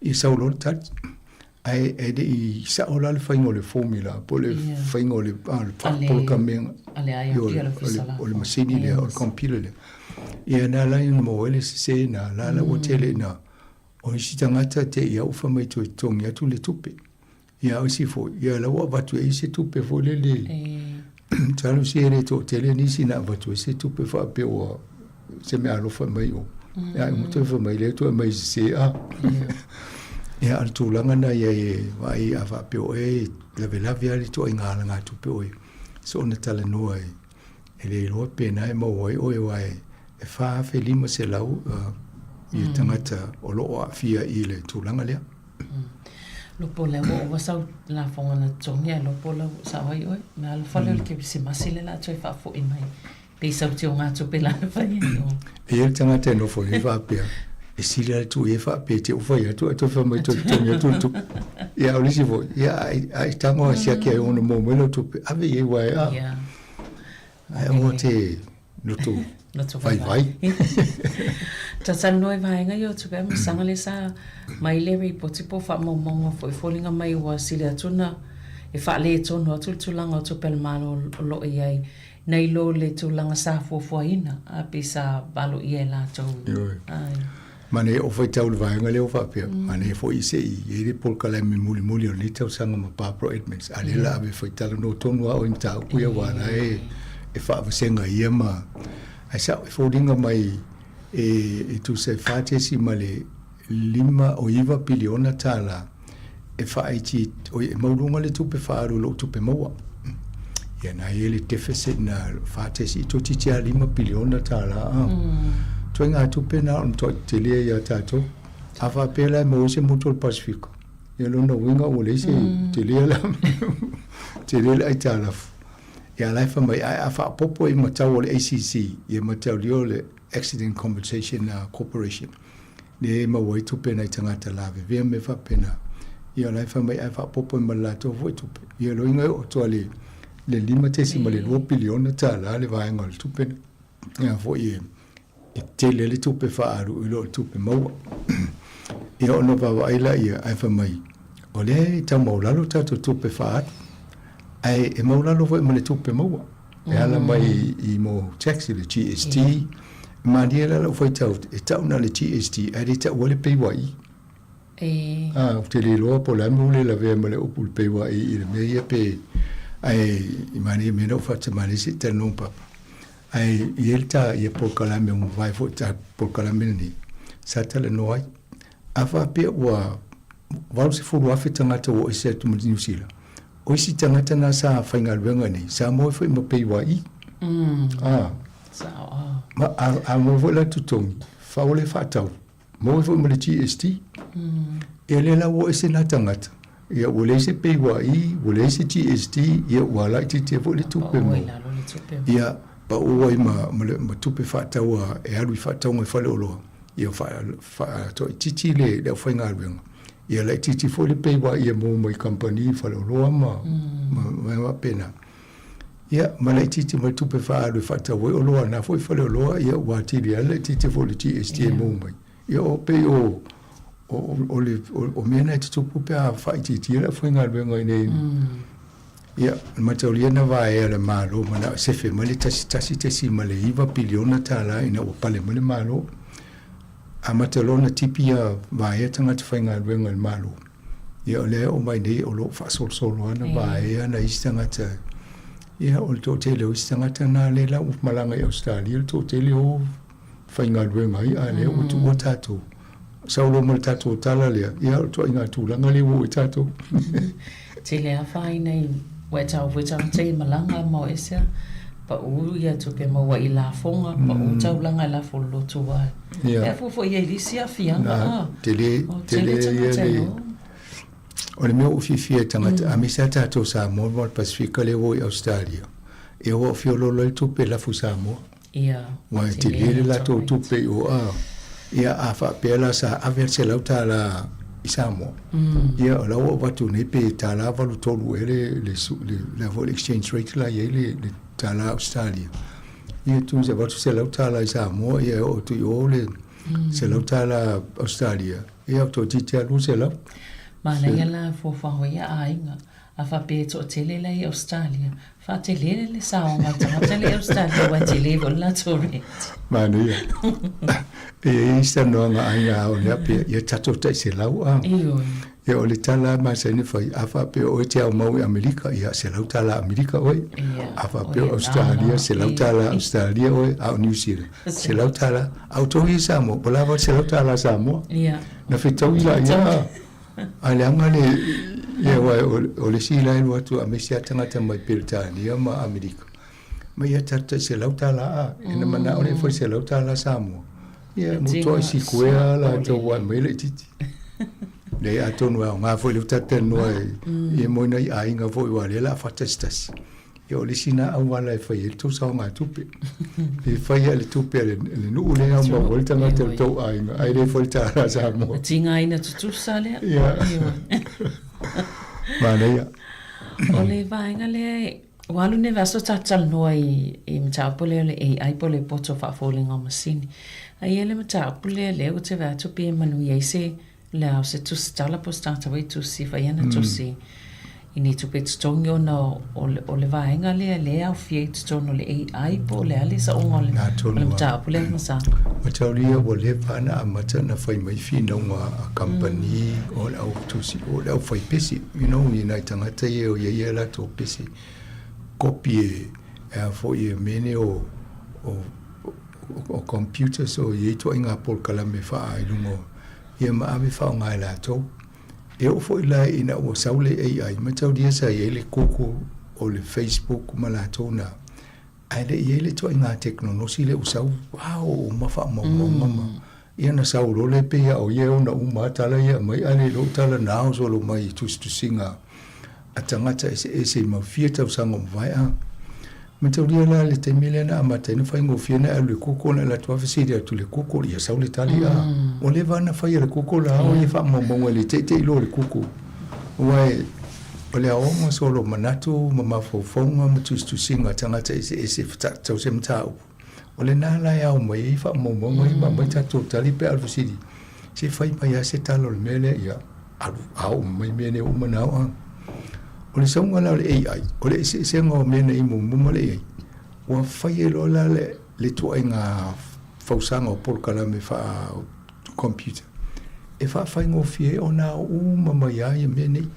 ia sau loa le tali. Ae e le i sao la le faiga o le formula po o le faiga o le faapolokamega o le masini lea, o le computer lea. Ia na ala ai ona maua ai le sese na la la ua tele ina o isi tagata te i au fai mai toe totogi atu le tupe. Ia o isi foi, ia la ua avatu e ai se tupe foi lele. Talosia e le toatele nisi na avatu ai se tupe faapea ua se mea alofa mai o. Ia ai toe fai mai lea toe mai sese a. Ia a le tulaga na ia e vaai a faapea o e lavelave lava le ituaiga alagatupe oe. Soona talanoa e e le iloa pe na e maua ai oe aua e 4,500 ia tagata o lo o aafia i le tulaga lea. Lopo lea ua ova sau lafoga na totogi ae lopo lau sao ai oe. Mea alofa lea o le kerisimasi lea o le a toe faafoi mai. Pei sau tioga tupe la na fai ai o. E i ai le tagata e nofo ai faapea, e sili lava le tuu i ai faapea e te fai atu ae toe fai mai toe totogi atu le tupe. Ia a o le isi foi, ia a e tago a siaki ai ona maua mai lau tupe, ave i ai aua e a. Ae aua te loto vaivai. Talanoa i vaega ia o tupe ma saga lea sa mai le ripoti po o faamaumauga foi foliga mai ua sili atu na e faaletonu atu le tulaga o tupe a le Malo o lo o i ai nai lo le tulaga sa fuafuaina a pe sa valoia e latou. Ioe. Manaia o faitau le vaega lea ua faapea, manaia foi se i i ai le polokalame mulimuli o lenei tausaga ma Barbara Edmonds, a lea la ave e fai talanoa tonu lava oe i mataupu ia aua la e e faavasega ia ma ae sa'o e foliga mai e e tusa e 4.59 piliona tālā e faaiti oi e maualuga le tupe faaalu i lou tupe maua. Ia na i ai le deficit na 4 toeitiiti lava 5 piliona tālā a. Ituaiga tupe na o le matuai tetele ia iā tatou. A faapea la e maua ai se motu o le Pasefika, ia lona uiga ua leai se tele la tele le aitalafu. Ia la e fai mai ae a faaopoopo i ma tau o le ACC, ia ma taulia o le Accident Compensation Corporation, lea e maua ai tupe a nai tagata lavevea ma mea faapena. Ia o la e fai mai ae faaopoopo ai ma le latou foi tupe. Ia o lona uiga e oo atu lava i le $5.2 piliona tala le vaega o le tupe lea. Ia foi e e tele le tupe faaalu i lo le tupe maua. Ia ona vaavaai laia ae fai mai, o lea e tau maualalo tatou tupe faaalu, ae e maualalo foi ma le tupe maua e ala mai i mo tax i le GST. E malie la lau faitau e tau na o le GST ae le taua le PAYE. A, ou te le iloa po o le a le mea ua le lavea ma le upu le PAYE i le mea ia pe, ae i malie mea na ou faatamala se i talanoa ma papa. Ae i ai le ta ia polokalame ua mavae foi ta polokalame lenei, sa talanoa ai. A faapea ua 80,000 tagata ua o ese atu ma Niu Sila, o isi tagata na sa faigaluega nei, sa moe foi ma PAYE. A, ma a maua foi la totogi, faaola e faatau, maua foi ma le GST. Ia lea la ua o ese na tagata, ia ua leai se PAYE, ua leai se GST, ia ua laitiiti ai foi le tupe maua. Ia pau ai ma, ma, le, ma tupe faatau a, e alu i faatauga i faleoloa, ia faatoaitiiti le, le aufaigaluega. Ia laitiiti foi le PAYE e maua mai kamupani i faleoloa ma, ma mea faapena. Ia, ma laitiiti ma le tupe faaalu e faatau ai oloa a na foi faleoloa, ia ua atili ai le laitiiti foi o le GST e maua mai. Ia o pei o, o, o, le, o, o mea na e tutupu pe a faaitiitia le aufaigaluega i nei. Ia, e mataulia na vaea le Malo manao e sefe mai le $11.9 piliona tālā ina ua pale mai le Malo. Amata loa ona tipi ia vaea tagata faigaluega i le Malo. Ia o lea e oo mai nei o lo o faasolosolo lava na vaea nai isi tagata. Ia o le toatele o isi tagata na lea la ua malaga i Ausetalia le toatele o faigaluega ai, a lea ua tuua tatou. Sau loa ma le tatou tala lea, ia o le ituaiga tulaga lea ua oo i tatou. Tele afaina i ua e tau foi tagata ia malaga ma o ese a pau ia tupe maua i lafoga, pau taulaga e lafo lolotu ai. Ia. E afua foi ia i isi aafiaga a. Tele, tele tagata ia le, o le mea ua fiafia i tagata, aemaise lava tatou Samoa ma le Pasefika lea ua o i Ausetalia, ia ua feoloolo ai le tupe e lafo i Samoa. Ia, Ua e tele le latou tupe i o a. Ia, a faapea la sa ave le $100 i Samoa, ia o la ua avatu nei pe $1.83 ea le, le, le, le, le exchange rate la i ai le, le tālā Ausetalia. Ia tu se avatu $100 i Samoa, ia e oo atu i o le $100 Ausetalia, ia toeitiiti lava 200. Manaia la fuafuaga o ia aiga. A faapea e toatele la i Ausetalia, faatele le saoga a le tagata lea i Ausetalia aua e tele foi le latou rent. Manaia. E i ai isi talanoaga a aiga a o lea pea, ia tatou tai $100 a. Ioe. Ia o le tala lava masani ona fai, a faapea oe e te aumau i Amerika, ia $100 Amerika oe. Ia. A faapea o Ausetalia, $100 Ausetalia oe, a o Niu Sila, $100. A o outou ia i Samoa, ua lava le $100 Samoa. Ia. Na fetaui laia a. A leaga le, ia aua o le isi la e alu atu aemaise lava tagata mai Peretania ma Amerika, mai ia tatou tai $100 a, ina manao lea e fai $100 Samoa, ia mutuai sikuea latou ae mai laitiiti. Leai atonu e aoga foi lea ua tatou talanoa i mo nai aiga foi aua o lea o le a faatasitasi. Ia o le isi lena auala e fai ai le tou saogatupe. E fai lava le tupe a le nuu lea e aumau ai le tagata o le tou aiga, ae le fai le tālā Samoa. E tigaina tutusa lea. Ia. Manaia. O le vaega lea, ua alu nei vaiaso tatou talanoa i mataupu lea o le AI po o le poto faafoliga o masini. A i ai le mataupu lea, lea ou te vaai atu pei e manuia ai se Le ao se tusi tala po o se tagata foi tusi fai ana tusi i ni tupe totogi ona o le vaega lea lea e aofia i totonu o le AI po o le a le saoga o le mataupu lea Masana. Mataulia ua leva ona amata ona fai mai finauga a kamupani o le au tusi o le au fai pesi, you know, ni nai tagata ia o i ai a latou pesi kopi e. E a foi e mea nei o, o, o, o computers o i ai ituaiga polokalame faa i luga o, ia ma ave faaaoga e latou. E oo foi la ina ua sau le AI, mataulia sa i ai le Google o le Facebook ma latou na, ae le i ai le ituaiga tekonolosi lea ua sau, ao uma faamaumauga ma, ia na sau loa lea pei lava o ia e ona uma lava tala ia e aumai, ae le iloa o tala na ao solo mai i tusitusiga a tagata eseese i mau fia tausaga ua mavae. A mataulia la le taimi lea na amata ai ona faigofie ona e alu i le Google ona e alu atu lava fesili atu i le Google, ia sau le tali. A ua leva lava ona fai e le Google a o ia faamaumauga e le teitei loa le Google. Aua o le aoga solo manatu ma mafaufauga ma tusitusiga a tagata eseese e faatatau se mataupu. O lena la e ao mai ai faamaumauga ia ma aumai tatou tali pe a o le fesili, se i fai mai lava se tala o le mea lea, ia alu ao uma mai mea nei ua uma ona ao. A o le sauga la o le AI, o le eseesega o mea nei muamua ma le AI, ua fai ai loa la le ituaiga fausaga o polokalame faa-computer e faafaigofie ai ona ao uma mai lava ia mea nei.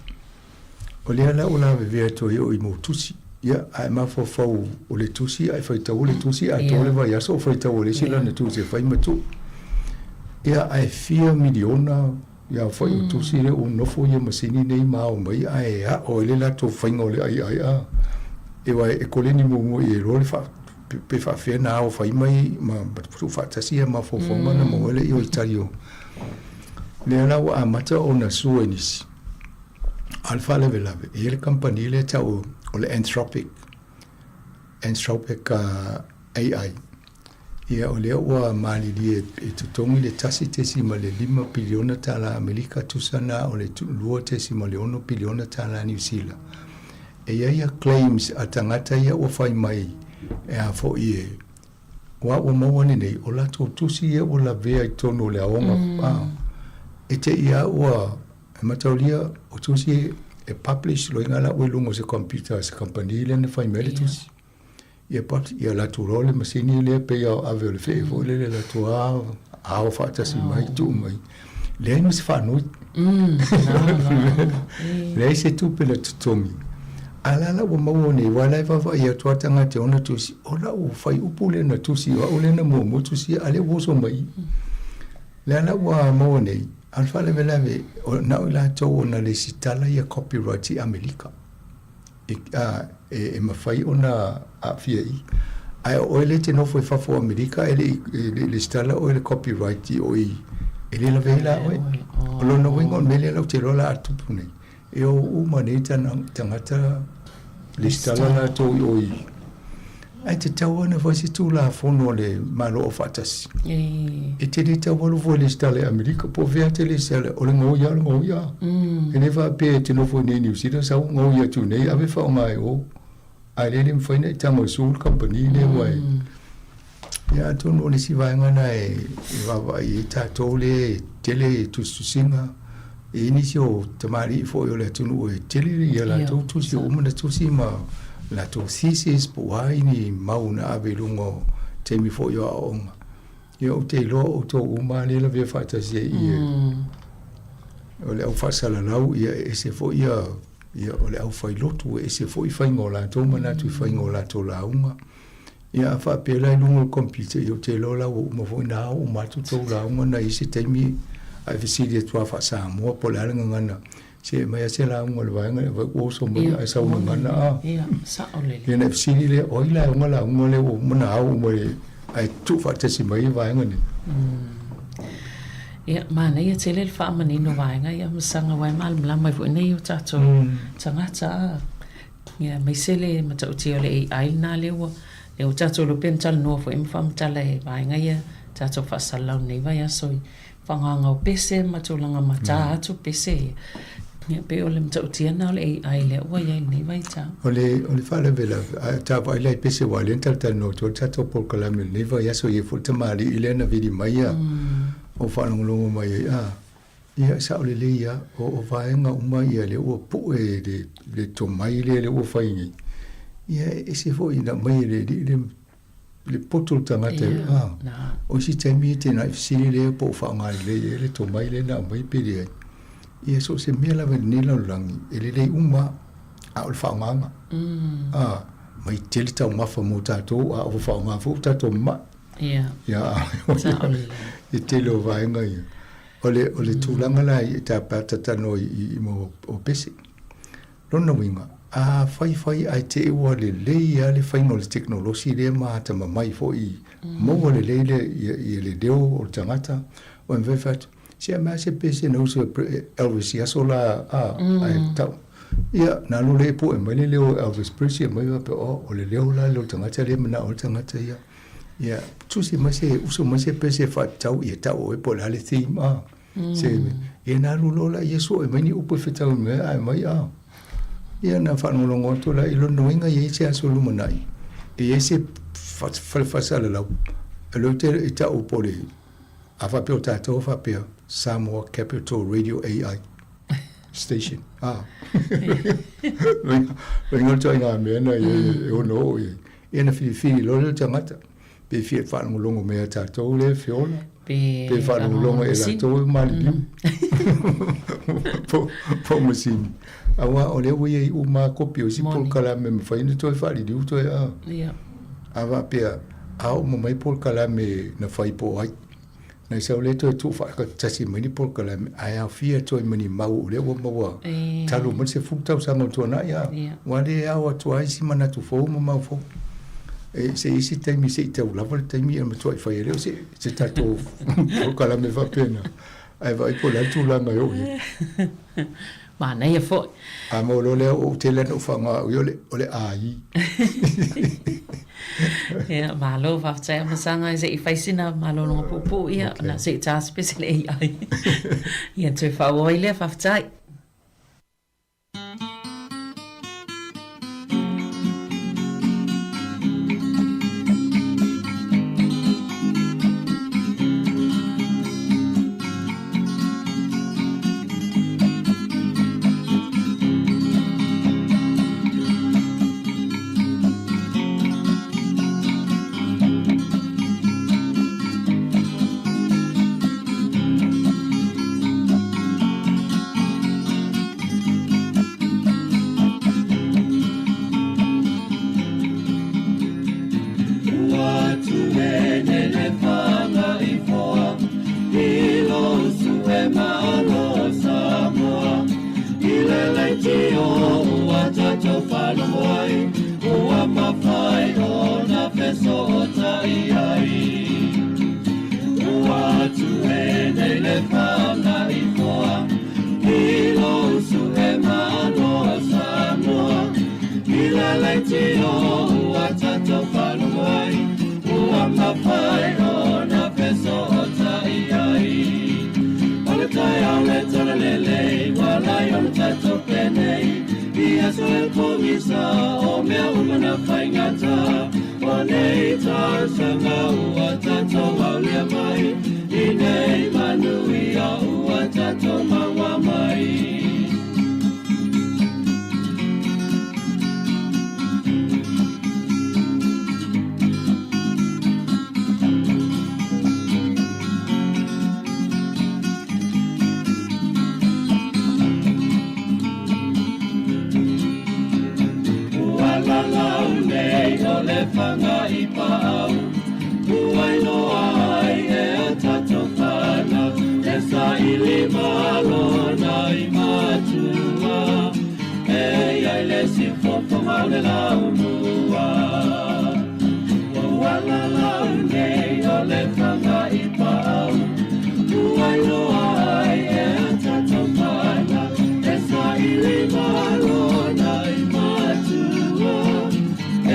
O lea la ua lavevea atu ai oo i mau tusi. Ia, a e mafaufau o le tusi, a e faitau le tusi, atoa le vaiaso o faitau e le isi lana tusi e fai ma tuu. Ia, ae fia miliona ia aofai o tusi lea ua nofo ia masini nei ma ao mai ae ao ai le latou faiga o le ai ai a. E aua e koleni muamua i ai loa le faa, pe faafefea ona ao fai mai ma tuufaatasi ia mafaufauga ona maua ai lea o le tali o lea la ua amata ona sue nisi. A o le faalavelave, e i ai le kamupani lea e tau o le Anthropic, Anthropic AI. Ia o lea ua malilie e totogi le $1.5 piliona tala Amerika, tusa na o le $2.6 piliona tala Niu Sila. E i ai ia claims a tagata ia ua fai mai e a foi e aua ua maua nei o latou tusi ia ua lavea i totonu o le aoga e te i lava ua E mataulia, o tusi e publish loiga la ua i luga o se computer a se kamupani lea na fai mai ai le tusi. Ia publish, ia latou loa le masini lea pei lava o ave o le fee foi lele latou a ao faatasi mai tuu mai. Leai ma se faanoi. Leai se tupe na totogi. A la la ua maua nei, aua la e vaavaai atu lava tagata e ona tusi, o lau fuaiupu lea na tusi, o au lea na muamua tusia, a o lea ua oso mai i i. Lea la ua maua nei, a o le faalavelave, na o i latou ona lesitala ia copyrights i Amerika e, a, e, e mafai ona aafia i i. Ae o oe lea e te nofo i fafo o Amerika e le i, e le i lesitala oe le copyright i o i, e le lavea ai la oe. O lona uiga o le mea lea la ou te iloa la a tupu nei, E o uma nei tagata lesitala latou i o i. Ae tatau ona fai se Tulafono a le Malo Aufaatasi. E te le tau alu foi e lesitala i Amerika, po o fea e te lesitala, o le gaoi lava o le gaoi lava. E le faapea e te nofo i inei i Niu Sila sau gaoi atu i inei ave faaaoga e o. Ae lea e le mafai ona e tago e sue le kamupani lea aua e Ia atonu o le isi vaega lena e vaavaai ai tatou lea e tele tusitusiga, e i ai nisi o tamalii foi o le atunuu e tele ia latou tusi ua uma ona tusi ma latou thesis po o a ni mau na ave i luga o taimi foi o aoaoga. Ia ou te iloa o outou uma lava lea e lavea faatasi ai i i o le au faasalalau ia e ese foi ia ia o le au failotu e ese foi faiga o latou manatu i faiga o latou lauga. Ia a faapea la i luga o le computer, ia ou te iloa la ua uma foi ona ao uma atu tou lauga na i ai se taimi ae fesili atu lava faa-Samoa po o le a le gagana, se aumai lava se lauga o le vaega lea, ua oso mai ae sau gagana a. Ia, sao lelei. Ia ona e fesili lea, o ai la e ona lauga lea ua uma ona ao uma ae tuufaatasi mai le vaega nei. Ia, manaia tele le faamanino o vaega ia Masaga aua e malamalama ai foi nei o tatou tagata a. Ia, aemaise le matautia o le AI lena lea ua, lea ua tatou iloa pei ona talanoa foi ma faamatala e vaega ia tatou faasalalau i lenei vaiaso i faagaga o pese ma tulaga mata atu pese ia. Ia, pei o le matautia lena o le AI lea ua i ai i lenei vaitau. O le, o le faalavelave, a ta vaai la i pese aua o lea na talatalanoa atu ai le tatou polokalame i lenei vaiaso, e i ai foi le tamalii lea na vili mai ia, o faalogologo mai ai, a, Ia, e sao lelei lava, o vaega uma ia lea ua pue le, le tomai lea lea ua fai nei, ia e ese foi ina aumai e le alii le, le poto o le tagata e, a, o isi taimi e te na'i fesili lea po o faaaoga lelei ea le tomai lea na aumai pe leai. Ia so o se mea lava i lenei lalolagi, e lelei uma lava, a o le faaaogaga. A. Mai tele taumafa mo tatou a o faaaoga foi o tatou ma'i. Ia. Ia, e tele o vaega ia. O le, o le tulaga la i ta pe a talanoa i, i mo o pese. Lona uiga, a faifai ae te i ua lelei lava le faiga o le tekonolosi lea ma atamamai foi, maua lelei le, ia, ia le leo o le tagata, ua mafai fai atu, se aumai lava se pese na usu e Elvis i aso la, a, ae tau. Ia, na alu lea e pue mai le leo o Elvis Presley, aumai faapea, oh, o le leo la lea o le tagata lea e manao ai le tagata ia. Ia, tusi mai se, usu mai se pese e faatatau, ia tau oe po o le a le theme, a. Se, ia na alu loa la ia sue mai ni upu e fetau i mea ae mai, a. Ia na faalogologo atu la i lona uiga e i ai se aso lumanai, e i ai se fale faasalalau, e leo te i tau po o le, a faapea o tatou faapea, Samoa Capital Radio AI Station, a. Loiga le ituaiga mea na e ono oo i ai. Ia na filifili loa lea o le tagata, pe fia faalogologo mai ia tatou lea e feola, pe faalogologo e latou e maliliu po o masini. Aua o lea ua i ai uma lava kopi o isi polokalame e mafai ona toe faaliliu toe a. A faapea, a oo uma mai polokalame na fai po o ai, Na sau lea toe tuu faatasi mai ni polokalame ae aofia atu ai ma ni mau o lea ua maua talu mai le 10 tausaga ua tuanai a ua le ao atu ai isi manatu fou ma mau fou. E se isi taimi se i tau lava le taimi e matuai fai ai lea o se, se tatou polokalame faapena. Ae vaai po o le a le tulaga e oo i ai. Manaia foi. A maua loa lea, ou tele lava ina ou faaaoga au ia, o le AI. Ia, malo faafetai Amasaga se i fai sina malologa puupuu ia, ona se i ta se pese le AI. Ia toe faaauau ai lea, faafetai. Ua tuene le fanga i foa I lou sue malo Samoa I le leitio ua tatou faalogo ai Ua mafai ona fesootai ai Ua tuene le fanga i foa I lou sue malo Samoa I le leitio ua tatou faalogo ai Ua mafai ona fesootai ai O le taeao le talalelei Ua lai ona tatou penei I aso e pogisa O mea uma na faigata O nei tausaga ua tatou aulia mai I nei manuia ua tatou maua mai. Ua lalau nei o le fanga i paau Ua iloa ai e a tatou fanau E saili malo nai matua E iai le siufofoga o le laumua Ua lalau nei o le fanga i paau Ua iloa ai e a tatou fanau E saili malo nai matua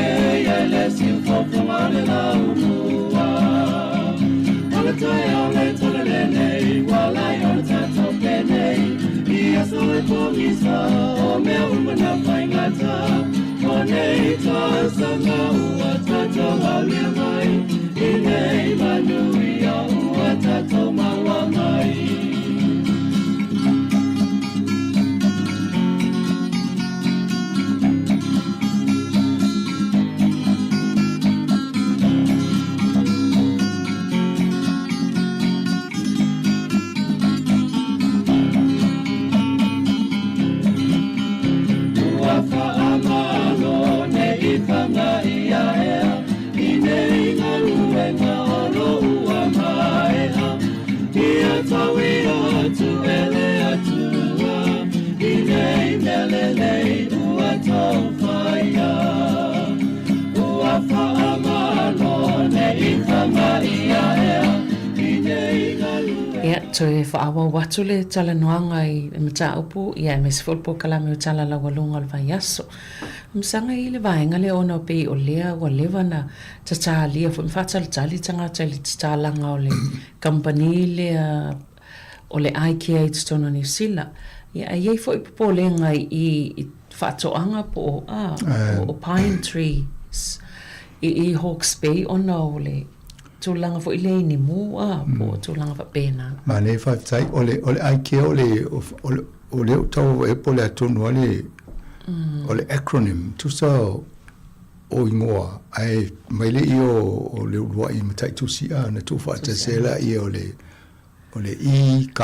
E iai le siufofoga o le laumua O le taeao le talalelei Ua lai ona tatou penei I aso e pogisa O mea uma na faigata O nei tausaga ua tatou aulia mai I nei manuia ua tatou maua mai. Toe faaauau atu le talanoaga i le mataupu ia aemaise foi o le polokalame o Tala Laualuga o le Vaiaso. Masaga i le vaega lea ona pei o lea ua leva na tatalia foi ma faatalitali tagata i le tatalaga o le kamupani lea o le iCare i totonu o Niu Sila. Ia ae i ai foi popolega i i faatoaga po o a o pine trees i i Hawke's Bay ona o le tulaga foi lea i ni mū a, po o tulaga faapena. Manaia faafetai. O le, o le IKEA o le, o le, o lea ou tau vaai po o le a tonu lava le, o le acronym, tusa o igoa, ae mai le i o, o le uluai mataitusi a, na tuufaatasi ai laia o le, o le I, K,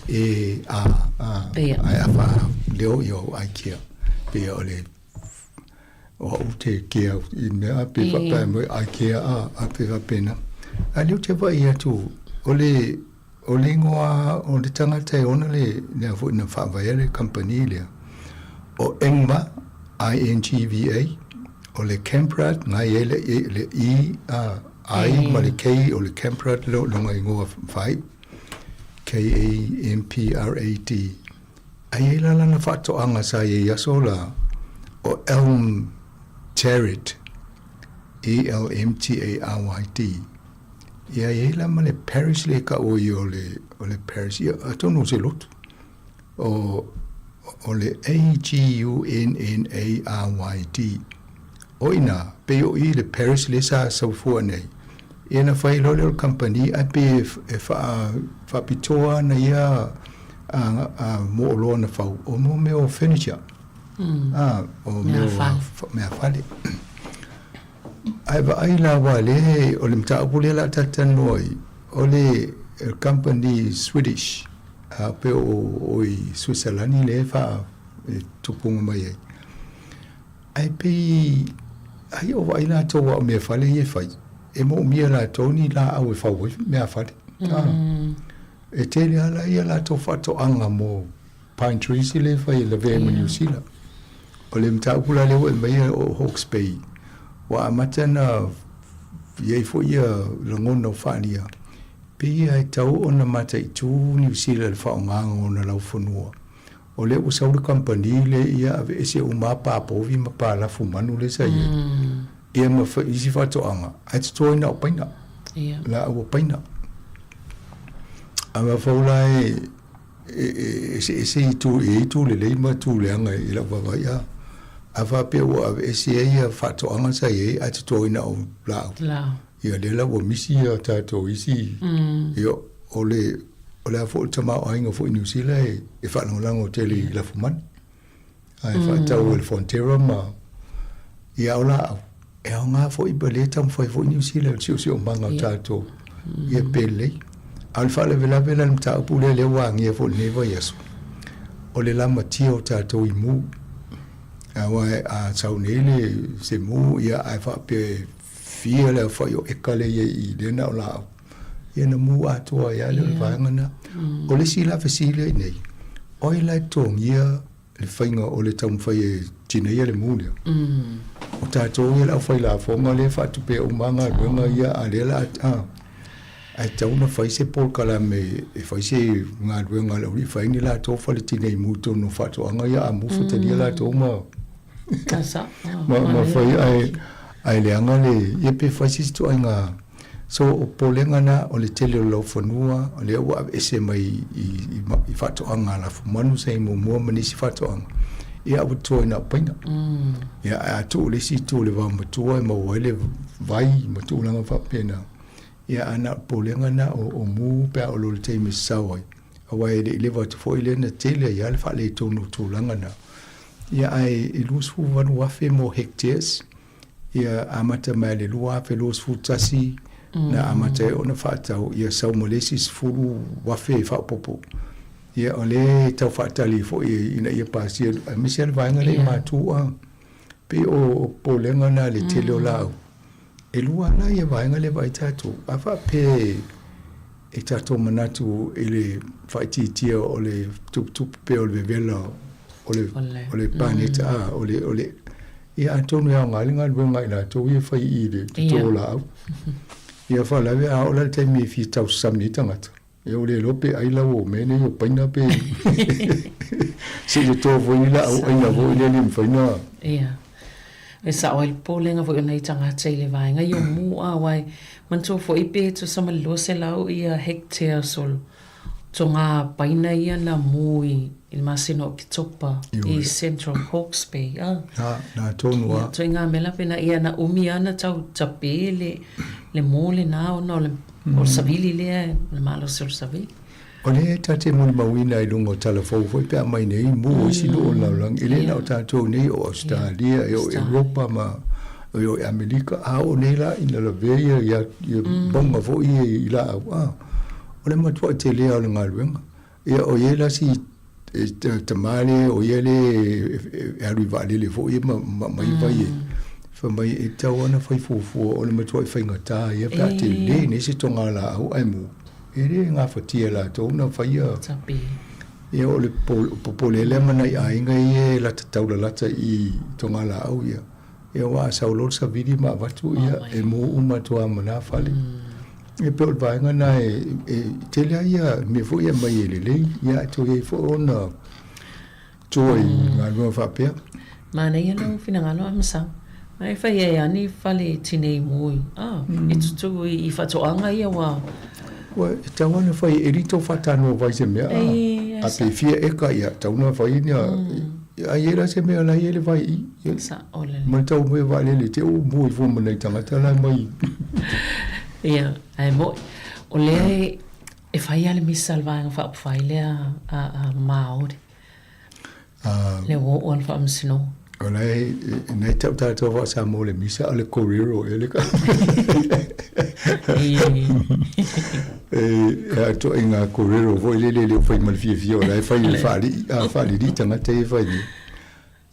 E, A, a, ae a faaleo ia o IKEA, pei o le O au te kea i mea pe faapea mai ai kea a, a pe faapena. A lea ou te vaai atu, o le, o le ingoa o le tagata e ona le, lea foi na faavaea le kamupani lea, o Ingva, I-N-G-V-A, o le Kamprad, na i ai le, le I, a, I ma le K, o le Kamprad lona ingoa faaiu, K-A-M-P-R-A-D. A i ai la lana faatoaga sa i ai i aso la, o Elm Taryd, E-L-M-T-A-R-Y-D. Ia i ai la ma le parish lea e taua ia o le, o le parish, ia atonu o se lotu. O, o le A-G-U-N-N-A-R-Y-D. O i ina, pei o i le parish lea sa soifua nei, ia na fai loa lea o le kamupani ae pei e faapitoa ana ia mooloa na fau, o mo mea o furniture, o mea o meafale. Ae vaai la aua lea o le mataupu lea o le a talatalanoa ai, o le kamupani Swedish, pei o i Suisalani lea e tupuga mai ai. Ae pei ai o vaai latou a o meafale ia e fai, e moomia latou ni laau e fau ai meafale. Mm. E tele lava la ia latou faatoaga mo pine trees lea e fai e lavea ma New Zealand. O le mataupu la lea ua e aumaia o Hawke's Bay, ua amata ona i ai foi ia lagona o faaalia, pei e tatau ona mataitu Niu Sila i le faaaogaina o ona laufanua. O lea ua sau le kamupani lea ia aveese uma lava pa povi ma pa lafu manu lea sa i ai, ia ma isi faatoaga, ae toto ai na o paina, laau o paina. A mafaufau la e eseese itu, e i ai itu lelei ma itu leaga i lau vaavaai, a. A faapea ua aveese ai ia faatoaga sa i ai ae toto ai na o laau. Ia lea la ua misi ia tatou isi, ia o le o le a foi le tamaoaiga foi i Niu Sila e, e faalagolago tele i lafumanu. Ae faatau e le Fonterra ma ia o laau, e aoga foi pa lea e taumafai foi Niu Sila i le siosiomaga o tatou ia pe lelei. A o le faalavelave la i le mataupu lea lea ua agia foi i lenei vaiaso, o le lamatia o tatou i mu. Aua a sau nei le se mu ia ae faapea e fia le aofai o eka lea i ai i lea na o laau. Ia na mū atoa ai lava lea o le vaega lena. O le isi la fesili lea i inei, o ai la e totogia le faiga o le taumafai e tineia le mū lea? O tatou ia le aufai lafoga lea e faatupea uma lava galuega ia, a o lea o le a, ae tatau ona fai se polokalame e fai se galuega a le aualii e fai ai ni latou fale tinei mu i totonu o faatoaga ia, a mu fetalia latou ma ma fai ae ae leaga le ia pe fai se isi ituaiga. So o popolega na o le tele o le laufanua o lea ua aveese mai i i i faatoaga a lafumanu sa i muamua ma nisi faatoaga ia ua totoe na o paina. Ia ae a tuu i le isi itu o le vaomatua e maua ai le vai ma tulaga faapena. Ia a na o le popolega na o o mu pe a oo loa i le taimi e sasao ai aua e le i leva atu foi lea na tele ai lava le faaletonu o tulaga na. Ia ae e 28,000 mo hectares ia amata mai le 2021 na amata ai ona faatau ia sau ma le isi 10,000 faaopoopo. Ia o lea e tau faatali foi ina ia pasia aemaise lava le vaega lea i Matu a pei o popolega na le tele o laau. E lua la ia vaega lea e vaai tatou. A faapea e tatou manatu i le faaitiitia o le tuputupu pea o le vevela o le, o le paneta, a, o le, o le, ia atonu e aoga ai le galuega a i latou ia e fai i le toto o laau. Ia faalavelave a oo la i le taimi e fia tausasami ai tagata. Ia ua le iloa pe ai lau o mea nei o paina pe se i toa foi ni laau aina foi lea le mafai na. Ia. E sao ai le popolega foi o nai tagata i le vaega ia o Mu'a aua e manatua foi pe tusa ma le 200 ia hectares o toga paina ia na mu i le masina o Oketopa i Central Hawke's Bay a. Na, na tonu a. Ia, ituaiga mea la pena ia na umi a na tau tape le le mu lena ona o le O le savili lea, o le malosi o le savili. O lea e ta te molimauina i luga o tala fou foi pe a mai nei mu o isi nuu o le lalolagi, e le na o tatou nei o Ausetalia, e o Europa ma e o Amerika, a oo nei la ina lavea ia ia ia mauga foi ia i laau, a, o le matuai telea o le galuega. Ia o ia la si tama lea, o ia lea e alu i vaalele foi ia ma mai vai e fai mai e tatau lava ona fai fuafua o le matuai faigata ia pe a tele nei se togalaau ae mu e le gafatia e latou ona faia ia o le popole lea ma nai aiga ia e lata taulalata i togalaau ia. Ia aua a sau loa le savili ma avatu ia e mu uma atu lava ma na fale. E pei o le vaega lena e tele lava ia mea foi e aumai e lelei, ia ae toe i ai foi ona toa i galuega faapea. Manaia lou finagalo a Masau. Ae fai ai lava ni fale tinei mu i, a, e tutu i faatoaga ia ua. Ua e tatau lava ona fai e Eli tau faatanoa vai se mea, a, a pe fia eka ia tatau ona fai ni a, a i ai la se mea la e i ai le vai i i. Sao lelei. Ma le tau mai o vaalele te u mua ifo ma nai tagata la e mai. Ia, ae mo'i, o lea e fai lava le misa a le Vaega Faaupufai lea a Māori. Le uo o le Faamasinoga. O la e, nei tau tātou wha sa mō le misa o le kōrero e le ka. E a to i ngā kōrero foi le le le o whai ma le fiafia o la e whai le whaali, a whaali ri tangata e whai ni.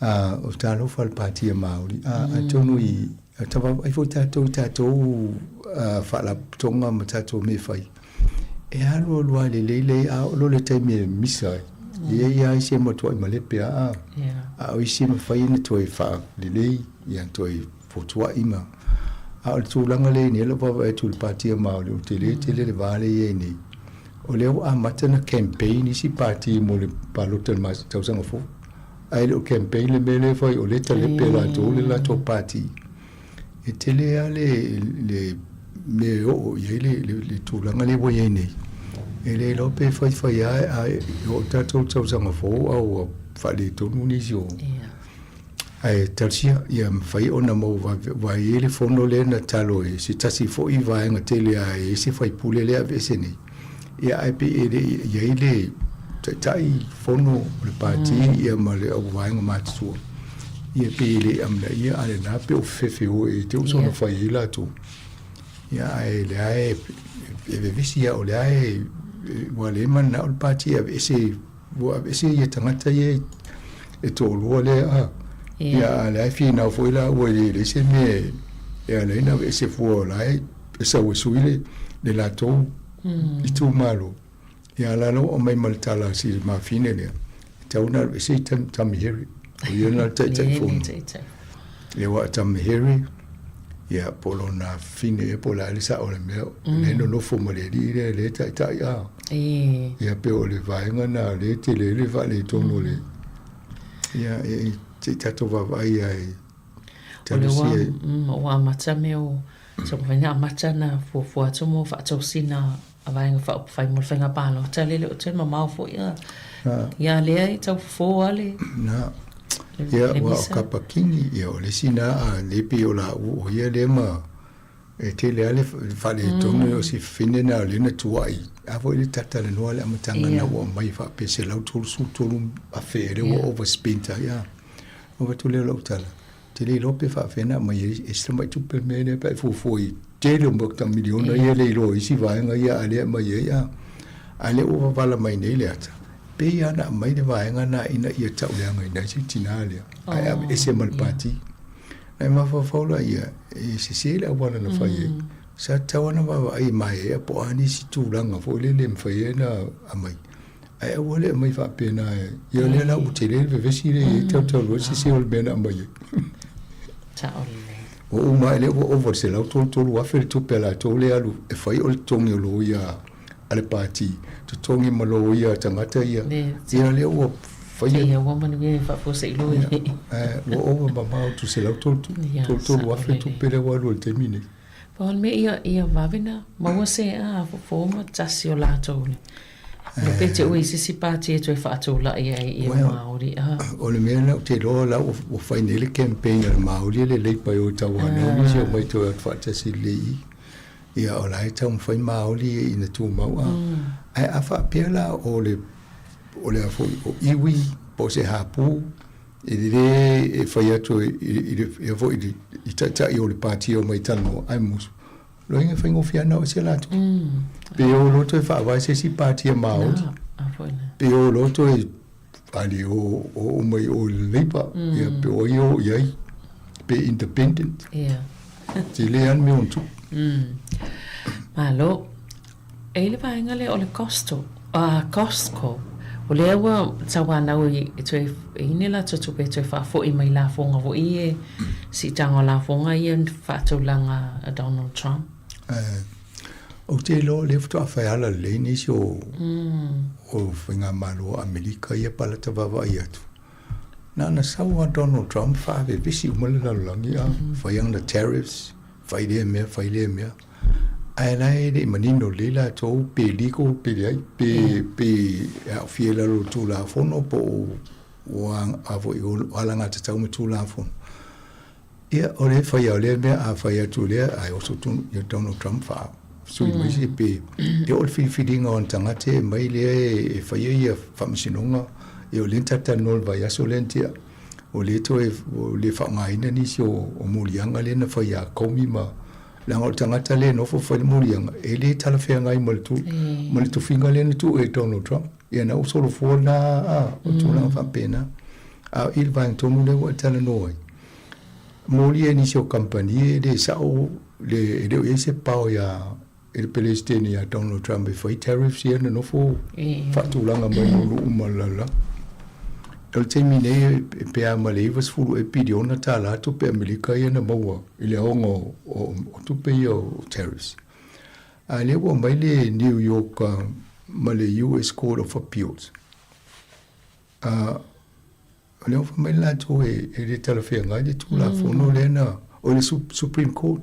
A o talofa le pāti a Māori. A atonu i, a tawa ai foi tātou i tātou whaalapotoga ma tātou me whai. E alualu lava i le leilei a oo loa le taimi e misa ai, e i ai lava isi e matuai malepe a, a o isi e mafai ona toe faalelei, ia toe fotuai ma. A o le tulaga lea i nei, o lau vaavaai atu i le Pāti a Māori, ua tele tele le va lea e i ai nei. O lea ua amata ona campaign isi pāti mo le palota i le tausaga fou, ae le o campaign le mea lea e fai, o lea e talepe e latou le latou pāti. E tele lava le, le mea e oo i ai le, le, le tulaga lea ua i ai nei. E le iloa pe faifai lava ae oo tatou i le tausaga fou a ua faaletonu nisi o... Ae talosia ia mafai ona maua vave aua e i ai le fono lea na talo e se tasi foi vaega tele lava e i ai se faipule lea e aveese nei. Ia ae pei e le i i ai le taitai fono o le pati ia ma le au vaega matutua. Ia pei e le i amanaia a lena pe o fefe o e te uso na fai ai latou. Ia ae lea e e vevesi ia o lea e ua le mananao le pati e aveese ua aveese ia tagata ia e toalua lea a. Ia a lea e finau foi la ua e leai se mea e ala ai ona aveese fua o la e e sau e sui le, le latou itumalo. Ia a la la ua aumai ma le tala a si mafine lea, e tatau ona alu ese i Tamihere. O ia lena le Taitaifono. Ia aua o Tamihere, ia po o lona fine ea po o le a le sao o le mea, lea e nonofo ma le alii lea lea e taitai a. Ia pei o le vaega lena lea e tele ai le faaletonu o le, ia e, se i tatou vaavaai lava i O lea ua, ua amata mea o taumafai ona amata ona fuafua atu mo faatosina a Vaega Faaupufai mo le faiga palota lea e le o toe mamao foi a. Ia lea e tau fofo lava le Na. Ia, aua o Kapa Kingi, ia o le isi na a le pei o laua o ia lea ma e tele lava le faaletonu o si fafine na o lea na tuuai. A foi le talatalanoa le amataga na ua aumai faapea $133,000 lea ua overspent ai a. Ona avatu lea o lau tala, ou te le iloa pe faapefea ona aumai ai e se tamai tupe le mea lea pe a e fuafua i tele o maota miliona ia e le iloa i isi vaega ia a lea e aumai ai a. A lea ua vavala mai nei le ata, pei lava ona aumai le vaega lena ina ia tauleagaina ai si tina lea, ae aveese ma le pati. Ona e mafaufau laia, e sese le auala na fai ai. Sa tatau lava ona vaavaai e maeaea po o a nisi tulaga foi lele e mafai ai ona aumai. Ae aua le aumai faapena e, ia lea la ua tele le vevesi lea i ai tautau loa sese o le mea na aumai ai. Sao lelei. Ua uma ae lea ua ova i le 133,000 le tupe a latou lea e alu e fai o le totogi o loia a le pati, totogi ma loia a tagata ia. Ia lea ua faia. Ia ua manuia e faafuasei loa i. Ua ova mamao atu $133,000 tupe lea ua alu ai i le taimi lenei. Pau o le mea ia, ia vave na maua se a fofo ma tasi o latou le le pe te ui se isi pati e toe faatulai ai ia Māori a. O le mea lena ou te iloa la ua fai nei le campaign a le Māori e le Labour e o i tauanau nisi o mai toe atu faatasi i le i. Ia o la e taumafai Māori ina tumau a. Ae a faapea la o le o le a foi o iwi po o se hapū E lelei e fai atu i le ia foi i taitai o le pati e omai talanoa ae musu. Loiga e faigofie ana o ese latou. Pe o loa toe faavae se isi pati a Maori. Pe o loa toe ale o o uma i o le Labour. Ia pe o ai o i ai. Pe independent. Ia. Tele lava le mea o na tupu. Malo. E i le vaega lea o le Costco, Costco, o lea ua tauanau e toe e i ni latou tupe e toe faafoi mai lafoga foi ia, siitaga o lafoga ia na faatulaga a Donald Trump. Ou te iloa o lea faatoa fai ala lelei nisi o, o faigamalo a Amerika ia palata vaavaai atu. Na ona sau a Donald Trump faavevesi uma le lalolagi a, fai ana tariffs, fai lea mea, fai lea mea. Ae la e le i manino lelei latou pe legal pe leai, pe, pe e aofia i lalo o le Tulafono po o ua a foi o alagatatau ma Tulafono. Ia, o lea e fai lava o lea mea, a fai atu lea, ae oso tonu ia Donald Trump faa sui mai se pe e oo i le filifiliga o ana tagata e aumai lea e faia ia faamasinoga, ia o lea na talatalanoa i le vaiaso lea na tea. O lea toe ua le faaaogaina nisi o moliaga lea na fai ia Comey ma leaga o le tagata lea e nofo fai le moliaga e le talafeagai ma le tu ma le tofiga lea na tuu e Donald Trump. Ia na ua solofua lena a o tulaga faapena. A i le vaega tonu lea ua e talanoa ai, moli e nisi o kamupani e le sao le e le o i ai se pao ia i le Peresetene ia Donald Trump e fai tariffs ia na nofo faatulaga mai mo nuu ma le lalolagi. O le taimi nei e pe a ma le 90 ea piliona tālā tupe Amerika ia na maua i le aoga o tupe ia o tariffs. A lea ua aumai le New York ma le US Court of Appeals. A O lea ua fai mai latou e le talafeagai le Tulafono lea na, o le Supreme Court,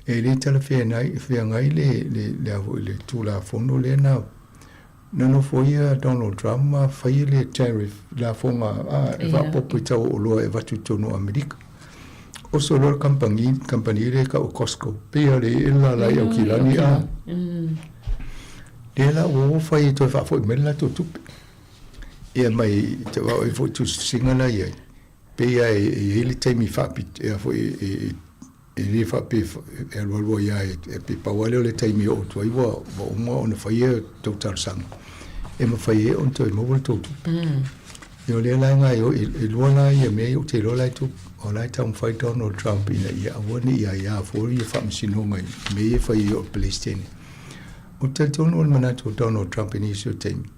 e le talafeagai feagai le, le, le, a foi, le Tulafono lea na, na nofoia Donald Trump ma faia le tariff, lafoga a, e faaopoopo i tau o oloa e avatu i totonu o Amerika. Oso loa le kamupani, kamupani lea e tau o Costco, pei lava o le ee le lala i Aukilani a. Lea la ua o fai e toe faafoi mai le latou tupe. Ia mai te wā i foi tusitusiga la i ai, pei lava e i ai le taimi faapito, e a foi e, e, e le faapea e alualu ai lava e, e pe pau lava lea o le taimi e oo atu ai ua, ua uma ona faia tou talosaga, e mafai ai ona toe maua le tou tupe. Ia o lea la e gaoioi, e lua la ia mea ia ou te iloa la e tupu, o la e taumafai Donald Trump ina ia aua ne i aia fua ia faamasinoga i mea ia e fai ai o le Peresetene. Ou te talitonu o le manatu o Donald Trump i nisi o taimi,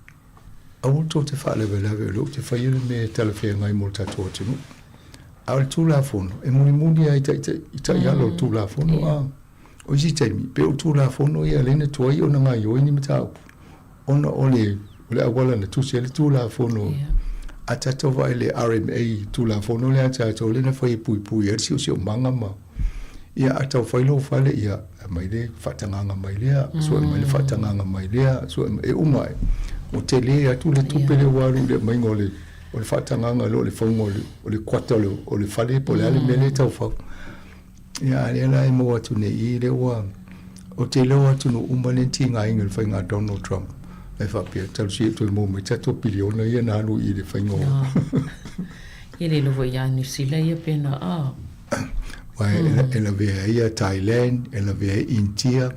Aua tou te faalavelave o lea ou te faia le mea e talafeagai mo le tatou atunuu. A o le Tulafono, e mulimuli lava i taitai, i taiala o le Tulafono. A o isi taimi, pei o le Tulafono ia lea na tuai ona gaoioi ni mataupu, ona o le, o le auala na tusi ai le Tulafono. A tatou vaai i le RMA, Tulafono lea a tatou lea na fai e puipui ai le siosiomaga ma Ia, a tau fai lou fale, ia, aumai le faatagaga mai lea, sue mai le faatagaga mai lea, sue mai, e uma ai. Ua tele atu le tupe lea ua alu i le aumaiga o le, o le faatagaga i lo le fauga o le, o le kuata o le, o le fale po o le a le mea lea e tau fau. Ia, a lea la e maua atu nei i i lea ua, ou te iloa atunuu uma lea na tigaina i le faiga a Donald Trump, e faapea, talosia ia toe maua mai tatou piliona ia na alu i le faiga o. Ia le iloa foi ia Niu Sila ia pe na, ah. Aua e lavea ai ia Thailand, e lavea ai India,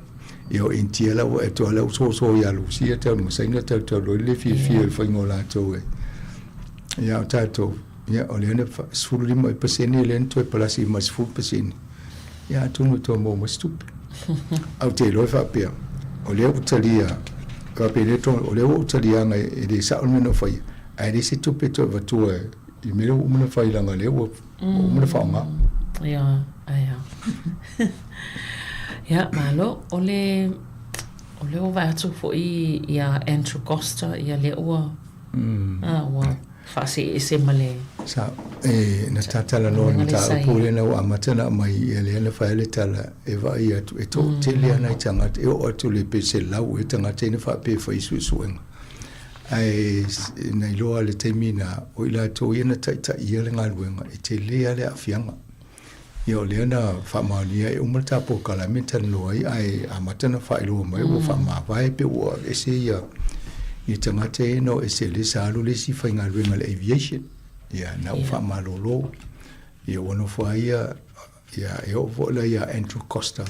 ia o India la ua e toa lea ua soso ia Lusia tau ma Saina tau tau loi le fiafia i le faiga o latou e. Ia o tatou, ia o lea na 15% lea na toe palasi ma 10%. Ia atonu e toe maua mai se tupe. Ae ou te iloa e faapea, o lea ua talia, faapea lea o lea ua ou taliaga e le sao le mea na ou faia, ae leai se tupe e toe avatua i mea lea ua uma ona fai leaga o lea ua Ua uma ona faaaoga. Ia, ae a. Ia, malo. O le, O lea ua vaai atu foi ia Andrew Coster, ia lea ua, ua faasee ese ma le. Sa, e, na tatalanoa le mataupu lea na ua amata ona aumai, ia lea na fai ai le tala e vaai atu e toatele lava nai tagata, e oo atu i le pe 100 ea tagata ia na faapea e fai suesuega. Ae na iloa i le taimi lena, o i latou ia na taitaia le galuega, e tele lava le aafiaga. Ia o lea na faamaonia e uma le ta polokalame na talanoa ai ae amata ona faailoa mai ua faamavae pe ua aveese ia ia tagata ia na o ese lea sa alu le isi faigaluega i le aviation. Ia na ua faamalolo. Ia ua nofo ai ia ia e oo foi la ia Andrew Costa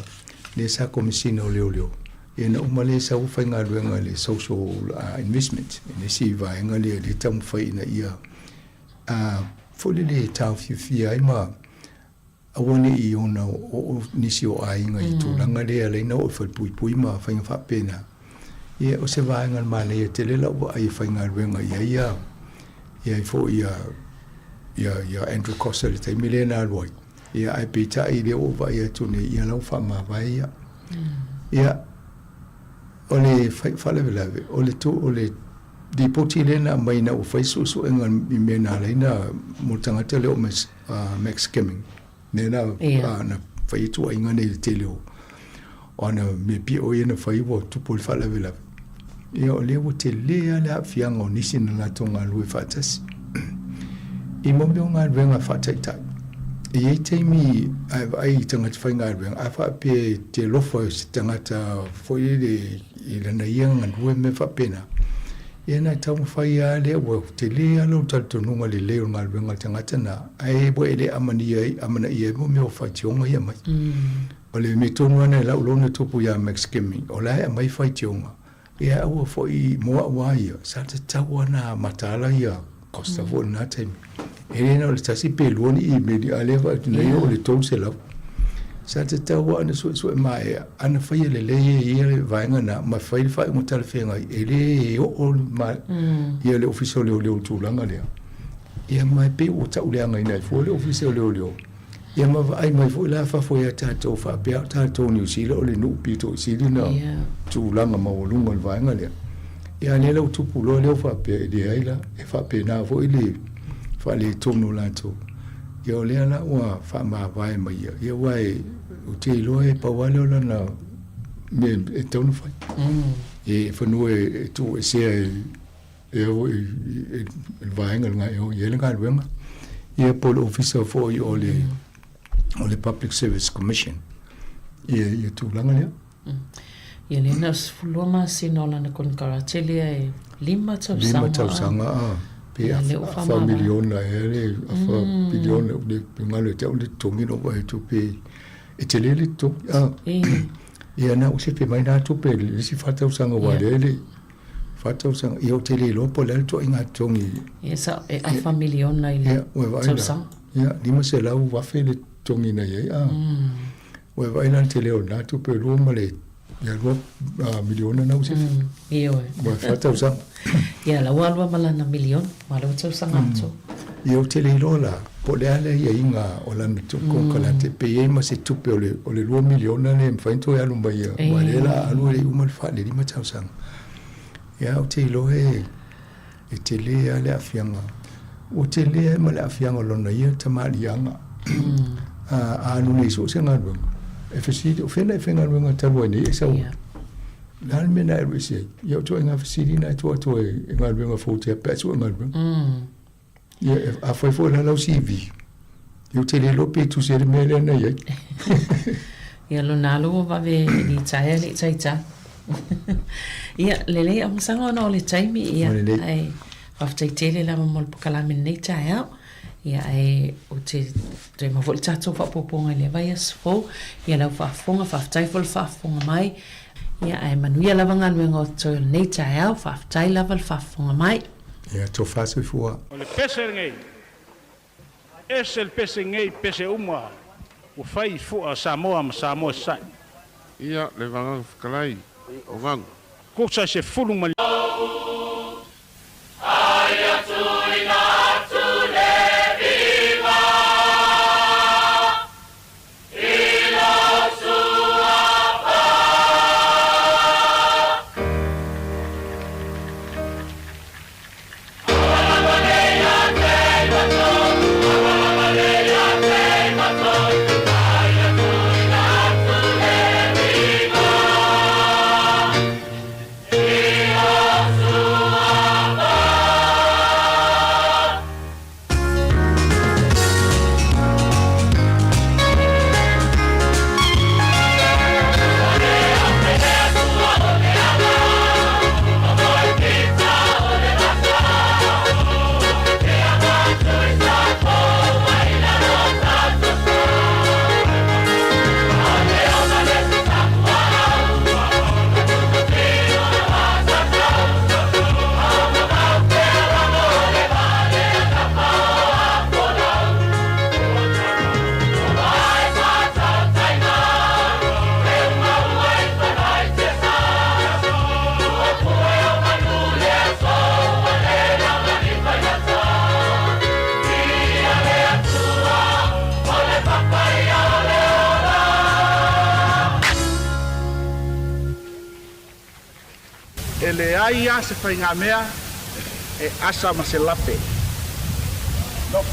lea sa Komesina o Leoleo. Ia na uma lea sa ua faigaluega i le social investment i le isi vaega lea lea e taumafai ina ia A foi lele e taofiofia ai ma aua ne i ona oo nisi o aiga i tulaga lea e ala ai ona oo i falepuipui ma faiga faapena. Ia, o se vaega manaia tele lau vaai e faigaluega i ai ia, i ai foi ia, ia, ia Andrew Coster i le taimi lea na alu ai. Ia, ae peitai lea ua ou vaai atu nei, ia la ua faamavae ia. Ia, o le faalavelave, o le, o le Lipoti lea na aumai ina ua fai suesuega i mea na ala ai na mo le tagata lea o Max Kimming, lea na, yeah. na fai ai tuuaiga nei i le tele o ana mea pio ia na fai ua tupu le faalavelave. Ia o lea ua tele lava le aafiaga o nisi na latou galulue faatasi. I mo mea o galuega faataitai, e i ai taimi a e vaai i tagata faigaluega, a faapea e te alofa i se tagata foi lele i lana ia galue ma mea faapena, ia na taumafai lava lea, ua tele lava lou talitonuga lelei o le galuega a le tagata lena, ae ua e le amania ai, amanaia ai mea o faitioga ia mai. O le mea tonu lava lena i lau iloa na tupu ia Max Kimming, o la e aumai faitioga, ia aua foi mo au lava ia, sa tatau lava ona mataala ia Costa foi i lena taimi. E le na o le tasi pe lua ni imeli, a o lea e vaai atu nei o le 300. Sa tatau lava ona suesue maea, ana faia lelei e ia le vaega lena ma fai le faaiuga talafeagai, e le oo ma ia le Ofisa o Leoleo i le tulaga lea. Ia ma e pei ua tauleagaina ai fua le Ofisa o Leoleo. Ia ma vaai mai foi la fafo ia tatou faapea o tatou Niu Sila o le nuu pito i sili na tulaga maualuga o le vaega lea. Ia a lea la ua tupu loa lea ua faapea e leai la, e faapena foi le faaletonu o latou. Ia o lea la ua faamavae mai ia, ia aua e, ou te iloa e pau lava lea o lana mea e tatau ona fai. E fanua e tuuesea e e o i le vaega lena e o i ai le galuega, ia po o le ofisa foi o le o le Public Service Commission ia ia tulaga lea. Ia lea na o 12 masina o lana konekarate lea e 5 tausaga. 5 tausaga a pe afa miliona ea le afa piliona le galo e te au le totogi no vaai atu pe e tele le totogi a. Ia na o sefe mai na tupe le isi 4 tausaga ua lea le 4 tausaga, ia ou te le iloa po o le a le ituaiga totogi. Ia sa e afa miliona i le tausaga. Ia, $500,000 le totogi na i ai. A. Ua e vaai la i le tele o lena tupe, lua ma le, ia $2 miliona na ua sefe. Ioe. Ua 4 tausaga. Ia, la ua alu lava ma lana miliona, ua lua tausaga atoa. Ia, ou te le iloa la, po o le a le aiaiga o lana konekarate, pe i ai ma se tupe o le, o le $2 miliona lea e mafai ona toe alu mai ia, aua o lea o le a alu e le i uma le 5 tausaga. Ia, ou te iloa e, e tele lava le aafiaga. Ua tele ai ma le aafiaga o lona ia tamaliiaga. A alu nei i so o se galuega, e fesili, o fea na e faigaluega talu ai nei e sau ai? O le a le mea na e alu ese ai? Ia o ituaiga fesili na e tuu atu ai e galuega fou tea pe a sue galuega. Ia, afai foi o le a lau CV, ia ou te le iloa pe tusi ai le mea lea na i ai. Ia lona alo ua vave litaea le i taitai. Ia, lelei Amasaga ona o le taimi, ia, ae faafetai tele lava mo le pokalame i lenei taeao. Ia, ae ou te toe mau foi le tatou faaopoopoga i lea vaiaso fou. Ia, lau faafofoga, faafetai foi le faafofoga mai. Ia, ae manuia lava galuega o totoe o lenei taeao. Faafetai lava le faafofoga mai. Ia tofa soifua. O le pese lenei, ese le pese nei pese uma ua fai i fua a Samoa ma Samoa i Sasae. Ia, le Vagaga Fetalai o Gaga. Tusa i se fulu ma. E leai lava se faigamea e asa ma se lape. No.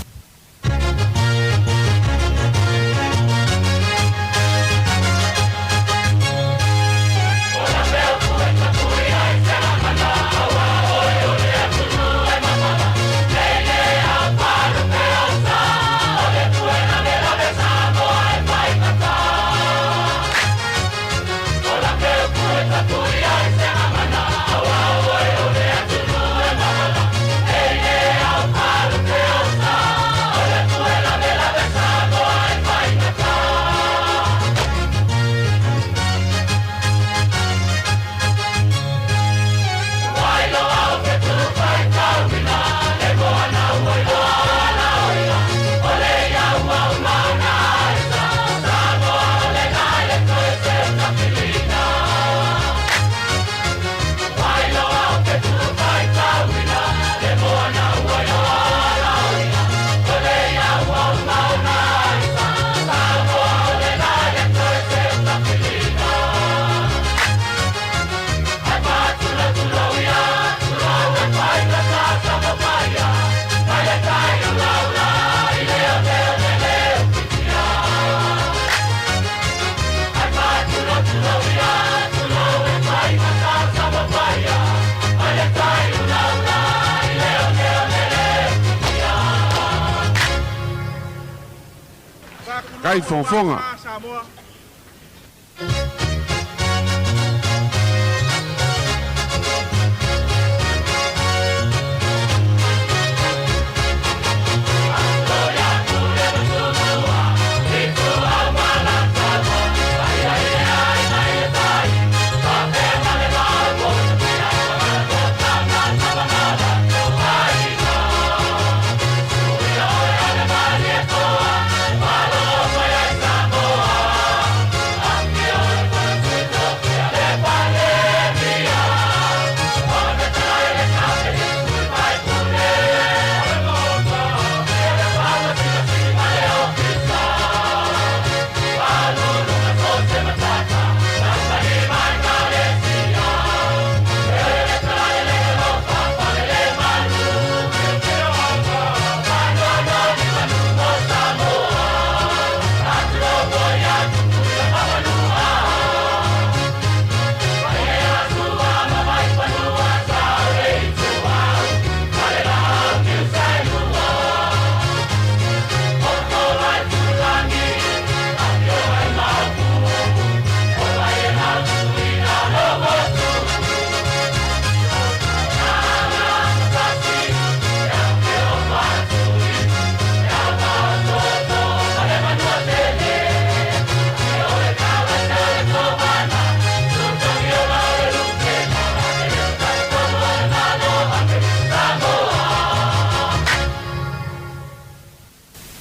Kai fofoga.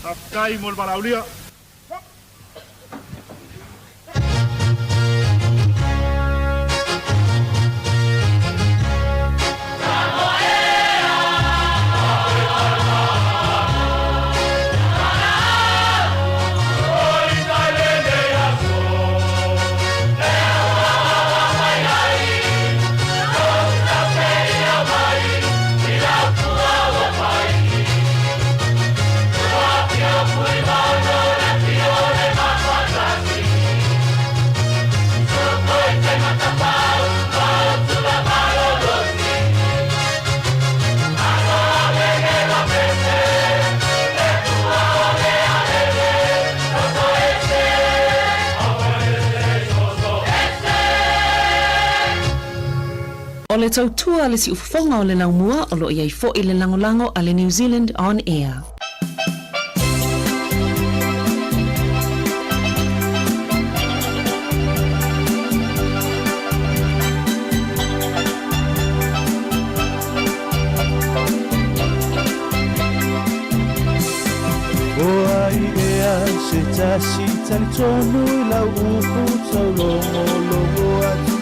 Faafetai mo le valaaulia. O le tautua a le siufofoga o le laumua o lo o i ai foi le lagolago a le New Zealand On Air. O ai ea se tasi talitonu i lau upu taulogologo atu.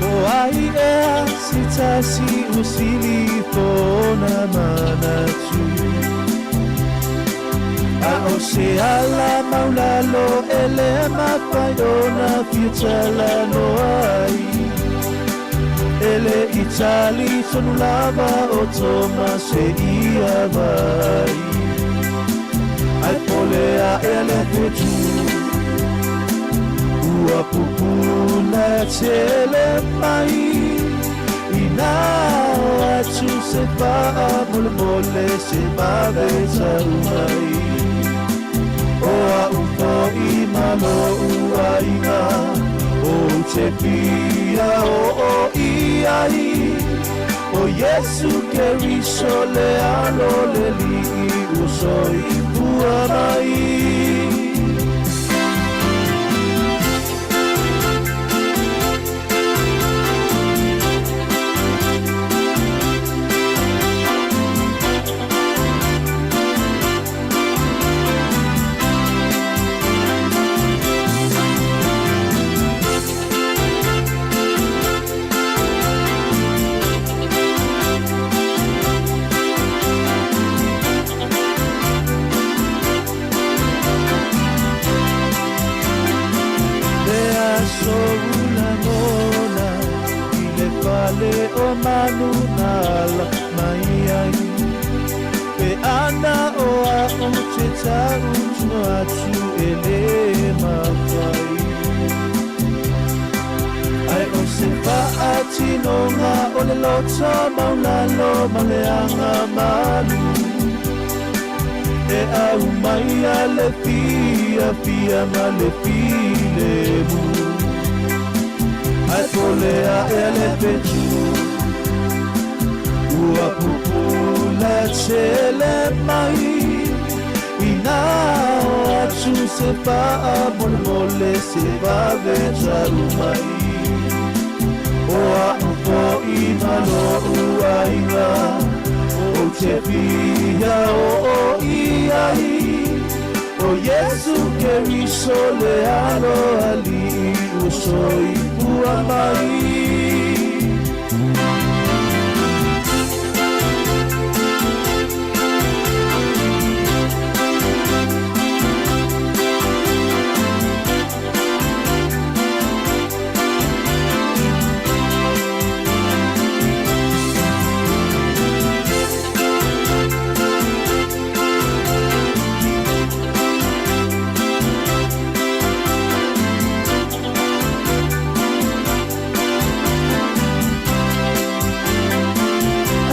O ai ea se tasi ua sili ifo ona manatu. A o se ala maulalo e le mafai ona fia talanoa ai. E le i talitonu lava o Toma seia vaai. Ae pole aʻe le fetu ua pupula tele mai. Inā o atu se faamolemole se vave tau mai. O a'u fo'i ma lo'u aiga ou te fia oo i ai. O Iesu Keriso le Alo o le Alii ua soifua mai. Le aso ulagona i le fale o manu na ala mai ai. Pe ana o a'u te tautino atu e le mafai. Ae o se faatinoga o le loto maulalo ma le aga malu. E aumaia le fiafia ma le filemu. Ae pole aʻe le fetu ua pupula tele mai. Inā o atu se faamolemole se vave tau mai. O a'u fo'i ma lo'u aiga ou te fia oo i ai. O Iesu Keriso le Alo Alii ua soifua mai.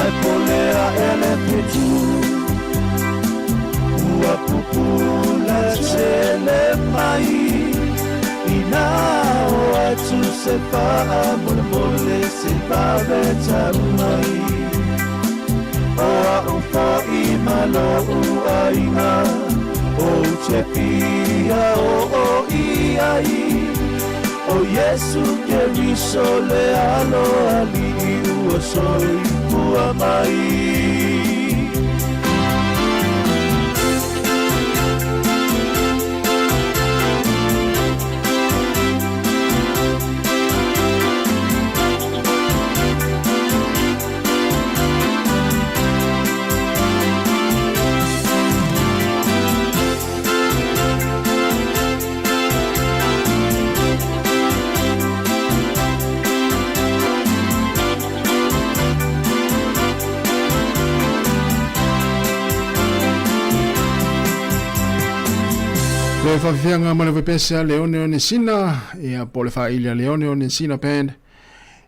Ae pole aʻe le fetu ua pupula tele mai. Inā o atu se faamolemole se vave tau mai. O a'u fo'i ma lo'u aiga ou te fia oo i ai. O Iesu Keriso le Alo Alii ua soifua mai. Le faafefeaga ma le vepese a Leone Onesina, ia po o le faaili a Leone Onesina Band,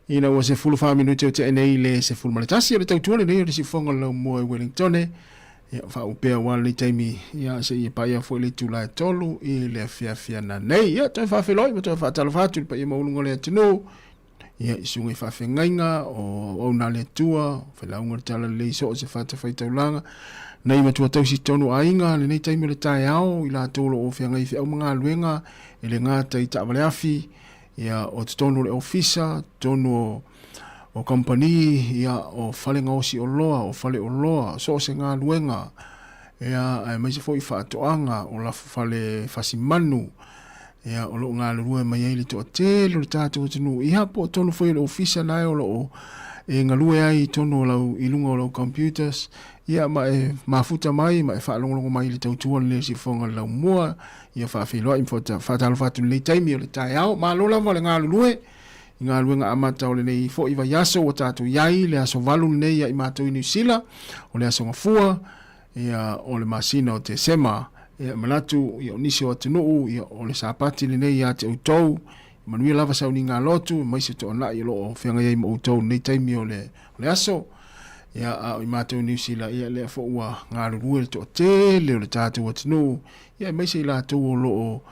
ina ua 14 minute o tea nei le 11 o le tautua lenei o le siufoga o le laumua i Wellingtone. Ia, faaupea aua lenei taimi, ia, seia paia foi le itula e 3 i le afiafi ananei. Ia, toe faafeiloai ma toe faatalofa atu i le paia maualuga o le atunuu, ia, i susuga i faafeagaiga o auauna a le Atua, o failauga o le Talalelei i so o se fatafaitaulaga, nai matua tausi tonu aiga, lenei taimi o le taeao, i latou o lo o feagai i feau ma galuega, e le gata i taavaleafi, ia, o totonu o le ofisa, totonu o o kamupani, ia, o fale gaosi oloa, o fale oloa, so o se galuega, ia, aemaise foi faatoaga, o lafo fale fasimanu, ia, o lo o galulue mai ai le toatele o le tatou atunuu. Ia, po o totonu foi o le ofisa na o lo o e galue ai i totonu o lau, i luga o lau computers, ia, ma e mafuta mai, ma e faalogologo mai i le tautua lenei o Siufofoga o le Laumua, ia faafeiloai ma faatalofa atu i lenei taimi o le taeao. Malo lava le galulue. i galuega amata o lenei foi vaiaso ua tatou i ai, le aso 8 lenei ia i matou i Niu Sila, o le aso Gafua, ia, o le masina o Tesema. Ia, manatu, ia, o nisi o atunuu, ia, o le Sapati lenei ia te outou, manuia lava sauniga lotu, aemaise toanai o lo o feagai ai ma outou i lenei taimi o le, o le aso. Ia, a o i matou i Niu Sila, ia, lea foi ua galulue le toatele o le tatou atunuu, ia, aemaise i latou o lo o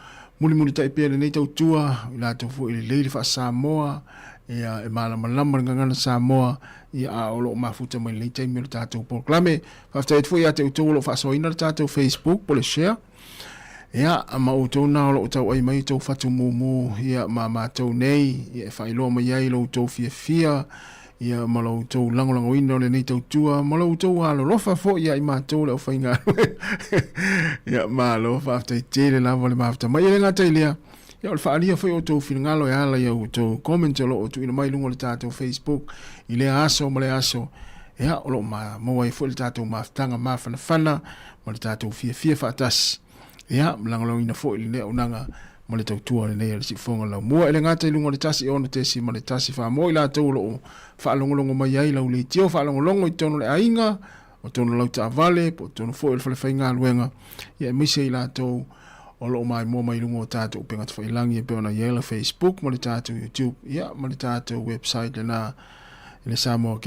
mulimulitai pea i lenei tautua, o i latou foi e lelei le faa-Samoa, ia, e malamalama le gagana Samoa, ia, a o lo o mafuta mai i lenei taimi o le tatou polokalame. Faafetai atu foi ia te outou o lo o faasoaina le tatou Facebook po o le share. Ia, ma outou na o lo o tauai mai outou fatu mumu, ia, ma matou nei, ia, e faailoa mai ai lo outou fiafia, ia, ma lo outou lagolagoina o lenei tautua, ma lo outou alolofa foi ia i matou le aufaigaluega. Ia, malo, faafetai tele lava le mafuta mai. E le gata i lea, ia, o le faaalia foi o outou finagalo e ala i a outou comment o lo o tuuina mai i luga o le tatou Facebook i lea aso ma lea aso, ia, o lo o maua ai foi le tatou mafutaga mafanafana ma le tatou fiafia faatasi, ia, ma lagolagoina foi lenei auaunaga ma le tautua lenei a le Siufofoga Laumua. E le gata i luga o le 1 6.1 mo i latou o lo o faalogologo mai ai lau leitio faalogologo i totonu o le aiga, o totonu o lau taavale, po o totonu foi o le falefaigaluega, ia, aemaise i latou o lo o maimoa mai luga o tatou upega tafailagi e pei ona i ai la Facebook ma le tatou YouTube, ia, ma le tatou website lena i le Samoa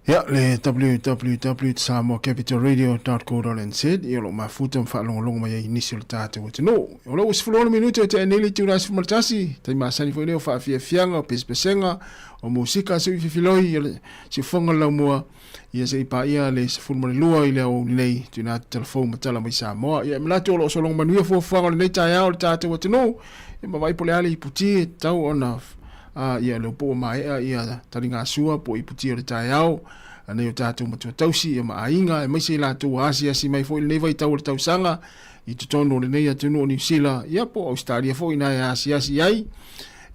ia, le www.samoacapitalradio.co.nz, ia, o lo o mafuta ma faalogologo mai ai i nisi o le tatou atunuu. O lea ua 16 minute o tea nei le itula 11, taimi masani foi lea o faafiafiaga, o pesepesega, o musika se i fifiloi o le siufofoga o le laumua, ia se i paia le 12 i le aoauli nei, tuuina atu talafou ma tala mai Samoa. Ia, e manatu o lo o sologa manuia fuafuaga o lenei taeao o le tatou atunuu, ia, ma vaai po o le a le iputi e tatau ona ia lea po ua maea ia taligasua po o iputi o le taeao a nai o tatou matua tausi ia ma aiga, aemaise i latou ua asiasi mai foi i lenei vaitau o le tausaga i totonu o lenei atunuu o Niu Sila, ia po o Ausetalia foi ina e asiasi ai.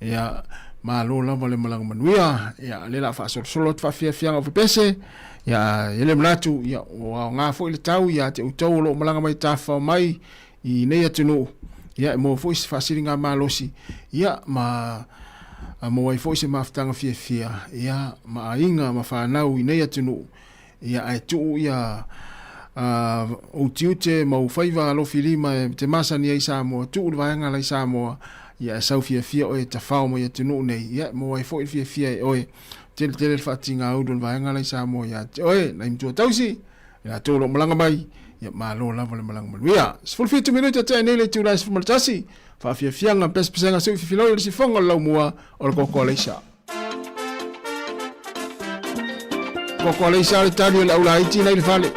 Ia, malo lava le malaga manuia. Ia, lea la faasolosolo atu faafiafiaga o pepese. Ia, e le manatu, ia, ua aoga foi le tau ia te outou o lo o malaga mai tafafao mai i nei atunuu, ia, e maua foi se faasiligamalosi, ia, ma maua ai foi se mafutaga fiafia, ia, ma aiga ma fanau i nei atunuu, ia, ae tuu ia ou tiute ma ou faiva alofi lima e te masani ai Samoa, tuu le vaega la i Samoa, ia, ae sau fiafia oe e tafao mai atunuu nei, ia, e maua ai foi le fiafia e oe. Tele tele le faatigaulu o le vaega la i Samoa ia te oe, nai matua tausi, I latou o lo o malaga mai, ia malo lava le malaga manuia. 17 minute tea nei le itula e 11, faafiafiaga pesepesega sui fifiloi o le sifoga o le laumua o le koko alaisa. Koko alaisa le tali o le aulaiti nei le fale.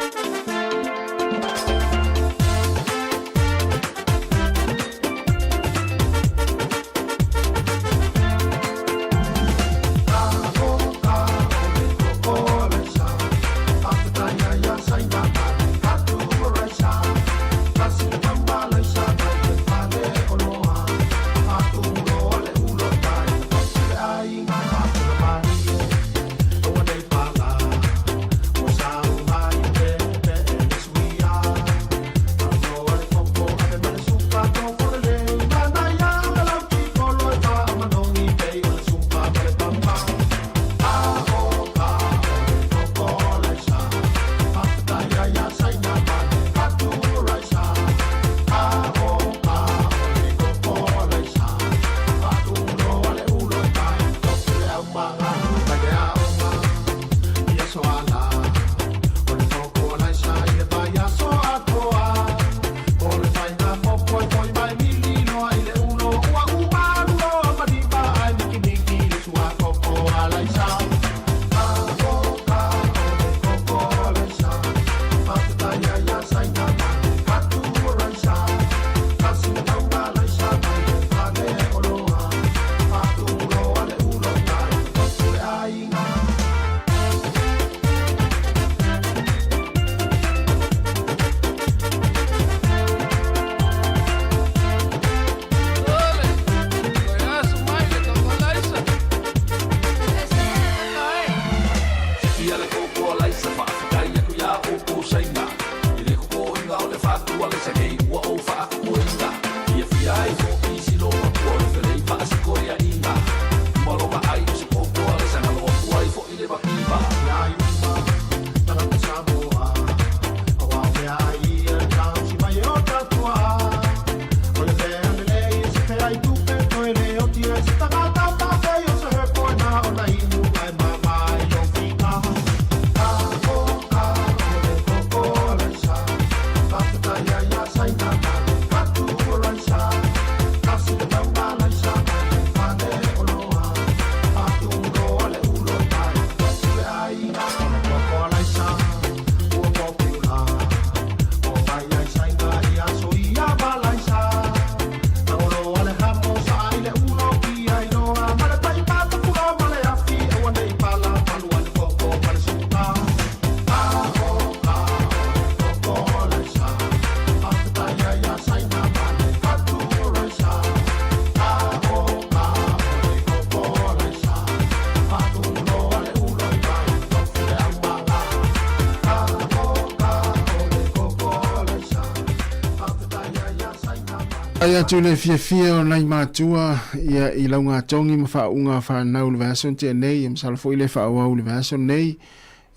Ai atu le fiafia o nai matua ia i laugatogi ma faauuga fanau i le vaiaso na tea nei, ia masalo foi le faaauau i le vaiaso nei.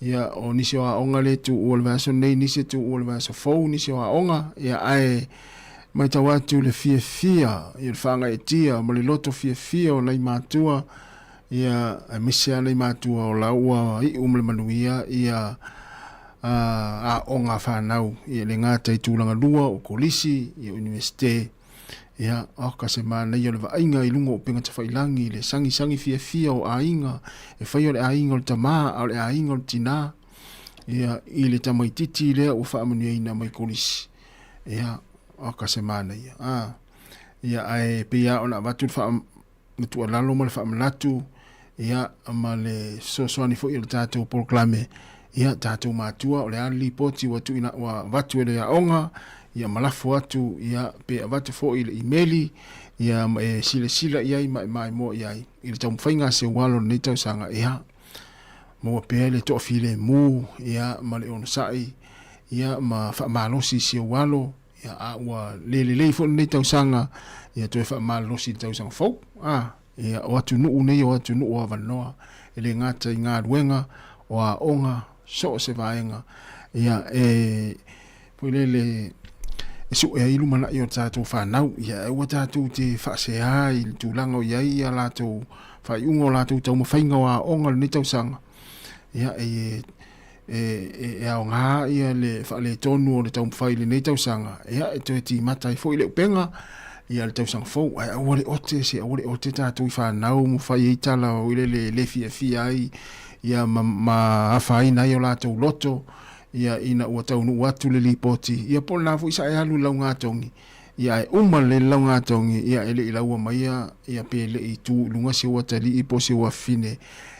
Ia o nisi o aoga le tuua i le vaiaso nei, nisi e tuua i le vaiaso fou, nisi o aoga, ia ae matau atu le fiafia ia le faagaeetia ma le loto fiafia o nai matua ia aemaise lava nai matua o la ua iu ma le manuia ia aoga a fanau ia le gata i tulaga lua o kolisi ia Universite ia oka se manaia o le vaaiga i luga o upega tafailagi le sagisagi fiafia o aiga e fai o le aiga o le tama a o le aiga o le tina ia i le tamaititi lea ua faamanuiaina mai kolisi ia oka se manaia a ia ae pei lava ona avatu le faa le tuualalo ma le faamanatu ia ma le fesoasoani foi o le tatou polokalame ia tatou matua o le a le lipoti ua tuuina ua avatu e le aoga ia ma lafo atu ia pe avatu foi i le imeli ia ma e silasila i ai ma e maimoa i ai i le taumafaiga a se ualo o lenei tausaga ia maua pea le toafilemu ia ma le onosai ia ma faamalosi i si ou alo Ia, a ua le lelei foi lenei tausaga, ia toe faamalolosi i le tausaga fou. A, ia, o atunuu nei o atunuu o avanoa, e le gata i galuega, o aoga, so o se vaega, ia, e, foi lele, e sue ai lumanai o tatou fanau, ia, aua tatou te faasea i le tulaga o i ai ia latou faaiuga o latou taumafaiga o aoga i lenei tausaga, ia, e, e, e aoga ia le faaletonu o le taumafai i lenei tausaga, ia, e toe timata ai foi le upega ia le tausaga fou. Ae aua le ote, se aua le ote tatou i fanau ma fai ai tala o ile le le fiafia ai ia ma, ma afaina ai o latou loto ia ina ua taunuu atu le lipoti ia po o lena foi sa e alu i laugatogi ia ae uma lelei le laugatogi ia e le i laua maia ia pe le i tu i luga si ou atalii po o si ou afafine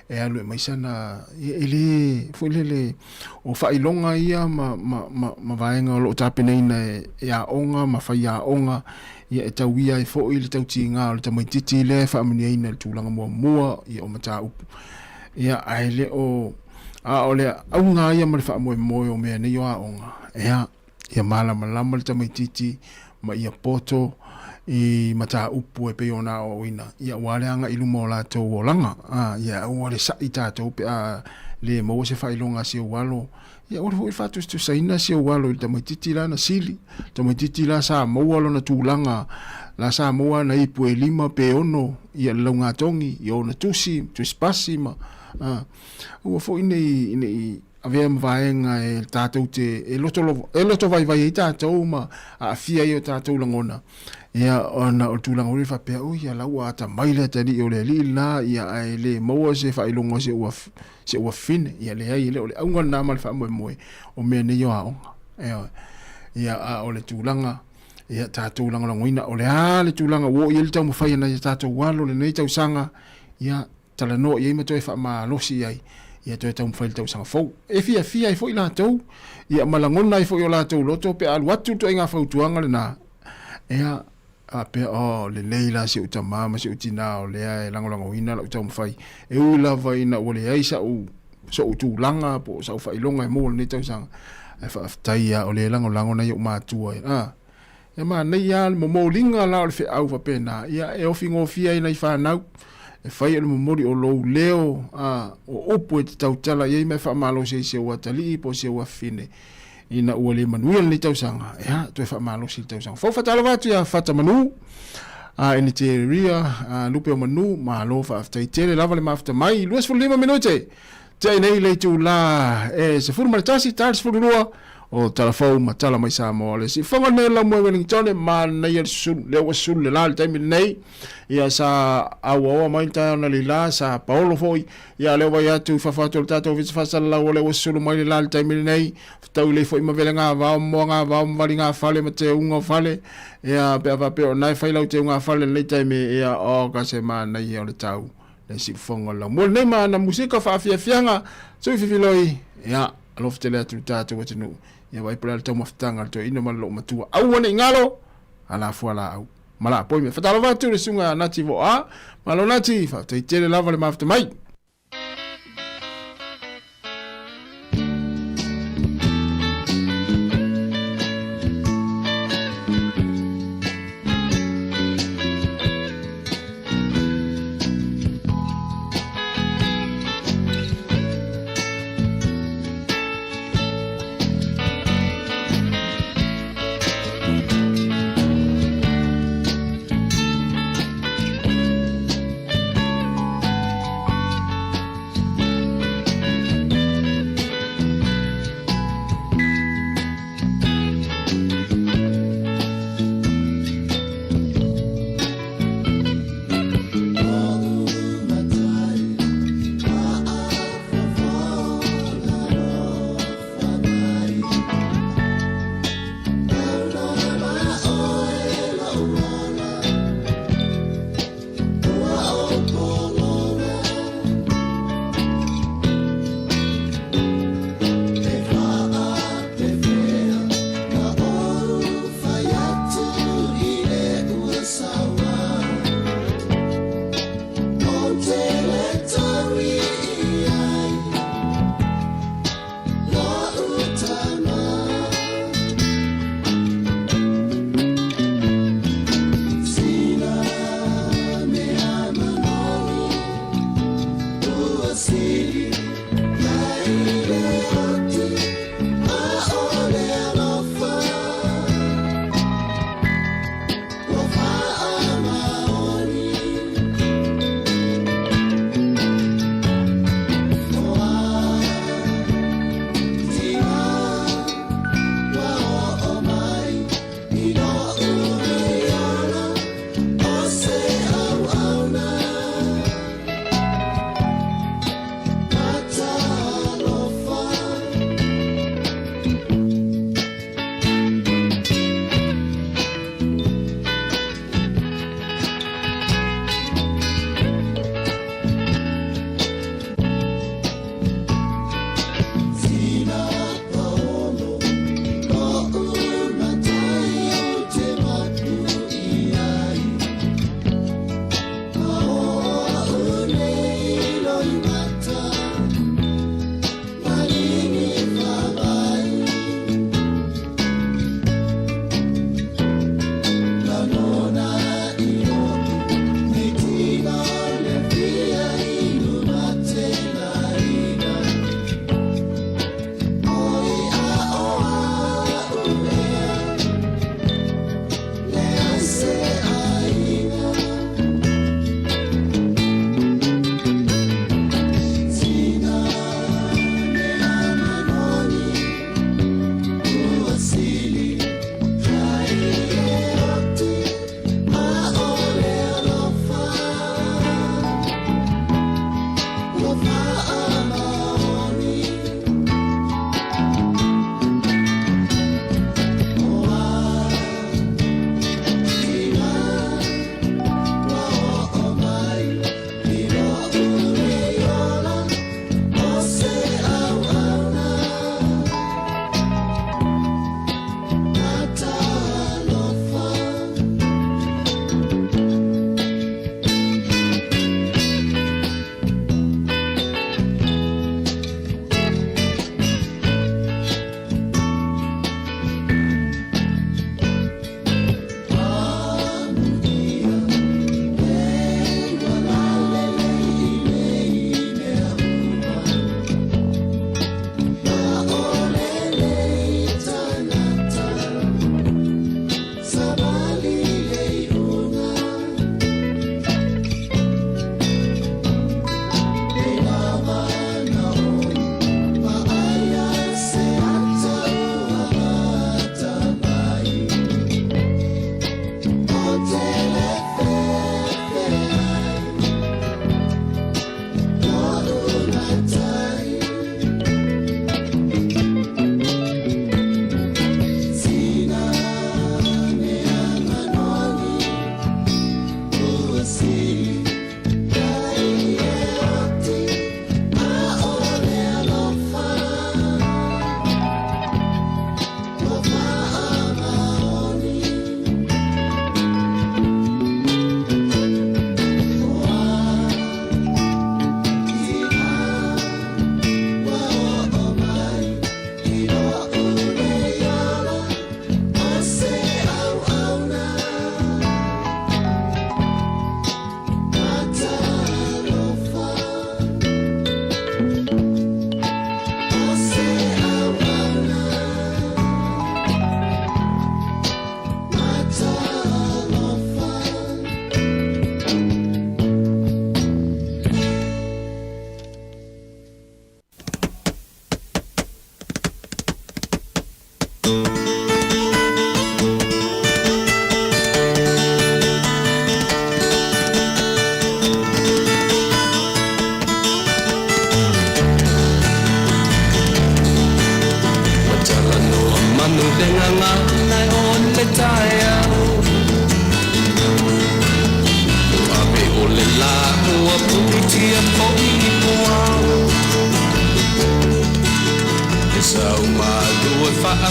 e alu e aumai sana ia e le foi lele o faailoga ia ma, ma, ma, ma vaega o lo o tapenaina e, e aoga ma faiaoga ia e tauia ai foi le tautiga o le tamaitiiti lea e faamanuiaina i le tulaga muamua ia o mataupu ia ae le o a o le auga ia ma le faamoemoe o mea nei o aoga ia ia malamalama le tamaitiiti ma ia poto i mataupu e pei ona aoaoina, ia aua le agai i luma o latou olaga. A, ia aua le sa'i tatou pe a le maua se faailoga a si ou alo, ia aua le foi faatusatusaina si ou alo i le tamaitiiti la na sili, tamaitiiti la sa maua lona tulaga, la sa maua ana ipu e lima pe ono ia le laugatogi, i ona tusi, tusi pasi ma, a, aua foi ne i, ne i avea ma vaega e tatou te e loto e loto vaivai ai tatou ma aafia ai o tatou lagona ia ona o le tulaga foi lea faapea oi ia la ua atamai le atalii o le alii lena ia ae le maua se faailoga o se ua se ua fine ia leai e le o le auga lena ma le faamoemoe o mea nei o aoga ioe ia a o le tulaga ia tatou lagolagoina o le a le tulaga ua oo i ai le taumafai a nai a tatou alo lenei tausaga ia talanoa i ai ma toe faamalosi i ai, ia toe taumafai i le tausaga fou. E fiafia ai foi latou, ia ma lagona ai foi o latou loto pe a alu atu le ituaiga fautuaga lena, ia, faapea, oh, lelei la si ou tama ma si ou tinā o lea e lagolagoina lau taumafai, e ui lava ina ua leai sa'u, so'u tulaga po o sa'u faailoga e maua i lenei tausaga, ae faafetai lava o lea e lagolago nai ou matua, a. Ia manaia lava le momoliga la o le feau faapena, ia e ofi gofie ai nai fanau, e fai o le momoli o lou leo, a, o upu e te tautala i ai ma e faamalosi ai si ou atalii po o si ou afafine, ina ua le manuia lenei tausaga, ia, toe faamalosi i le tausaga fou. Faatalofa atu ia Fata Manu, a, Eneteria, a, Lupe o Manu, malo faafetai tele lava le mafuta mai, 25 minute, tea nei le itula e 11 ta le 12 o tala fou ma tala mai Samoa. O le siufofoga lenei o le Laumua i Wellington, manaia le susulu, lea ua susulu le la i le taimi lenei. Ia sa auaoa mai le taeao na lila, sa paolo foi. Ia lea ua vaai atu i fafo atu o le tatou Ofisa Faasalalau, o lea ua susulu mai le la i le taimi lenei. Fetau lelei foi ma vele gavao, ma moa gavao, ma vali gafale, ma teuga o fale. Ia pe a faapea o na e fai lau teuga fale i lenei taimi, ia oka se manaia o le tau. Le siufofoga o le Laumua lenei ma ana musika faafiafiaga, sui fifiloi, ia Alofa tele atu i le tatou atunuu. Ia vaai po o le a le taumafataga a le toeaina ma le loomatua. Aua ne i galo, alafua laau ma laapoi mea. Faatalofa atu i le susuga ia Nati Voa. Malo Nati, faafetai tele lava le mafuta mai.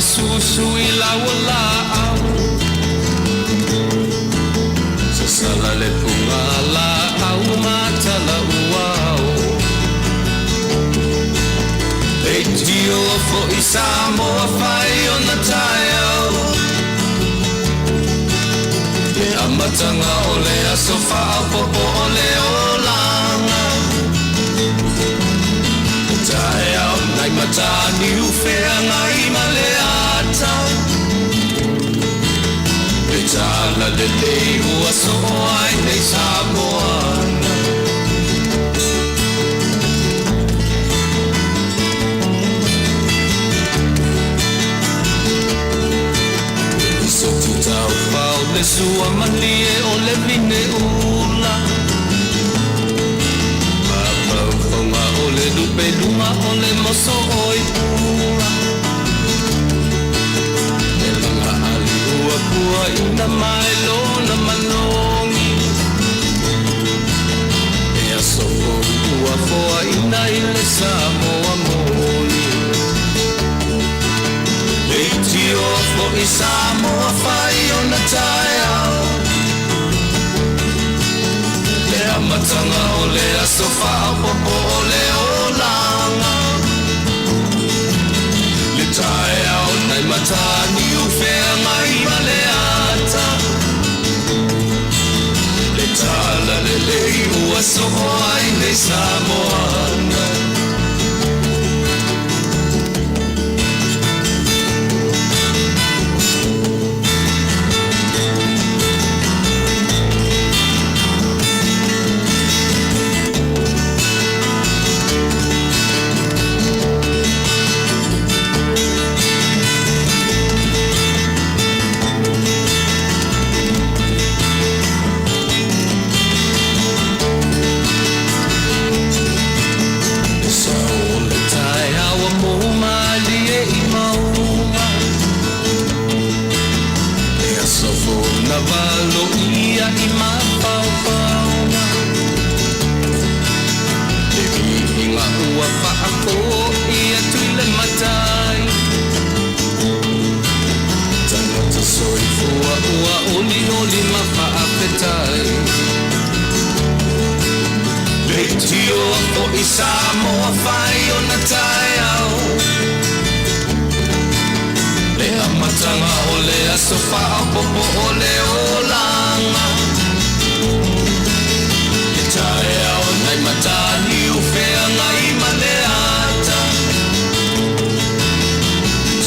Asusu i lau laau Sasala le punga laau matala uao E tio fo i Samoa fai o na taeao Le amatanga o le aso faapopo o le olaga Le taeao nai matani ufeagai ma le ata Le tala lelei ua soo ai nei Samoana Taufao le sua malie o le vine ula Mapaupaunga o le lupe luma o le moso o i pula E langa ali ua pua ina mai lona manogi E aso fou ua foa ina i le Samoa moni Le tio fo i Samoa fai o na taeao Le amatanga o le aso faapopo o le olaga Le taeao nai matani ufeagai ma le ata Le tala lelei ua soo ai nei Samoana Sa o le taeao mo malie i mauga E aso fou na valo ia i mafaufauga Le viiga ua faafo'i atu i le matai Tagata soifua ua olioli ma faafetai Le tio fo'i Samoa fai o na taeao Le amatanga o le aso faapopo o le olaga Le taeao nai matani ufeagai ma le ata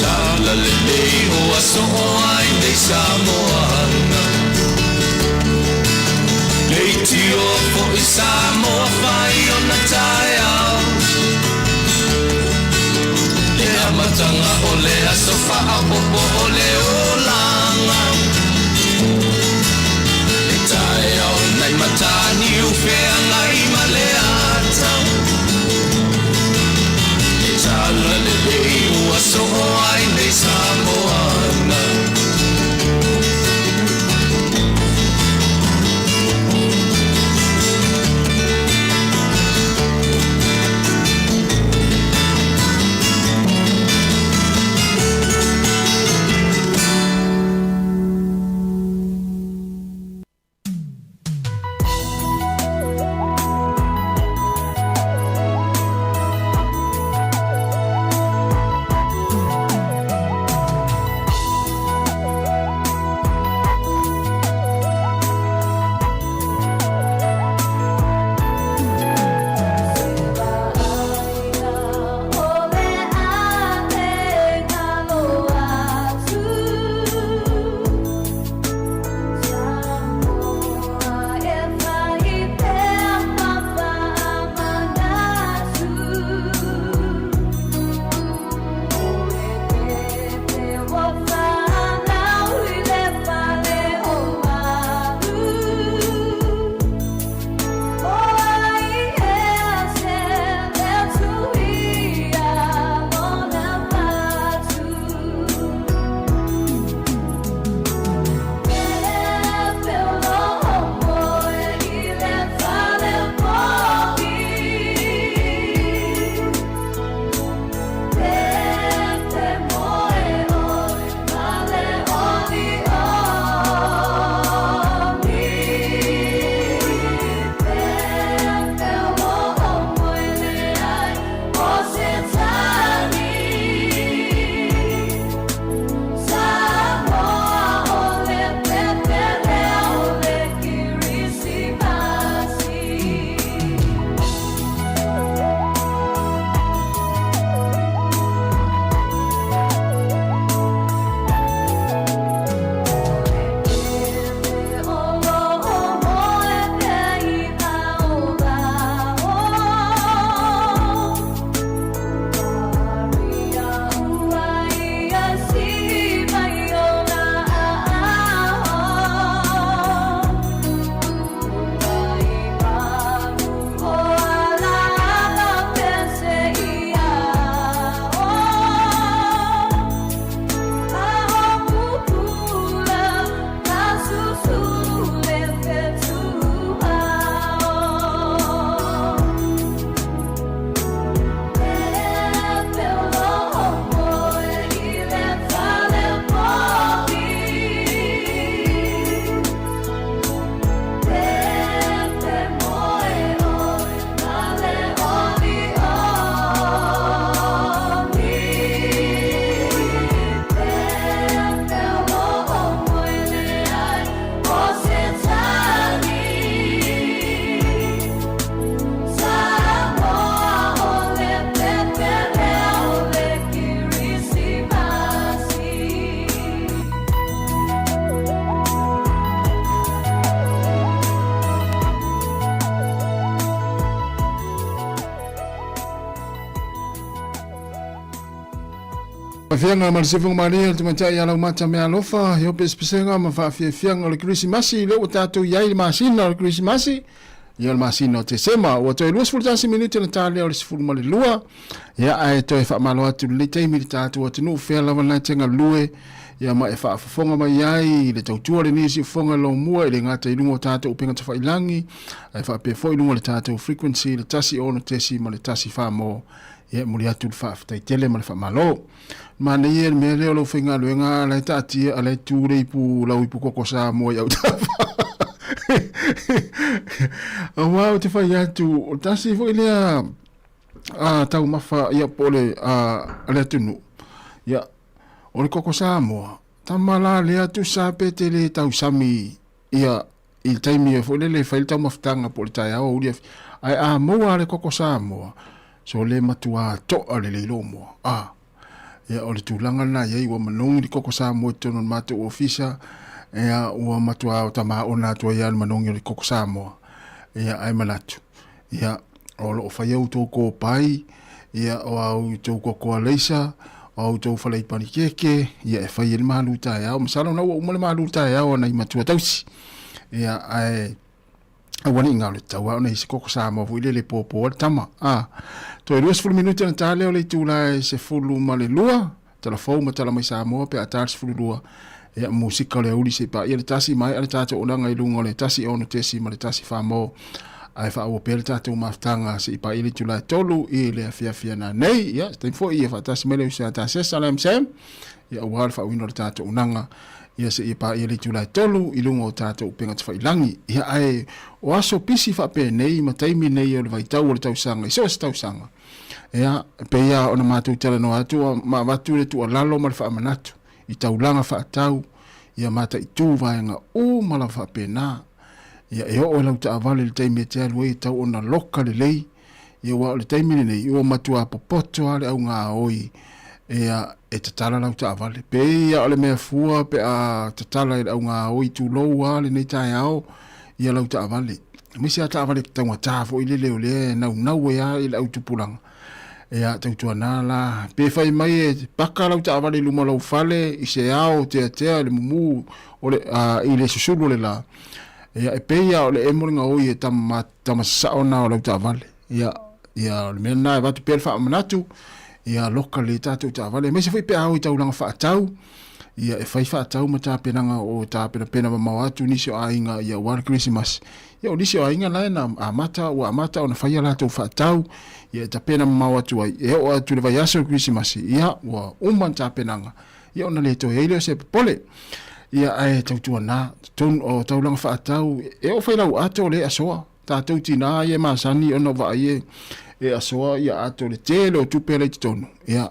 Tala lelei ua soo ai nei Samoana Le tio fo'i Samoa fai o na taeao Le amatanga o le aso faapopo o le olaga Le taeao nai matani ufeagai ma le ata Le tala lelei ua soo ai nei Samoana Afiaga ma le Siufogo Malie o le Tamaitai ia Laumata Meaalofa, i o pesepesega ma faafiafiaga o le Kerisimasi, lea ua tatou i ai i le masina o le Kerisimasi, ia o le masina o Tesema. Ua toe 21 minute ona ta lea o le 12, ia ae toe faamalo atu i lenei taimi i le tatou atunuu fea lava na te galue, ia ma e faafofoga mai ai i le tautua lenei siufofoga lomua e le gata i luga o tatou upega tafailagi, ae faapea foi i luga o le tatou frequency le 1 6 ma le 1 4 mo Ia, e momoli atu le faafetai tele ma le faamalo. Manaia le mea lea o lau faigaluega a la e taatia, a la e tu le ipu, lau ipu koko Samoa i autafa. Aua ou te fai atu, o tasi foi lea a taumafa ia po o le a le atunuu. Ia, o le koko Samoa, tama la lea tusa pe te le tausami ia i le taimi foi lele e fai le taumafataga po o le taeao aoauli afiafi, ae a maua le koko Samoa, sole matua to'a lelei lou moa. A, ia o le tulaga lena e i ai, ua manogi le koko Samoa i totonu o le matou ofisa, ia ua matua tamaona atu ai lava le manogi o le koko Samoa. Ia ae manatu, ia o lo o fai a outou kopai, ia o a outou kokoa leisa, o a outou falai panikeke, ia e fai ai le malu taeao. Masalo na ua uma le malu taeao a nai matua tausi. Ia ae aua ne i galo, e tatau lava ona i ai se koko Samoa foi lele e popo ai le tama. A, toe 20 minute ona ta lea o le itula e 12, tala fou ma tala mai Samoa pe a ta le 12, ia musika o le aoauli se i paia le tasi, maea le tatou olaga i luga o le 1 6 ma le 1 4 mo, ae faaauau pea le tatou mafutaga se i paia le itula e 3 i le afiafi a nanei. Ia, se taimi foi ia faatasi mai le uso ia Tasesa le MSM, ia aua le faauiina o le tatou unaga, ia se i paia le itula e 3 i luga o tatou upega tafailagi. Ia, ae o aso pisi faapenei ma taimi nei o le vaitau o le tausaga i so o se tausaga, Ia, e pei lava ona matou talanoa atu ma avatu le tuualalo ma le faamanatu i taulaga faatatau, ia mataitu vaega uma lava faapena. Ia, e oo i lau taavale i le taimi e te alu ai e tatau ona loka lelei, ia aua o le taimi lenei ua matua popoto lava le augaoi ia e tatala lau taavale. Pei lava o le mea fua pe a tatala i le augaoi tulou lava lenei taeao ia lau taavale. Aemaise lava taavale taugata foi lele o lea e naunau ai lava i le au tupulaga. Ia, tautuana la, pe fai mai e paka lau taavale i luma o lou fale i se ao teatea i le mumu o le, a, i le susulu o le la, ia, e pei lava o le emo le gaoi e tama, tama sasao na o lau taavale. Ia, ia, o le mea lena e avatu pea le faamanatu, ia loka lelei tatou taavale, aemaise foi pe a o i taulaga faatau, ia e fai faatau ma tapenaga o tapenapena mamao atu nisi o aiga ia aua le Kerisimasi. Ia o nisi o aiga la e na amata ua amata ona fai a latou faatau ia e tapena mamao atu ai e oo atu i le vaiaso o le Kerisimasi ia ua uma ni tapenaga ia ona le toe ai lea o se popole. Ia ae tautuana totonu o taulaga faatau e oo fai lau ato le asoa tatou tina ia e masani ona vaai e, e asoa ia ato le tele o tupe la i totonu ia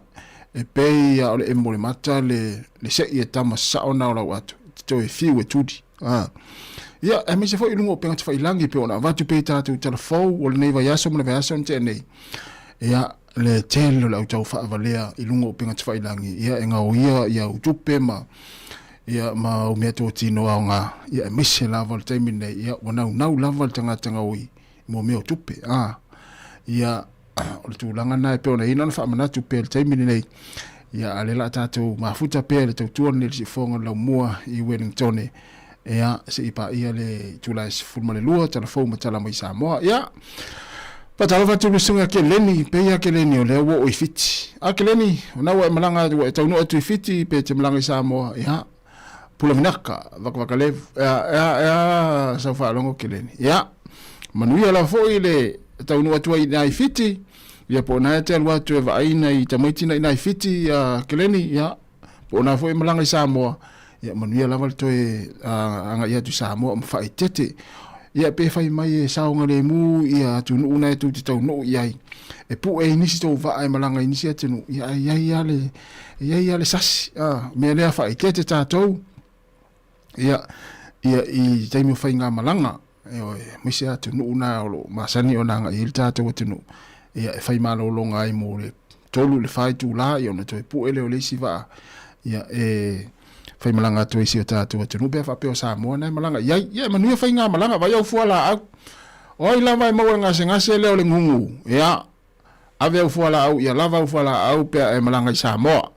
e pei ia o le emo le mata le, le sei e tama sao na o lau ato te toe fiu e tuli ah. Ia aemaise foi i luga o upega tafailangi pei ona avatu pea i tatou tala fou o lenei vaiaso ma le vaiaso na tea nei ia le tele o le au tau faavalea i luga o upega tafailangi ia e gaoia ia au tupe ma ia ma au meatotino aoga, ia aemaise lava o le taimi lenei, ia ua naunau lava le tagata gaoi mo mea o tupe. A, ia o le tulaga lena e pei ona i ai na ona faamanatu pea i le taimi lenei, ia a o lea o le a tatou mafuta pea i le tautua lenei i le siufofoga o le laumua i Wellingtone, ia se i paia le itula e 12, tala fou ma tala mai Samoa. Ia, faatalofa atu i le susuga ia Keleni, pei lava Keleni o lea ua oo i Fiti. A Keleni, o na ua e malaga ua e taunuu atu i Fiti pe e te malaga i Samoa, ia, pula vinaka, vakavaka levu, ia, ia, ia, sau faalogo Keleni. Ia, manuia lava foi le taunuu atu ai i Fiti, ia po o na e te alu atu e vaai nai tamaiti na i nai Fiti, ia Keleni, ia, Po o na foi e malaga i Samoa, ia manuia lava le toe agai atu i Samoa ma faaeteete. Ia pe fai mai e saogalemu ia atunuu na e tou te taunuu i ai, e pue ai nisi tou vaa e malaga i nisi atunuu, ia ae i ai lava le, e i ai lava le sasi, a, mea lea faaeteete tatou, ia, ia i taimi o faigamalaga. Ioe, aemaise atunuu na o lo o masani ona agai ai le tatou atunuu, ia e fai malologa ai mo le 3 i le 4 itula, ia ona toe pue lea o le isi vaa, ia e faimalaga atu ai i si o tatou atunuu pe a faapea o Samoa na e malaga i ai. Ia e manuia faigamalaga, vaai au fualaau. O ai lava e maua i le gasegase lea o le gugu, ia ave au fualaau, ia lava au fualaau pe a e malaga i Samoa.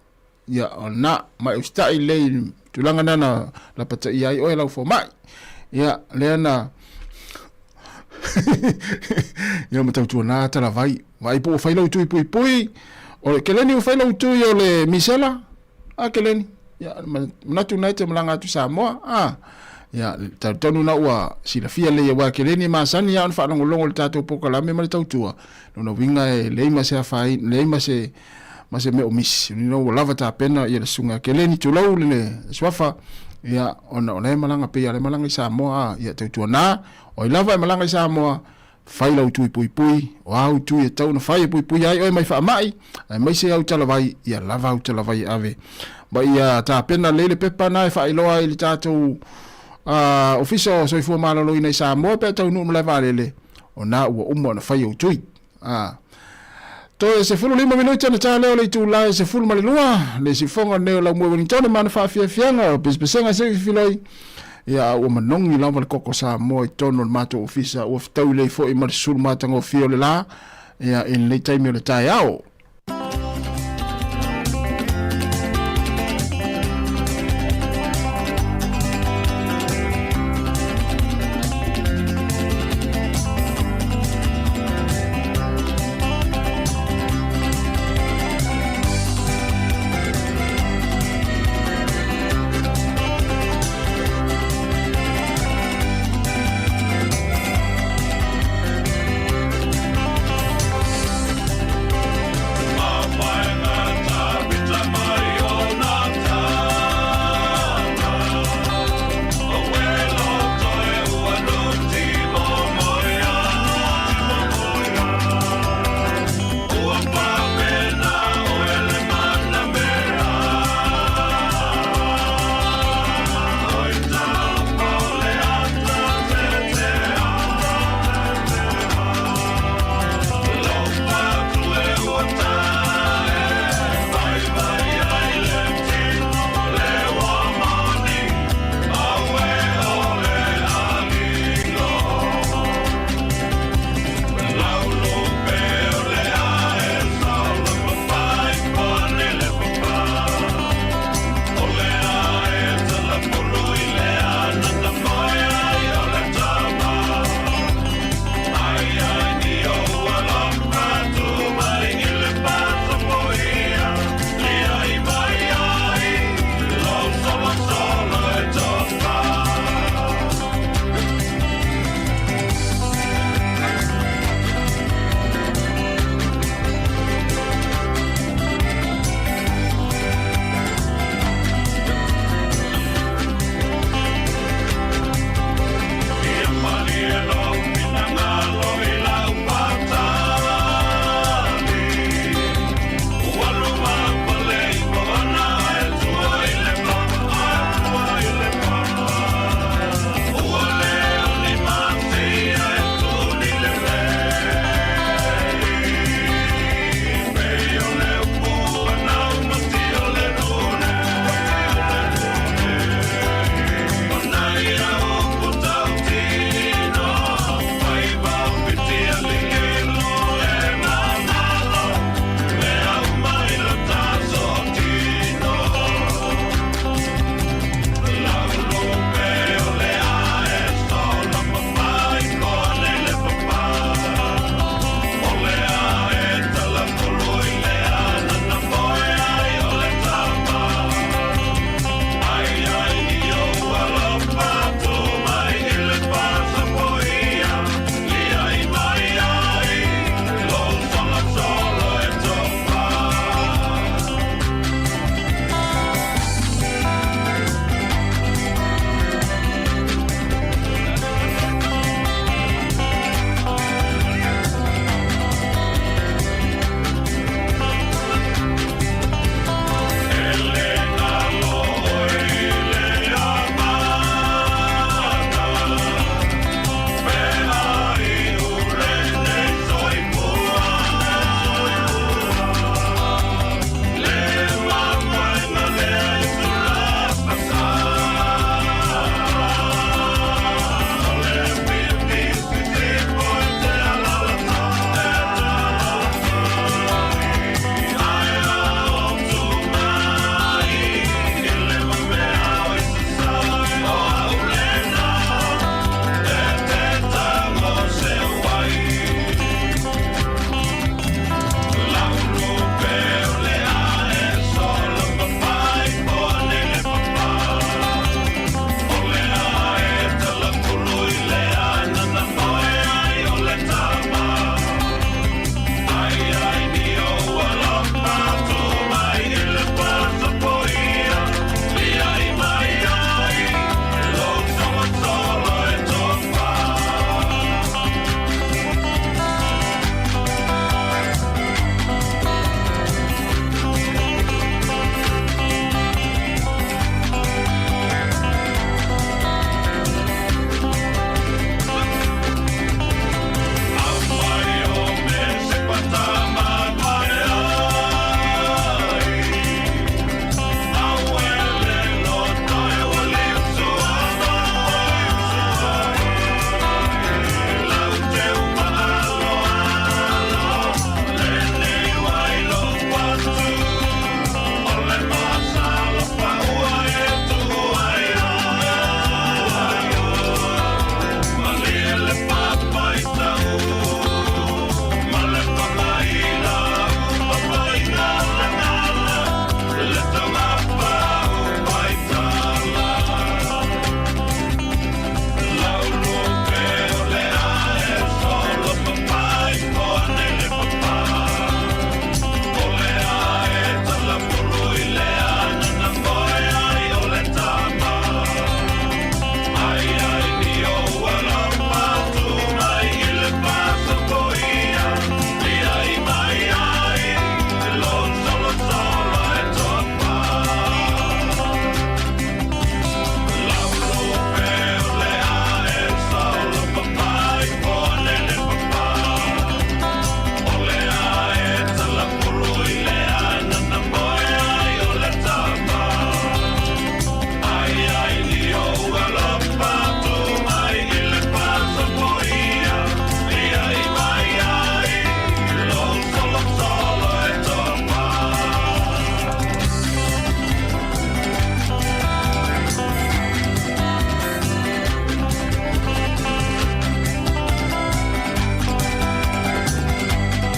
Ia, o lena, ma e usitai lelei i le tulaga lena na lapataia ai oe lau fomai. Ia, lea na ia ma tautuana talavai. Vaai po ua fai lau tui puipui. O le Keleni ua fai lau tui o le misela. A Keleni. Ia, manatu na e te malaga atu Samoa. A. Ia, talitonu na ua silafia lelei aua Keleni e masani lava ona faalogologo i le tatou polokalame ma le tautua. Lona uiga e leai ma se afaina, leai ma se ma se mea o misi. Lona ua lava tapena ia le susuga ia Keleni, tulou le suafa, ia ona o la e malaga pei lava o la e malaga i Samoa, a, ia tautuana, o ai lava e malaga i Samoa, fai lau tui puipui, o a au tui e tatau ona fai e puipuia ai oe mai faamai, aemaise au talavai, ia lava au talavai e ave. Ma ia tapena lelei le pepa na e faailoa ai i le tatou Ofisa o Soifua Maloloina i Samoa pe a taunuu i le malae vaalele, o na ua uma ona fai ou tui. A. Toe 15 minute ona ta lea o le itula e 12, le sifoga lenei o Laumua Wellingtone ma ana faafiafiaga o pesepesega se filoi. Ia, a ua manogi lava le koko Samoa i totonu o le matou ofisa, ua fetaui lelei foi ma le susulu matagofie o le la, ia, i lenei taimi o le taeao.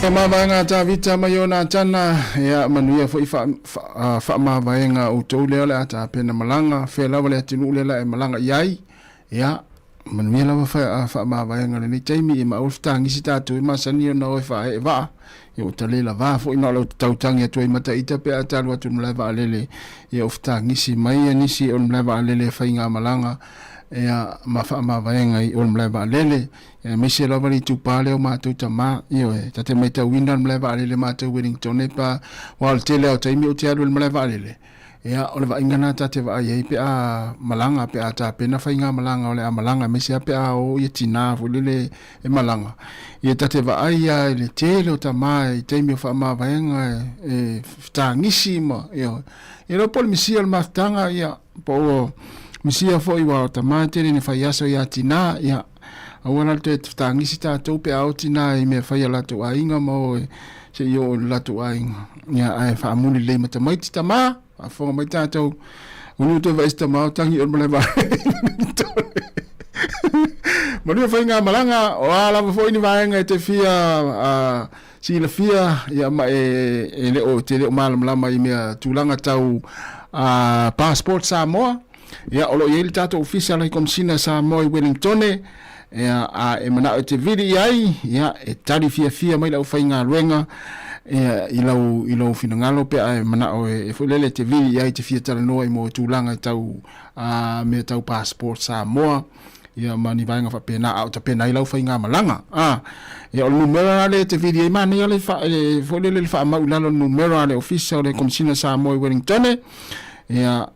Faamavaega a Tavita ma Ionatana, ia manuia foi faamavaega a outou lea o le a tapena malaga, fea lava le atunuu lea la e malaga i ai, ia manuia lava faamavaega i lenei taimi, ia ma aua le fetagisi tatou e masani ona o e faaee vaa, ia ua tale lava foi na o le tautagi atu ai ma ita pe a talu atu i le malae vaalele, ia o fetagisi mai nisi o le malae vaalele e faigamalaga, ia ma faamavaega i o le malae vaalele. Aemaise lava le itupa lea o matou tama, ioe, ta te maitauina le malae vaalele matou Wellington e pa, aua o le tele lava o taimi ou te alu i le malae vaalele, ia, o le vaaiga lena ta te vaai ai pe a malaga, pe a tapena faigamalaga o le a malaga, aemaise lava pe a o ia tina foi lele e malaga. Ia ta te vaai lava i le tele o tama i taimi o faamavaega e fetagisi ma, ioe. E iloa po o le misia o le mafutaga, ia, po o misia foi aua o tama e tele ina fai aso ia tina, ia, Aua la le toe fetagisi tatou pe a oo tina i mea fai a latou aiga ma o se i oo i lo latou aiga. Ia, ae faamuli lelei ma tamaiti tama, faafofoga mai tatou, unu toe vaai se tama o tangi o le malae vaalele. Manuia faigamalaga, o a lava foi ni vaega e te fia silafia ia ma e, e le o, te le o malamalama i mea tulaga tau passport Samoa, Ia, o lo o i ai le tatou Ofisa o le Komesina Samoa i Welingtone, ia, a e manao e te vili i ai, ia, e tali fiafia mai le aufaigaluega, ia, i lau, i lou finagalo pe a e manao e, e foi lele e te vili i ai te fia talanoa i mo tulaga e tau, a, mea tau passport Samoa, ia, ma ni vaega faapena, a o tapena ai lau faigamalaga. A, ia, o le numera la lea e te vili ai, manaia le fa, e, foi lele le faamau i lalo o le numera a le Ofisa o le Komesina Samoa i Welingtone, ia,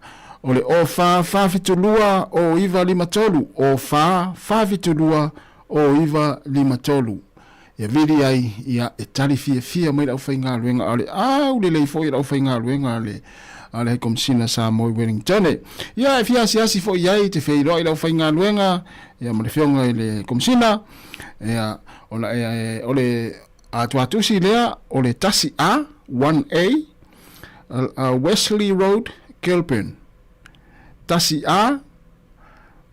O le 04 472 0953, 04 472 0953. Ia vili ai, ia, e tali fiafia mai le aufaigaluega, a o le aulelei foi o le aufaigaluega a le, a le High Komesina Samoa i Wellingtone. Ia, e fia asiasi foi i ai, te feiloai i le aufaigaluega, ia, ma le Afioga i le Komesina, ia, ona e, o le atuatusi lea, o le 1A, 1A, Wesley Road, Kelburn. 1A,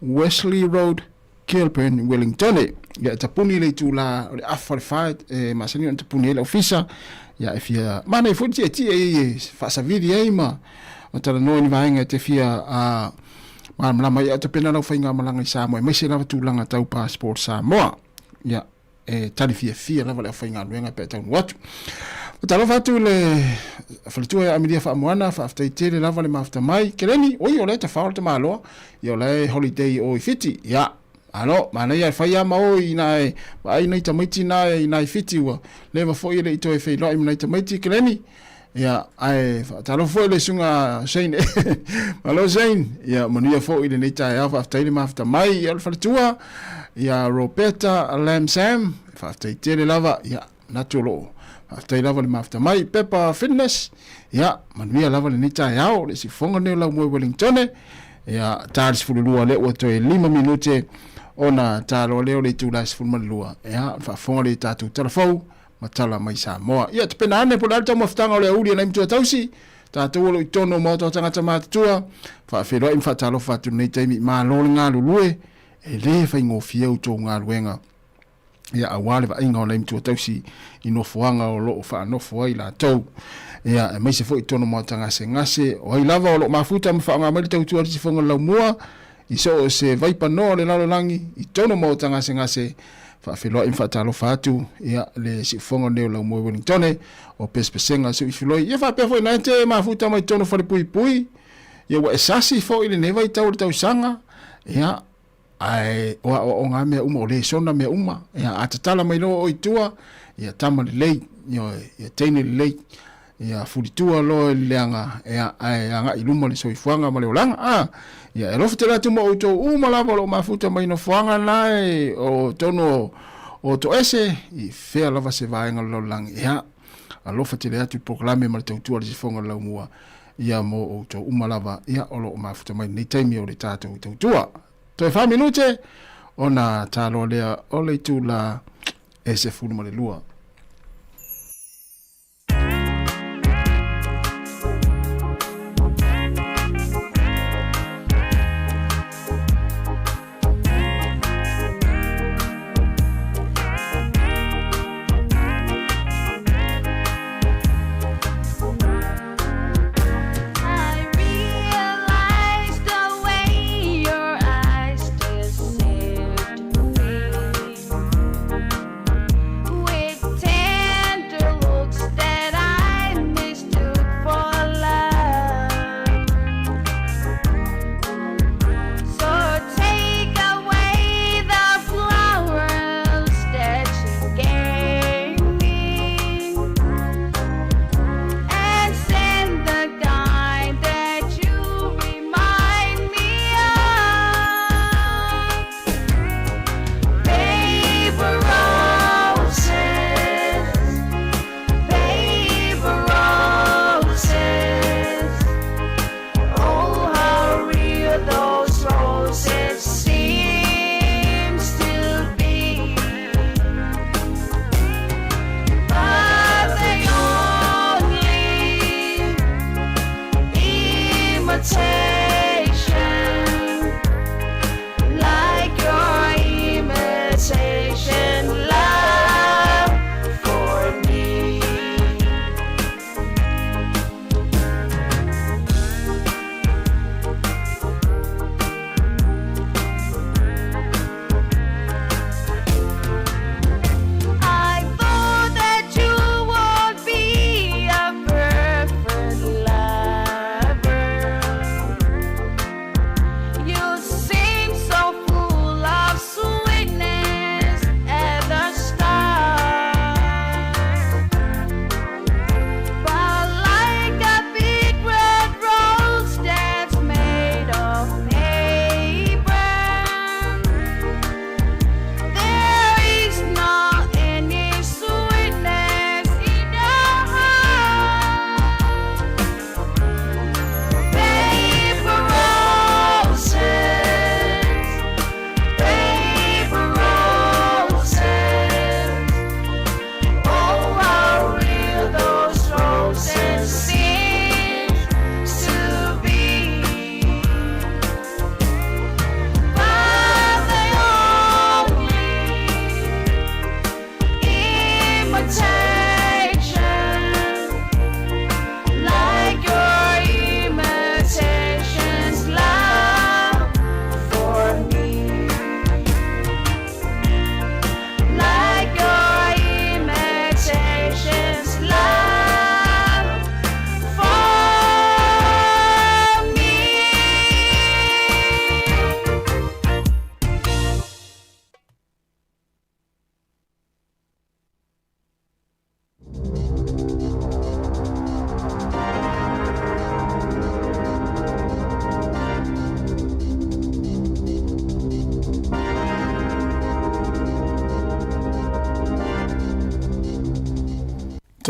Wesley Road, Kelburn, Wellington. Ia, e tapuni le itula o le afa o le fa e masani ona tapuni ai le ofisa. Ia, e fia manaia foi le tietie i e faasavili ai ma ma talanoa i ni vaega e te fia a malamalama ai. Ia, tapena lau faigamalaga i Samoa, aemaise lava tulaga tau passport Samoa. Ia, e tali fiafia lava le aufaigaluega pe a taunuu atu. Talofa atu i le faletua ia Amelia Faamoana, faafetai tele lava le mafuta mai. Keleni, oi o lea e tafao le tamaloa, ia o la e holiday o i Fiti. Ia, malo, manaia e fai lava ma o i ina e vaai nai tamaiti na i ina i Fiti ua leva foi e le i toe feiloai ma nai tamaiti. Keleni, ia, ae faatalofa foi i le susuga Shane. Malo Shane, ia manuia foi lenei taeao, faafetai le mafuta mai. Ia o le faletua, ia Roberta Lam Sam, faafetai tele lava, ia manatu o loo faafetai lava le mafuta mai. Peppa Fitness, ia manuia lava lenei taeao, le sifofoga lenei o lau moe Wellingtone. Ia ta le 12 lea ua toe 5 minute ona taloa lea o le itula e 12. Ia faafofoga le tatou tala fou ma tala mai Samoa. Ia, tapena ane po o le a le taumafataga o le aoauli a nai matua tausi, tatou o lo o i totonu o maota o tagata matutua, faafeiloai ma faatalofa atu i lenei taimi, malo le galulue, e le faigofie outou galuega, ia, aua le vaaiga o nai matua tausi i nofoaga o lo o faanofo ai latou. Ia, aemaise foi i totonu o maota gasegase, o ai lava o lo o mafuta ma faaaoga mai le tautua a le Sifoga o le Laumua, I so o se vaipanoa o le lalolagi, i totonu o maota gasegase, faafeiloai ma faatalofa atu, ia, le siufofoga lenei o Laumoe Wellingtone, o Pesepesega Suifiloi. Ia faapea foi na e te mafuta mai totonu o Falepuipui, ia ua e sasi foi i lenei vaitau o le tausaga, ia, ae o aoaoga lava mea uma, o lesona mea uma, ia, a tatala mai loa oe i tua, ia tama lelei, ioe, ia teine lelei. Ia fulitua loa i le leaga, ia, ae agai i luma le soifuaga ma le olaga. A, ia, e alofa tele atu ma outou uma lava o lo o mafuta mai nofoaga na e o tonu o, o toese, i fea lava se vaega o le lalolagi. Ia, alofa tele atu i polokalame ma le tautua a le Sifoga o le Laumua, ia mo outou uma lava, ia, o lo o mafuta mai lenei taimi o le tatou tautua. Toe fa minute, ona taloa lea o le itula e 12.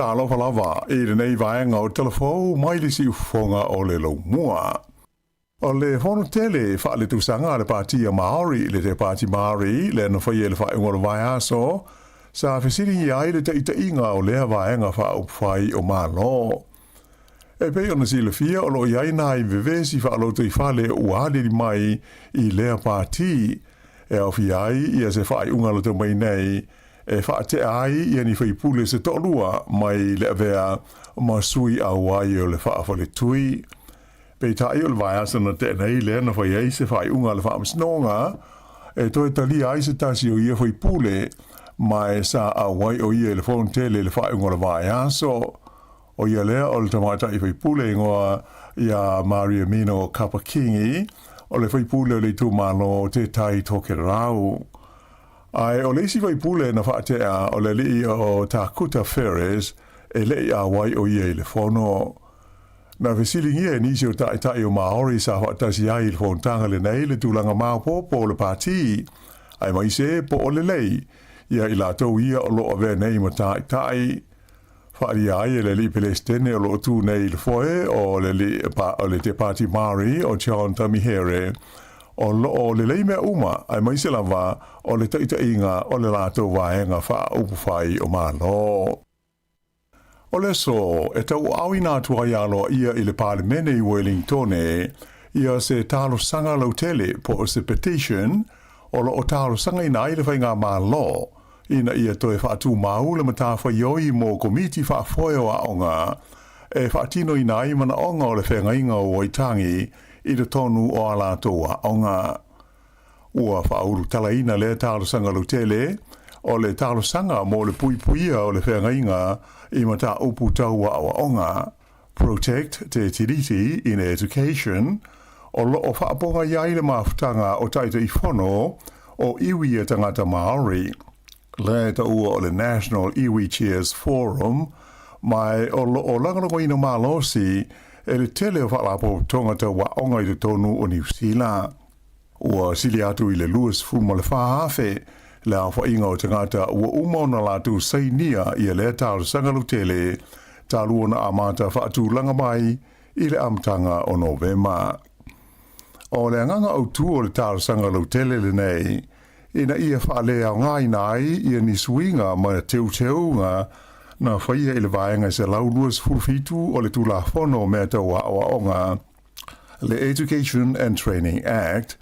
Talofa lava i lenei vaega o Tala Fou mai le siufofoga o le Laumua. O le fono tele faaletausaga a le Pāti a Māori, le Te Pāti Māori, lea na faia i le faaiuga o le vaiaso, sa fesiligia ai le taitaiga o lea vaega faaupufai o Malo. E pei ona silafia o lo o i ai nai vevesi faalotoifale ua aliali mai i lea pāti, e aofia ai ia se faaiuga lata mai nei e faatea ai ia ni faipule se toalua mai le avea ma sui auai o le faafaletui. Peitai o le vaiaso na tea nei lea na fai ai se faaiuga a le Faamasinoga e toe talia ai se tasi o ia faipule ma e sa auai o ia i le fonotele i le faaiuga o le vaiaso. O ia lea o le tamaitai faipule igoa iā Maria Mino Kapa-Kingi, o le faipule o le itumalo o Te Tai Tokerau. Ae o le isi faipule na faatea o le alii o Tākuta Ferris e le i auai o ia i le fono. Na fesiligia e nisi o taitai o Māori sa faatasi ai i le fonotaga lenei le tulaga maopoopo o le pātī, aemaise po o lelei ia i latou ia o lo o avea nei ma taitai. Faaalia ai e le alii Pelesitene o lo o tū nei i le foe o le alii o le Te Pāti Māori o John Tamihere, o lo o lelei mea uma aemaise lava o le taitaiga o le latou vaega faaupufai o Malo. O le aso e tauaaoina atu ai aloaia i le Palemene i Wellingtone ia se talosaga lautele po o se petition o lo o talosagaina ai le Faigamalo ina ia toe faatumau le matafaioi mo Komiti Faafoe o Aoga e faatinoina ai manaoga o le feagaiga o Waitangi i totonu o a latou aoga. Ua faaulutalaina lea talosaga lautele o le talosaga mo le puipuia o le feagaiga i mataupu tau aoaoga, Protect Te Tiriti in Education, o lo o faapogai ai le mafutaga o Taitaifono o iwi a tagata Māori, lea e taua o le National Iwi Chairs Forum, ma o lo o lagolagoina malosi e le tele o faalapotopotoga tau aoga i totonu o Niu Sila. Ua sili atu i le 24,000 le aofaiga o tagata ua uma ona latou sainia ia lea talosaga lautele talu ona amata faatulaga mai i le amataga o Novema. O le agaga autu o le talosaga lautele lenei, ina ia faaleaogaina ai ia ni suiga ma teuteuga na faia i le Vaega 127 o le Tulafono o Mea Tau Aoaoga, le Education and Training Act,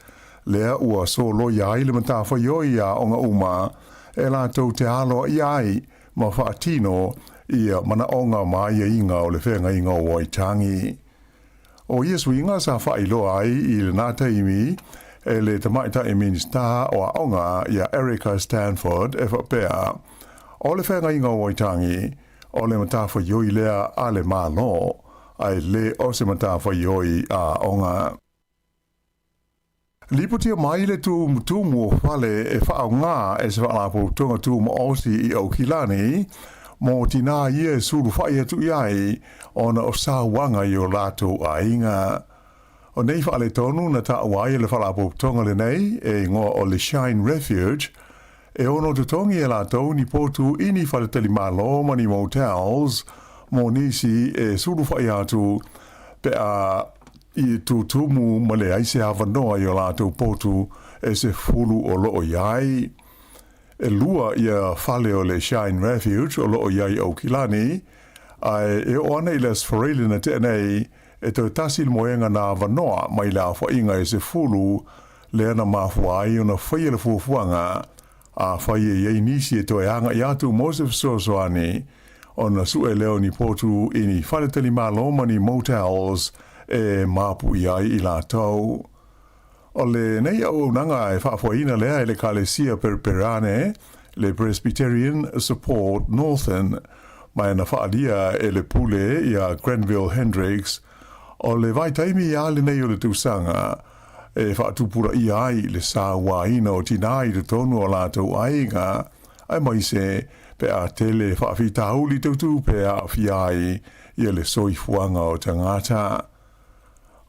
lea ua soloia ai le matafaioi i aoga uma e latou te aloaia ai ma faatino ia manaoga ma aiaiga o le feagaiga o Waitangi. O ia suiga sa faailoa ai i lena taimi e le Tamaitai Minisita o Aoga ia Erica Stanford e faapea, O le feagaiga o Waitangi, o le matafaioi lea a le Malo, ae le o se matafaioi a aoga. Lipotia mai le tumutumu o fale e faaaoga e se faalapotopotoga tumaosi i Aukilani mō tinā ia e suluwhai atu i ai ona o sauaga i o latou aiga. O nei faaletonu na taua ai e le faalapotopotoga lenei e igoa o le Shine Refuge, e ono totogi e latou ni potu i ni faletalimalo ma ni motels mō nisi e suluwhai atu pe a i tūtūmu ma leai se avanoa i o latou potu e se fulu o loo i ai. E lua ia fale o le Shine Refuge o loo i ai i Aukilani, ae e oo ana i le Aso Faraile na tea nei e toe tasi le moega na avanoa mai le aofaiga e se fulu lea na mafua ai ona faia le fuafuaga, afai e i ai nisi e toe agai atu mo se fesoasoani, ona sue lea o ni potu i ni faletalimalo ma ni motels e mapu'i ai i latou. O lenei auaunaga e faafoeina lea e le Ekalesia Pereperane, le Presbyterian Support Northern, ma e na faaalia e le pule iā Grenville Hendricks, o le vaitaimi a lenei o le tausaga e faatupulaia ai le sauaina o tinā i totonu o latou aiga, aemaise pe a tele faafitauli tautupe e aafia ai ia le soifuaga o tagata.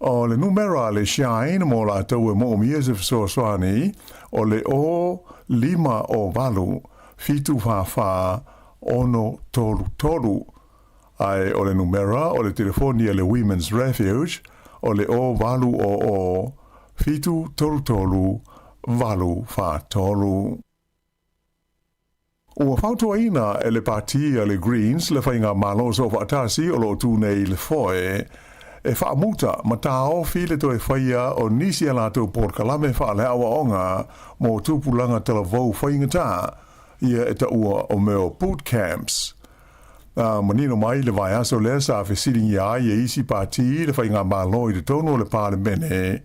O le numera a le Shine mo latou e moomia se fesoasoani o le 0 5 0 8 7 4 4 6 3 3. Ae o le numera o le telefoni a le Women's Refuge o le 0800 733 843. Ua fautuaina e le Pati a le Greens le Faigamalo Soofaatasi o lo o tu nei i le foe e faamuta ma taofi le toe faia o nisi a latou polokalame faaleaoaoga mo tupulaga talavou faigata ia e taua o mea o boot camps. Na manino mai le vaiaso lea sa fesiligia ai e isi pati le Faigamalo i totonu o le Palemene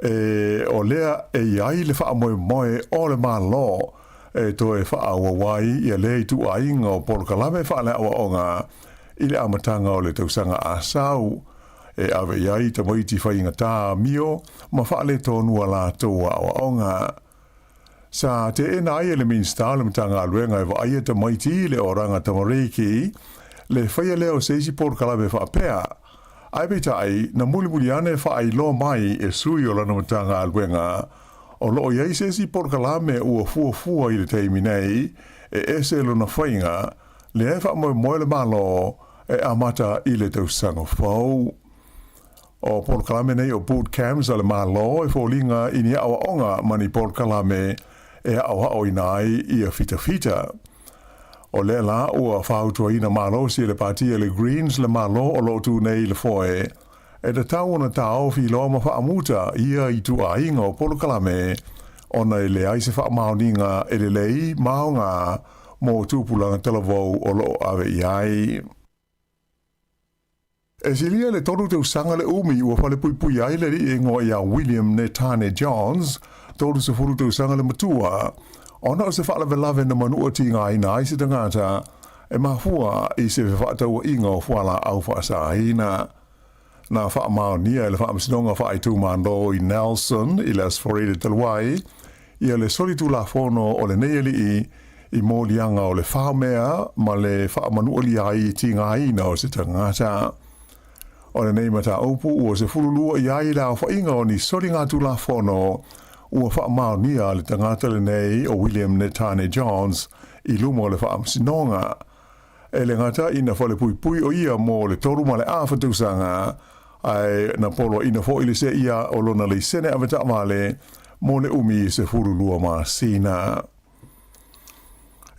e o lea e i ai le faamoemoe o le Malo e toe faaauau ai ia lea ituaiga o polokalame faaleaoaoga i le amataga o le tausaga a sau e ave i ai tamaiti faigata amio ma faaletonu a latou aoaoga. Sa teena ai e le Minisita o le Matagaluega e vaaia tamaiti i le Oranga Tamariki le faia lea o se isi polokalame faapea. Ae peitai, na mulimuli ane faailoa mai e sui o lana Matagaluega o lo o i ai se isi polokalame ua fuafua i le taimi nei e ese lona faiga, lea e faamoemoe le Malo e amata i le tausaga fou. O polokalame nei o boot camps a le Malo e foliga i ni aoaoga ma ni polokalame e aoaoina ai ia fitafita. O lea la ua fautuaina malosi e le Pati a le Greens le Malo o lo o tu nei i le foe e tatau ona taofi loa ma faamuta ia ituaiga o polokalame ona e leai se faamaoniga e lelei ma aoga mo tupulaga talavou o lo o ave i ai. E silia le tolu tausaga le umi ua falepuipui ai le alii e igoa ia William Netane Johns, 30 tausaga le matua, ona o se faalavelave na manua tigaina ai se tagata e mafua i se fefaatauaiga o fualaau faasaina. Na faamaonia e le Faamasinoga Faaitumalo i Nelson i le Aso Faraile talu ai ia le solitulafono o lenei alii i moliaga o le faomea ma le faamanualia ai i tigaina o se tagata. O lenei mataupu ua 12 i ai le aofaiga o ni soligatulafono ua faamaonia a le tagata lenei o William Netane Johns i luma o le Faamasinoga. E le gata ina falepuipui o ia mo le 3 ma le afa tausaga, ae na poloaiina foi le seia o lona laisene avetaavale mo le umi 12 masina.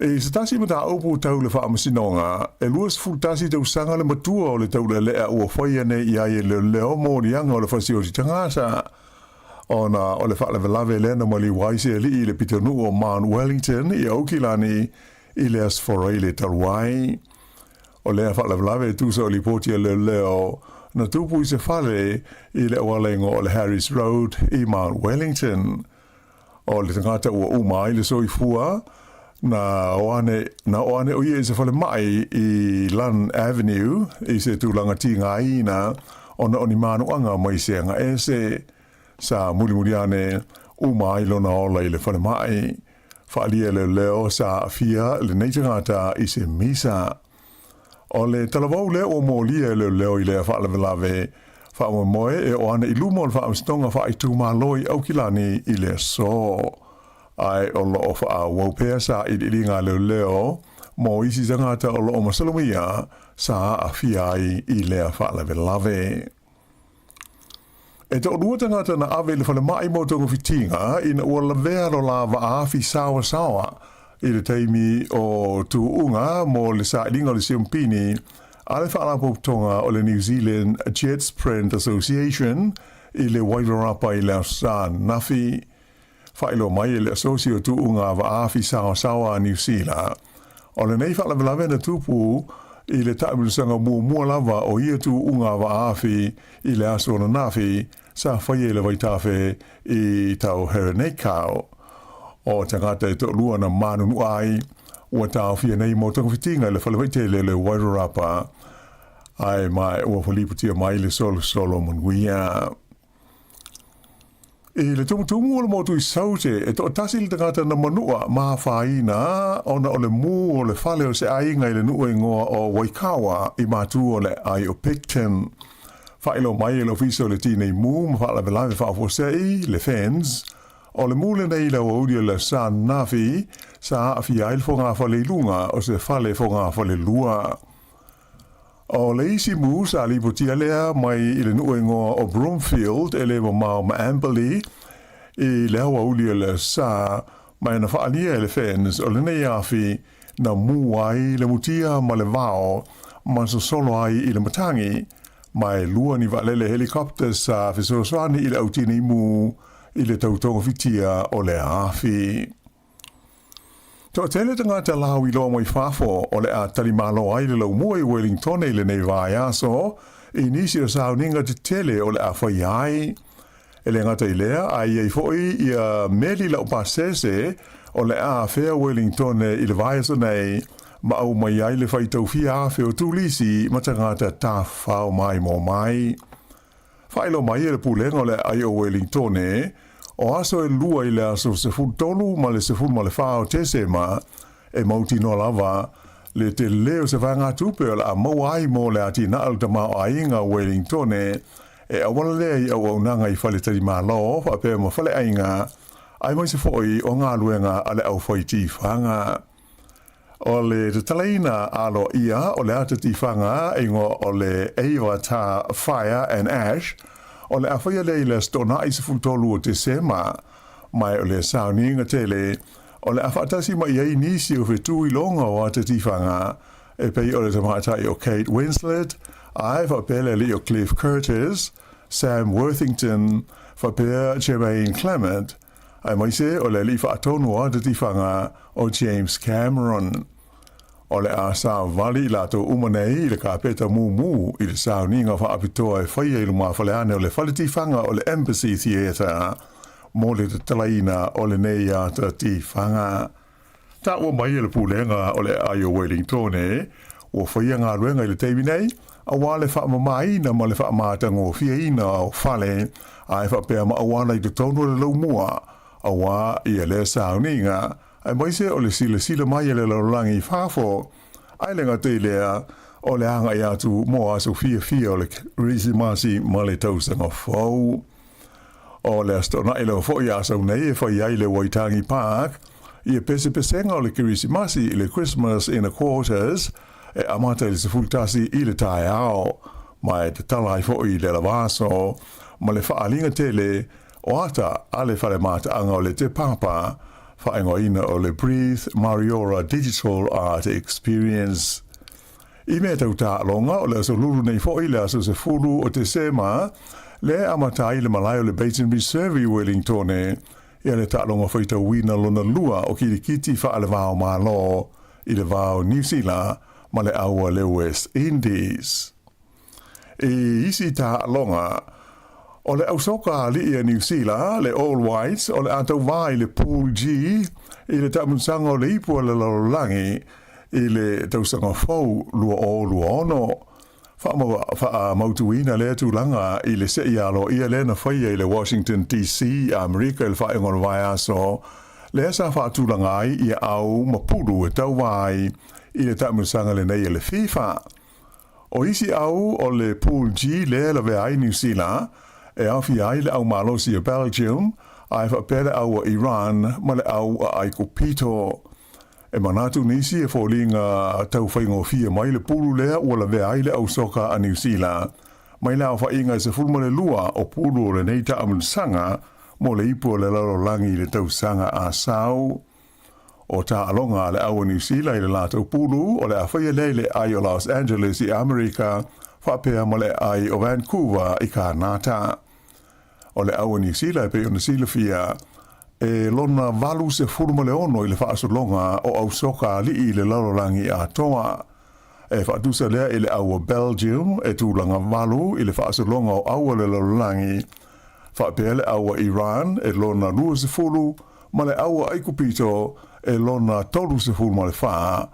I se tasi mataupu tau le faamasinoga, e 21 tausaga le matua o le taulealea ua faia nei i ai e leoleo moliaga o le fasioti tagata, ona o le faalavelave lea na maliu ai se alii i le pitonuu o Mount Wellington i Aukilani i le Aso Faraile talu ai. O lea faalavelave e tusa o lipoti a leoleo na tupu i se fale i le auala igoa o le Harris Road i Mount Wellington. O le tagata ua uma ai le soifua, na o ane, na o ane o ia i se falemai i Lunn Avenue i se tulaga tigaina ona o ni manuaga mai se agaese. Sa mulimuli ane uma ai lona ola i le falemai. Faaalia e leoleo sa aafia lenei tagata i se misa. O le talavou lea ua molia e leoleo i lea faalavelave faamoemoe e oo ane i luma o le Faamasinoga Faaitumalo i Aukilani i le aso. Ae o lo o faaauau pea sailiiliga a leoleo mo isi tagata o lo o masalomia sa aafia ai i lea faalavelave. E toalua tagata na ave i le falemai mo togafitiga ina ua lavea lo la vaafi saoasaoa i le taimi o tuuga mo le sailiga o le siompini a le Faalapotopotoga o le New Zealand Jet Sprint Association i le Wairarapa i le Aso Sa ananafi. Faailoa mai e le Asosi o Tuuga Vaafi Saoasaoa a Niu Sila, o lenei faalavelave na tupu i le taamilosaga muamua lava o ia tuuga vaafi i le aso ananafi sa faia i le vaitafe i Tauherenikau. O tagata e toalua na manunua ai ua taofia nei mo togafitiga i le fale vaitele o le Wairarapa, ae ma ua falipotia mai le solosolo manuia. I le tumutumu o le motu i Saute, e toatasi le tagata na manua ma afaina ona o le mū o le fale o se aiga i le nuu e igoa o Waikawa i matu o le aai o Picton. Faailoa mai e le Ofisa o le Tinei Mu ma Faalavelave Faafuasei, le FENZ, o le mū lenei i le aoauli o le Aso Sa ananafi sa aafia ai le fogafale i luga o se fale fogafale lua. O le isi mu sa lipotia lea mai i le nuu e igoa o Broomfield e le mamao ma Amberley i le aoauli o le Aso Sa, ma na faaalia e le FENS o lenei afi na mu ai le mutia ma le vao ma sosolo ai i le matagi, ma e lua ni vaalele helicopter sa fesoasoani i le au tinei mu i le tau togafitia o lea afi. Toatele tagata lauiloa mai fafo o le a talimalo ai le laumua i Wellingtone i lenei vaiaso i nisi o sauniga tetele o le a faia ai. E le gata i lea, a i ai foi ia meli laupasese o le a afea Wellingtone i le vaiaso nei ma aumai ai le faitau fia afe o turisi ma tagata tafafao maimoa mai. Faailoa mai e le Pulega o le Aai o Wellingtone, o aso e lua i le aso 13 ma le 14 o Tesema, e mautinoa lava le tele o se vaegatupe o le a maua ai mo le atinae o le tamaoaiga o Wellingtone e auala lea i auaunaga i faletalimalo faapea ma faleaiga aemaise foi o galuega a le aufai tifaga. O le tatalaina aloaia o le ata tifaga e igoa o le Avatar Fire and Ash, o le a faia lea i le Aso Toonai 13 o Tesema, ma o le sauniga tele o le a faatasi mai ai nisi o fetu iloga o ata tifaga e pei o le tamaitai o Kate Winslet, ae faapea le alii o Cliff Curtis, Sam Worthington, faapea Jemaine Clement, aemaise o le alii faatonu o ata tifaga o James Cameron. O le a savali i latou uma nei i le kapeta mumu i le sauniga faapitoa e faia i lumafaleane o le fale tifaga o le Embassy Theatre mo le tatalaina o lenei ata tifaga. Taua mai e le Pulega o le Aai o Wellingtone, ua faia galuega i le taimi nei, aua le faamamaina ma le faamatagofieina o fale ae faapea ma auala i totonu o le laumua, aua ia lea sauniga, aemaise o le silasila mai a le lalolagi i fafo, ae le gata i lea, o le agai atu mo aso fiafia o le Kerisimasi ma le Tausaga Fou. O le Aso Toonai lava foi a sau nei e fai ai le Waitangi Park ia pesepesega o le Kerisimasi i le Christmas in a Quarters e amata i le 11 i le taeao, ma e tatala ai foi le alavaaso ma le faaaliga tele o ata a le fale mataaga o le Te Papa, faaigoaina o le Breathe Mariora Digital Art Experience. I mea tau taaloga, o le aso lulu nei foi, le aso 10 o Tesema, le amata ai le malae o le Baton Reserve i Wellingtone, ia le taaloga faitauina lona lua o kilikiti faale-va o Malo i le va o Niu Sila ma le au a le West Indies. I isi taaloga, o le ausoka alii a Niu Sila, le All Whites, o le a tauvā i le Pool G i le taamusaga o le ipu a le lalolagi i le tausaga fou 2026. Faamautuina lea tulaga i le seia aloaia lea na faia i le Washington DC, Amerika i le faaiuga o le vaiaso, lea sa faatulaga ai ia au ma pulu e tauva ai i le taamusaga lenei a le FIFA. O isi au o le Pool G lea e lavea ai Niu Sila, e aofia ai le au malosi a Belgium, ae faapea le au a Iran ma le au a Aikupito. E manatu nisi e foliga tau faigofie mai le pulu lea ua lavea ai le au soka a Niu Sila mai le aofaiga e 12 o pulu o lenei taamulisaga mo le ipu o le lalolagi i le tausaga a sau. O taaloga a le au o Niu Sila i le latou pulu o le a faia lea i le aai o Los Angeles i Amerika faapea ma le aai o Vancouver i Kanata. O le au o Niu Sila e pei ona silafia e lona 86 i le faasologa o au soka alii i le lalolagi atoa. E faatusa lea i le au o Belgium e tulaga valu i le faasologa o au a le lalolagi, faapea le au a Iran e lona 20 ma le au a Aikupito e lona 34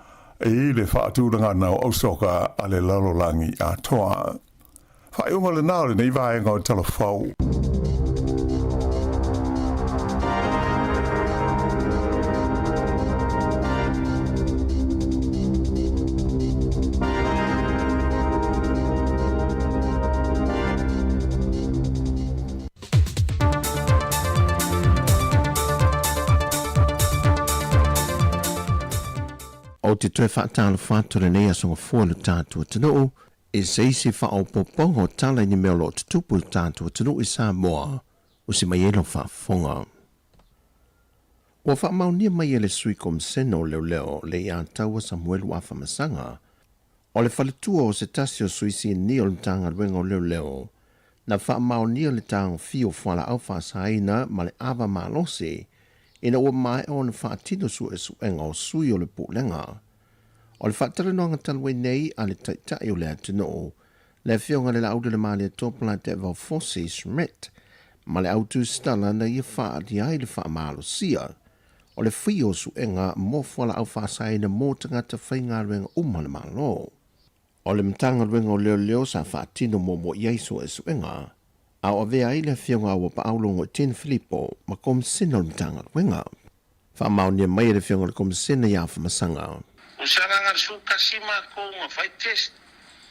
i le faatulagana o ausoka a le lalolagi atoa. Faaiuga lena o lenei vaega o Tala Fou. Ou te toe faatalofa atu lenei aso gafua i lo tatou atunuu. I se isi faaopoopoga o tala i ni mea o lo o tutupu i lo tatou atunuu i Samoa, usi mai ai lau faafofoga. Ua faamaonia mai e le Sui Komisena o Leoleo le Iataua Samuelu Afamasaga, o le faletua o se tasi o sui sinia o le Matagaluega o Leoleo, na faamaonia le tagofia o fualaau faasaina ma le ava malosi ina ua maea ona faatino suesuega o sui o le Pulega. O le faatalanoaga talu ai nei a le Taitai o le atunuu, le Afioga i le Laaulialemalietoa Polataivao Fosi Schmidt ma le au tusitala na ia faaalia ai le faamalosia o le faia o suega mo fualaau faasaina mo tagata faigaluega uma a le Malo. O le Matagaluega o Leoleo sa faatino muamua i ai suesuega, a o avea ai le Afioga a Uapaau Logoitini Filipo ma Komisina o le Matagaluega. Faamaonia mai e le Afioga i le Komisina ia Afamasaga. O Salaga le 11 makou na fai test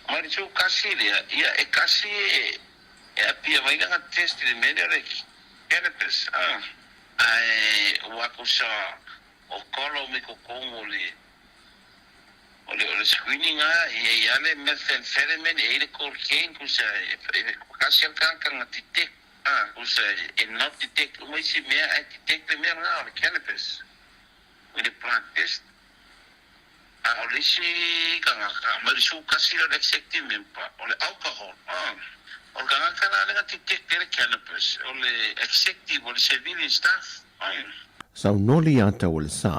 mai le 11 lea ia e kasi e e apia mai lana test i le mea lea o le cannabis a ae ua kusa o kolo mai totonu o le o le o le screening a e iai a le methamphetamine e iai le cocaine kusa e kasi a le tagata na detect a kusa e not detect uma isi mea ae detect le mea lena o le cannabis i le plant test a o le isi tagata mai le 11 lea o le executive member o le alcohol a o le tagata la lea na detect ai le cannabis o le executive o le civilian staff a. Saunoa le Iataua le Sa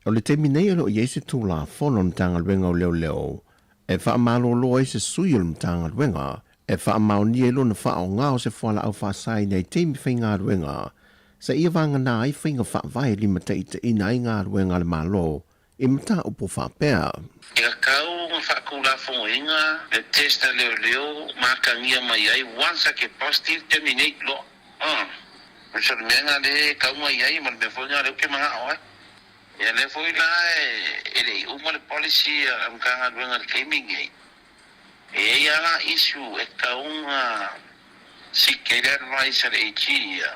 O le taimi nei o lo o i ai se Tulafono a le Matagaluega o Leoleo e faamalolo ai se sui o le Matagaluega e faamaonia ai lona faaaoga o se fualaau faasaina i taimi faigaluega seia vagana ai faiga faavae e limataitaiina ai galuega a le Malo i mataupu faapea. E tatau ona faatulafonoina le test a leoleo ma atagia mai ai once a ke positive terminate loa. O le mea lena lea e tau mai ai ma le mea foi lena lea ou te manao ai. Ia lea foi la e le i uma le policy a le Matagaluega i le taimi lenei, e i ai lava la issue e tatau ona seek ai le advice a le AG ia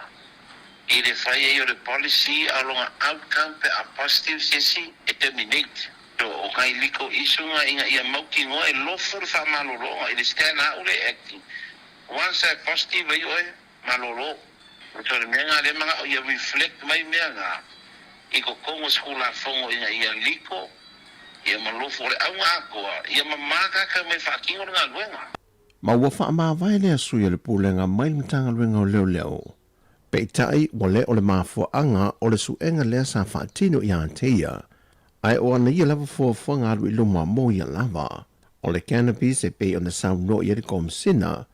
i le fai ai o le policy a o lona outcome pe a positive se isi e terminate. So o nai legal issue na ina ia mautinoa e lofu le faamalologa i le stand a au lea e acting once a positive ai oe, Malolo. O le mea lena lea manao ia reflect mai mea na i totonu o se Tulafono ina ia liko ia ma lofu. O le auga atoa ia mama tagata mai faatino le galuega. Ma ua faamavae lea sui o le Pulega mai le Matagaluega o Leoleo. Peitai, ua le o le mafuaaga o le suega lea sa faatino ia te ia, ae o ana ia lava fuafuaga alu i luma mo ia lava. O le cannabis e pei ona saunoa i ai le Komisina,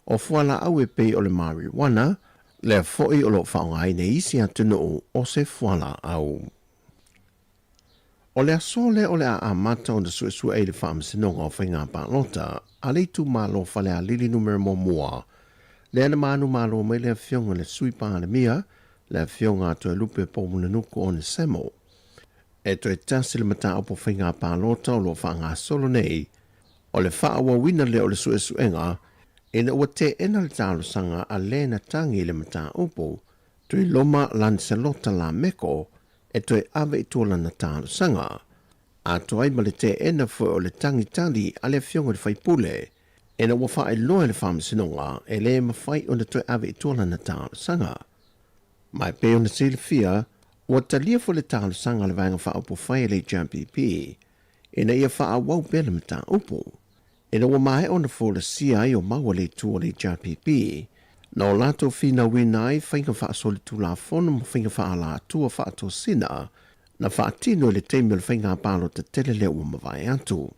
O fualaau e pei o le marijuana, lea foi o lo o faaaogaina i isi atunuu o se fualaau. O le aso lea o le a amata ona suesue ai le Faamasinoga o Faiga Palota a le Itumalo Falealili Numera Muamua, lea na manumalo mai le Afioga i le Sui Palemia, le Afioga a Toelupe Poumulinuku Onesemo. E toe tasi le mataupu faiga palota o lo o faagasolo nei, o le faaauauina lea o le suesuega ina ua teena le talosaga a le na tagi i le mataupu, Tuiloma Lancelota Lameko, e toe ave i tua lana talosaga. Atoa ai ma le teena foi o le tagitali a le Afioga i le Faipule, ina ua faailoa e le Faamasinoga e le mafai ona toe ave i tua lana talosaga. Ma e pei ona silafia, ua talia foi le talosaga a le Vaega Faaupufai a le HRPP ina ia faaauau pea le mataupu. Ina ua maea ona folasia ai o mau a le Itu o le HRPP, na o latou finauina ai faiga faasolitulafono ma faiga faaalatua faatosina na faatino i le taimi o le faiga palota tele lea ua mavae atu.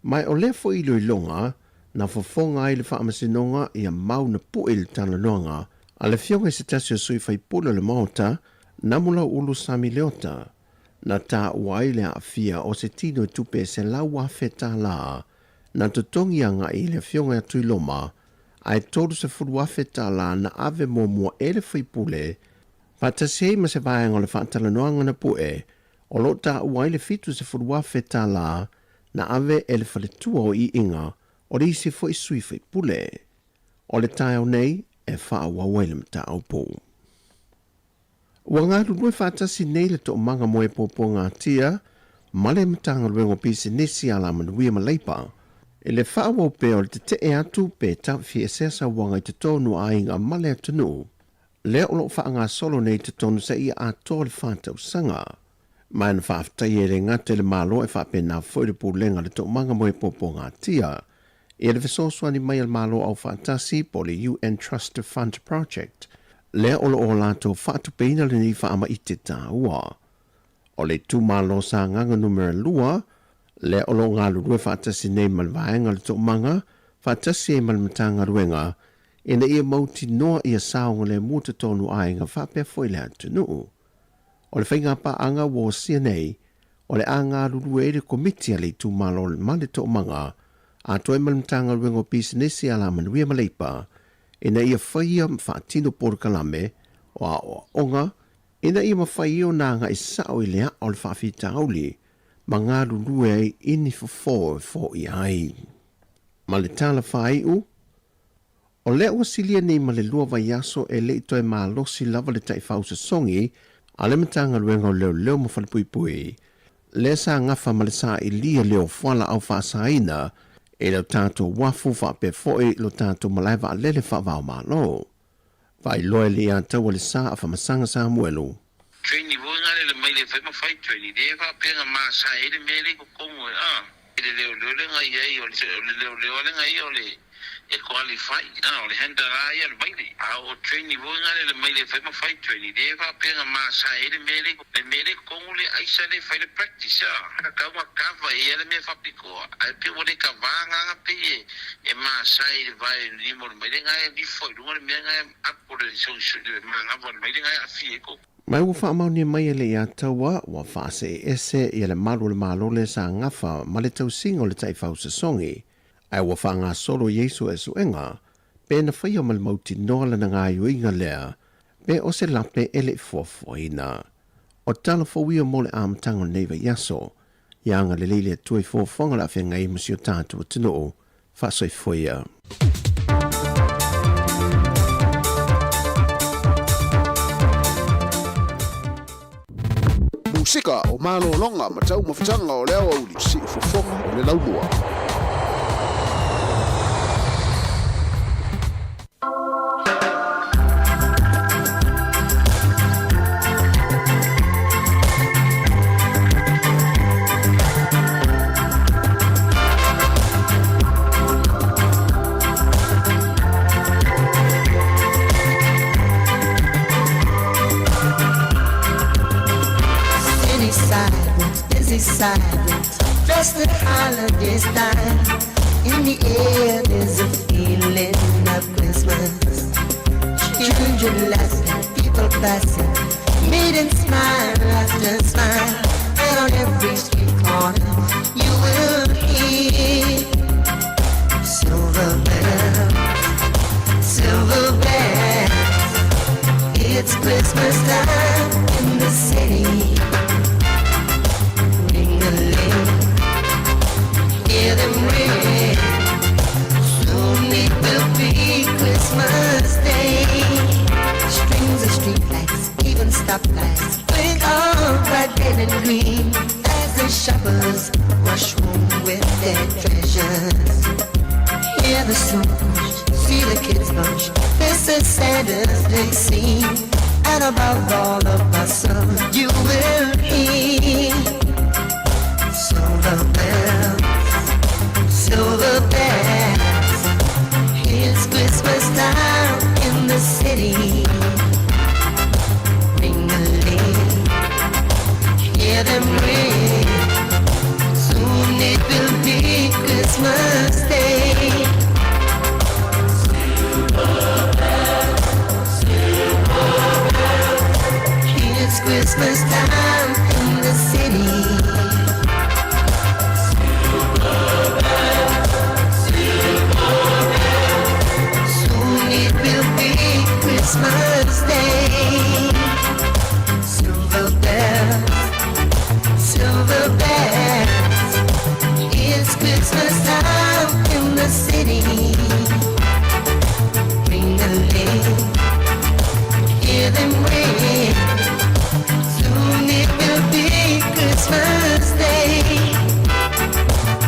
Ma o lea foi iloiloga na fofoga ai le Faamasinoga ia mau na pue i le talanoaga a le Afioga i se tasi o sui faipule o le Maota, Namulauulu Sami Leota, na taua ai le aafia o se tino i tupe e $100,000 na totogi agai i le Afioga ia Tuiloma, ae $30,000 na ave muamua e le faipule faatasi ai ma se vaega o le faatalanoaga na pue o lo o taua ai le $70,000 na ave e le faletua o Iiga o le isi foi sui faipule. O le taeao nei e faaauau ai le mataupu. Ua galulue faatasi nei le Toomaga Moepopogatia ma le Matagaluega o Pisinisi, Alamanuia ma Leipa. I le faaauau pea o le tetee atu pe tafiesea sauaga i totonu o aiga ma le atunuu, lea o lo o faagasolo nei i totonu seia atoa le faatausaga. Ma na faafetaia e le gata i le Malo ae faapena foi le Pulega a le Toomaga mo Puapuagatia i le fesoasoani mai a le Malo Aufaatasi po o le UN Trust Fund Project, lea o lo o latou faatupeina lenei faamaite taua. O le itumalo Sagaga Numera 2, lea o lo o galulue faatasi nei ma le Vaega o le Toomaga faatasi ai ma le Matagaluega ina ia mautinoa ia saogalemu totonu o aiga faapea foi le atunuu. O le faigapaaga ua osia nei, o le a galulue ai le Komiti a le Itumalo ma le Toomaga atoa ai ma le Matagaluega o Pisinisi, Alamanuia ma Leipa ina ia faia ma faatino polokalame o aoaoga ina ia mafai ai ona agai sao i le aa o le faafitauli ma galulue ai i ni fofo e foia ai. Ma le tala faaiu, O lea ua silia nei ma le lua vaiaso e le i toe malosi lava le taifau sosogi a le Matagaluega o Leoleo ma Falepuipui, lea sa gafa ma le sailia leo fualaau faasaina i lo tatou uafu faapea foi lo tatou malae vaalele faava-o-Malo. Faailoa e le ia taua le sa a Famasaga Samuelu. Training foi nga le mai le fai ma fai training le faapea nga masae ai le mea le i totonu e a i le leoleo le nga iai o le leoleo le nga ia o le e qualify a o le handler a ia le maile a o training foi nga le mai le fai ma fai training le faapea nga masae ai le mea le le mea le i totonu le aisa le fai le practice a tatau nga cover ia le mea faapitoa ae pei ua le kava agaga pei e e masae i le vae lima o le maile nga e lifo i luga le mea nga e apo le le manava o le maile nga e aafia ai ko. Ma ua faamaonia mai e le ia taua ua faaseeese ia le malu o le Malo lea sa gafa ma le tausiga o le taifau sosogi, ae ua faagasolo i ai suesuega pe na faia ma le mautinoa lana gaoioiga lea pe o se lape e le i fuafuaina. O tala fou ia mo le amataga o lenei vaiaso. Ia agalelei le Atua i fuafuaga o le a feagai ai ma si o tatou atunuu. Faasoifua ia. Musika o malologa ma taumafataga o le aoauli, siufofoga o le laumua. City sidewalks, busy sidewalks, dressed in holiday style. In the air, there's a feeling of Christmas. Children laughing, people passing, meeting smile after smile. And on every street corner, you will hear silver bells, silver bells. It's Christmas time in the city. Ring-a-ling, hear them ring. Soon it will be Christmas Day. Strings of streetlights, even stoplights, blink up bright red and green as the shoppers rush home with their treasures. Hear the snow crunch, see the kids bunch. This is Santa's day scene. And above all the bustle, you will hear silver bells, silver bells. It's Christmas time in the city. Ring-a-ling, hear them ring. Soon it will be Christmas Day. Silver bells, silver bells. It's Christmas time in the city. Silver bells, silver bells. Soon it will be Christmas Day. Silver bells, silver bells. It's Christmas time in the city. Ring-a-ling, hear them ring. Soon it will be Christmas Day.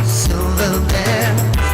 Silver bells,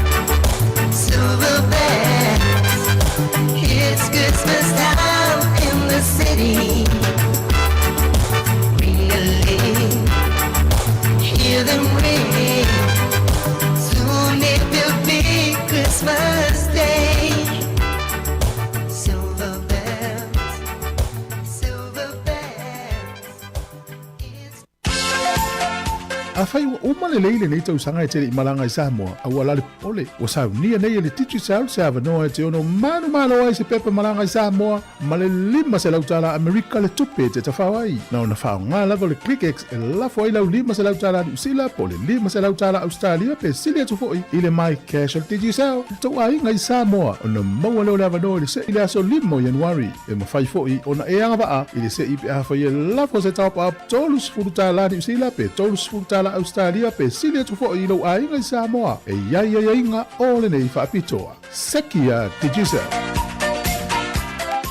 Afai ua uma lelei lenei tausaga e te le i malaga i Samoa, aua la le popole. Ua saunia nei e le Digicel se avanoa e te ono manumalo ai se pepa malaga i Samoa ma le $500 tala Amerika le tupe e te tafao ai. Na ona faaaoga lava o le ClickX e lafo ai lau $500 tala Niu Sila po o le $500 tala Ausetalia pe sili atu foi i le MyCash o le Digicel i le tou aiga i Samoa ona maua lea o le avanoa i le se'i i le aso 5 o Ianuari. E mafai foi ona e agavaa i le se'i pe afai e lafo se top-up $30 Niu Sila pe $30 Ausetalia pe sili atu foi i lou aiga i Samoa. E i ai aiaiga o lenei faapitoa. Seki a Digicel.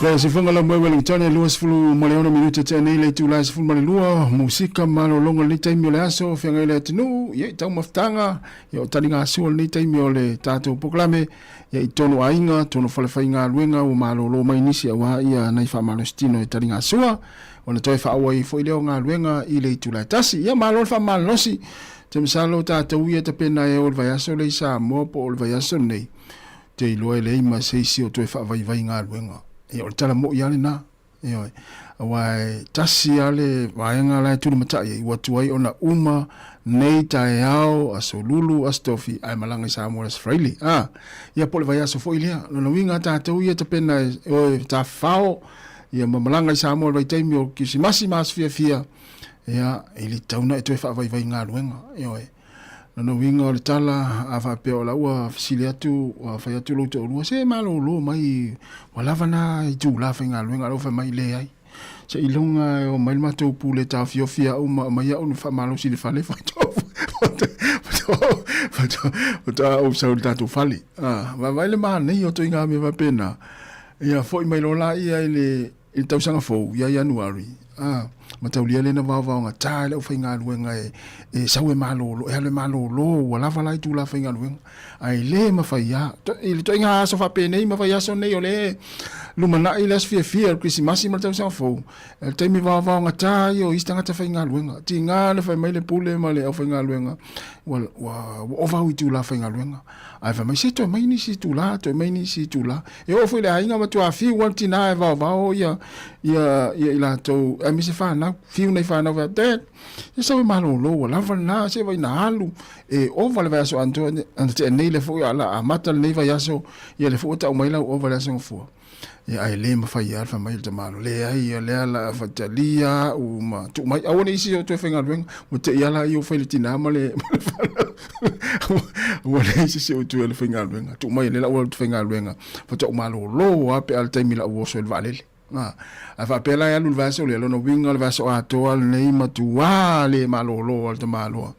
Le sifonga la moe Wellington e 26 minute te nei le itula e 12 musika malologa lenei taimi o le aso feagai le atunuu ia i taumafataga ia o taligasua lenei taimi o le tatou polokalame ia i tonu aiga tonu falefaigaluega ua malolo mai nisi aua ia nai faamalositino e taligasua ona toe faaauau foi lea o galuega i le itula e tasi ia malo le faamalolosi te masalo tatou ia tapena e o le vaiaso lea i Samoa po o le vaiaso lenei te iloa e leai ma se isi o toe faavaivai galuega. Ia, o le tala mo'i lava lena. Ioe. Aua e tasi lava le vaega la e tulimatai ai, ua tuai ona uma nei taeao, aso Lulu, aso Tofi, ae malaga i Samoa i le aso Faraile. A, ia po o le vaiaso foi lea. Lona uiga tatou ia tapena e o e tafafao, ia ma malaga i Samoa i le vaitaimi o Kirisimasi ma aso fiafia, ia, e le tatau ona e toe faavaivai galuega. Ioe. Lona uiga o le tala, a faapea o la ua fesili atu, ua fai atu lou toalua, se malolo mai, ua lava na itula faigaluega, a o la ua fai mai, leai. Seiloga e o mai le matou pule taofiofi au ma aumai au faamalosi i le fale, faatoa ou sau i le tatou fale. Vaavaai le manaia o ituaiga mea faapena. Ia foi mai loa laia i le I le tausaga fou, ia Ianuari, ā, mataulia lea na vaovaogata ai le aufaigaluega e, e sau e malolo, e alu e malolo, ua lava la itula faigaluega. Ae le mafai lava. I le ituaiga aso faapenei ma vaiaso nei o lea e lumanai le aso fiafia o le Kerisimasi ma le tausaga fou, o le taimi vaovaogata ia o isi tagata faigaluega. Tiga le fai mai le pule ma le aufaigaluega, ua, ua, ua ova au itula faigaluega. Ae fai mai, se toe mai nisi itula, toe mai nisi itula. E oo foi i le aiga matua fiu lava le tina e vaovao ia, ia, ia i latou, aemaise fanau, fiu nai fanau fai atu, Dad, se sau e malolo ua lava lena, se vai na alu, e ova le vaiaso atoa, ana tea nei le foi a la amata lenei vaiaso, ia le foi ua tau mai lau ova i le aso Gafua. Ia ae le mafai lava le fai mai o le tamaloa, leai, o lea la faitalia au ma tuu mai, aua ne i isi o toe faigaluega, ua te i lava la ia ua fai le tina ma le fanau, ua leai se isi o toe le faigaluega, tuu mai o lea la ua faigaluega, faatoa ou malolo lava pe a le taimi la ou oso i le vaalele. Ae faapea la e alu i le vaiaso lea, lona uiga o le vaiaso atoa lenei matua le malolo a le tamaloa.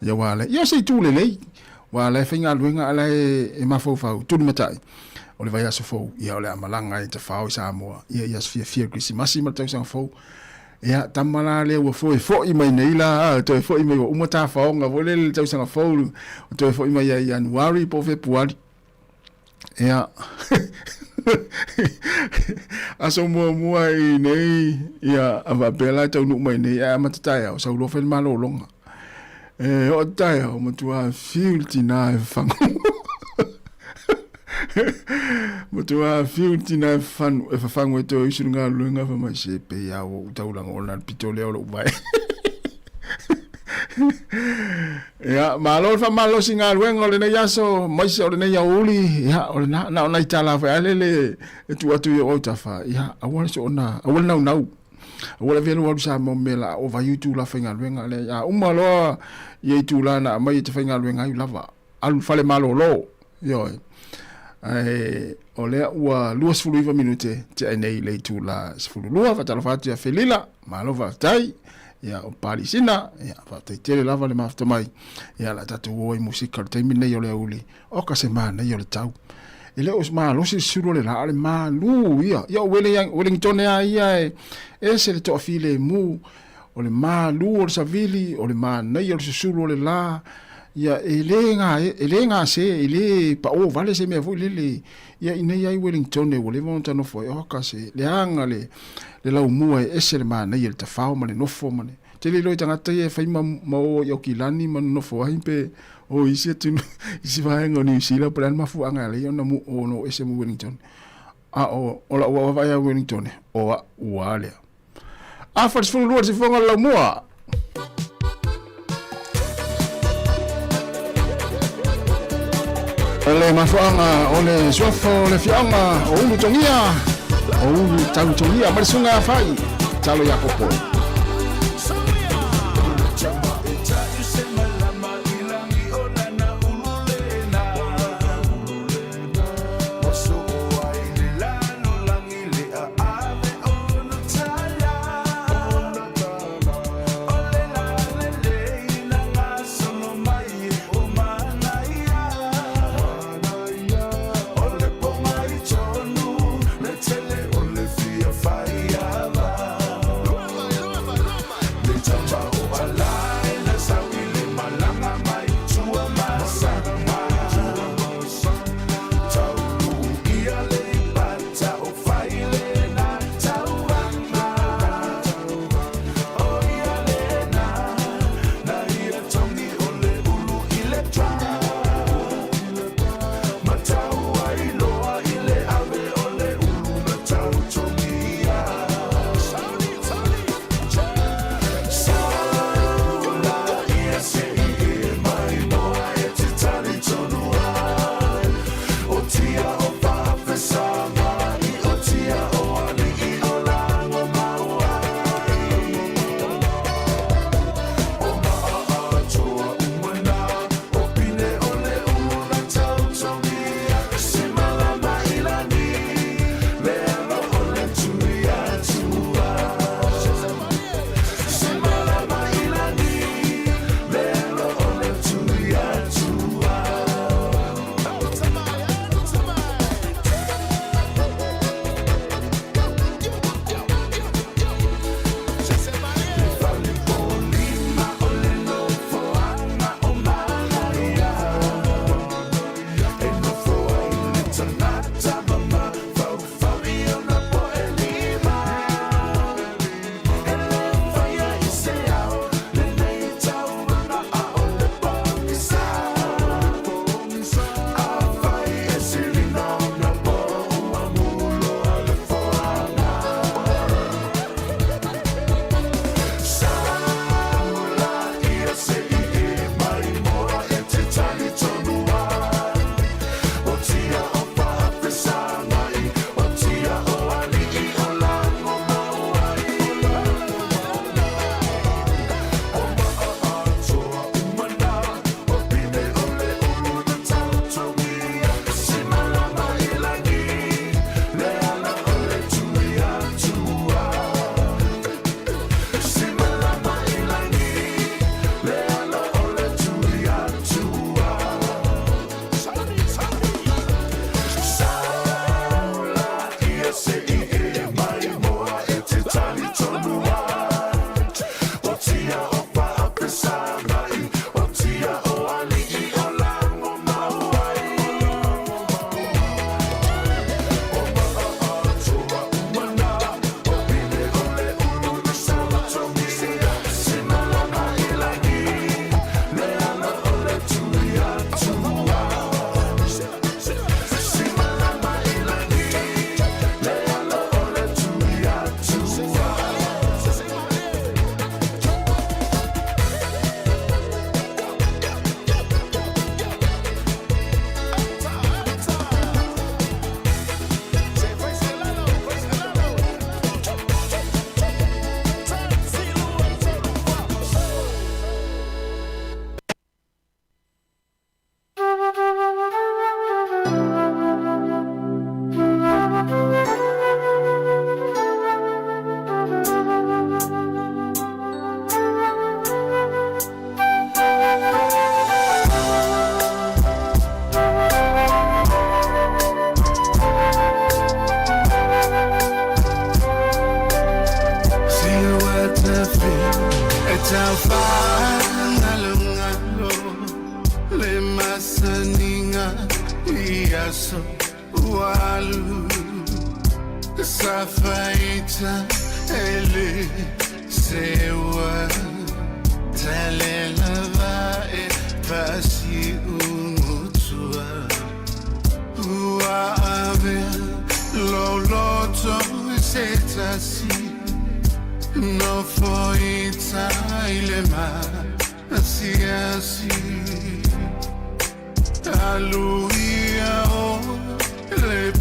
Ia ua ala, ia o se itu lelei, ua ala e faigaluega a o la e mafaufau, tulimatai. O le vaiaso fou, ia o le a malaga e tafao i Samoa, ia i aso fiafia o le Kerisimasi ma le tausaga fou. Ia, tama la lea ua toe foi mai nei la, toe foi mai ua uma tafaoga foi lele i le tausaga fou, ua toe foi mai ia Ianuari po o Fepuari. Ia, aso muamua i nei, ia, a faapea la e taunuu mai nei, ae amata taeao, sau loa fai le malologa. E oo taeao, matua fiu le tina e fafagu. Matua fiu le tina e fafagu, e fafagu e toe usu le galuega, fai mai se pei lava ua ou tau lagona le pito lea o lou vae. Ia, malo le faamalosi i galuega o lenei aso, aemaise o lenei aoauli, ia, o lena, na o nai tala foi lava lele e tuu atu i ou autafa, ia, aua le soona, aua le naunau. Aua le avea lou alu Samoa ma mea la a ova ai itula faigaluega lea. A uma loa ia itula na aumai e te faigaluega ai lava. Alu i le fale malolo. Ioe. Ae o lea ua 29 minute tea ai nei le itula 12. Faatalofa atu ia Felila. Malo faafetai. Ia o Palisina. Ia faafetai tele lava le mafuta mai. Ia la tatou o ai musika le taimi nei o le aoauli. Oka se manaia o le tau. E le o malosi le sulu o le la, a o le malū ia. Ia o Welingitone lava ia e ese le toafilemu, o le malū o le savili, o le manaia o le susulu o le la. Ia e le ga, e le gase, e le paʻō vale se mea foi lele. Ia i inei lava i Welingitone ua leva ona ta nofo ai, oka se leaga le, le laumua e ese le manaia i le tafao ma le nofo ma le tele loa i tagata ia e fai ma, ma o i Aukilani ma nonofo ai pe o isi atunuu, isi vaega o Niu Sila, po o le a le mafuaaga e ala ai ona mu, ona o ese ma Wellington. A o, o lau vaavaai ia Wellington, o a'u lava lea. Afa i le 12 i le sifoga o le laumua. Le mafuaga o le suafa o le afioaga o Ulutogia, o Ulutautogia ma le susuga ia Fai Talo Iakopo.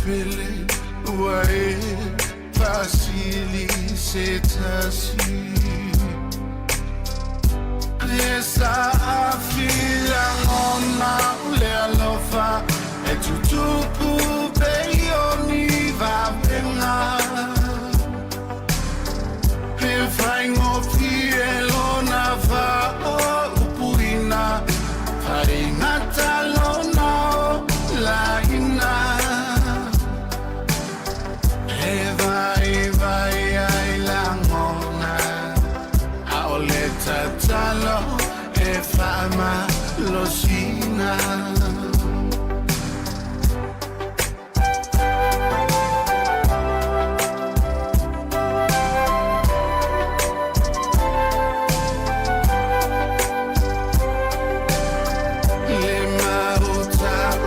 pele ua e faasili se tasi. E saafi lagona o le alofa e tutupu pei o ni vavega. E faigofie lona faaupuina, faigata lona olaina. E vaivai ai lagona, a o le tatalo e faamalosina. Le mautau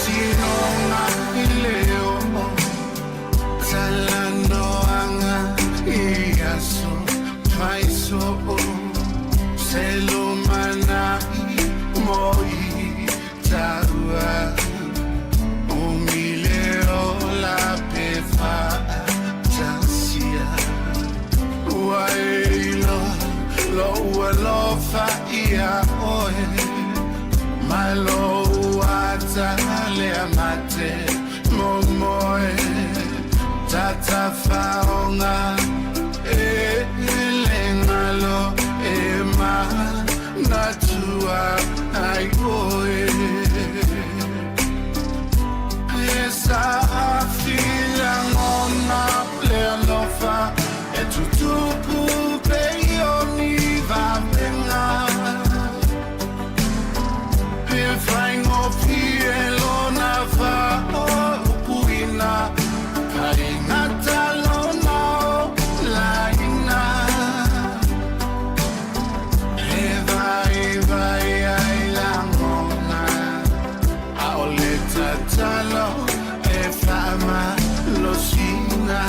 tinoga i le oo, talanoaga i aso faisoo, se lumanai mo i taua, umi le ola pe faatasia. Ua e iloa lou alofa ia oe, ma lou ata lea mate momoe, tatafaoga e le galo e manatua ai oe. E saafi lagona le alofa e tutupu pei o ni vavega. E faigofie lona faaupuina, faigata lona olaina. E vaivai ai lagona, a o le tatalo e faamalosina.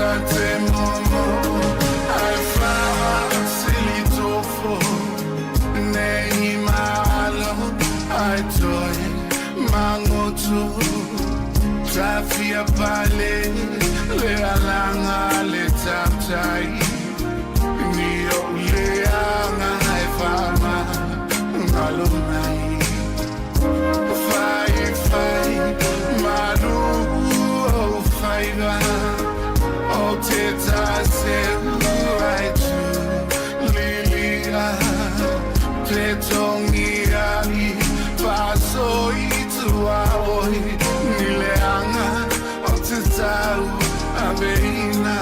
Tate momo ai faasilitofo, nei malo ai toe magoto, tafia pale le alaga le tautai, ni ou leaga e faamagalo mai. Faifai malu ou faiva, o te taseu ai tu lilia, te tongia i faasoitua oi, ni leaga o te tau aveina.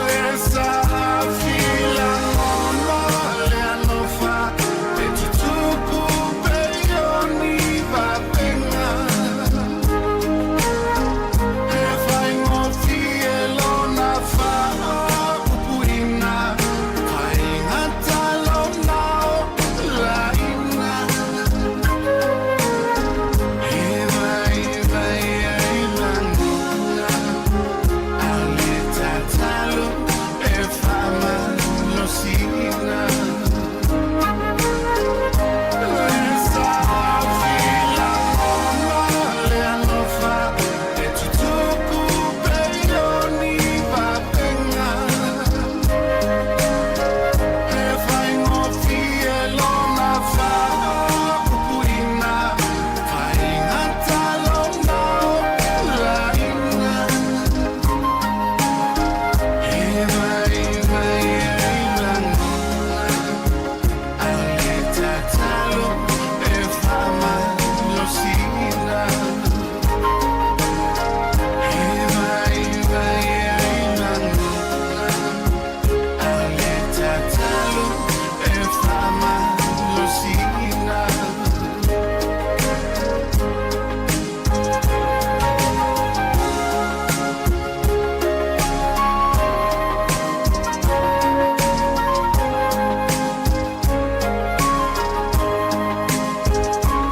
Le saafi lagona le alofa e tutupu pei o ni vavega. E faigofie lona faaupuina, faigata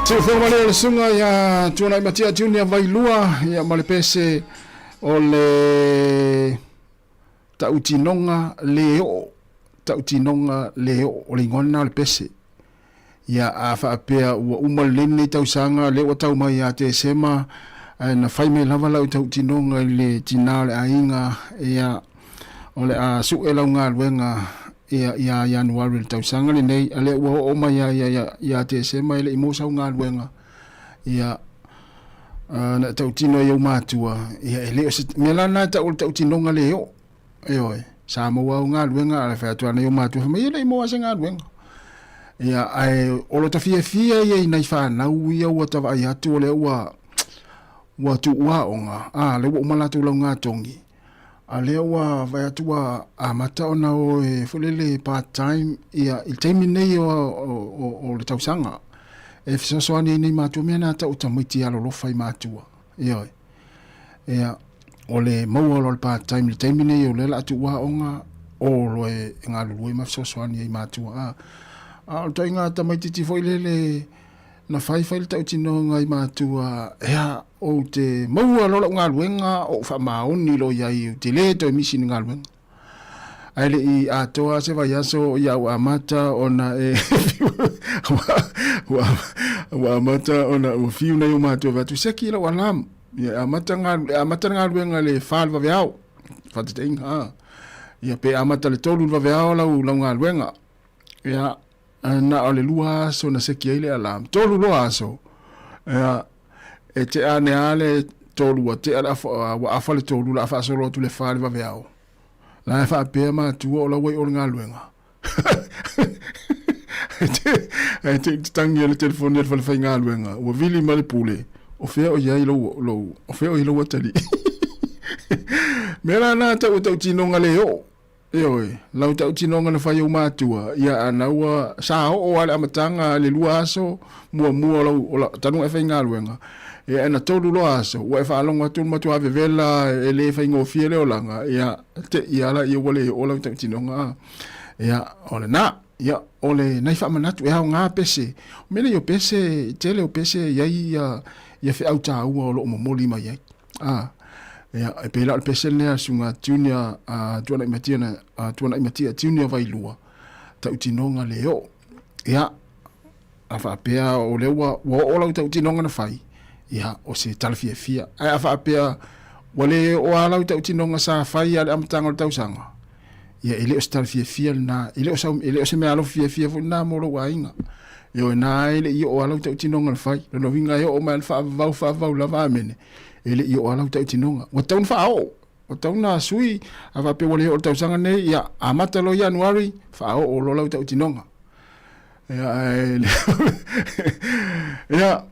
Siufoga malie o le susuga ia Tuanaimatia Junior Vailua ia ma le pese o le tautinoga le oo, tautinoga le oo, o le igoa lena o le pese. Ia a faapea ua uma lelei lenei tausaga, lea ua tau mai ia Tesema, ae na fai mai lava lau tautinoga i le tina o le aiga, ia o le a sue lau galuega ia ia Ianuari o le tausaga lenei, a lea ua oo mai ia ia ia Tesema e le i maua sau galuega, ia na e tautino ai ou matua, ia e le o se mea la lena e tau o le tautinoga le oo. Ioe, sa maua au galuega, a fai atu ana i ou matua, fai mai, e le i maua se galuega. Ia, ae o lo ta fiafia ia i nai fanau ia ua ta vaai atu o lea ua ua tuua aoga, a, lea ua uma latou laugatogi, a lea ua vaai atu ua amata ona o e foi lele part time ia i le taimi lenei o, o, o, o le tausaga e fesoasoani ai nei matua mea na tau tamaiti alolofa i matua. Ioe. Ia, o le maua loa o le part time i le taimi nei o lea o le a tuu aoga, o loa e galulue ma fesoasoani ai i matua. A, a o le ituaiga tamaitiiti foi lele na fai fai le tautinoga i matua, ea, ou te maua loa lau galuega ou faamaoni loa i ai, ou te le toe misi i ni galuega. Ae le i atoa se vaiaso ia ua amata ona e ua, ua amata ona ua fiu nei o matua fai atu, seki lau alarm. Ia e amata galu, e amata le galuega i le fa le vaveao, faataitaiga, a. Ia pe amata le tolu le vaveao lau, lau galuega. Ia, na o le lua aso na seki ai le alarm, tolu loa aso. Ia, e tea ane lava le tolu ua tea le afa, ua afa le tolu la faasolo atu le fa le vaveao. La e faapea matua o la ua i o le galuega. Ae te i te tangi e le telefoni a le falefaigaluega, ua vili mai le pule, o fea o i ai lou, lou, o fea o i ai lou atalii. Mea la na tau o tautinoga le oo. Ioe, lau tautinoga na fai e ou matua, ia ana ua, sa oo lava i le amataga i le lua aso muamua o lau, o lau, talu ona e faigaluega, ia ena tolu loa aso, ua e faalogo atu le matua vevela e le faigofie le olaga, ia, te i lava laia ua le oo lau tautinoga, a. Ia, o lena. Ia, o le nai faamanatu, e aoga pese. O mea nei o pese, tele o pese e i ai ia, ia feau taua o lo o momoli mai ai. A, ia, e pei la o le pese lenei a le Susuga Junior, a Tuanaimatia na, a Tuanaimatia Junior Vailua, tautinoga le oo. Ia, a faapea o lea ua, ua oo lau tautinoga na fai, ia, o se tala fiafia. Ae a faapea ua le oo lava lau tautinoga sa fai a le amataga o le tausaga, ia e le o se tala fiafia lena, e le o sau, e le o se meaalofa fiafia foi lena mo lou aiga. Ioe, na e le i oo lava lau tautinoga na fai. Lona uiga e oo mai lava le faavavau, faavavau lava, amene. E le i oo lava lau tautinoga. Ua tatau ona faaoo. Ua tatau ona sui, a faapea ua le oo i le tausaga lenei, ia amata loa Ianuari, faaoo loa lau tautinoga. Ia, ae ia,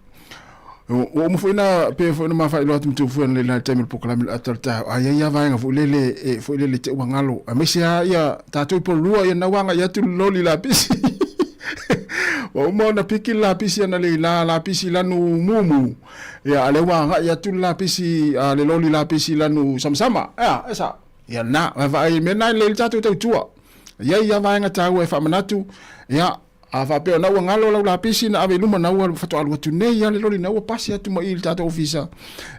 ua uma foi na, pei foi na ma faailoa atu ma tuu foi analeila i le taimi o le polokalame o le ata o le taeao, a i ai lava vaega foi lele, e foi lele te ua galo, aemaise lava ia tatou i Porirua, ia na ua agai atu le loli lapisi. Ua uma ona piki le lapisi analeila, lapisi lanu mumu, ia a lea ua agai atu le lapisi, a le loli lapisi lanu samasama. Ea, e sao. Ia na, vaavaai i mea na e lelei le tatou tautua. E i ai ia vaega taua e faamanatu, ia, a faapea o na ua galo lau lapisi na ave i luma na ua faatoa alu atu nei lava le loli na ua pasi atu ma i i le tatou ofisa,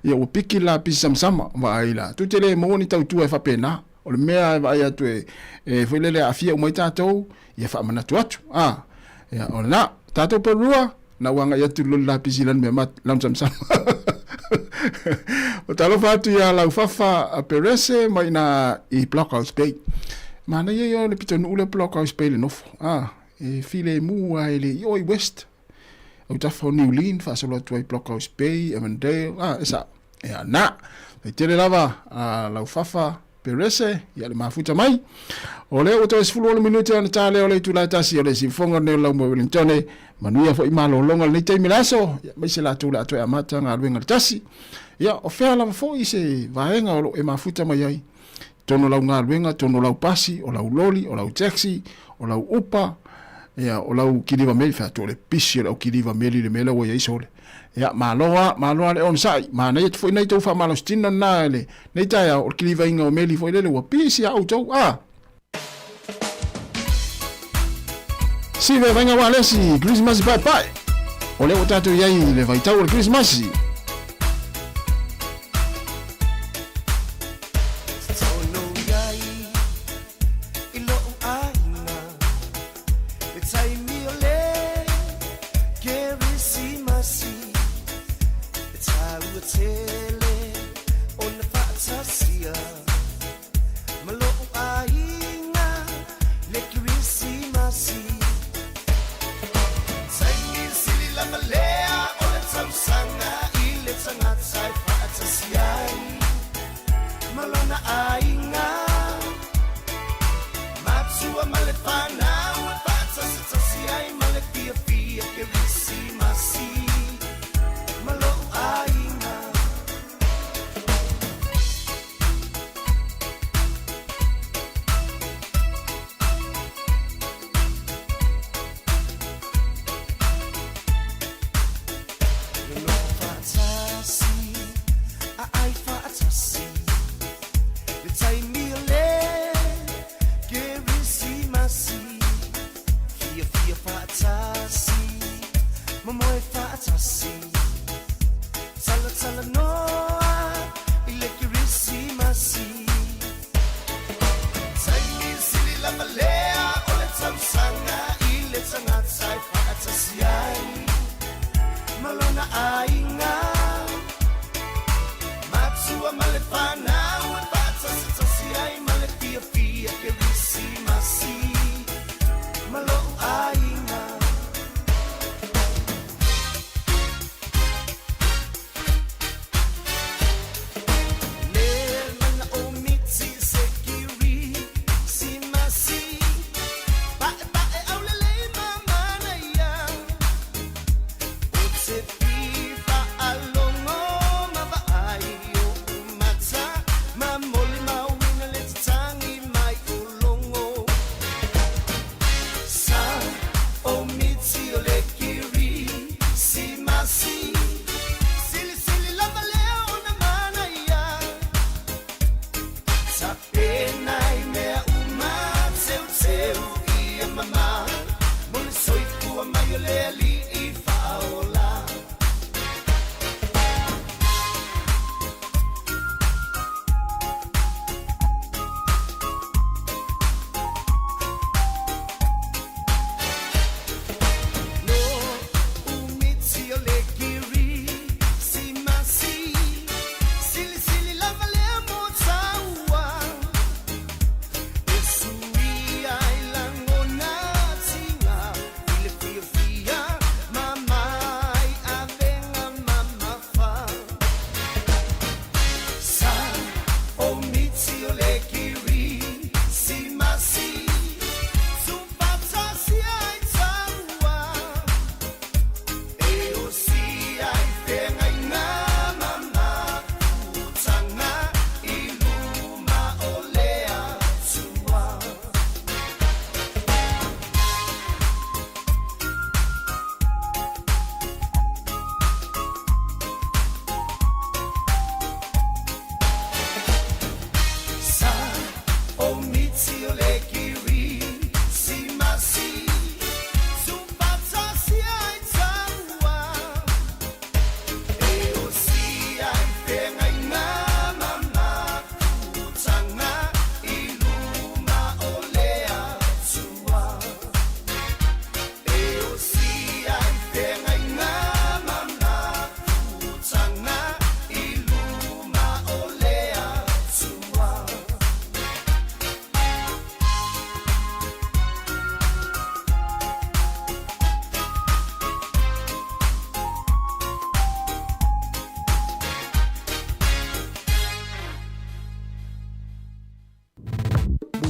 ia ua piki le lapisi samasama, vaai la, tou te le maua ni tautua e faapena. O le mea e vaai atu e, e foi lele e aafia uma ai tatou, ia faamanatu atu, a, ia, o lena, tatou Porirua, na ua agai atu le loli lapisi i lana mea ma lana samasama. Ua talofa atu ia Laufafa Perese mai ina i Blockhouse Bay. Manaia ia o le pitonuu lea Blockhouse Bay le nofo. Ah, e filemu lava e le i o i West. Autafa o Newlyn faasolo atu ai Blockhouse Bay, Avondale, ah, e sao. Ia, na, e tele lava a Laufafa Perese, ia le mafuta mai. O lea ua toe 16 minute ona ta lea o le itula e tasi o le siufoga lenei o le Laumua Wellingtone. Manuia foi malologa lenei taimi le aso, ia aemaise latou le a toe amata galuega le tasi. Ia, o fea lava foi se vaega o lo o e mafuta mai ai. Totonu o lau galuega, totonu o lau pasi, o lau loli, o lau taxi, o lau upa, ia, o lau kiliva meli, fai atu o le pisi o le au kiliva meli i le mea lea ua i ai sole. Ia, malo lava, malo lava le onosai. Manaia atu foi nai tou faamalositino lena i lenei taeao, o le kilivaina o meli foi lele ua pisi lava outou, a! Sive vaiga ualesi, Kerisimasi paepae! O lea ua tatou i ai i le vaitau o le Kerisimasi.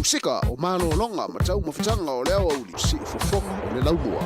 Musika o malologa ma taumafataga o le aoauli siufofoga o le laumua.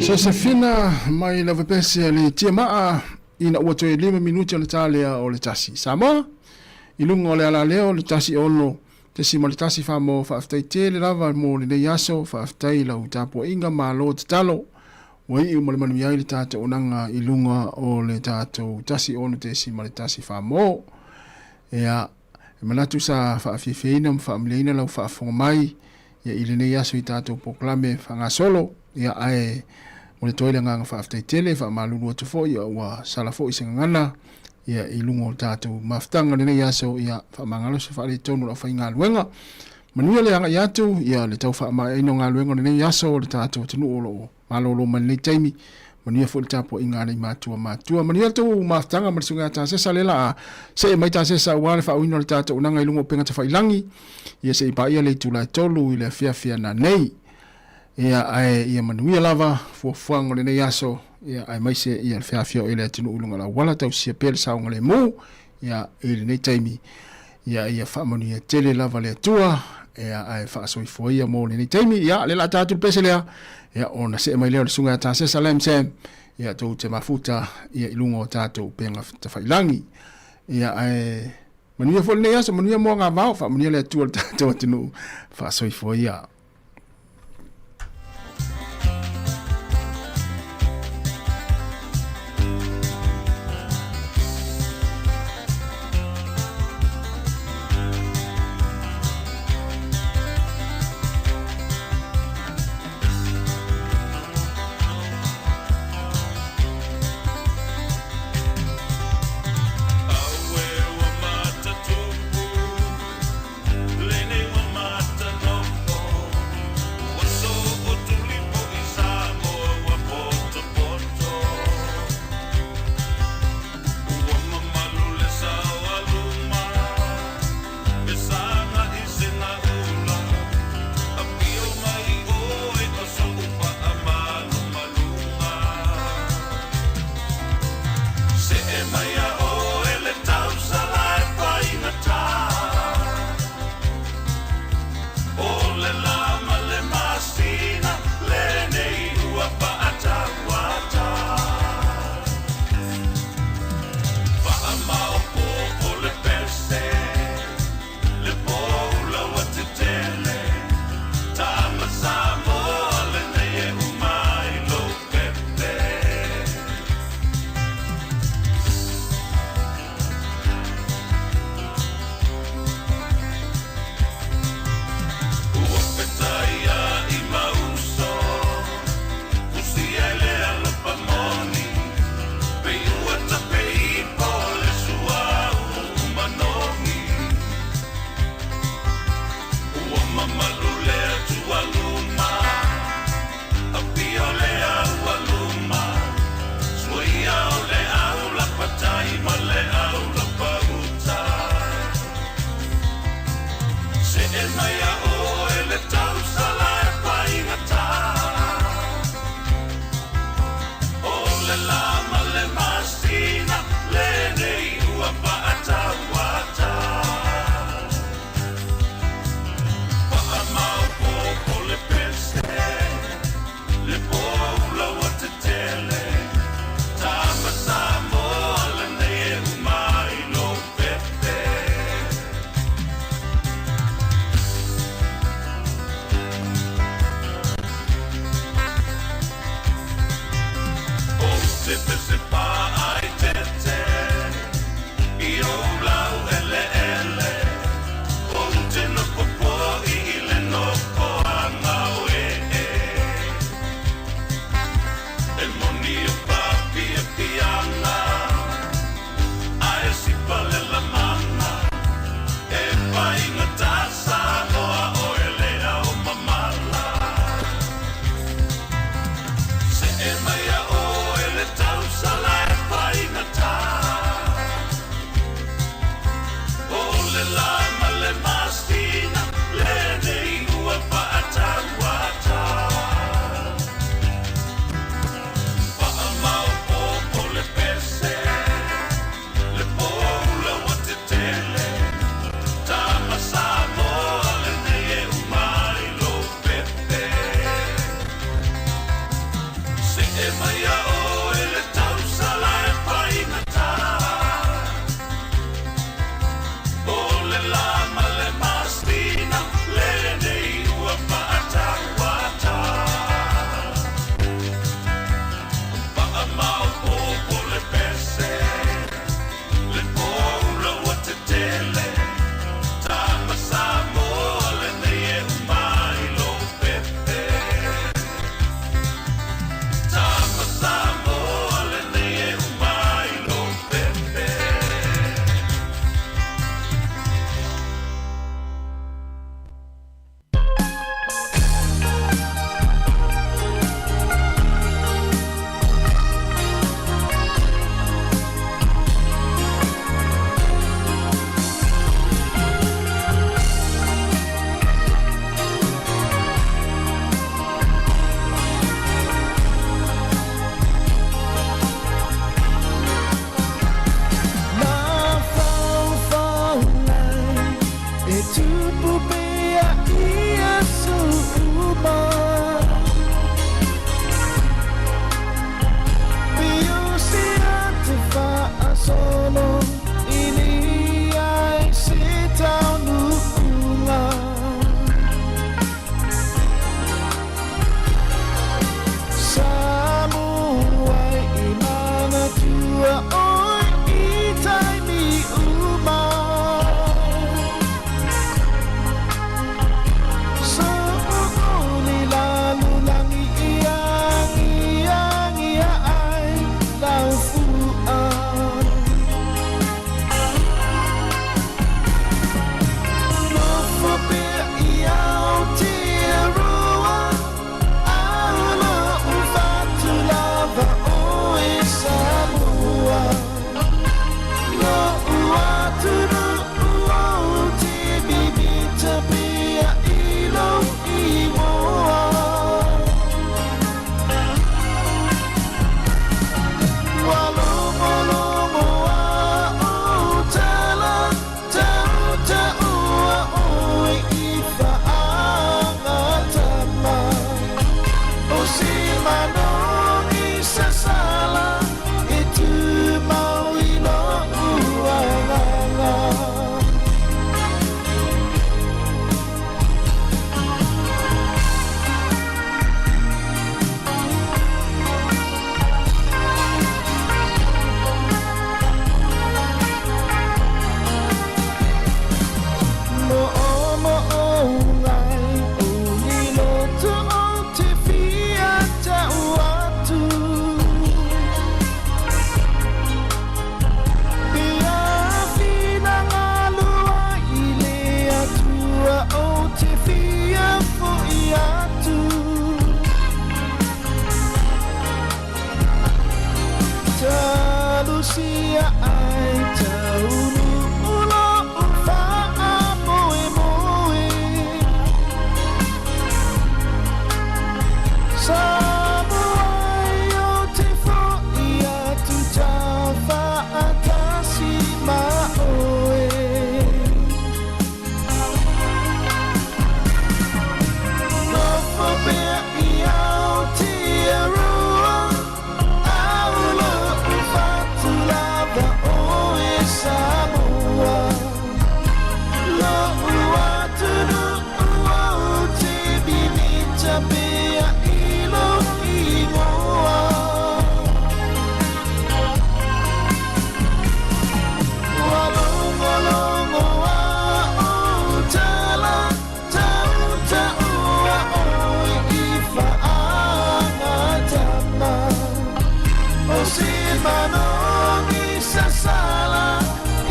Sosefina mai Lavapese a le Tiamaa ina ua toe 5 minuti ona ta lea o le tasi. Samoa, i luga o le alaleo le 16.1 Samoa, faafetai tele lava mo lenei aso, faafetai i lau tapuaiga, malo tatalo. Ua iu ma le manuia ai le tatou onaga i luga o le tatou 16.1 Samoa. Ia, e manatu sa faafiafiaina ma faamaliaina lau faafofoga mai ia i lenei aso i tatou polokalame faagasolo. Ia, ae momoli atu ai le agaga faafetai tele, faamalulu atu foi ia ua sala foi se gagana ia i luga o le tatou mafutaga i lenei aso. Ia, faamagalo se faaletonu o le aufaigaluega. Manuia le agai atu ia le tau faamaeaina o galuega o lenei aso o le tatou atunuu o lo o malolo mai lenei taimi. Manuia foi le tapuaiga a alii matua matua. Manuia le tou mafutaga ma le susuga ia Tasesa lea la a see mai Tasesa aua le faauiina o le tatou unaga i luga o upega tafailangi. Ia se i paia le itula e 3 i le afiafi ana nei. Ia ae ia manuia lava fuafuaga o lenei aso ia aemaise ia le feafioai o le atunuu i luga o le auala tausia pea le saogalemu ia i lenei taimi. Ia ia faamanuia tele lava le Atua ia ae faasoifua ia mo lenei taimi. Ia le la ta atu le pese lea ia ona see mai lea o le susuga ia Tasesa Lam Sam ia tou te mafuta ia i luga o tatou upega tafailangi. Ia ae manuia foi lenei aso, manuia moagavao, faamanuia le Atua i le tatou atunuu, faasoifua ia. ai taunuu lo'u faamoemoe. Samoa ai ou te fo'i atu taufaatasi ma oe. Nofo pea i Aotearoa, au lo'u fatu lava oe Samoa. Lo'u atunuu ou te mimita pea i lou ingoa. Ua logologo a ou tala, tautaua oe i faagatama. O se manogi sasala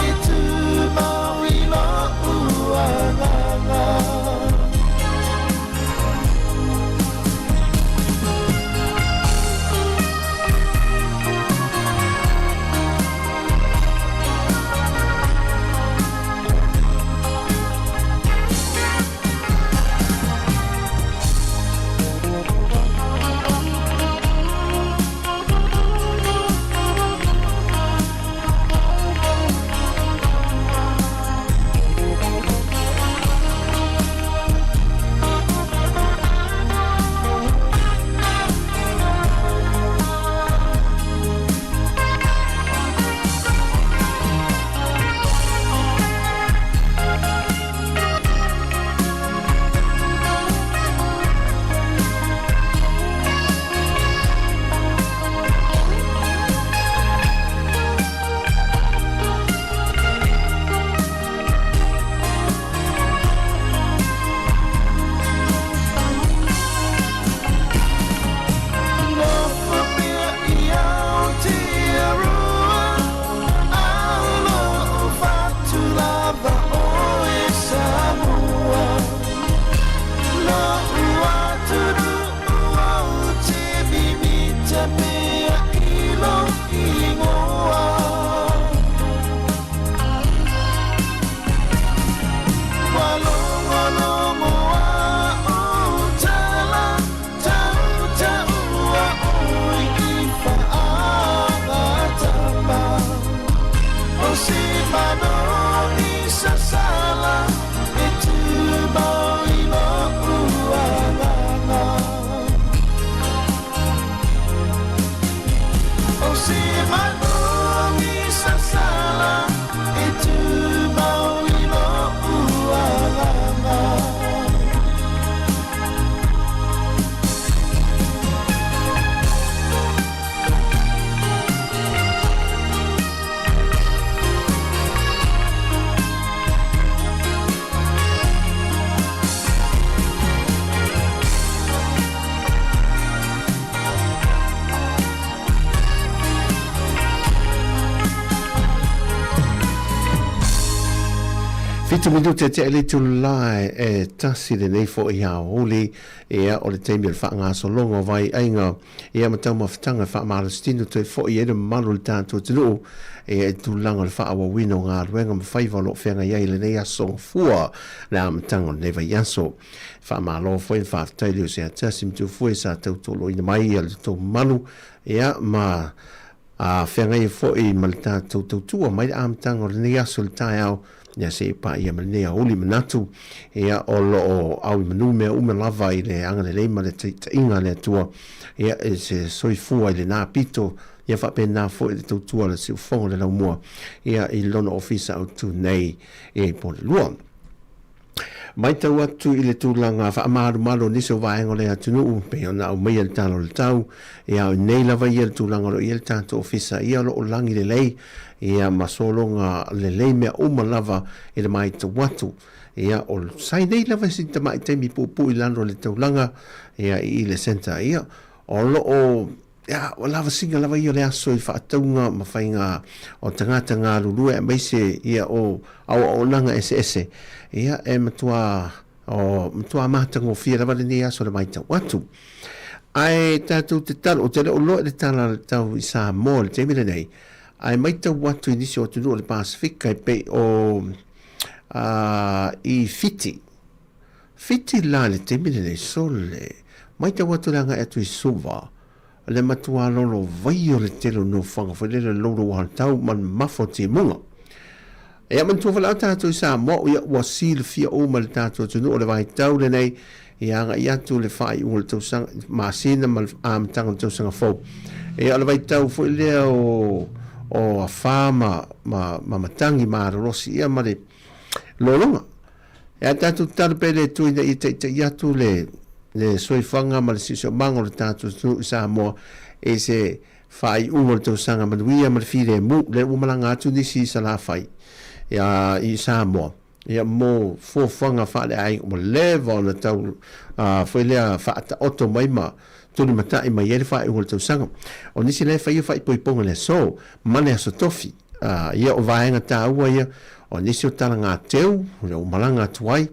e tumau i lo'u agaga. Nofo pea i Aotearoa, au lo'u fatu lava oe Samoa. Lo'u atunuu ou te mimita pea i lou ingoa. Ua logologo a ou tala, tautaua oe i faagatama. O se manogi sasala e tumau i lo'u agaga. O se manogi sasala e tumau i lo'u agaga. Fitu minute tea le itula e tasi lenei fo'i aoauli, ia o le taimi o le faagasologa o vaiaiga ia ma taumafataga e faamalositino toe fo'i ai le mamalu o le tatou atunuu ia i tulaga o le faaauauina o galuega ma faiva o lo o feagai ai i lenei aso gafua le amataga o lenei vaiaso. Faamalo foi ma faafetai i le Useatasi ma Tufue sa tautuoloina mai ia le tou mamalu ia ma A feagai ai foi ma le tatou tautua mai le amataga o lenei aso i le taeao, ia se i paia ma lenei aoauli manatu, ia o lo o au i manu mea uma lava i le agalelei ma le taitaiga a le Atua, ia i se soifua i lena pito, ia faapena foi le tautua a le Siufofoga o le Laumua, ia i lona ofisa autu nei i Pualelua. Matau atu i le tulaga faamalumalu o nisi o vaega o le atunuu, pei ona aumaia i le Tala o le Tau, ia o nei lava ia le tulaga o lo o i ai le tatou ofisa, ia o lo o lagi lelei, ia ma sologa lelei mea uma lava i le matau atu. Ia o sai nei lava si tamai taimi puupuu i lalo o le taulaga, ia i le centre, ia o lo o Ia, ua lavasiga lava ia o le aso i faatauga ma faiga o tagata galulue aemaise ia o aoaonaga eseese. Ia, e matua, o, matua matagofie lava lenei aso le matau atu. Ae tatou te talo, ou te le o iloa i le tala tau i Samoa i le taimi lenei, Ae maitau atu i nisi o atunuu o le Pasefika e pei o i Fiti. Fiti la i le taimi lenei, sole, maitau atu le agai atu i Suva, le matua lolo vai o le tele o nofoaga foi lele loulou alatau ma le mamafa o timuga. Ia manatua foi la o tatou i Samoa, ia ua silafia uma e le tatou atunuu o le vaitau lenei ia agai atu le faaiuga o le tausaga, masina ma le amataga o le tausaga fou. Ia o le vaitau foi lea o o afa ma ma ma matagi malolosi ia ma le lologa. E a tatou tatalo pea i le Atua ina ia taitai atu le le soifuaga ma le siosiomaga o le tatou atunuu i Samoa i se faaiuga o le tausaga manuia ma le filemu. Lea ua malaga atu nisi i Salafai ia i Samoa ia mo fuafuaga faaleaiga ua leva ona tau foi lea faataoto mai ma tulimatai mai ai le faaiuga o le tausaga. O nisi la e faia faaipoipoga i le aso ma le aso tofi. Ia o vaega taua ia o nisi o talagateu o lea ua malaga atu ai,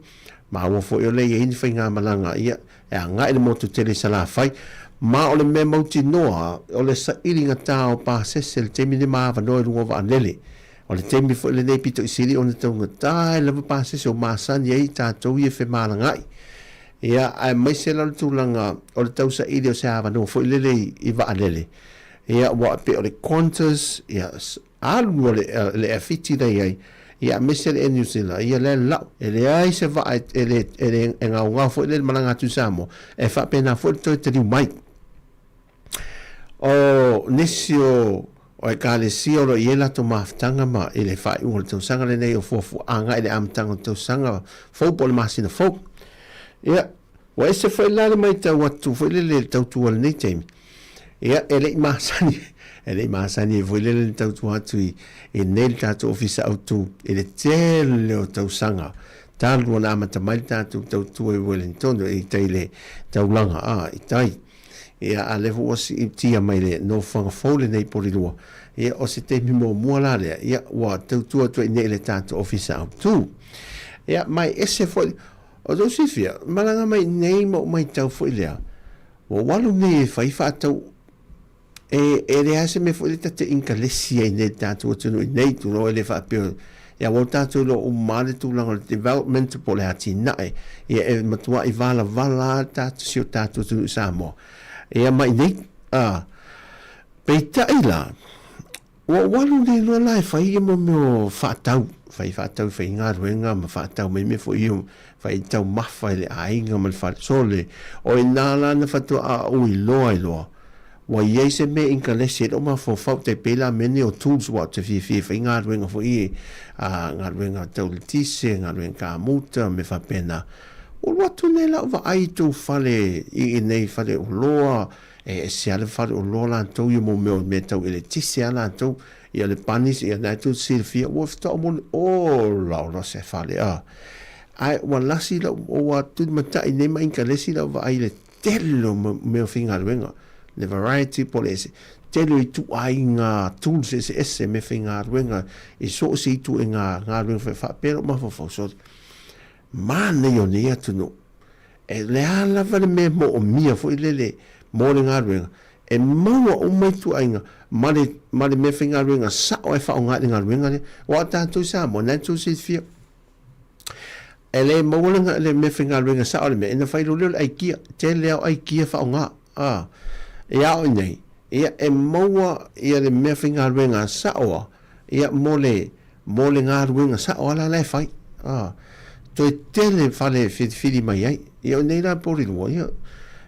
maua foi o lea e i ai ni faigamalaga ia e agai le motu tele i Salafai. Ma o le mea mautinoa o le sailigata o pasese i le taimi lenei ma avanoa i luga o vaalele. O le taimi foi lenei pito i sili ona taugata ai lava pasese o masani ai tatou ia e femalagaai. Ia, aemaise la o le tulaga o le tausaili o se avanoa foi lele i vaalele. Ia, ua pei o le Qantas, ia, alu loa le, le Air Fiti la i ai, ia, aemaise le Air New Zealand, ia, lea lau, e leai se vaa e, e, le, e, le, e gaogao foi lele malaga atu i Samoa, e faapena foi le toe taliu mai. O nisi o, o ekalesia o lo o i ai latou mafutaga ma i le faaiuga o le tausaga lenei o fuafua agai i le amataga o le tausaga fou po o le masina fou. Ia, ua ese foi la le maitau atu foi lele i le tautua i lenei taimi. Ia, e le i masani, e le i masani ai foi lele le tautua atu i, i nei le tatou ofisa autu i le tele o tausaga talu ona amata mai le tatou tautua i Wellington i tai le taulaga, a, i tai. Ia, a lea foi ua siitia mai le nofoaga fou lenei Porirua, ia, o se taimi muamua la lea, ia, ua tautua atu ai nei i le tatou Ofisa Autu. Ia, ma e ese foi, o tou silafia, malaga mai nei ma ou maitau foi lea, ua ou alu nei e fai faatau, e, e leai se mea foi lea ta te inkalesi ai nei i le tatou atunuu i nei, tulou e le faapea, ia ua tatou iloa uma lava le tulaga o le development po o le atinae, ia e matuai valavala lava tatou, si o tatou atunuu i Samoa, ia ma i nei. A, peitai la, ua ou alu nei loa la e fai ia mo mea o faatau, fai faatau i faigaluega ma faatau mai mea foi ia, fai taumafa i le aiga ma le fale. Sole, o i ina la na faatoa ou iloa ai loa, Ua i ai se mea inkalesi e le o mafaufau tai pei la mea nei o tools ua ou te fiafia e fai galuega foi ia, a, galuega tau letise, galuega kamuta, mea faapena. Ua alu atu nei lau vaai i tou fale i inei fale oloa, e ese lava le fale oloa latou ia mo mea o mea tau eletise lava latou, ia le panis, ia na e tou te silafia, ua faatoa ou moni, ola ola se fale, a. Ae ua lasi lau, ua tulimatai nei ma inkalesi lau vaai i le tele o mea o faigaluega, le variety po o le ese, tele o ituaiga tools eseese mea faigaluega i so o se ituaiga galuega fai faapea lou mafaufau sole. Manaia o nei atunuu, e le a lava le mea e moomia foi lele mo le galuega, e maua uma ituaiga ma le, ma le mea faigaluega sao e faaaoga i le galuega lea. Aua o tatou i Samoa, na e tou silafia, E le maua le, le mea faigaluega sao le mea, ina fai loa lea o le aikia, tele lava o aikia faaaoga, a. Ia o i nei, ia e maua ia le mea faigaluega sao a, ia mo le, mo le galuega sao a la la e fai, a. Toe tele fale e filifili mai ai. Ia o i nei la Porirua, ia,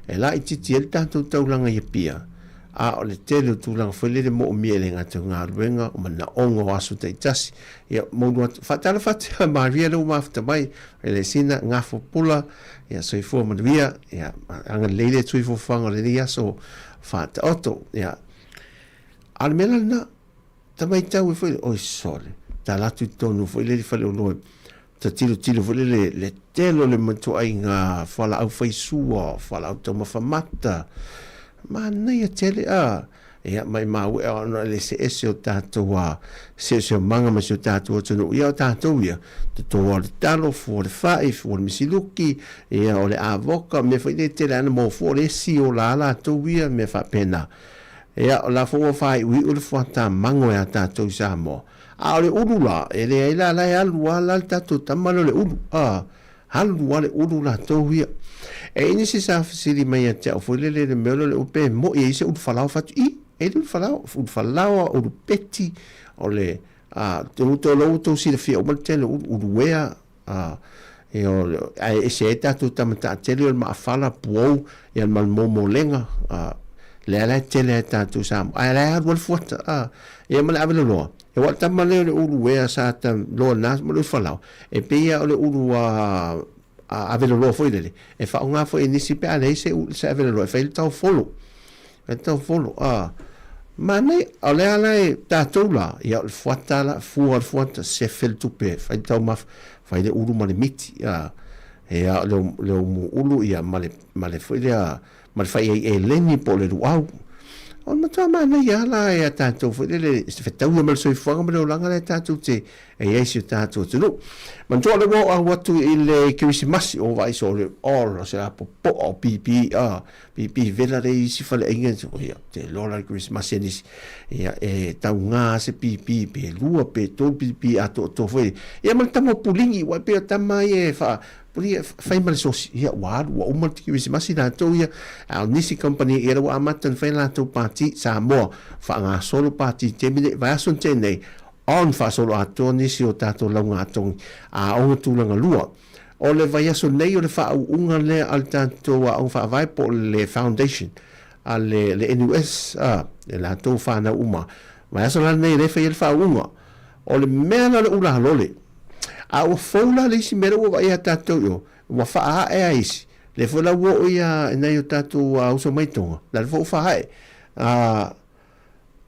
e laitiiti ai le tatou taulaga i Apia, a o le tele o tulaga foi lele moomia e le gata o galuega, o manaoga o aso taitasi, Ia, moulu atu. Faatalofa atu ia Maria lea ua mafuta mai, e le sina, gafo pula, ia, soifua manuia, ia, agalelei le Atua i fuafuaga o lenei aso faataoto, ia. A o le mea la lena, ta maitau ai foi, oi sole, tala atu i totonu foi lele faleoloa, ta tilotilo foi lele, le tele o le matuaiga fualaau faisua, fualaau taumafa mata, manaia tele, a. Ia, maimau ea ona o le eseese o tatou siosiomaga ma si o tatou atunuu. Ia, o tatou ia, toto o le talo, fua o le fai, fua o le misiluki, ia, o le avoka, mea foi nei e tele lava ona maua fua, o le esi ola a latou ia, mea faapena. Ia, o la foi ua faaiuiu le fuata mago e a tatou i Samoa. A o le ulu la, e leai la, la e alu lava la le tatou tama lea o le ulu, a, alu lava le ulu latou ia. E i ai nisi sa fesili mai ia te au foi lele i le mea lea o le ulu, pe moi e i ai se ulu falaoa, fai atu, i, e le ulu falaoa, ulu falaoa, ulu peti, o le, a, o la ua outou silafia uma le tele o ulu, ulu ea, a, e o, ae ese ai tatou tama taatele o le maafala, puou, ia ma le momolega, a, lea la e tele ai tatou Samoa, ae la e alu ai le fuata, a, ia ma le ave loloa. E ua tama lea o le ulu ea sa ta loa na ma le falao, e pei lava o le ulu a, a ave loloa foi lele, e faaaoga foi e nisi pe a leai se, se ave loloa e fai le taofolo. Fai le taofolo, a, manaia, o lea la e tatou la, ia o le fuata la, fua o le fuata, sefe le tupe, fai le taumafa, fai le ulu ma le miti, a, ia o le, le umu ulu, ia ma le, ma le foi lea, ma le fai ai eleni po o le luau. O le matua manaia lava la e a tatou foi lele, se fetaui ma le soifuaga ma le olaga lea tatou te e i ai si o tatou atunuu. Manatua o le ua oo au atu i le Kerisimasi, o vaai so o le all o se la popoa o pipi, a, pipi vela le isi faleaiga, so, ia, te loa la le Kerisimasi a nisi, ia, e taugā se pipi, pe lua, pe tolu pipi atoatoa foi. Ia ma le tama o puligi, ua e pei o tama ia e wha, Puli e fai ma le sosi, ia ua alu, ua uma le Kerisimasi latou ia, a o nisi company ia ua amata ona fai latou pati, Samoa, faagasolo pati i taimi nei, vaiaso na tea nei, on faasolo atoa nisi o tatou lauga-a-togi a aoga tulaga lua. O le vaiaso nei o le faauuga lea a le tatou aoga faavae po o le foundation a le, le NUS, a, e latou fanau uma. Vaiaso la lenei lea e fai ai le faauuga. O le mea la o le ulalole, A ua fou la le isi mea lea ua vaai ia tatou i o, ua faaae a isi, lea foi la ua oo ia i nai o tatou uso mai Tonga, la le foi ua faaae.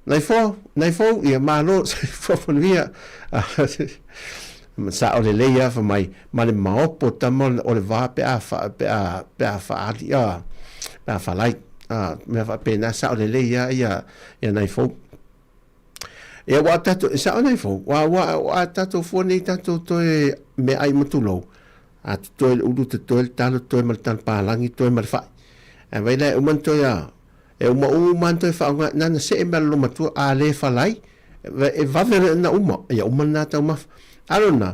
Nai fo, nai fou, ia malo, soifua manuia. Sao lelei lava fai mai, ma le maopo tama o le va pe a fa, pe a, pe a faali, a, pe a falai. A, mea faapena, sao lelei lava ia, ia nai fou. Ia ua tatou, e sao nei fou, ua, ua, ua tatou fua nei tatou toe meaai ma tulou, a totoe le ulu, totoe le talo, totoe ma le talo palagi, totoe ma le fai. Ae vai la e uma ona toe a, e uma uma ona toe faaaoga, na ona see mai lalo matua, a le falai, e vave ona uma, ia uma lena taumafa. A lona,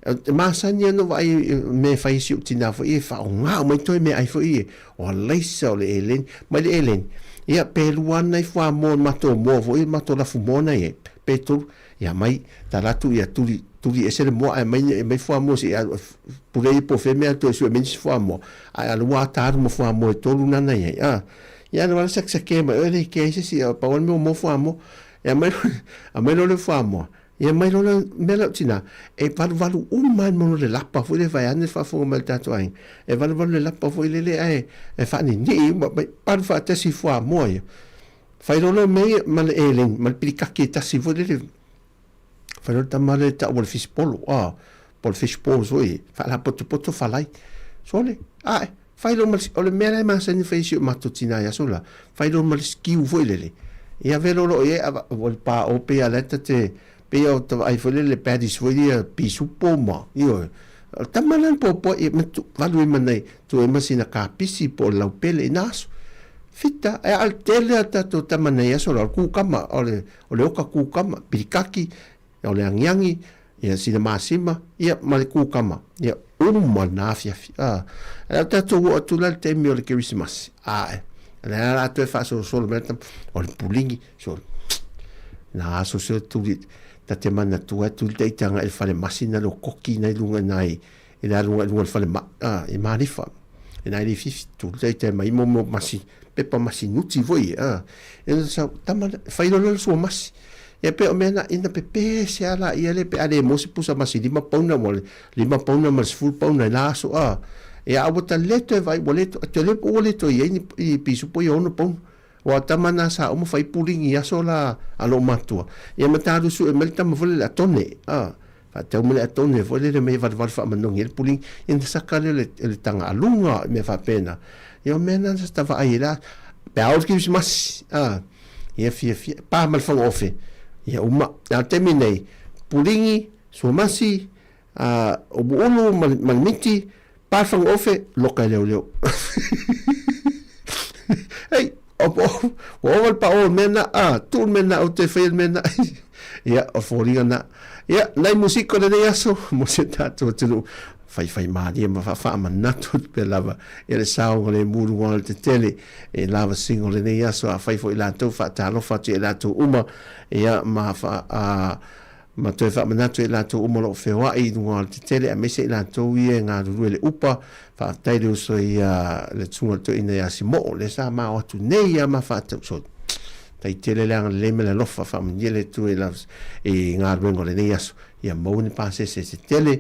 e masani lava ona ou vaai i mea e fai e si ou tina foi e faaaoga uma ai toe meaai foi ia, o alaisa, o le eleni, mai le eleni, ia pe lua lava nai fuamoa o le matou moa foi, le matou lafumoa na i ai, pe tolu, ia aumai, tala atu ia tuli, tuli ese le moa ae aumai, aumai fuamoa se i alu, pule ia po o fea mea toe sue mai nisi fuamoa, ae alu ua ata alu ma fuamoa e tolu na na i ai, a. Ia alu lava sakesake mai, oi le ike ai se isi, pau lava le mea ua moa fuamoa. Ia aumai, aumai loa le fuamoa, Ia mai loa le mea lea o tina, e valuvalu uma ai mo le lapa foi lea vaeane le faafofoga mai a le tatou aiga. E valuvalu le lapa foi lele ae e faaninii uma mai palu faatasi i fuamoa ia. Fai loa lea o mea ia ma le eleni ma le pilikaki e tasi foi lele. Fai loa le tama lea e tau o le fisipolo, a, po o le fish balls foi, faalapotopoto falai. Sole, ae, fai loa ma le, o le mea la e masani fai e si o matou tina i aso la, fai loa ma le skew foi lele, ia ave loa loa i ai, ava, o le paʻo pei a la e ta te, pei o ta vaai foi lele patties foi ia pisupo ma, ioe. O le tama la na poapoa ia ma tu, valu ai ma nai, tuu ai ma sina kapisi po o le laupele i na aso. Fita, e a o le tele a tatou tama nei aso la, o le kukama, o le, o le oka kukama, pilikaki, o le agiagi, ia sina masima, ia ma le kukama, ia uma lena afiafi. A, e lau tatou oo atu la i le taimi o le Kerisimasi, ae, o lea o le a toe faasolosolo mai le tama, o le puligi, so, na aso se tuli, ta te manatua e tuli taita agai i le fale masi na le o koki nai luga i nai, i le aluga i luga o le fale ma, a, i Malifa, i nai le fifi, tuli taita e mai mo mo masi, pepa masinuti foi, a, e sa, tama, fai loa le sua masi. Ia pei o mea na, ina pepese a la ia le pe a le mo se pusa masi lima pauna mo le lima pauna ma le sefulu pauna i la aso, a. Ia a ua ta le toe vaai, ua le toe, te le po ua le toe i ai ni, i pisupo ia ono pauna. Ua tama na sa uma fai puligi i aso la a lou matua. Ia ma ta alu sue mai le tama foi lele a Tone, a. Faatau mai le atone foi lele mea e valuvalu faamanogi ai le puligi, ia ona saka lea o le, le taga aluga, mea faapena. Ia o mea na sa ta vaai ai la, pe a oo le Kerisimasi, a, ia fiafia, pa ma le fagaofe, ia uma. A o le taimi nei, puligi, suamasi, a, umuulu ma le, ma le miti, pa le fagaofe, loka e leoleo. Hei! Ua ova le pao o le mea na, a, tuu le mea na, ou te faia le mea na. Ia, o foliga na. Ia, nai musika o lenei aso, mo si o tatou atunuu, faifaimalie ma faafaamanatu atu pea lava ia le saogalemu i luga o le tetele e lava singa o lenei aso. Afai foi latou, faatalofa atu ia i latou uma, ia, ma fa, a, ma toe faamanatu ia i latou uma o lo o feoai i luga o le tetele, aemaise i latou ia e galulue i le upa. Faafetai le uso ia le Susuga i le Toeaina ia Simo'o, lea sa ma o atu nei lava ma faatau. Tai tele le agalelei ma le alofa, faamanuia le Atua i lau i galuega o lenei aso. Ia maua ni pasese se tele,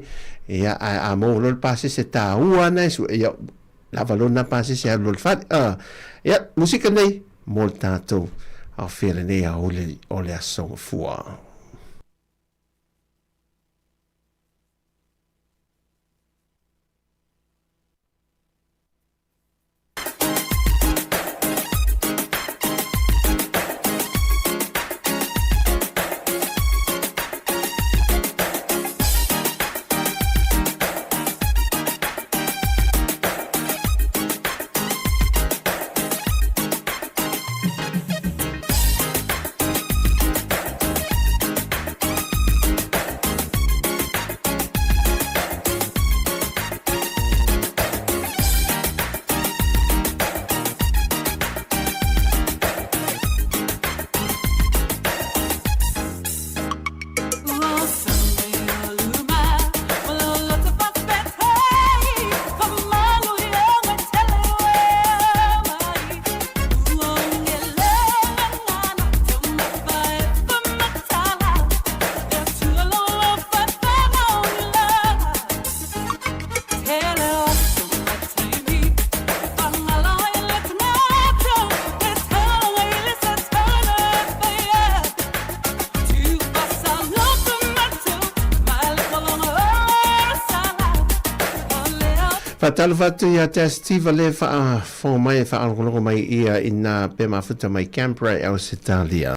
ia ae a maua loa le pasese taua ana e sue, ia lava loa lena pasese e alu loa i le fale. Ah, ia, musika nei mo le tatou aofia lenei aoauli o le Aso Gafua. Faatalofa atu ia te Steve le faafofoga mai e faalogologo mai ia i nā pe mafuta mai Canberra e Ausetalia.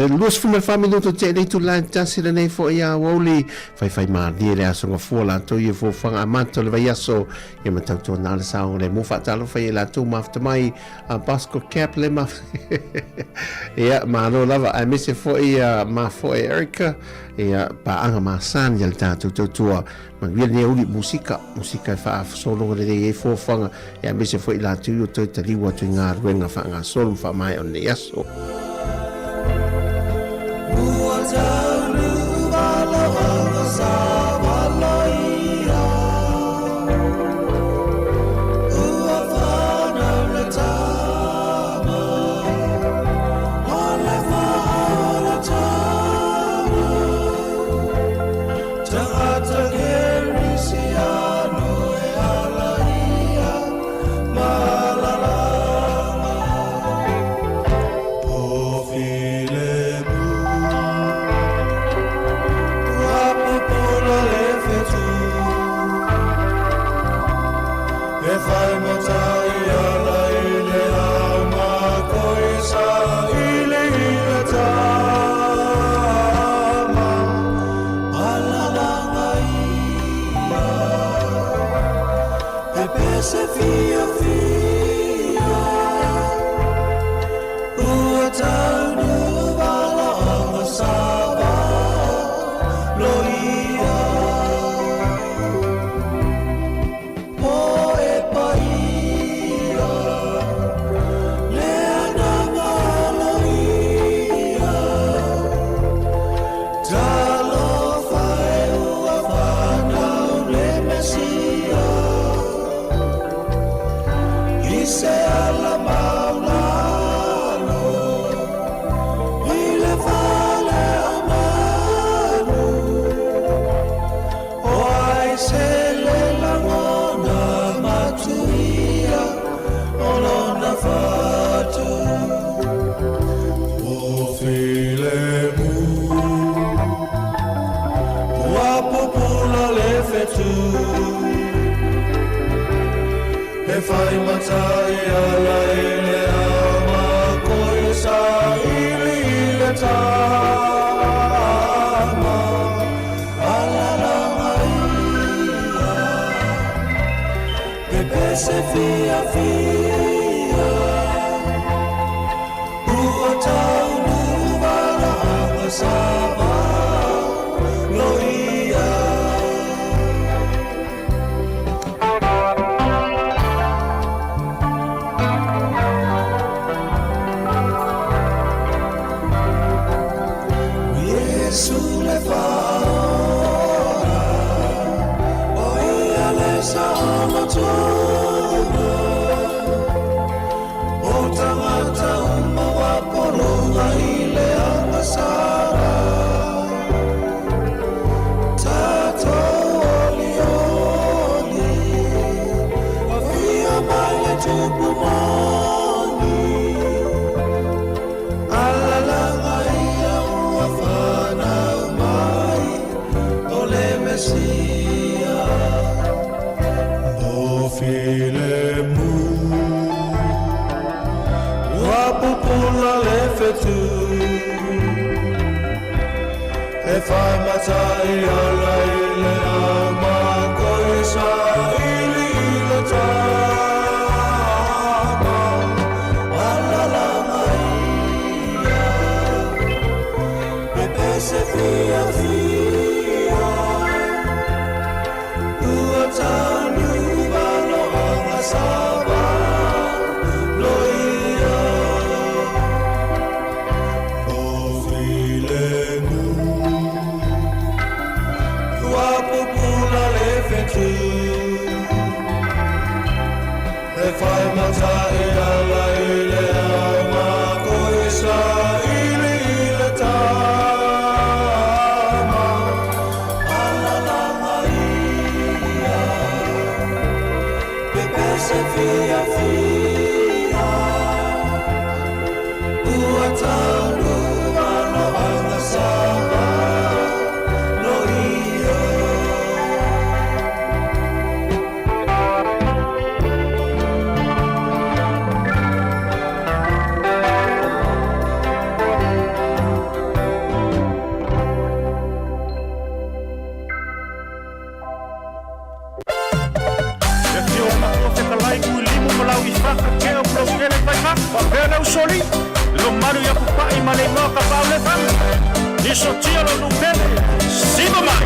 Se 24 minuto te le itula e tasi lenei fo'i aoauli. Faifaimalie le aso gafua latou i e fuafuaga amata o le vaiaso ia ma tautuana le saogalemu. Faatalofa i e latou mafuta mai a Bosco Cap le ma ia malo lava aemaise foi ia mafoe Erica ia paaga masani a le tatou tautua. Manuia lenei aoauli musika, musika e faasologa lelei ai fuafuaga ia aemaise foi i latou i o toe taliu atu i galuega faagasolo ma faamaea o lenei aso. Ua taunuu valaauga sa valoia Ua fanau le tama O le faa o le tama Tagata Kerisiano e ala ia ma alalanga O filemu Ua pupula le fetu E fai matai ala i le ao makoi sa ili i le tama Alalanga ia E pese fiafia Ua taunuu valaauga sa valoia Poe paia Le agaga aloaia Talofa e ua fanau le Mesia I se ala maulalo I le fale o manu O ai se le lagona matuia O lona fatu O filemu Ua pupula le fetu E fai matai ala i le ao makoi sa ili i le tama Alalanga ia Pepese fiafia Ua taunuu valaauga sa valoia. O Iesu le Faaola, o ia le saolotoga O tagata uma ua pologa i le agasala. Tatou olioli, afio mai le Tupu moni. Alalaga ia ua fanau mai, o le Mesia. O filemu, ua pupula le fetu. E fai matai ala i le ao makoi sa ili i le tama. Alalaga ia, pepese fiafia. Ua taunuu valaauga sa valoia. O filemu, ua pupula le fetu. E fai matai ala i le ao makoi sa ili i le tama. lou nuu pele. Siva mai.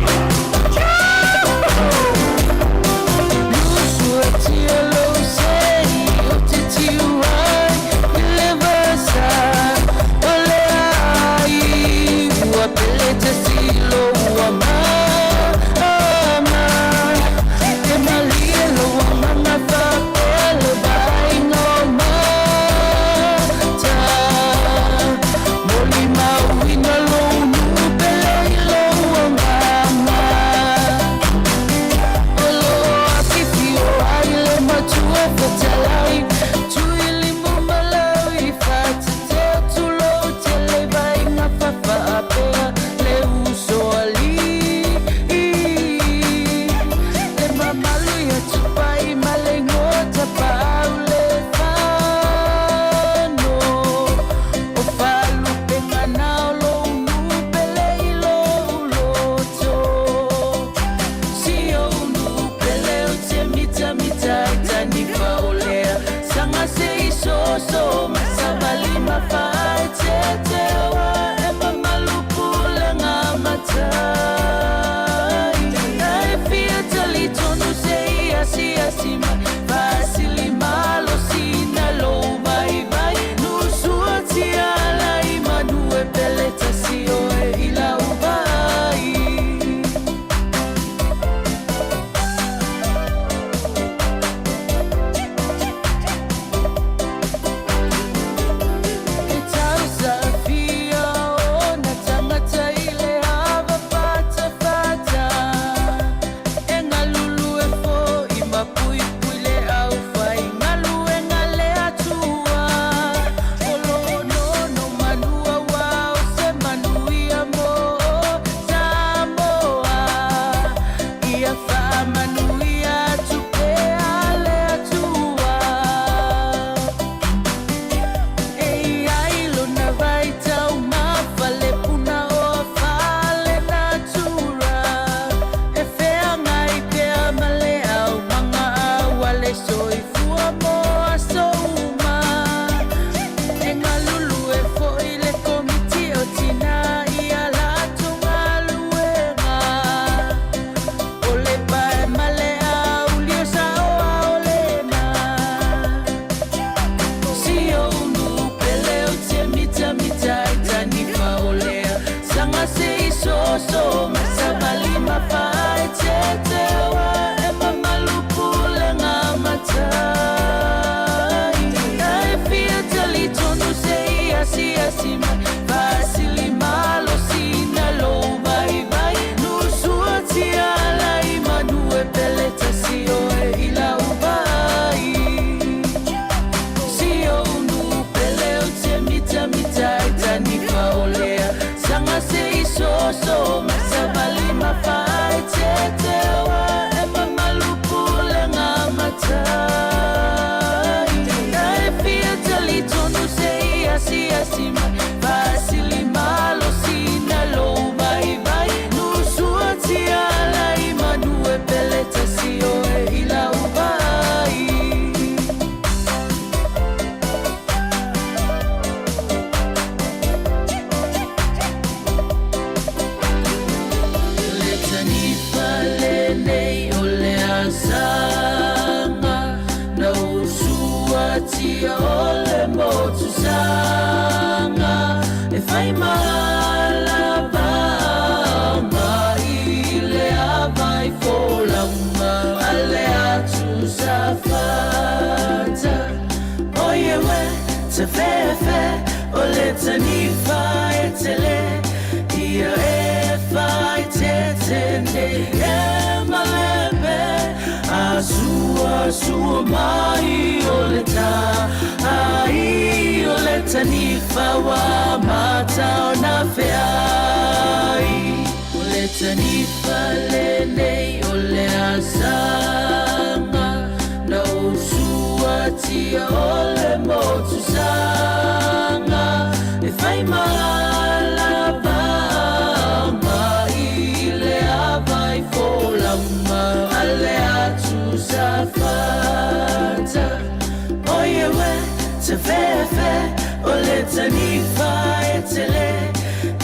Tanifa e tele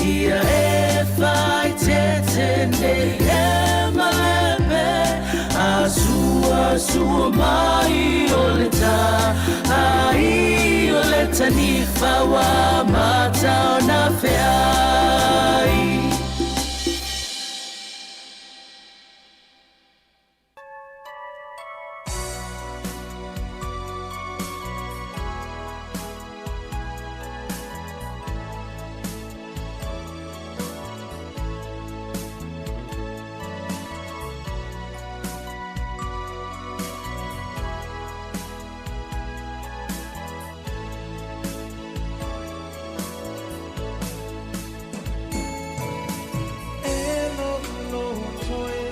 ia e whai. lenei e malepe A sua sua mai o le ta Ai o le tanifa wa mata o na feai. E lo toe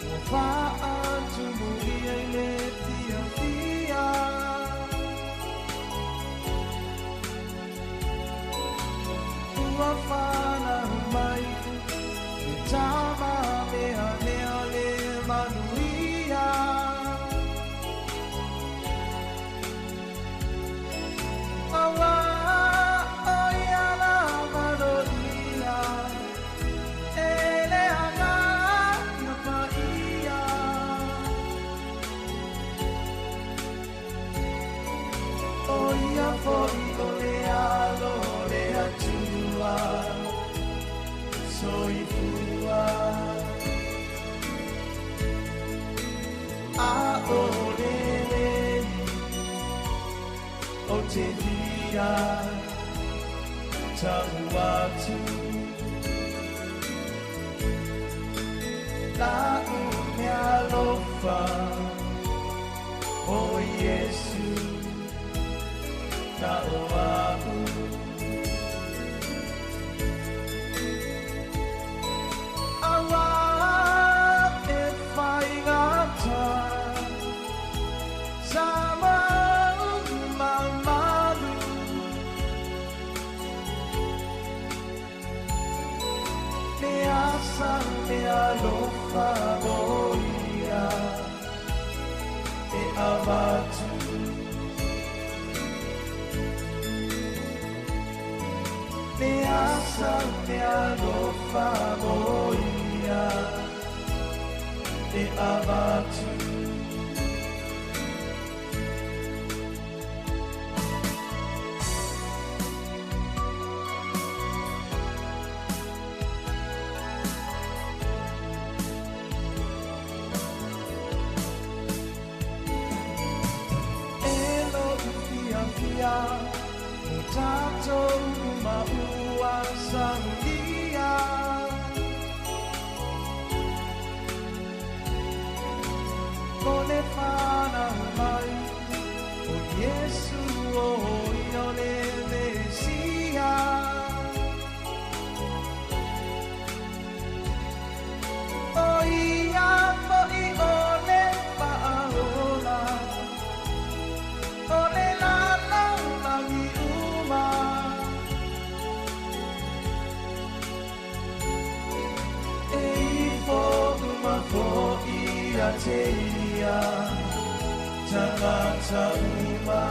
ua faatumulia i le fiafia ua fanau mai le tama meamea o le manuia Auā o ia lava loia e le agaga paia O ia foi o le alo o le Atua soifua A o lenei o te fia tau atu La'u meaalofa o Iesu na o a'u Auā e faigata sa mau mamalu Le asa meaalofa mo ia e avatu Le asa meaalofa mo ia e avatu E lo'u fiafia mo tatou uma ua saulia Mo le fanau mai o Iesu o ia o le Mesia O ia fo'i o le Faaola o le lalolagi uma E ifo uma fo'i ia te ia tagata uma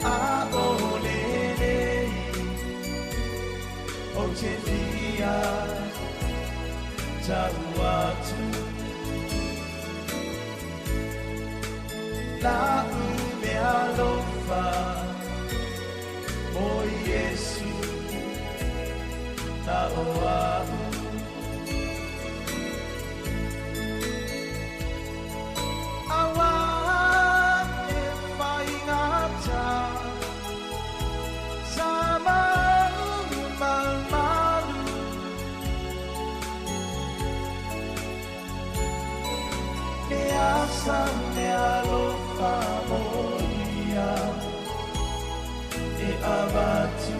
A o lenei o te fia tau atu La'u meaalofa o Iesu na o a'u Auā e faigata sa mau mamalu Le asa meaalofa mo ia e avatu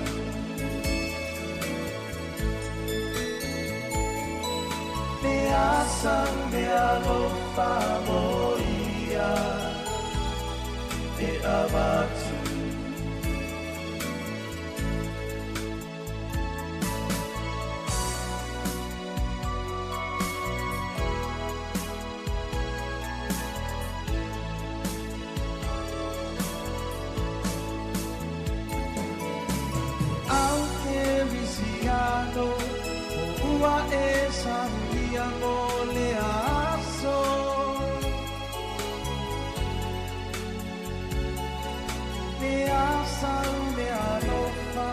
Le asa meaalofa mo ia e avatu Au kerisiano saulia mo le aso. Mea sau mea alofa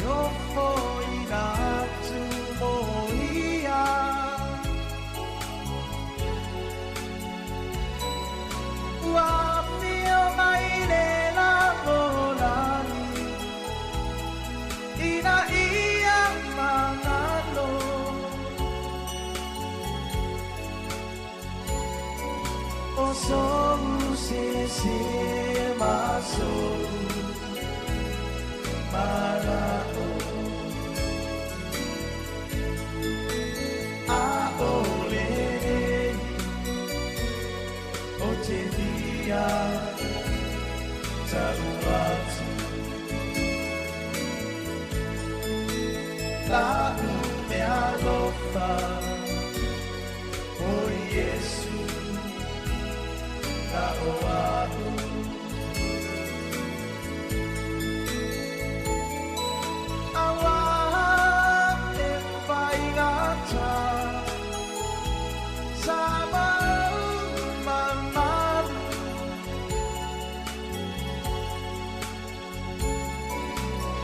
e ofoina atu mo ia. Ua afio mai le lagolagi ina ia magalo. O so'u sese ma so'u mana'o. ʻAʻole ou te fia tau atu. La'u mea alofa o Iesu na o a'u. Auā e faigata sa mau mamalu.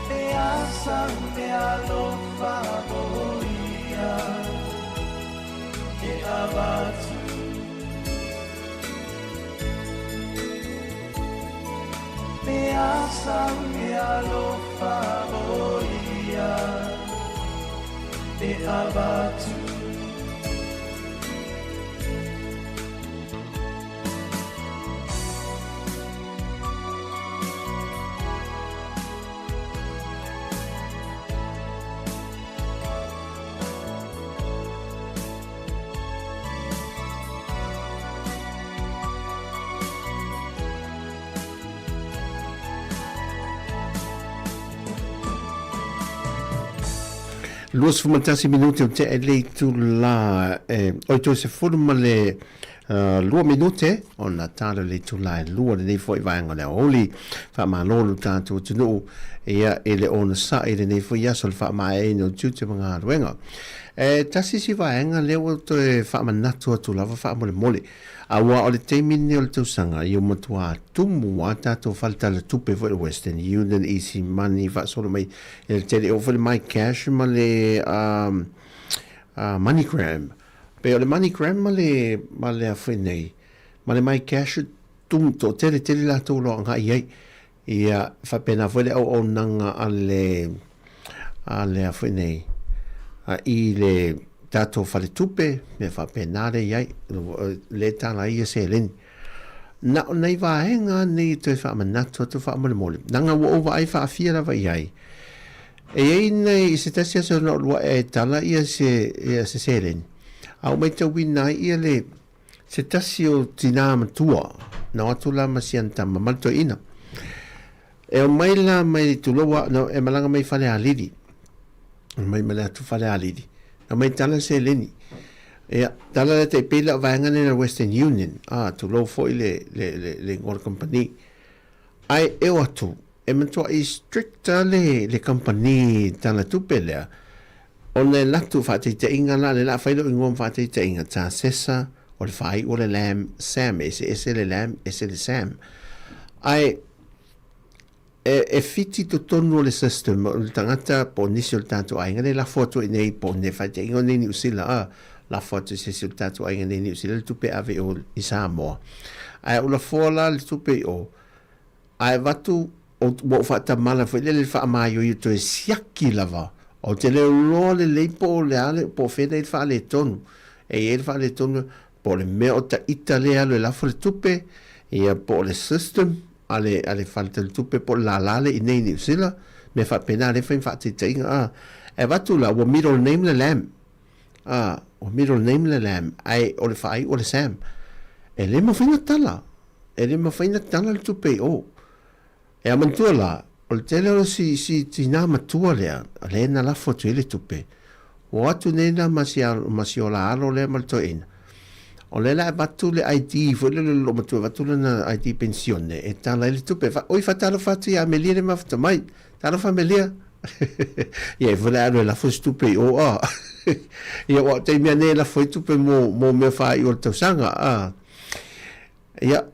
Mea sau mea alofa mo ia e avatu. Mea sau mea alofa mo ia e avatu. 21 minute o tea le itulā e, oi toe sefulu ma le uh, lua minute ona tala le itulā e lua lenei foi vaega o le aoauli. Faamalo lo tatou atunuu ia i le onosai i lenei foi aso le faamaeaina o tiute ma galuega. E tasi isi vaega lea ua toe faamanatu atu lava faamolemole. Aua o le taimi lenei o le tausaga, ia ua matuā tumu a tatou fale tala tupe foi le Western Union, Easy Money, faasolo mai i le tele, e oo foi le My Cash ma le um, uh, MoneyGram. Pei o le MoneyGram ma le, ma le a foi nei, ma le My Cash, tumu toatele tele latou o lo o agai i ai. Ia, faapena foi le auaunaga a le, a le a foi nei, a i le tatou faletupe, mea faapena lea i ai, le tala ai ia seleni. Na o nai vaega nei e toe faamanatu atu faamolemole, leaga ua ou vaai faafia lava i ai. E i ai nei, i se tasi aso na ou luaʻe ai e tala ia se, ia se seleni, a ou maitauina ai ia le, Se tasi o tinā matua, na o atu la ma si ana tama, ma le toeaina. E omai la mai tulou a, no, e malaga mai Falealili. Omai ma le atu Falealili. Na omai tala seleni. Ia, tala le tai pei la o vaega nei na Western Union. Ah, tulou foi le, le, le, le ingoa o le company. Ae e o atu, e matuai strict a le, le company tala tupe lea, ona e latu faataitaiga la, le la fai lou ingoa ma faataitaiga, ta Sesa, o le faaiu o le Lam, Sam, e eseese le Lam, ese le Sam. Ae, e, e fiti totonu o le system, o le tagata po o nisi o le tatou aiga le lafo atu ai nei, po o ne faataitaiga o nei Niu Sila, a, lafo atu i se isi o le tatou aiga nei Niu Sila le tupe ave i o i Samoa. Ae ou lafoa la le tupe i o, ae avatu, ua ou faatamala foi lele i le faamaioio toe siaki lava. Ou te le iloa lelei po o le a le, po o fea nei le faaletonu. E i ai le faaletonu, po o le mea o taita lea e alu e lafo le tupe, ia po o le system a le, a le fale talitupe po o le lala lea i inei i Niu Sila, mea faapena lea e fai ma faataitaiga, a. E avatu la, ua middle name le lamb. A, ua middle name le Lam, ae o le faaiu o le Sam. E le mafai na tala. E le mafai na tala le tupe i o. E a manatua la, o le tele o si, si tinā matua lea, lea na lafo atu ai le tupe, ua o atu nei la ma si, ma si ola alo lea ma le toeaina. O lea la e avatu le ID foi lele o le loomatua, e avatu lana ID penisione e tala ai le tupe. Fa, oi, faatalofa atu ia Amelia le mafuta mai. Talofa Amelia. Ia, e foi le alu e lafo se tupe i o, a. Ia, ua o taimi ane e lafo ai tupe mo, mo mea faaiu o le tausaga, a. Ia,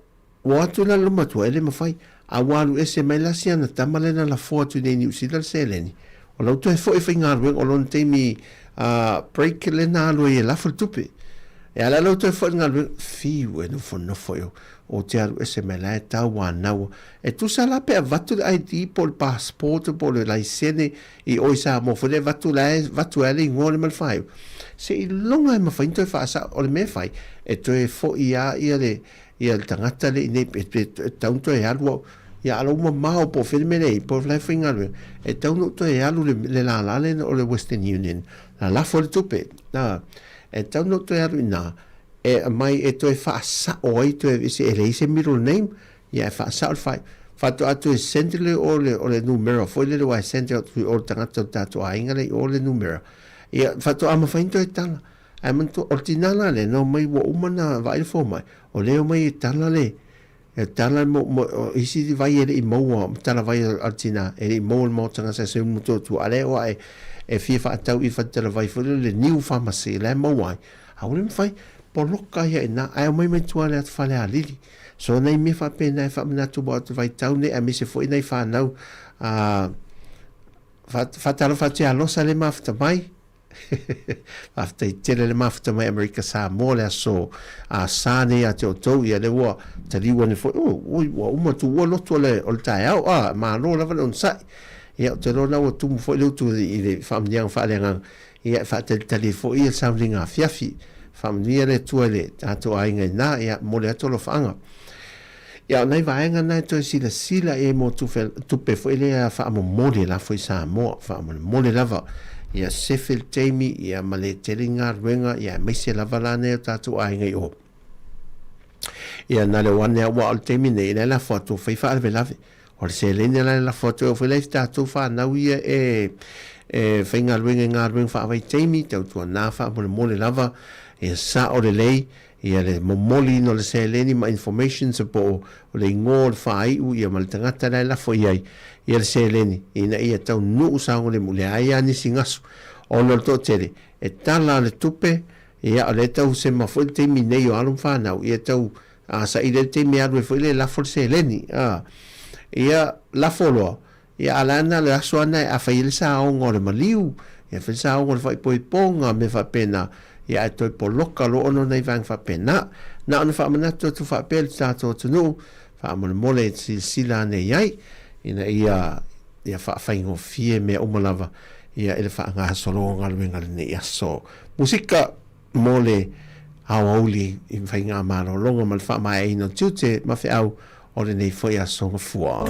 ua o atu la le matua, e le mafai. A ua alu ese mai la si ana tama lea na lafoa atu i nei Niu Sila le seleni. O la ua toe foi e faigaluega, o lona taimi a break lea na alu ai e lafo le tupe. E ala la ua toe foi i le galuega, fiu e nofonofo i o, o te alu ese mai la e tauanaua. E tusa la pe avatu le ID po o le passport po o le laisene i o i Samoa foi lea avatu la e avatu ai le igoa le ma le faaiu. Seiloga e mafai ona toe faasao. O le mea e fai, e toe foi lava ia le ia le tagata lea i inei e tatau ona toe alu au. Ia a o lou mamao po o fea le mea lea e i ai, po o la e faigaluega, e tatau ona ou toe alu i le lala lea o le Western Union, na lafo ai le tupe. E tatau ona ou toe alu i ina e aumai e toe faasao ai toe aveese e leai se middle name, ia e faasao le faaiu. Faatoa toe send lea o le, o le numera foi lele aua e send atu i o le tagata o le tatou aiga lea i o le numera. Ia faatoa mafai ona toe tala. Ae manatua, o le tinā la lea, na omai ua uma ona vaai le fomai, o lea e omai e tala le, e tala mo, mo, o isi vai e le i maua, tala vai a le tinā, e le i maua i le maota gasegase o Motootua, a lea e o ae e fia faatau i le faletalavai foi lea, le new pharmacy la e maua ai, a ua le mafai, poloka ai lava i ina, ae omai mai tua i le atu Falealili. So nai mea faapena e faamanatu mo atu vaitau nei aemaise foi nai fanau a faatalofa atu ia Losa le mafuta mai. Faafetai tele le mafuta mai Amerika Samoa le aso a sa nei ia te outou ia lea ua taliu ane foi oh, oi ua uma tuua lotu o le, o le taeao a malo lava le onosai. Ia ou te iloa la ua tumu foi le utu i le faamanuiaga faaleagaga ia e faatalitali ai foi ia le sauniga afiafi. Faamanuia le Atua i le tatou aiga i ina, ia momoli atu alofaaga. Ia o nai vaega na e toe silasila i ai mo tupe, tupe foi lea faamomoli e lafo i Samoa, faamolemole lava. Ia sefe le taimi, ia ma le tele ni galuega, ia aemaise lava la nai o tatou aiga i o. Ia na le o ane aua o le taimi nei, lea e lafo atu o fai faalavelave. O le seleni la e lafo atu ai, o foi la i tatou fanau ia e e faigaluega i galuega faavaitaimi, tautuana faamolemole lava, ia sao lelei, ia le momoliina o le seleni ma informations po o le igoa o le faaiu ia ma le tagata la e lafo i ai ia le seleni ina ia taunuu saogalemu, leai lava nisi gasu ona o le toatele e tala le tupe, ia o lea e tau sema foi le taimi nei o alo ma fanau ia tau A saili ai le taimi e alu ai foi lea e lafo le seleni. A. Ia, lafo loa, ia a la na le aso lava na e fai ai le saoga o le maliu, ia fai le saoga o le faaipoipoga, mea faapena, ia ae toe poloka loa ona o nai vaega faapena. Na ona faamanatu atu faapea i le tatou atunuu, faamolemole e silasila ane i ai, ina ia, ia faafaigofie mea uma lava, ia i le faagasologa o galuega i lenei aso. Musika! Mo le aoauli i faigamalologa ma le faamaeaina o tiute ma feau o lenei foi aso gafua.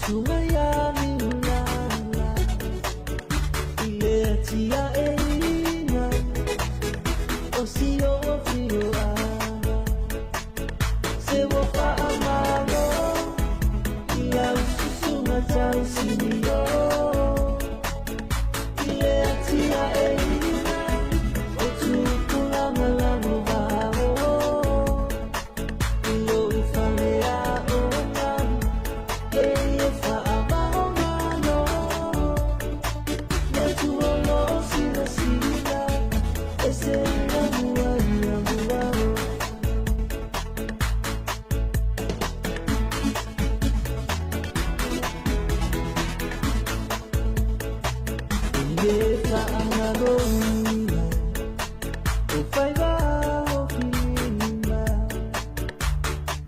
Susuga ia Niulala I le atiaʻeina o si o fioaga Se ua faamalo i lau susuga tausinio I le atiaʻeina o tupulaga vao I lou faleaoga e ia faavaomalo Le Atua o lo o silasila e se ia mua ia mua o. E lē faagaloina o faiva o filima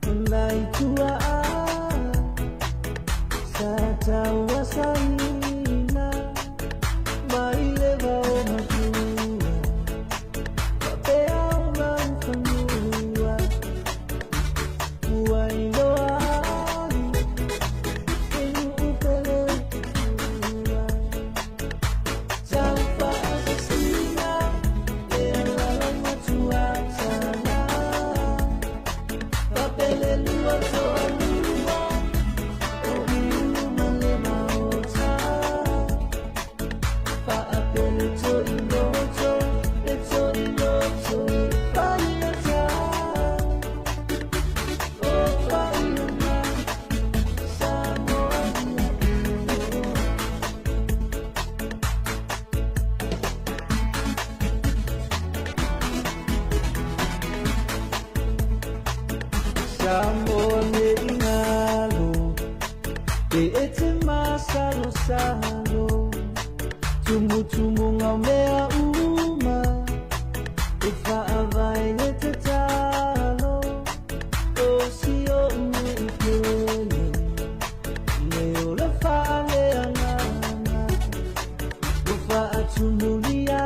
o nai tuaa sa tauasaina mai le vao matua faapea ona ufanua ua iloa ai e nuu pele ua taufaasasina e alala matuatala faapelelua toalua o iulu ma le maota faapele toiloto le toiloto e faiata o faiana Samoa ia. Samoa nei galo pe e te masalosalo tumutumuga o mea uma e faavae le tatalo o si ou i pele le ola faaleagaga ua faatumulia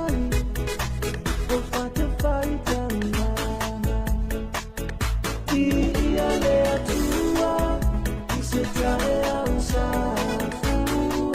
ai o fatafaitaulaga i ia le Atua i se taeao safua.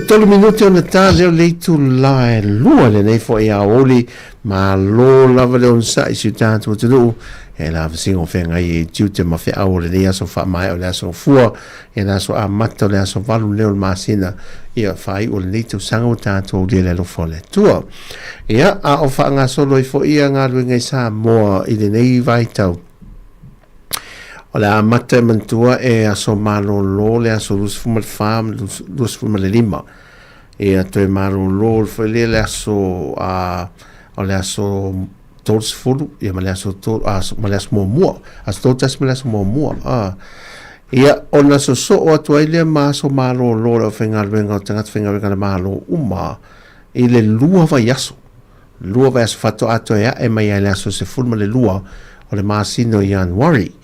E 3 minute ona ta lea o le itula e 2 lenei foi aoauli. Malo lava le onosai i si o tatou atunuu e la vasiga o feagai ai i tiute ma feau o lenei aso faamaea o le aso Gafua, ia le aso amata o le aso 8 lea o le masina, ia faaiu o lenei tausaga ua tatou aulia i le alofa o le Atua. Ia, a o faagasolo ai foi ia galuega i Samoa i lenei vaitau, O le a amata e manatua e aso malolo le aso 24 ma le 25. Ia toe malolo foi lea le aso a o le aso 30 ia ma le aso ma le aso muamua, aso 31 ma le aso muamua. A ia ona sosoo atu ai lea ma aso malolo o le aufaigaluega o tagata faigaluega a le Malo uma i le 2 vaiaso. 2 vaiaso faatoa toe ae mai ai le aso 12 o le masina o Ianuari.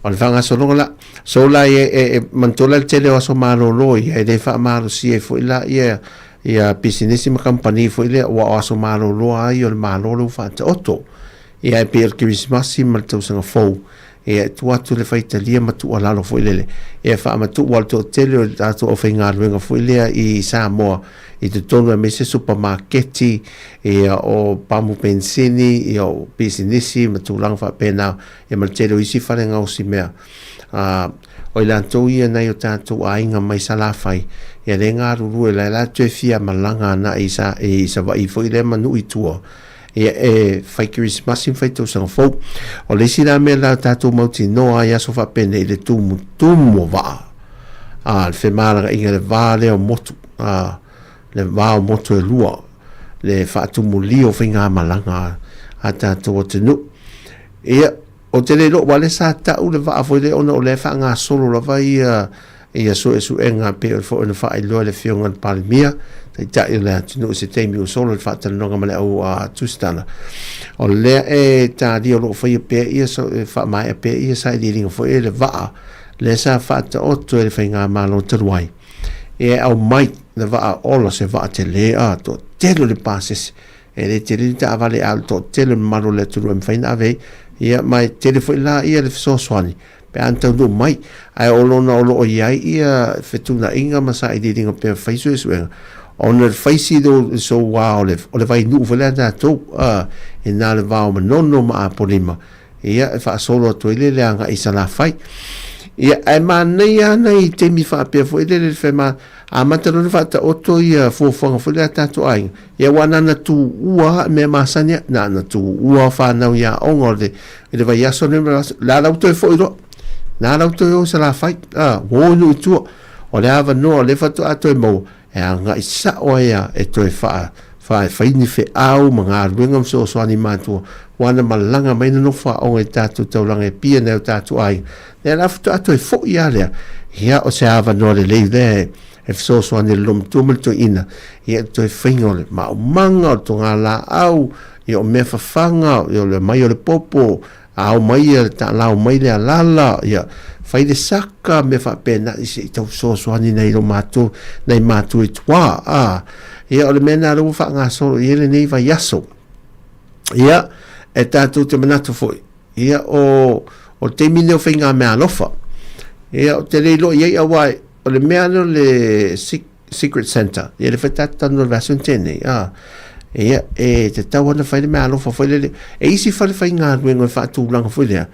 O le faagasologa la, so la e, e, e manatua la le tele o aso malolo ia, e le faamalosia ai foi la ia, ia pisinisi ma kamupani foi lea, ua o aso malolo lava ia o le Malo lea ua faataoto. Ia e pei o le Kerisimasi ma le tausaga fou, ia e tuu atu le faitalia ma tuualalo foi lele e faamatuu aua o le toatele o le tatou aufaigaluega foi lea i Samoa i totonu aemaise supamaketi, ia o pamu penisini, ia o pisinisi ma tulaga faapena, ia ma le tele o isi fale gaosi mea. Ā, o i latou ia nai o tatou aiga mai Salafai, ia lea e galulue la e latou e fia malaga ana i sa, i Savaii foi lea ma nuu i tua, Ia e fai Kerisimasi ma fai tausaga fou. O le isi la mea la tatou mautinoa ai aso faapenei i le tumutumu o vaa, a, le femalagaaiga i le va lea o motu, a, le va o motu e lua, le faatumulia o faigamalaga a tatou atunuu. Ia, ou te le iloa, aua o lea sa tau le vaa foi lea ona o lea e faagasolo lava ia ia suesuega pei foi ona faailoa e le Afioga i le Palemia, Taitai o le atunuu i se taimi ua sola i le faatalanoaga ma le au tusitala. O lea e talia o lo o faia pea ia faamaea pea ia sailiiliga foi e le vaa lea sa faataoto e le Faigamalo talu ai e aumai le vaa ola se vaa tele a toatele o le pasese e le tele ni taavale a o le toatele o le mamalu o le atunuu e mafai ona ave ai ia ma e tele foi la ia le fesoasoani pe a na taunuu mai, ae o lona o lo o i ai ia fetuunaiga ma sailiiliga pea fai suesuega, ona le fai si lo sou ā o le, o le vainuu foi lea a tatou, ā, i na le va o Manono ma Apolima, ia, e faasolo atu ai le le agai i Salafai. Ia, ae manaia ana i taimi faapea foi lele le fai ma, amata loa ona faataoto ia fuafuaga foi lea a tatou aiga, ia aua na ona tuua lava mea masani lava, na ona tuua fanau i aoga o le I le vaiaso nei ma le vaiaso, la la ua toe foi loa. La la ua toe o i Salafai, a, ua o i nuu i tua. O le avanoa o lea faatoa toe maua, e agai sao ai lava e toe faa, faa, fai ni feau ma galuega ma fesoasoani i matua, ua na malaga mai na nofo aoga i tatou taulaga e pia nai o tatou aiga. Lea la faatoa toe foi lava lea, ia, o se avanoa lelei lea e, e fesoasoani i le loomatua ma le toeaina, ia, i le toe faiga o le maumaga, o le togalaau, Ia o mea fafaga, ia o le mai o le popo, ao mai ia taalao mai le alala, ia fai le saka, mea faapena, i se i tau fesoasoani nai lo matou, nai matua i tua, a. Ia o le mea lena lea ua faagasolo i ai lenei vaiaso. Ia, e tatou te manatu foi, ia o, o le taimi lenei o faigameaalofa. Ia, ou te le iloa i ai aua o le mea lea o le Secret Santa, ia le fai tatou talanoa i le vaiaso na tea nei, a, ia, e tatau lava ona fai le meaalofa foi lele. E isi fale faigaluega e faatulaga foi lea,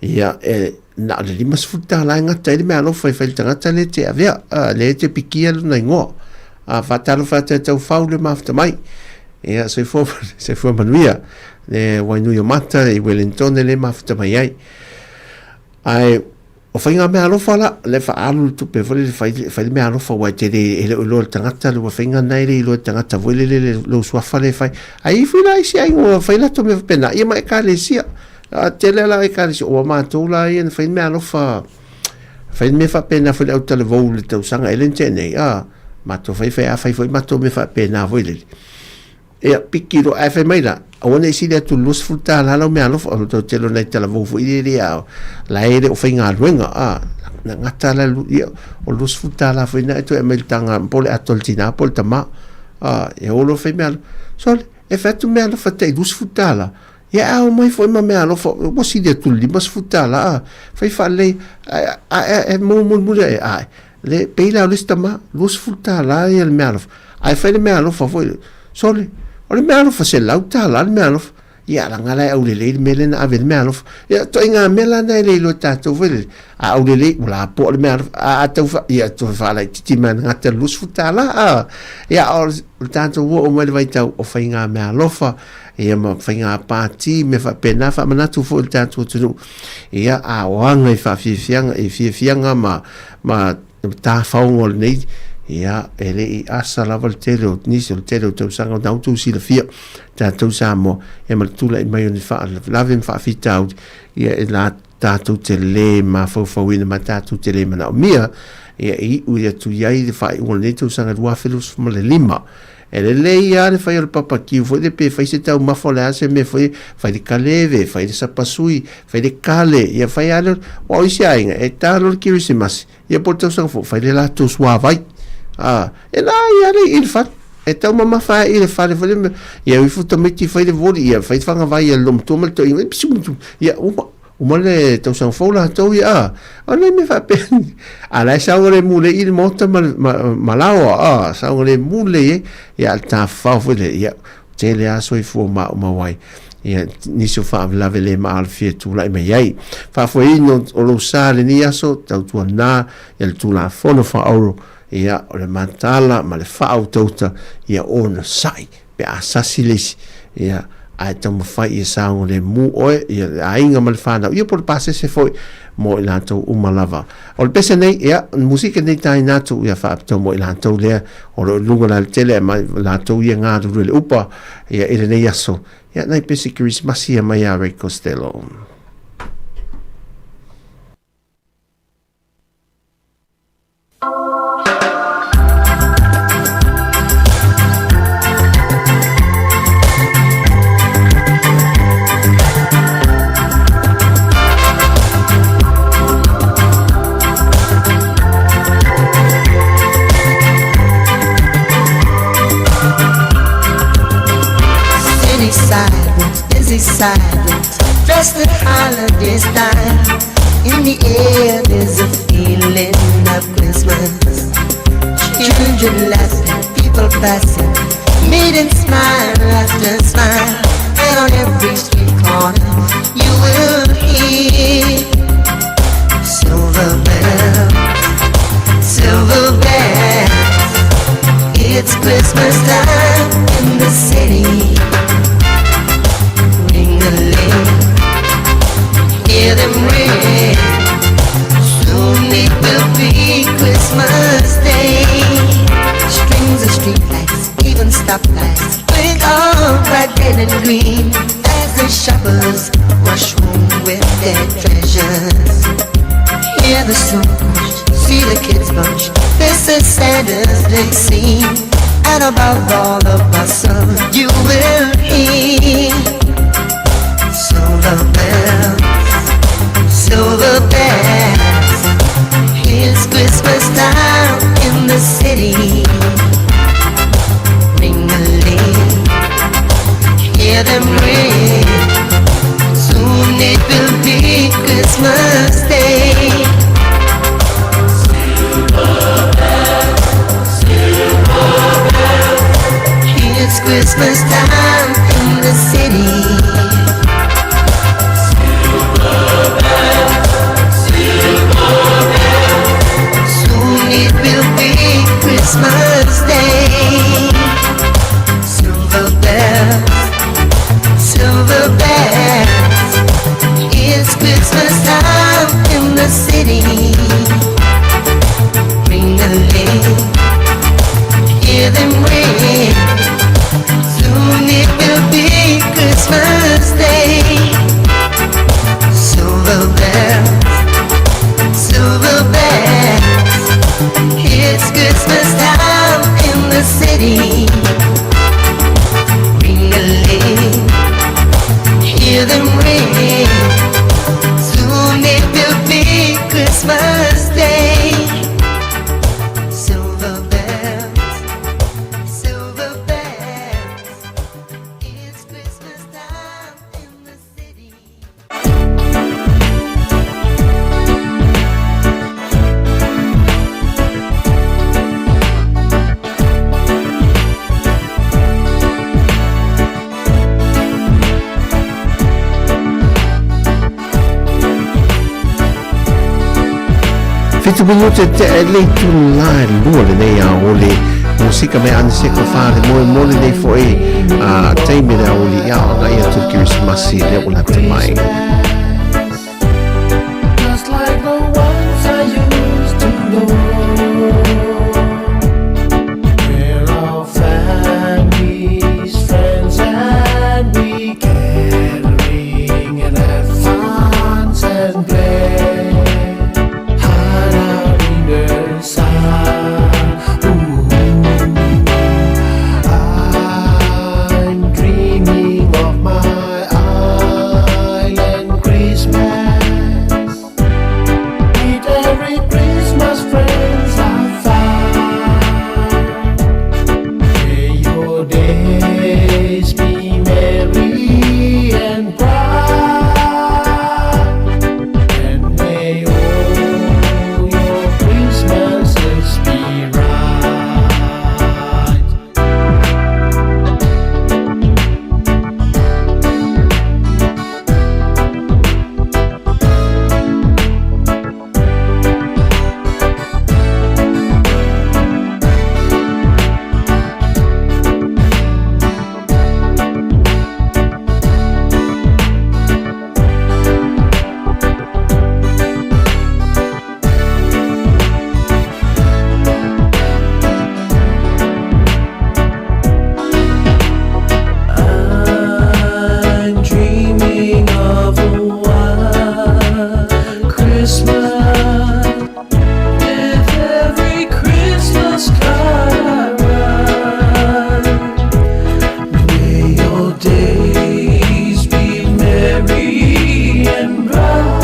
ia, e na o le $50 e gata ai le meaalofa e fai i le tagata lea e te avea, a, lea e te pikia lona igoa. A, faatalofa atu ia Taufau le mafuta mai. Ia, soifua, soifua manuia le Wainuiomata i Wellington le mafuta mai ai. Ae o faigameaalofa la, lea faaalu le tupe foi lele fai, fai le meaalofa aua e te le, e le o iloa e le tagata le ua faiga na e le iloa e le tagata foi lele le, lou suafa lea e fai. Ae i ai foi la isi aiga ua fai latou mea faapena, ia ma ekalesia. A tele la ekalesia, ua matou la ia na fai le meaalofa, fai le mea faapena foi le autalavou i le tausaga ea lea na tea nei, a, matou fai fai a fai foi matou mea faapena foi lele. Ia, piki loa, ae fai mai la, aua ne i sili atu i le $20 lau meaalofa, o le toatele o nai talavou foi ia e le ao, la e le o faigaluega, a, na gata la, ia, o le $20 foi lena e toe aumai i le taga, po o le ato a le tina po o le tama, a, ia o loa fai meaalofa. Sole, e fai atu meaalofa tai $20, ia e ao mai foi ma meaalofa, ua sili atu i le $50, a, fai faalelei, ae, ae, e mulimuli ae, ae. Le pei la o le isi tama, $20 ia le meaalofa. Ae fai le meaalofa foi, sole, o le meaalofa $100 le meaalofa. Ia, leaga la e aulelei le mea lea na ave ai le meaalofa. Ia, ituaiga mea la na e le iloa e tatou foi lele, a aulelei, ua lapoa le meaalofa. A, a tau fa, ia, toe faalaitiiti mai ana gata i le $20, a. Ia, o le tatou oo mai i le vaitau o faiga meaalofa, ia ma faiga pati, mea faapena, faamanatu foi i le tatou atunuu, ia, a o aga i faafiafiaga, i fiafiaga ma, ma tafaoga o lenei, ia, e le i asa lava le tele o nisi o le tele o tausaga o na outou silafia tatou Samoa, ia ma le tulai mai o ni faalavelave ma faafitauli, ia e la tatou te le mafaufauina ma tatou te le manaomia, ia e iu atu i ai le faaiuga o lenei tausaga 2025. E lelei lava le fai o le papakiu foi lea pe fai se taumafa o le a se mea foi, fai le kaleve, fai le sapasui, fai le kale, ia fai lava le, aua o isi aiga e ta loa le kerisimasi, ia po o le tausaga fou, fai le latou suavai. A, e la ia le i le fale. E taumamafa ai i le fale foi lea, ia o ifo tamaiti fai le voli, ia fai le fagavai a le loomatua ma le toeaina, ia uma. Uma le tausaga fou latou ia, a, o nai mea faapea, a la e saogalemu lelei i le maota ma, ma, ma laoa, a, saogalemu lelei ai, ia, a le tafafao foi lea, ia, tele lava soifua maumau ai, ia, nisi o faalavelave le maalofia e tulai mai ai. Faafoeina o lou sa i lenei aso, tautuana ia le Tulafono Faaoro, ia, o le mataala ma le faautauta, ia onosai pe a sasi le isi, ia, ae taumafai ia saogalemu oe, ia, le aiga ma le fanau, ia po o le pasese foi mo i latou uma lava. O le pese nei, ia, o le musika nei taina atu, ia faapitoa mo i latou lea o lo o i luga o le alatele, ma latou ia galulue i le upa, ia, i lenei aso. Ia, nai pese Kerisimasi ia mai ia Ray Costello. City sidewalks, busy sidewalks, dressed in holiday style. In the air there's a feeling of Christmas. Children laughing, people passing, meeting smile after smile. And on every street corner you will hear silver bells, silver bells. It's Christmas time in the city. Ring-a-ling, hear them ring. Soon it will be Christmas Day. Strings of streetlights, even stoplights, blink all bright red and green as the shoppers rush home with their treasures. Hear the snow crunch, see the kids bunch. This is Santa's big scene. And above all the bustle, you will hear silver bells, silver bells. It's Christmas time in the city. Ring-a-ling, hear them ring. Soon it will be Christmas Day. Silver bells, silver bells. It's Christmas time in the city. Silver bells, silver bells. Soon it will be Christmas Day. Silver bells, silver bells. It's Christmas time in the city. Ring-a-ling, hear them ring. Soon it will be Christmas Day. Silver bells, silver bells. It's Christmas time in the city. Ring-a-ling, hear them ring. Soon it will be Christmas Day. Silver bells, silver bells. It's Christmas time in the city. Fitu minute te le itulā e lua lenei aoauli. Musika me Aniseko Falemoe mo lenei fo'i taimi le aoauli ia o agai atu le Kerisimasi lea ua lata mai. Just like the ones I used to know. We're all families, friends, and we gathering and have fun and play. Hide out in the sun. Ooh, I'm dreaming of my island Christmas. With every Christmas friends I found. May your days be merry and bright, and may all your Christmases be right. I'm dreaming of a white Christmas with every Christmas card I write. May your days be merry and bright,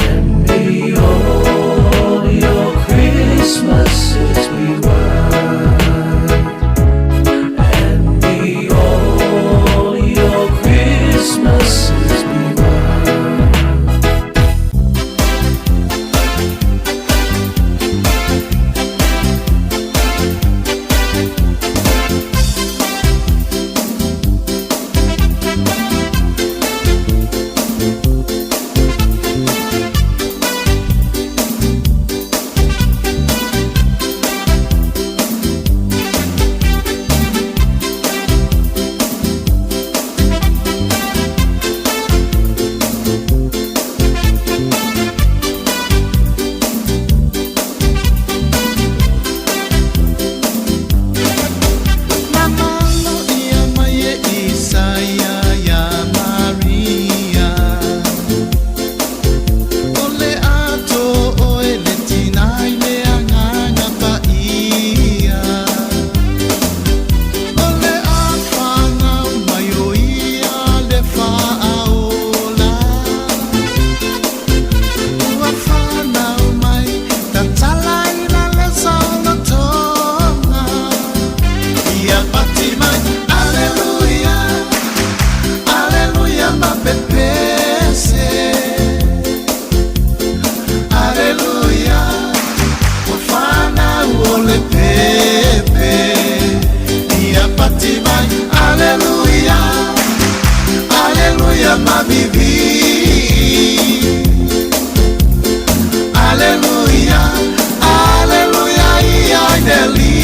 and may all your Christmases be white. And may all your Christmases be white. Mamalo ia mai e Isaia ia Maria. O le ato oe le tinai le agaga paia. O le afanau mai o ia le faaola. Ua fanau mai tatala i la le saolotoga. Ia pati mai, aleluia, aleluia mapepese. Aleluia, ua fanau o le pepe. Ia pati mai, aleluia, aleluia mavivi. Aleluia, aleluia ia ineli.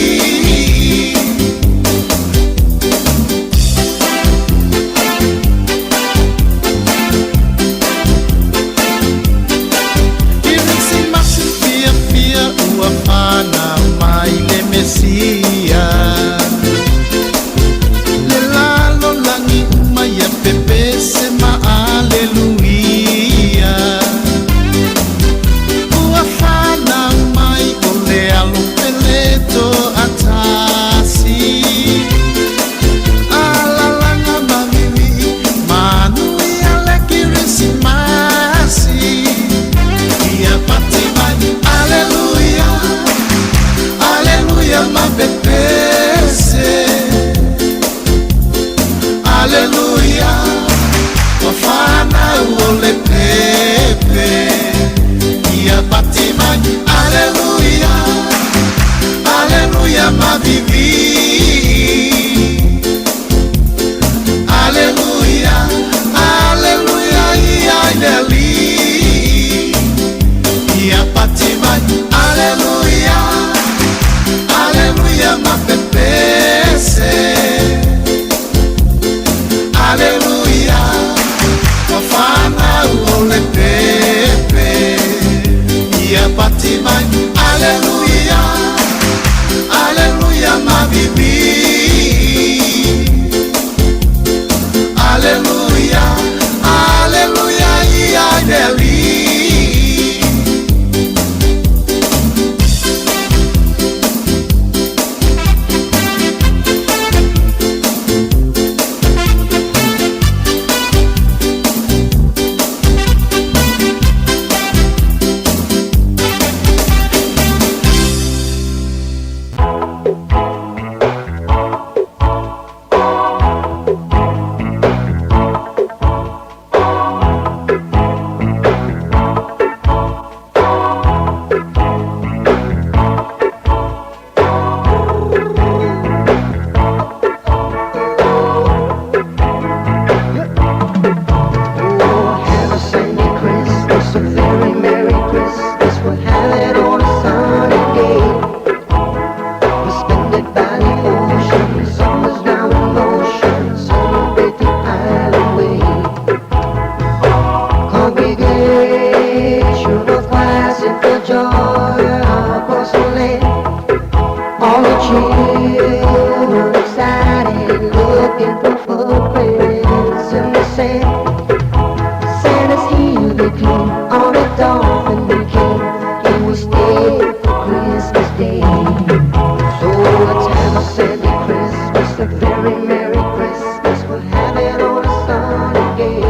Kirisimasi fiafia ua fanau mai le Mesia. Le lalolagi uma ia pepese ma aleluia. Ua fanau mai o le alo peleto atasi. Alalaga mavivi manuia le Kirisimasi. Ia pati mai, aleluia, aleluia mapepese. Aleluia, ua fanau o le pepe. Ia pati mai, aleluia, aleluia mavivi. Aleluia, aleluia ia ineli. the children excited, looking for footprints in the sand. Santa's here, they came on a dolphin they came. He will stay for Christmas Day. So let's have a Sandy Christmas, a very Merry Christmas. We'll have it on a sunny day.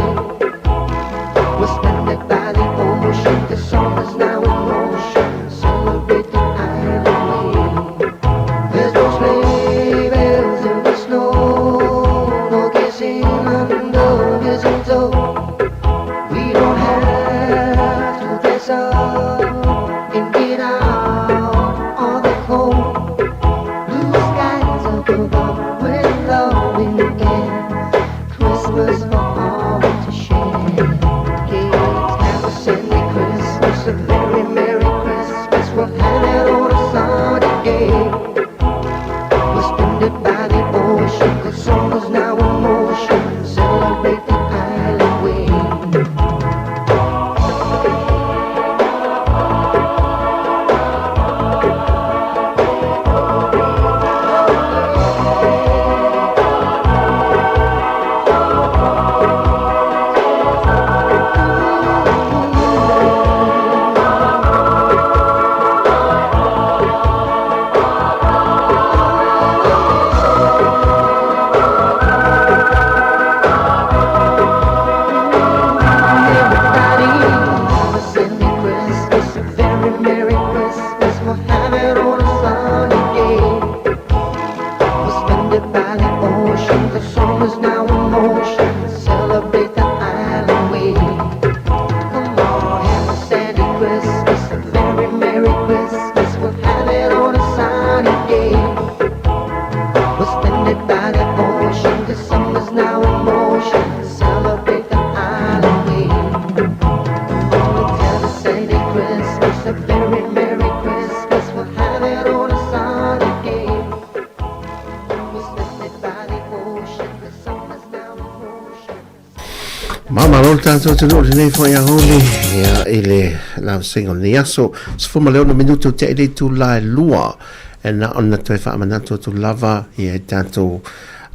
We'll spend it by the ocean. The summer's now in motion. Celebrate the island way. There's no sleigh bells in the snow, no kissing under mistletoe. We don't have to dress up and get out all the cold. Blue skies up above with love in the air. Christmas for all to share. Let's have a Sandy Christmas, a very Merry Christmas. We'll have it on a sunny day. We'll spend it by the ocean, 'cause summer's now in motion. Celebrate the island way. Everybody have a Sandy Christmas, a very Merry Christmas. We'll have it on a sunny day. We'll spend it by the ocean. The summer's now in motion. Celebrate the island way. Come on, have a Sandy Christmas, a very Merry Christmas. We'll have it on a sunny day. We'll spend it by the ocean. The summer's now in motion. Celebrate the island way. Let's have a Sandy Christmas, a very Merry Christmas. We'll have it on a sunny day. We'll spend it by the ocean. The summer's now in motion. Ma malo le tatou atunuu i lenei foi aoauli ia i le lavasiga o lenei aso. 16 minute o tea i le itula e 2 e na ona toe faamanatu atu lava ia i tatou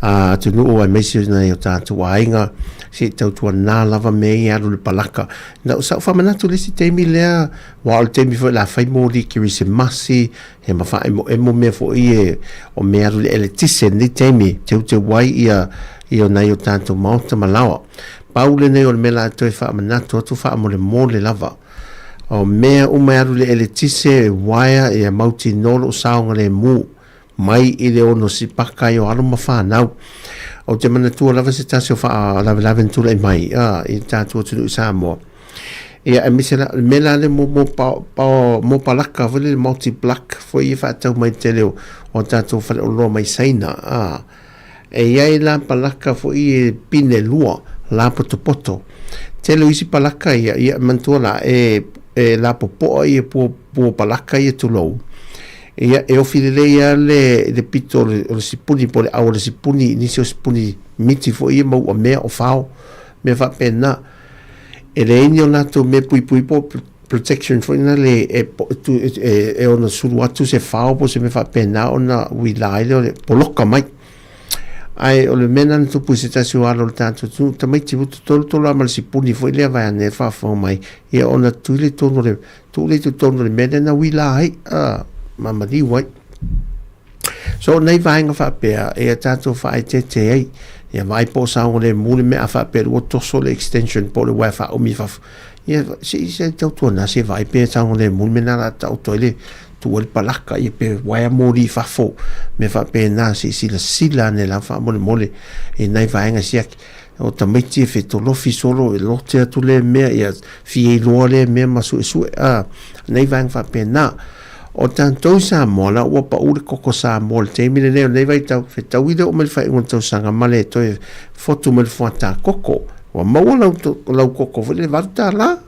atunuu aemaise nai o tatou aiga se i tautuanā lava mea ia e alu i le palaka. Na o sa'u faamanatu i le isi taimi lea aua o le taimi foi o le a fai moli kerisimasi he ma faaemoemo mea foi e o mea alu i le eletise i lenei taimi teuteu ai ia ia o nai o tatou maota ma laoa. Pau lenei o le mea la e toe faamanatu atu faamolemole lava. O mea uma e alu i le eletise, e uaea, ia mautinoa lou saogalemu mai i le ono sipaka ai o alo ma fanau. Ou te manatua lava se tasi o faalavelave na tulai mai a i le tatou atunuu i Samoa. Ia aemaise la, le mea la lea mo, mo, pa, pa, mo palaka foi lele multi plug foi e faatau mai le tele o, o tatou faleoloa mai Saina a. E i ai la palaka foi e pine lua, lapotopoto. Tele o isi palaka ia, ia manatua la, e, e lapopoa ia pua, pua palaka ia tulou. Ia, e ofi lelei lava le, le pito o le, o le sipuni po o le au o le sipuni, nisi o sipuni miti foi ia maua mea o fao, mea faapena. E leai ni o latou mea puipui po o protection foi na le e, e, e ono sulu atu se fao po o se mea faapena ona uila ai lea o le poloka mai. Ae o le mea lena na tupu i se tasi o alo o le tatou atunuu, tamaiti ua totolotolo lava ma le sipuni foi lea vaeane e faafofoga mai, ia ona tui lea i totonu o le, tuu lea i totonu o le mea lea na uila ai, a, ma maliu ai. So o nei vaega faapea, ia tatou faaeteete ai, ia vaai po o saogalemu le mea a faapea ua toso le extension po o le uaea faaumi i fafo, ia se i se tautuana se vaai pe saogalemu le mea lena o le a taoto ai le tuu ai le palaka, ia pe uaea moli i fafo, mea faapena se i silasila ane lava faamolemole i nai vaega siaki. O tamaiti e fetolofi solo e lote atu lea mea, ia fia iloa lea mea ma suesue, a, nei vaega faapena. O tatou i Samoa la ua pau le koko Samoa i le taimi lenei o lenei vaitau, fetaui lea oo mai le faaiuga o le tausaga ma le toe fotu mai le fuata koko. Ua maua lau, lau koko foi le $8,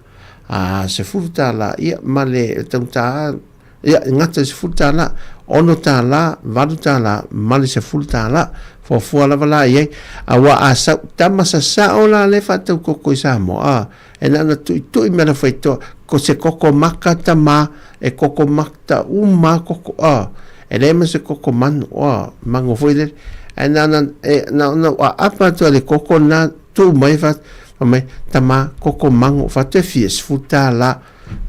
a, $10, ia, ma le taugata Ia, e gata i le $10, $6, $8 ma le $10. Fuafua lava la i ai. Aua a sau, tama sasao la lea e faatau koko i Samoa, a, e na ona tuitui me ala faitoa, ko se koko maka tama, e koko makta uma koko, a. E leai ma se koko manu, oa, mango foi lele. Ae na ona, e, na ona ou aapa atu a le koko lena, tuu mai, fa, fai mai, Tama, koko mango, fa toe fia, $10.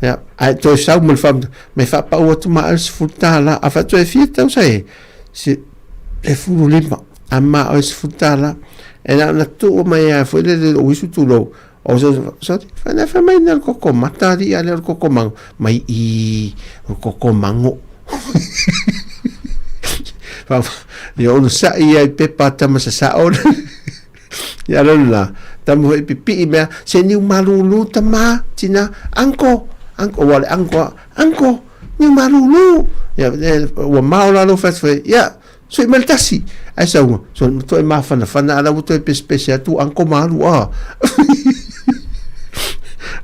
Ia, ae toe sau ma le faamatalaga, mai faapau atu ma au le $10. A fa toe fia tausa e, se, 15, a ma oe $10. E na ona tuu mai lava foi lele i lou uisu tulou, o se, sorry, fai na fai mai na o le koko mata alii a le o le koko mango. Mai i, o le koko mango. Fa, ia ona sa'i ai pepa tama sasa'o Ia lona la, tama foi pipii mea, se niu malulu tama, tina, uncle, uncle, ua le uncle a, uncle, niu malulu. Ia, ua mao la lou fai atu foi, ia, sui mai le tasi. Ae sauga, so matua e mafanafana a la ua toe pesepese atu uncle ma alu a.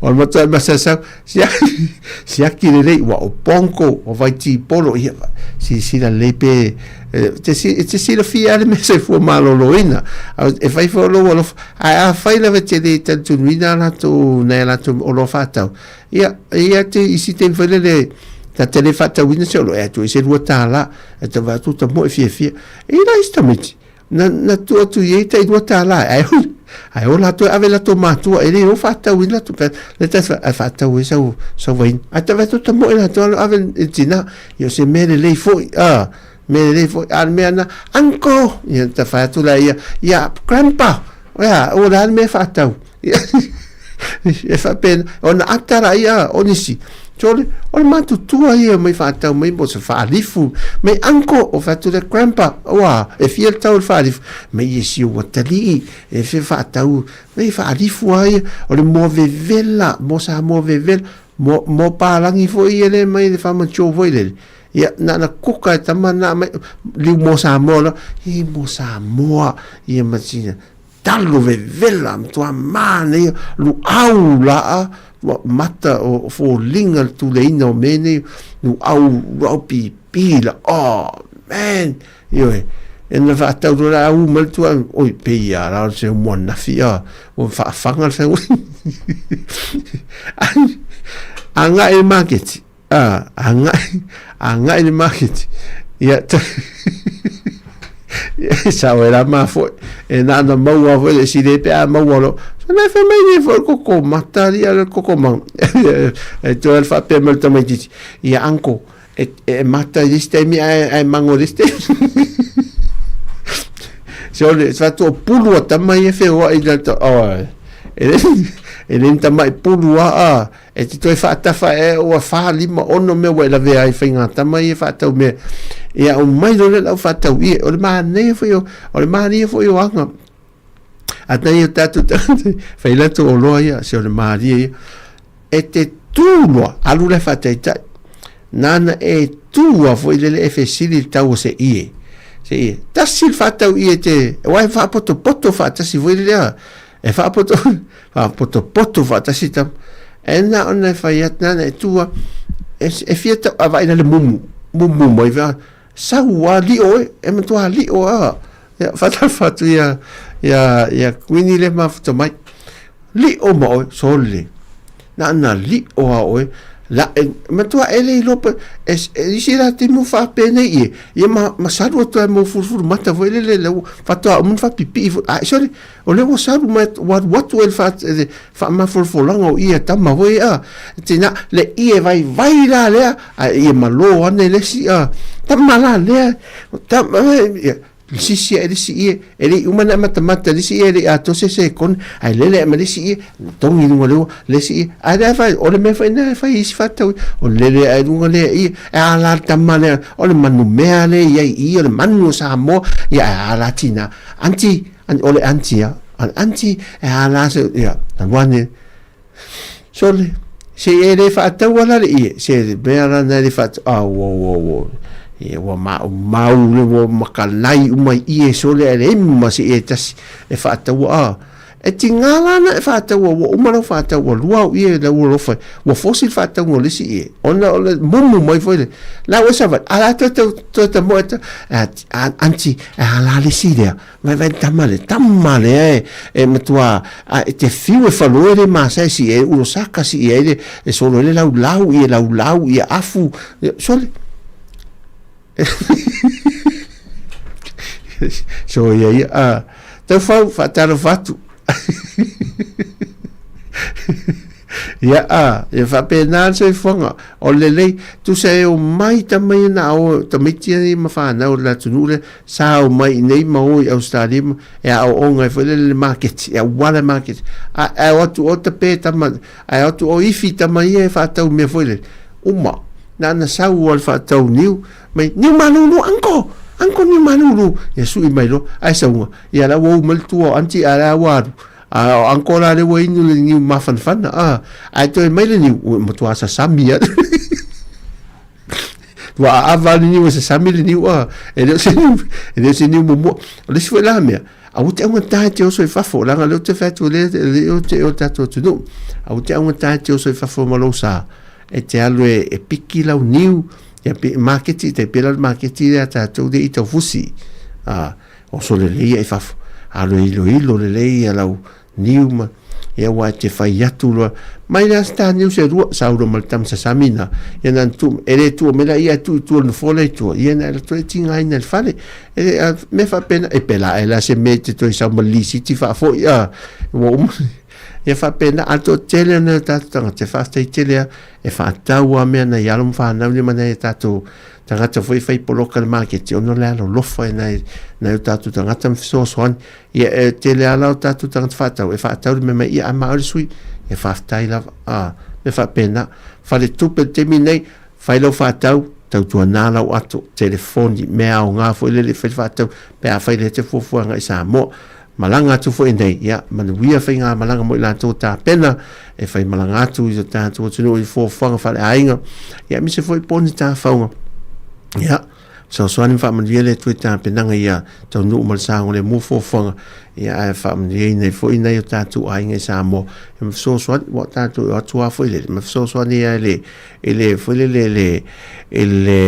O le matua e masalasau, siaki lelei, ua o Ponko, o Vaitipolo, ia, silasila lelei pe, e te, e te silafia lava le mea soifua maloloina, e fai foi o lou alofa, ae afai lava e te le talitonuina a latou, nai a latou oloa faatau, ia, e i ai te isi taimi foi lele, ta te le faatauina se oloa, e atu ai se $2, e tau vaai atu ta moe fiafia. E i ai la isi tamaiti, na, na tuu atu i ai tai $2, ae, ae o latou e ave latou matua, e le o faatauina latou, le ta ae faatau ai sau, sau vaina. Ae tau vaai atu ta moe latou alo ave i le tina, ia o se mea lelei foi, a, mea lelei foi, a o le mea na, uncle, ia ta fai atu la ia, ia, grandpa, ia, o le a le mea e faatau. E faapena, ona ata la ia o nisi, Sole, o le matutua ia mai faatau mai mo se faalifu, mai uncle, o fai atu lea grandpa, ua, e fia le tau o le faalifu, mai ia si ou atalii, e fia faatau, mai faalifu lava ia, o le moa vevela, moa Samoa vevela, moa, moa palagi foi ia lea mai le faamature foi lele, ia, na ona kuka e tama na mai, liu moa Samoa loa, he moa Samoa, ia ma sina, Talo vevela matua manaia luau laa ua mata o foliga le tuleina o mea nei luau luau pipi la oh man ioe e na faatau loa la u mai le tua oi pei a la o se umu anafi a ua faafaga le fai agai i le maketi a agai agai i le maketi ia e sao e la mafoe e na ana maua foi le sile pe a maua lo so na fai mai nei foi koko mata lia le koko mau e toe le faapea mai le tamaitiiti ia uncle e, e mata i le isi taimi ae, ae mango i le isi taimi so le fatu o pulu a tama ia feoai le oh, e le e le ni tama'i pulu a a E te toe faatafa ea ua fa, lima, ono mea ua e lavea ai faigatama ia e faatau mea. Ia aumai loa lea lau faatau ie. O le manaia foi o, o le manaia foi o aga. A nai o tatou tagata, fai latou oloa ia, se o le malie ia. E te tu loa, alu lea faataitai. Nana e tu a foi lele e fesili le tau o se ie. Se ie. Tasi le faatau ie te, aua e faapotopoto faatasi foi lele a. E faapoto, faapotopoto faatasi tama. E na ona e fai atu, nana e tu a, e, e fia tau, a vaai la le mumu, mumu mai vea, sau a lio e, e matua lio a. Ia, faatalofa atu ia, ia, ia Kuini le mafuta mai. Lio ma oe, sole. Na ona lio a oe, la, e, matua e le iloa pe, e, e isi la timu faapenei ie, ia ma, ma salu atu ai mo fulufulu mata foi lele, le faatoa uma ona faapipii foi, a, sole, O lea ua salu mai ua alu atu ai le faamafolafolaga o ie tama foi a tina le ie vaivai la lea a ie malo ane le isi a tama la lea tama ia sisi ae le isi ie e le i uma ona e matamata le isi ie e le i atoa se sekone ae lele ae ma le isi ie togi i luga o le ua le isi ie ae lea fai o le mea foi lena e fai i isi faatau o le lele ae luga lea ie e a la le tama lea o le manu mea lea i ai i i o le manu o Samoa ia ae a la tina aunty O le aunty a, o le aunty e a la se, ia, alu ane, sole, se e le faataua la le ie, se mea la na e le faataua, a, ua, ua, ua, ia, ua maumau le, ua makalai uma i ie sole ae leai ma se ie tasi e faataua, a, E tiga la na e faataua, ua uma lau faatau, ua lua au ie lau alofa, ua fosi le faatauga o le isi ie, ona o le mumu mai foi le, la ua savali, a la toe tau, toe tamoe atu, a, a, aunty, e a la le isi lea, vai vai le tama lea, tama lea e, e matua, a, e te fiu e faloe le masa e si e ulosaka si i ai le, e solo ai le laulau ie, laulau ie afu, sole. So ia ia, a, taufau, faatalofa atu. Ia, a, ia faapena le soifuaga, o le lelei, tusa e omai tama ia na o, tamaiti ia ma fanau o le atunuu lea, sa omai i inei ma o i Ausetalia ma, e aooga ai foi lele i le maketi, e auala i le maketi. A, ae o atu o tape tama, ae o atu o ifi tama ia e faatau i mea foi lele, uma, na ona sau lava i le faatau niu, mai, niu malulu uncle, uncle niu malulu, ia sui mai loa, ae sauga, ia la ua ou mai le tua o aunty a la ua alu, A o uncle la lea ua inu le niu mafanafana, a, ae toe mai le niu, ua matua sasami lava. Ua aava le niu e sasami le niu, a, e le o se niu, e le o se niu muamua. O le isi foi la mea, aua te augata e te oso i fafo, leaga o lea ou te fai atu o lea e le o te o tatou atunuu. Aua te augata e te oso i fafo ma lou sa, e te alu e, e piki lau niu, ia pe maketi, tai pēlā le maketi lea a tatou lea i Taufusi. A, Oso lelei ia i fafo, alu e iloilo lelei ia lau niu ma ia ua e te fai atu loa mai le asita niu se rua sau loa ma le tama sasami na ia na tu e le tua mai la ia e tu i tua le nofoa lea i tua ia na e toe tigaina i le fale e le a mea faapena e pēlā ae la se mea e te toe sau ma le lisiti faafoi a ua uma ia faapena a le toatele o nai o tatou tagata e faafetai tele a e faatau a mea nai alo ma fanau nei ma nai o tatou tagata foi e fai poloka i le maketi ona o le alolofa i nai, nai o tatou tagata ma fesoasoani. Ia, e tele lava la o tatou tagata faatau e faatau le mea mai, ia, a ma le sui, ia faafetai lava. A, mea faapena. Faletupe i le taimi nei, fai lau faatau, tautuana lau ato, telefoni, mea aoga foi lele e fai le faatau, pe afai lea e te fuafua agai i Samoa. Malaga atu foi nei, ia, manuia faigamalaga mo i latou tapena e fai malaga atu i so tatou atunuu i fuafuaga faaleaiga, ia, aemaise foi po o ni tafauga. Ia, fesoasoani ma faamanuia le Atua i tapenaga ia taunuu ma le saogalemu fuafuaga, ia, ae faamanuiaina ai foi nai o tatou aiga i Samoa, ia ma fesoasoani, ua tatou o atu lava foi lele, ma fesoasoani ai i le, i le, foi lele, i le, i le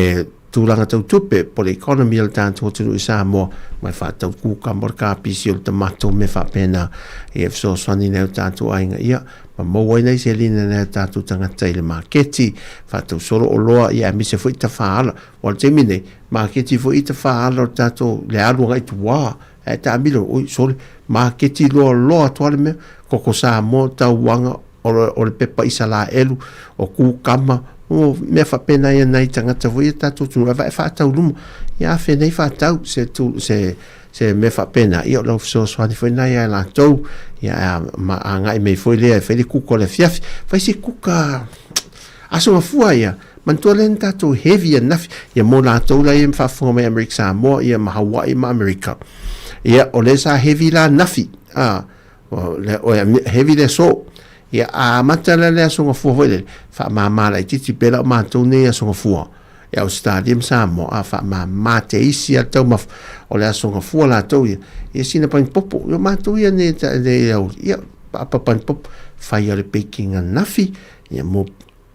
tulaga tau tupe po o le economy o le tatou atunuu i Samoa ma le faatau kukama o le kapisi o le tamato mea faapena ia fesoasoani nai o tatou aiga ia ma maua ai nai seleni a nai o tatou tagata i le maketi faatau solo oloa ia aemaise foi tafaala aua o le taimi nei maketi foi i tafaala o le tatou le alu agai tua ae taamilo oi sole maketi loaloa atu lava le mea koko Samoa tauaga o le pepa Isaraelu, o kukama, o mea faapena ia nai tagata foi ia tatou atunuu e vae faatau luma, ia afe nei faatau se tu, se, se mea faapena, ia o lau fesoasoani foi lena ia latou, ia a, ma agai mai foi lea e fai le kuka o le afiafi, fai se kuka Aso Gafua ia, manatua lea na tatou heavy ananafi, ia mo latou la ia ma faafofoga mai Amerika Samoa ia ma Hawaii ma Amerika. Ia o lea sa heavy la ananafi, a, Heavy le aso. Ia, a amata la le Aso Gafua foi lele, faamama laitiiti pea la o matou nei Aso Gafua i Ausetalia ma Samoa, a faamama te isi a le taumafa, o le Aso Gafua latou ia, ia sina panipopo, ia o matou ia nei, nei au, ia, apa panipopo, fai o le baking ananafi, ia mo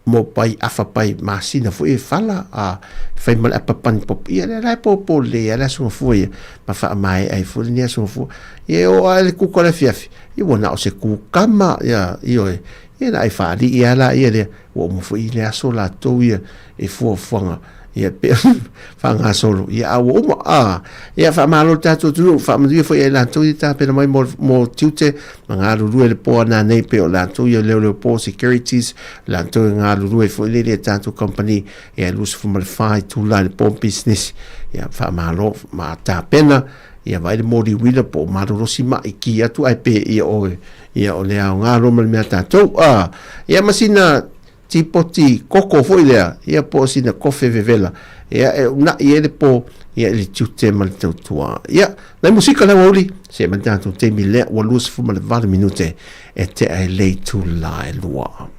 Mo pai afa pai masina foi e fala a fai ma le apa pani popo ia lea la e popo lelei a le aso gafua ia ma faamaea ai foi lenei aso gafua ia e oo a le kuka o le afiafi ia ua na o se kukama ia ioe ia na ai faalii a la ia lea ua uma foi le aso latou ia i fuafuaga ia pe faagasolo ia a ua uma a ia faamalo le tatou atunuu faamanuia foi ia i latou ia tapena mai mo, mo tiute ma galulue le po ana nei pe o latou ia leoleo po securities latou e galulue foi lele tatou company ia 24 itula i le po business ia faamalo ma tapena ia vai le moli uila po o malolosi mai ki atu ai pe ia o ia o le aoga loa ma le mea tatou a ia ma sina Tipoti koko foi lea, ia po o sina kofe vevela, ia e unaʻi ai le po, ia i le tiute ma le tautua. Ia, nai musika le aoauli, se ma le tatou taimi lea ua 28 minute e tea ai le itula e lua.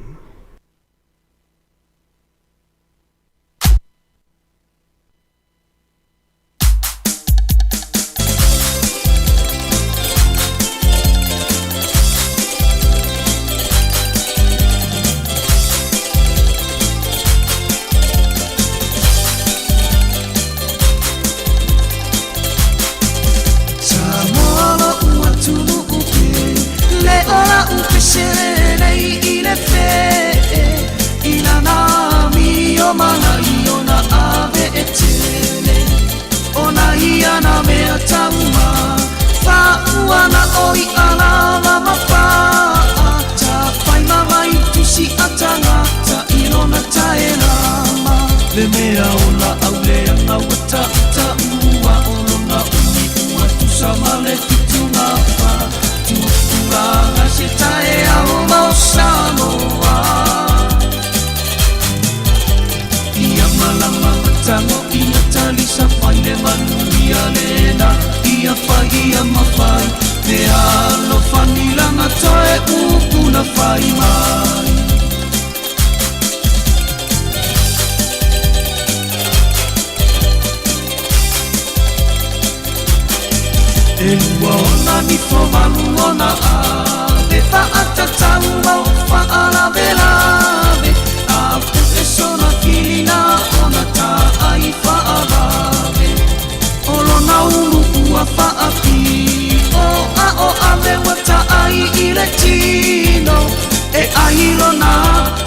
ua taʻutaʻua O lona umi ua tusa ma le 74 Tupulaga se taeao mo Samoa Ia malama matago ina talisa fai le manuia lena Ia fai ia mafai Pe alofani lana toe upu na fai mai E lua ona nifo valu ona ave Faatatau mau faalavelave A puʻe sona kilina ona taai faavave O lona ulu ua faapiʻo A o ave ua taai i le tino E ai lona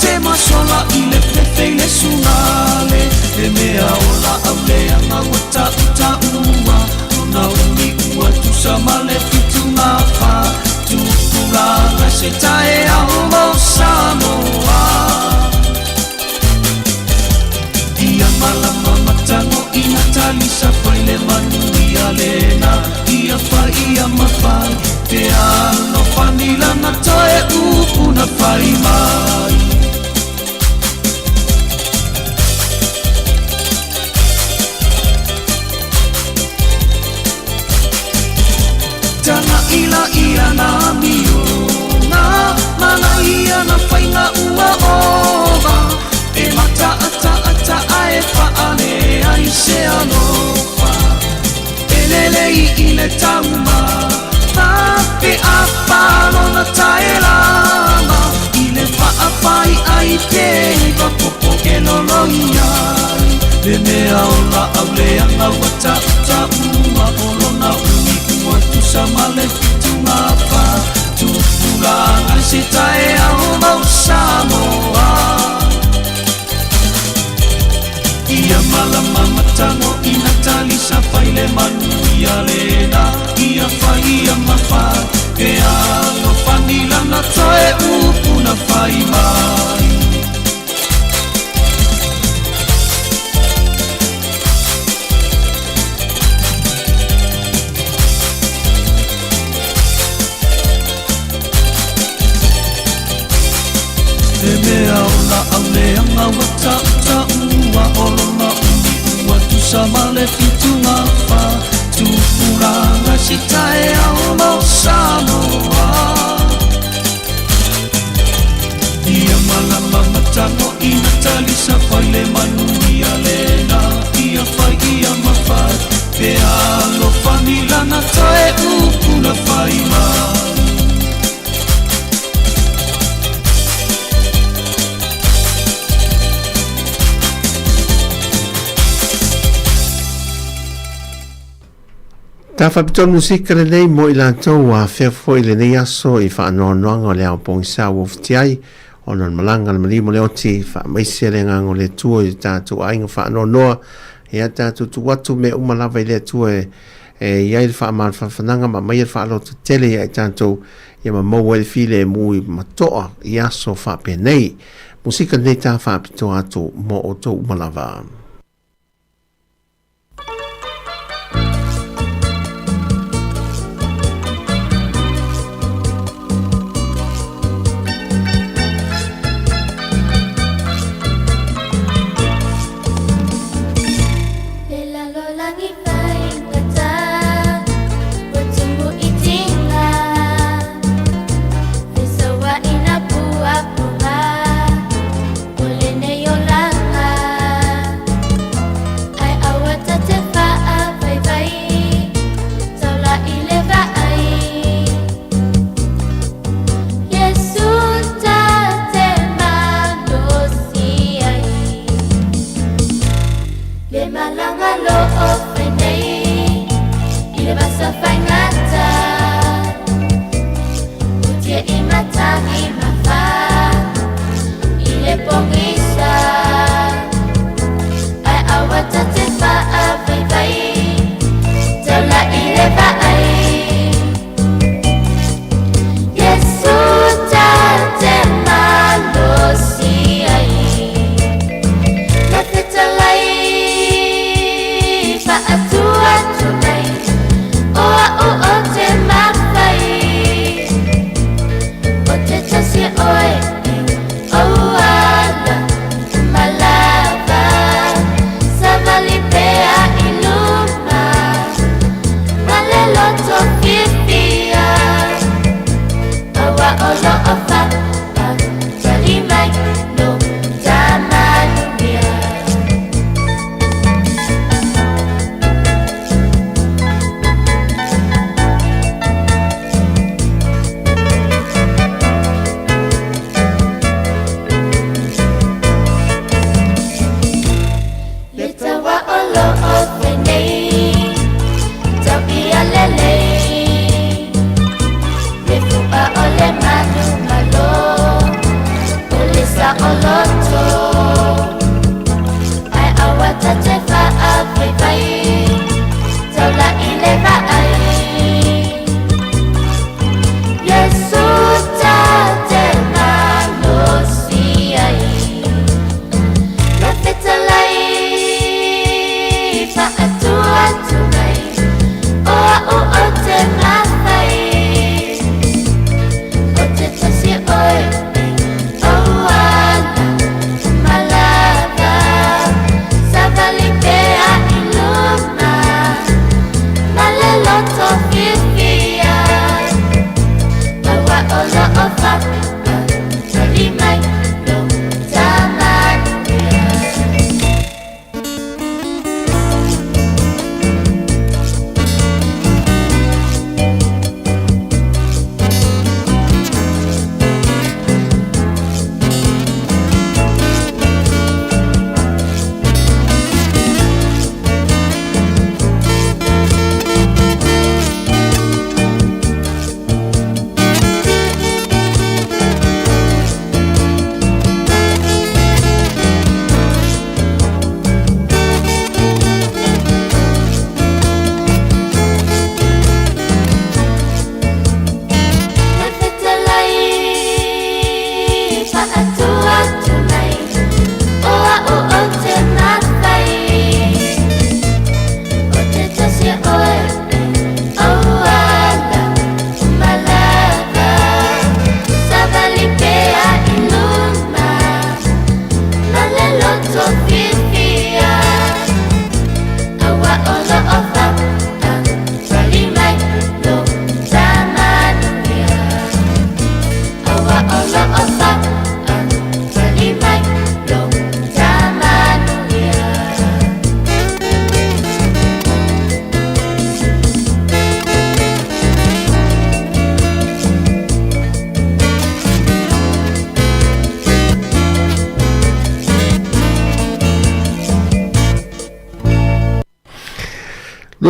te masola i le fefe i le sugale E mea o laau leaga ua taʻutaʻua Lona umi ua tusa ma le 74 Tupulaga se taeao mo Samoa Ia malama matago ina talisa fai le manuia lena Ia fai ia mafai Pe alofani lana toe upu na fai mai Tagaʻi la ia na amioga Ma ia na faiga ua ova E mataʻataʻataʻa e faale ai se alofa E lelei i le taumafa Pe a lona taelama I le faafaiʻai pe iva popo e loloi ai Le mea o laau leaga ua taʻutaʻua O lona umi ua tusa ma le 74 Tupulaga se taeao mo Samoa Ia malama matago ina talisa fai le manuia lena Ia fai ia mafai Pe alofani lana toe upu na fai mai E mea o laau leaga ua taʻutaʻua O lona umi ua tusa ma le 74 Tupulaga se taeao mo Samoa Ia malama matago ina talisa fai le manuia lena Ia fai ia mafai Pe alofani lana toe upu na fai mai Ta faapitoa le musika lenei mo i latou ua afea foi i lenei aso i faanoanoaga o le ao pogisa ua ofitia ai ona o le malaga a le maliu ma le oti. Faamaise le agaga o le Atua i o tatou aiga faanoanoa. Ia tatou tuu atu mea uma lava i le Atua e e i ai le faamafanafanaga ma aumaia le faaloto tele ia i tatou ia ma maua ai le filemu i matoa i aso faapenei. Musika lenei ta faapitoa atu mo outou uma lava. Le lalolagi faigata ua tumu i tiga Fesauaina puapuga o lenei olaga.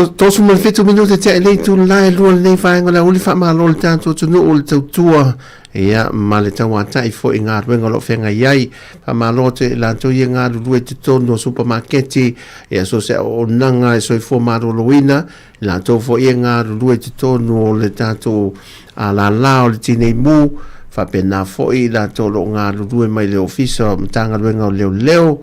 37 minute tea i le itula e lua lenei vaega o le aoauli faamalo i le tatou atunuu i le tautua ia ma le tauatai foi i galuega o lo o feagai ai. Faamalo atu i latou ia galulue i totonu o supamaketi ia so o se auaunaga e soifua maloloina, i latou foi ia galulue i totonu o le tatou lala o le Tinei Mu, faapena foi i latou o lo o galulue mai le Ofisa o Matagaluega o Leoleo,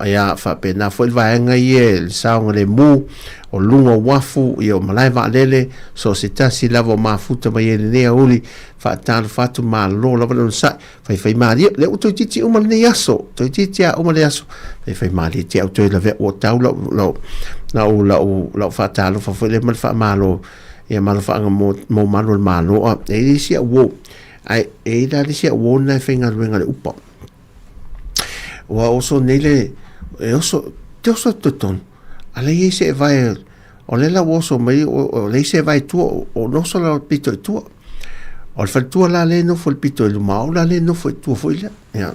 Ia faapena foi le vaega ia i le saogalemu o luga o uafu, ia o malae vaalele, so o se tasi lava o mafuta mai ai i lenei aoauli, faatalofa atu, malo lava le onosai, faifaimalie, lea ua toeitiiti uma lenei aso, toeitiiti lava uma le aso, faifaimalie te au toe lavea, ua tau lau, lau, lau, lau, lau faatalofa foi lea ma le faamalo, ia ma alofaaga mo, mo malu o le Malo. A, e i ai le isi au uo, ae e i ai la le isi au uo lena e faigaluega i le upa. Ua oso nei le, e oso, te oso atu totonu. A lea i ai se vae, o lea la ua oso mai, o lea i se vae tua, o oso la pito i tua. O le faletua la lea e nofo i le pito i luma, o la lea e nofo i tua foi lea. Ia.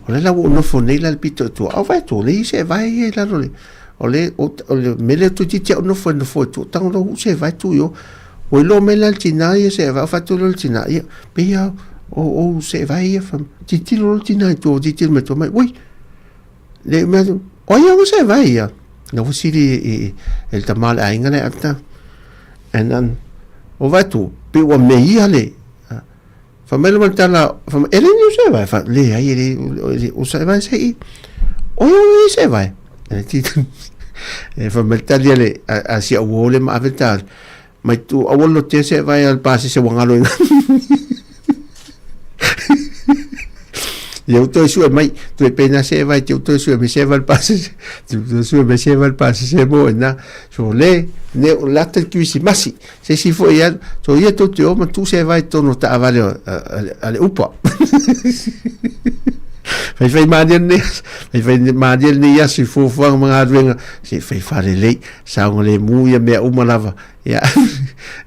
O lea la ua nofo nei la le pito i tua. Au vae tua, lea i se vae ia i lalo le, o le, o le mea lea toeitiiti au nofo e nofo i tua, tago loa uu se vae tu i o. Ua iloa mai la le tina ia se vae, fatu loa le tina, ia, pei a o ou se vae ia, fa, tilotilo loa le tina i tua, tilotilo mai tua mai, ui, le mea atu, o ai au se vae ia? Na ua sili i, i le tama o le aiga le ata. And then, o vae tu, pe ua me ia le, fa mai le tala, fa mai, e le ni o se vae, fa, le ai, e le, o se vae se i, o ai au se vae? E ti, e fa mai tali ale, a, a si au o le ma ave tali, Mai tu aua lo te se vai al pasi se wangalo inga. Ia uto sue mai, tu e pena se vai te uto sue me se vai pasi, tu uto sue me se vai pasi se mo na. So le ne o la te kuisi masi. Se si fo ia, so ia tu te o ma tu se vai tono ta avale ale upa. Fai fai mānia nei, fai fai mānia nei aso i fuafuaga ma galuega, se fai faalelei, saogalemu ia mea uma lava. Ia,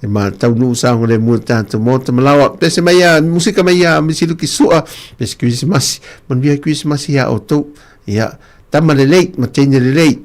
e ma taunuu saogalemu i le tatou Maota Malaoa. Pese mai ia musika mai ia Misiluki Sua, pese Kerisimasi, manuia Kerisimasi iā outou. Ia, tama lelei ma teine lelei.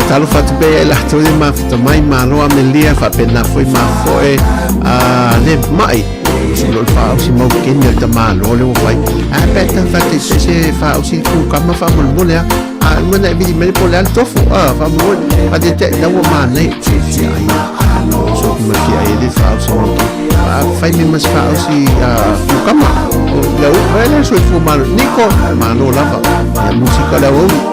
Talofa atu pea i latou e mafuta mai, malo amelia, faapena foi mafoe a le mai. So lo faausi mau keni o le tamālo le ua fai. A pe ta fate se se faausi kukama faamolemole a. A mana e vili mai po le a le tofo a faamolemole. Fate te na ua mānai se fia ai. So ma fia ai le faausi mau keni. A fai me mas faausi kukama. Le u le soifua malo. Niko malo lava. Ia musika le aoauli.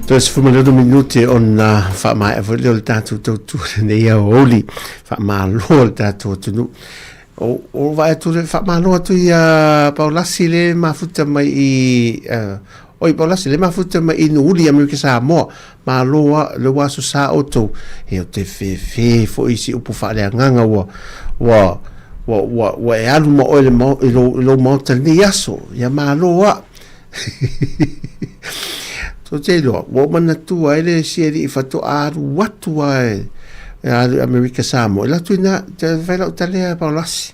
Toe 16 minute ona faamaea foi lea o le tatou tautua lenei aoauli. Faamalo le tatou atunuu. O, o vaai atu le faamalo atu ia Paulasi le mafuta mai i uh, oi Paulasi le mafuta mai i Nuuli Amerika Samoa. Malo a le ua aso sa outou. E o te fefe foi i si upu faaleagaga ua ua ua ua, ua e alu ma oe le mao, i lou, i lou maota lenei aso. Ia malo a. Tou te iloa, ua ou manatua ai le isi alii faatoa alu atu lava e alu i Amerika Samoa. E alu atu i ina, te fai lau tala ia Paulasi.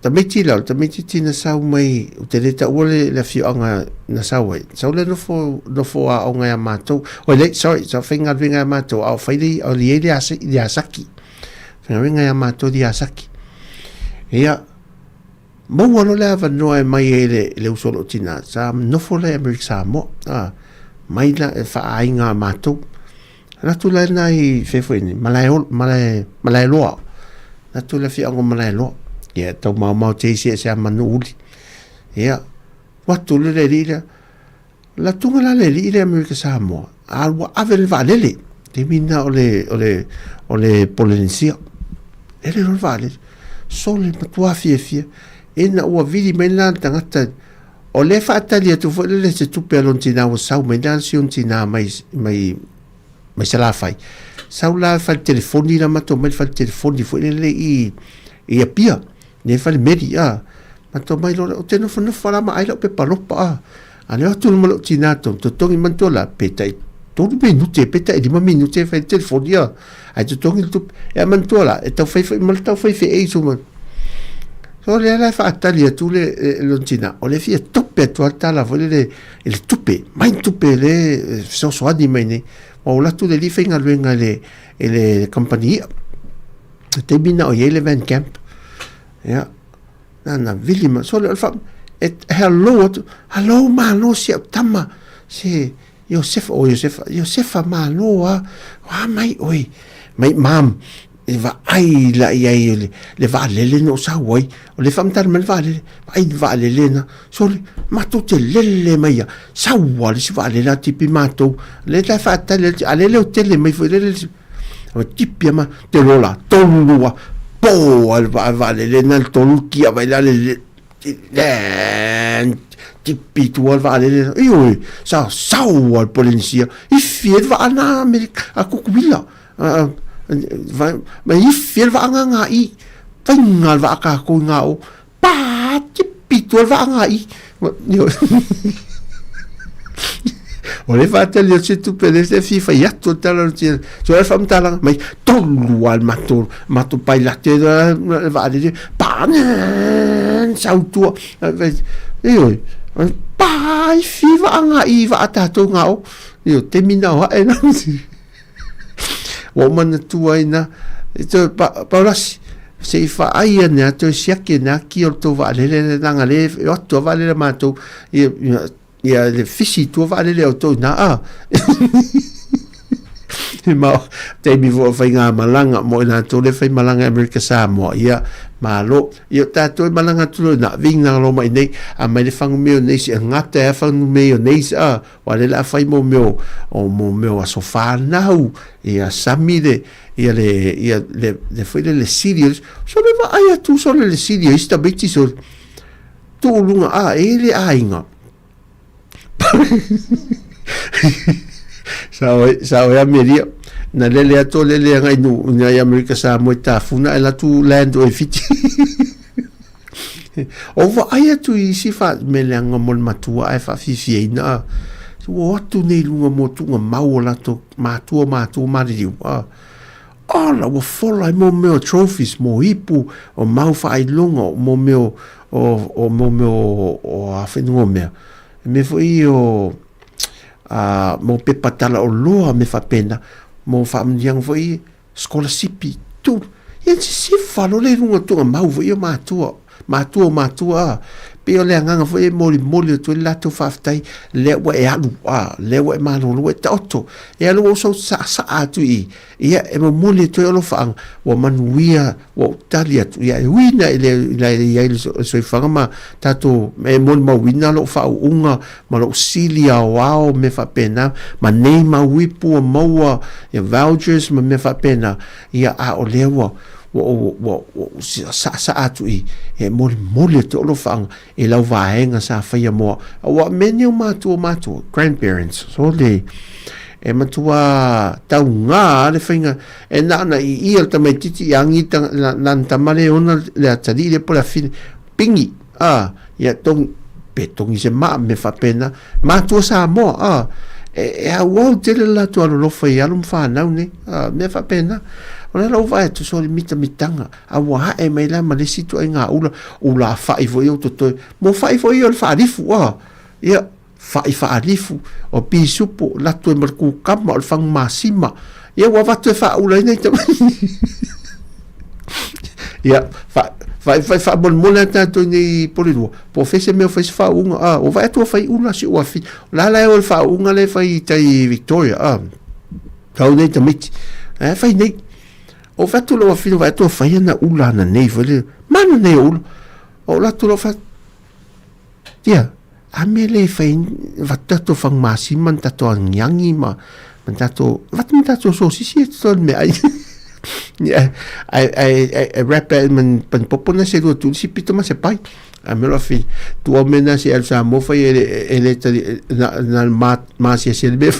Tamaiti la, o le tamaitiiti na sau mai, ou te le taua le, le afioaga na sau ai. Sau le nofo, nofo aoga ia matou. Oi le, sorry, sau faigaluega ia matou, a o fai le, o le i ai le le asaki. Faigaluega ia matou le asaki. Ia, Maua loa le avanoa e mai ai le, le uso o lou tina, sa nofo la i Amerika Samoa, a, mai la e faaaiga a matou. Alu atu la lena i fea foi nei, Malae, Malae, Malaeloa. Alu atu le afioaga o Malaeloa. Ia, tau maomao te isi e se a manu uli. Ia, alu atu le le alii lea. La tunga la le alii le Amerika Samoa, a ua ave le vaalele. Taimi na o le, o le, o le Polenesia. Ele loa le vaalele. Sole matua fiafia. Ina ua vili mai la le tagata, o lea e faatali atu foi lele se tupe a lona tina ua sau mai la si ona tina mai, mai, mai Salafai. Sau la fale telefoni la matou mai le fale telefoni foi lele i, i Apia. Nei fale meli, a. Matou mai loa lea, ou te nofonofo lava ma ai lau pepa lopa, a. A leo atu ma lou tina tonu, totogi manatua la, pe tai tolu minute, pe tai lima minute e fai le telefoni, a. Ae totogi le tupe. Ia manatua la, e tau fai foi ma le tau fai feei suma. So lea la e faatali atu le, lona tina, o le fia tope atu lava le tala foi lele i le tupe, mai le tupe le fesoasoani mai nei. Ua ou alu atu le alii faigaluega i le, i le kamupani i'a. Le taimi na o i ai le Van Camp. Ia, na na vili ma, sole o le fa, e hello atu, hello malo si au tama, se Iosefa, o Iosefa, Iosefa malo a, a mai oe, mai mam, e vaai la i ai le, le vaalele na o sau ai, o le faamatala mai le vaalele, vaai le vaalele na, sole, matou te lele mai ia, sau a le isi vaalele a tipi matou, le la faatali, a le leo tele mai foi le le Ua tipi ama te lola tolu lua po a le vaalele na le tolu kia vai la le le tipi tua le vaalele ioe sa sau a le Polenisia ifi e le vaa na Amerika a Kukuila ma ifi e le vaa ngā i fainga le vaa kākou i ngā o pa tipi tua le vaa ngā i O le faatali atu se tupe le se fia fai atu o tala o tia. So le faamatalaga mai tolu lava le matou matou pailate le vaalele pa sau tua. Ioe, pa i fi vaa ngā i vaa tātou ngā o. Io, taimi na o hae na. Ua ou manatua ai na, e toe pa, Paulasi, se i faai ane a toe siaki ane a ki o le tou vaalele le langa le e o atu a vaalele a matou ia, ia, ia le fisi tua vaalele o tou ina a. Ma taimi foi o faigamalaga mo i latou le fai malaga i Amerika Samoa ia malo ia o tatou e malaga atu loa ina viga loa mai nei a mai le fanumea o nei se gata e a fanumea o nei se a Aua lea o le a fai mo mea o mo mea o aso fanau, ia sami le ia le ia le le foi le le sili o so le vaai atu so le le sili o isi tamaiti so tuu luga a e le aiga. Sa oe sa oe Amelia na lele atu o lele agai nu i Amerika Samoa i tafuna e latu land o e Fiti. O vaai atu i isi meleaga mo le matua ae faafiafiaina a. Ua o atu nei i luga mo tuuga mau o latou matua matua maliliu a. Ola ua fola ai mo mea o trophies mo ipu o mau faailoga o mo mea o o mo mea o o a whenua mea. E mea foi o a mo pepa tala o loa me faapena mo faamanuiaga foi Sikolasipi, tu, ia sisifa loa le luga tuuga mau foi ia matua, matua o matua a. Pei o le agaga foi e molimoli atu ai le latou faafetai, lea ua e alu, a, lea ua e malolo, ua e taoto. E alu ua ou sau saasaa atu i i, ia, e momoli atu ai alofaaga, ua manuia, ua ou tali atu. Ia, e ui ina e le i ai le soifuaga ma tatou, e molimauina lou faauuga ma lou sili aoao mea faapena, ma nei mau ipu ua maua, ia vouchers ma mea faapena, ia, a o lea ua, ua ou, ua ou saasaa atu i, e molimoli atu alofaaga i lau vaega sa faia mo au. Aua o mea nei o matua o matua, grandparents, so le, e matua taugā le faiga, e na ona i ia le tamaitiiti i agi lana tama le ona le atalii lea po o le afine, pingi, a, ia togi, pe togi se maa mea faapena, matua Samoa, a, e, e auau tele le latou alolofa i alo ma fanau nei, a, mea faapena. O le ala ua vaai atu, so le mitamitaga, A ua ae mai la ma le isi ituaiga ula, ula fa'i foi ia ua totoe. Mo fa'i foi ia o le faalifu, a! Ia, fa'i faalifu, o pisupo, latu ai ma le kukama, o le fagu masima. Ia, ua avatu e faaulaina i tamaiti. Ia, fa, fa'i, fa'i faamolemole lava tatou i nei Polenua, po o fea se mea o fai se faauuga, a, ua vaai atu ua fai ula si ou afine. O le a la e o le faauuga lea e fai i tai i Victoria, a? Tau nei tamaiti. Ae fai nei. O fai atu lou afine vaai atu o fai ana ula ana nei foi le mana nei o ula. O la atu lo fai ia a me le fai va tato fang masima ma tato angiangi ma ma tato va ma tato sosisi e to me ai. Ia ai ai ai rap man pan popo na se lua tu si pito ma se pai. A me lo fi tu o mena se el sa mo fai ele ele tali na na ma ma se se le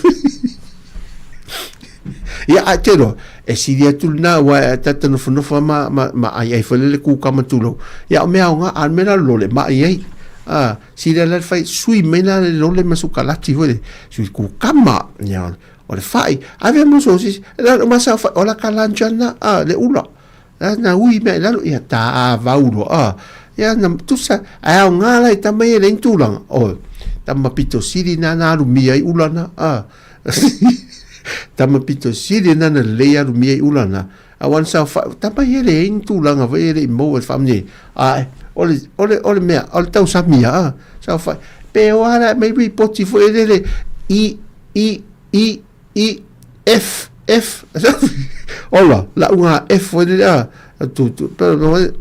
Ia, a te roa, e sili atu lena, aua e tata nofonofo lava ma, ma, ma ai ai foi le kūka ma tulou. Ia, o mea aoga, a o le mea la lole, ma ai ai. A, sili ala le fai, sui mai la le lole ma sukalati foi le, sui kūkama, ia, o le fai. Ave mo sosisi, la o masa o fai, o la ka lunch ana, a, le ula. La na ui mea i lalo, ia, tā a vau loa, a. Ia, na tusa, ai aoga la i tama ia le tulaga, o, tama pito sili na na alu mia i ula na, a. Tama pito sili na na lelei alu mia i ula na. A wan sa fa, tama ia le ai ni tulaga foi e le i maua i le faamanuia. Ae, o le, o le, o le mea, o le tausami ia, a, sa fa, pe o a la mai ripoti foi le le, I, I, I, I, F, F, ola, lauga F foi lele, a, tu, tu,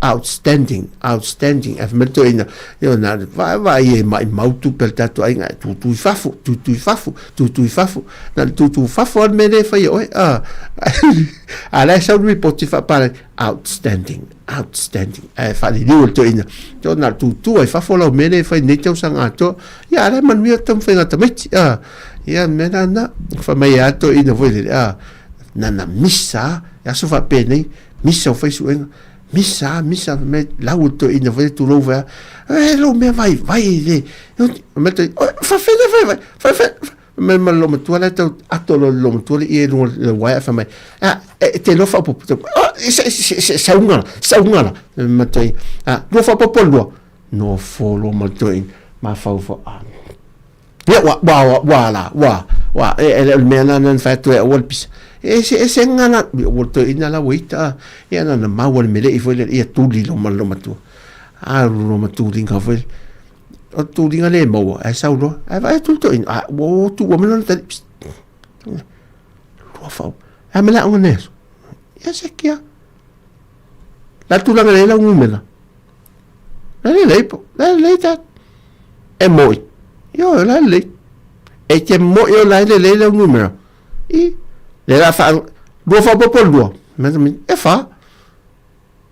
outstanding, outstanding, ae fai mai le toeaina, ioe, na o le vaavaai e maimau tupe a le tatou aiga, e tutu i fafo, tutu i fafo, tutu i fafo, na o le tutu i fafo lava le mea lea e fai e oe, a, a o la e sau le ripoti faapalagi, outstanding, outstanding, ae faaliliu e le toeaina, ioe, na o le tutu lava i fafo lau mea lea e fai i lenei tausaga atoa, ia, a o la e manuia le taumafaiga a tamaiti, a, ia, o le mea la lena, fai mai lava le toeaina foi lele, a, nana misa lava, e aso faapenei, misa o fai suega, misa lava, misa, fai mai lau le toeaina foi lea tulou fai a, e lou mea vaivai le, fai mai le toeaina, oi faafetai fai fai, fai mai ma le loomatua la e tau ato loa i le loomatua le ie i luga o le uaea fai mai, a, e te iloa faaopoopo, se, se, se, sauga la, sauga la, fai mai le toeaina, a, lua faaopoopo lua, nofo loa ma le toeaina, mafaufau, a. Ia, ua, ua, ua la, ua, ua, e, e le o le mea lena na fai atu ai aua le pisa. E ese, ese nga la, ia, ua toeaina la ua ita a, ia na na maua le melei foi lele, ia tuli loa ma le loomatua. Alu loa ma tuliga foi lele. O le tuliga le maua, ae sau loa, ae vaai atu le toeaina, a, ua tuua mai lona tali, psst, lua fau, e a me le aoga nei aso? Ia se kia. La tulaga nei lau numera. La lelei po, la lelei ta. E moi. Ioe, la lelei. E te moi o la lelei lau numera. I, le la fa, lua faaopoopo lua. E fa.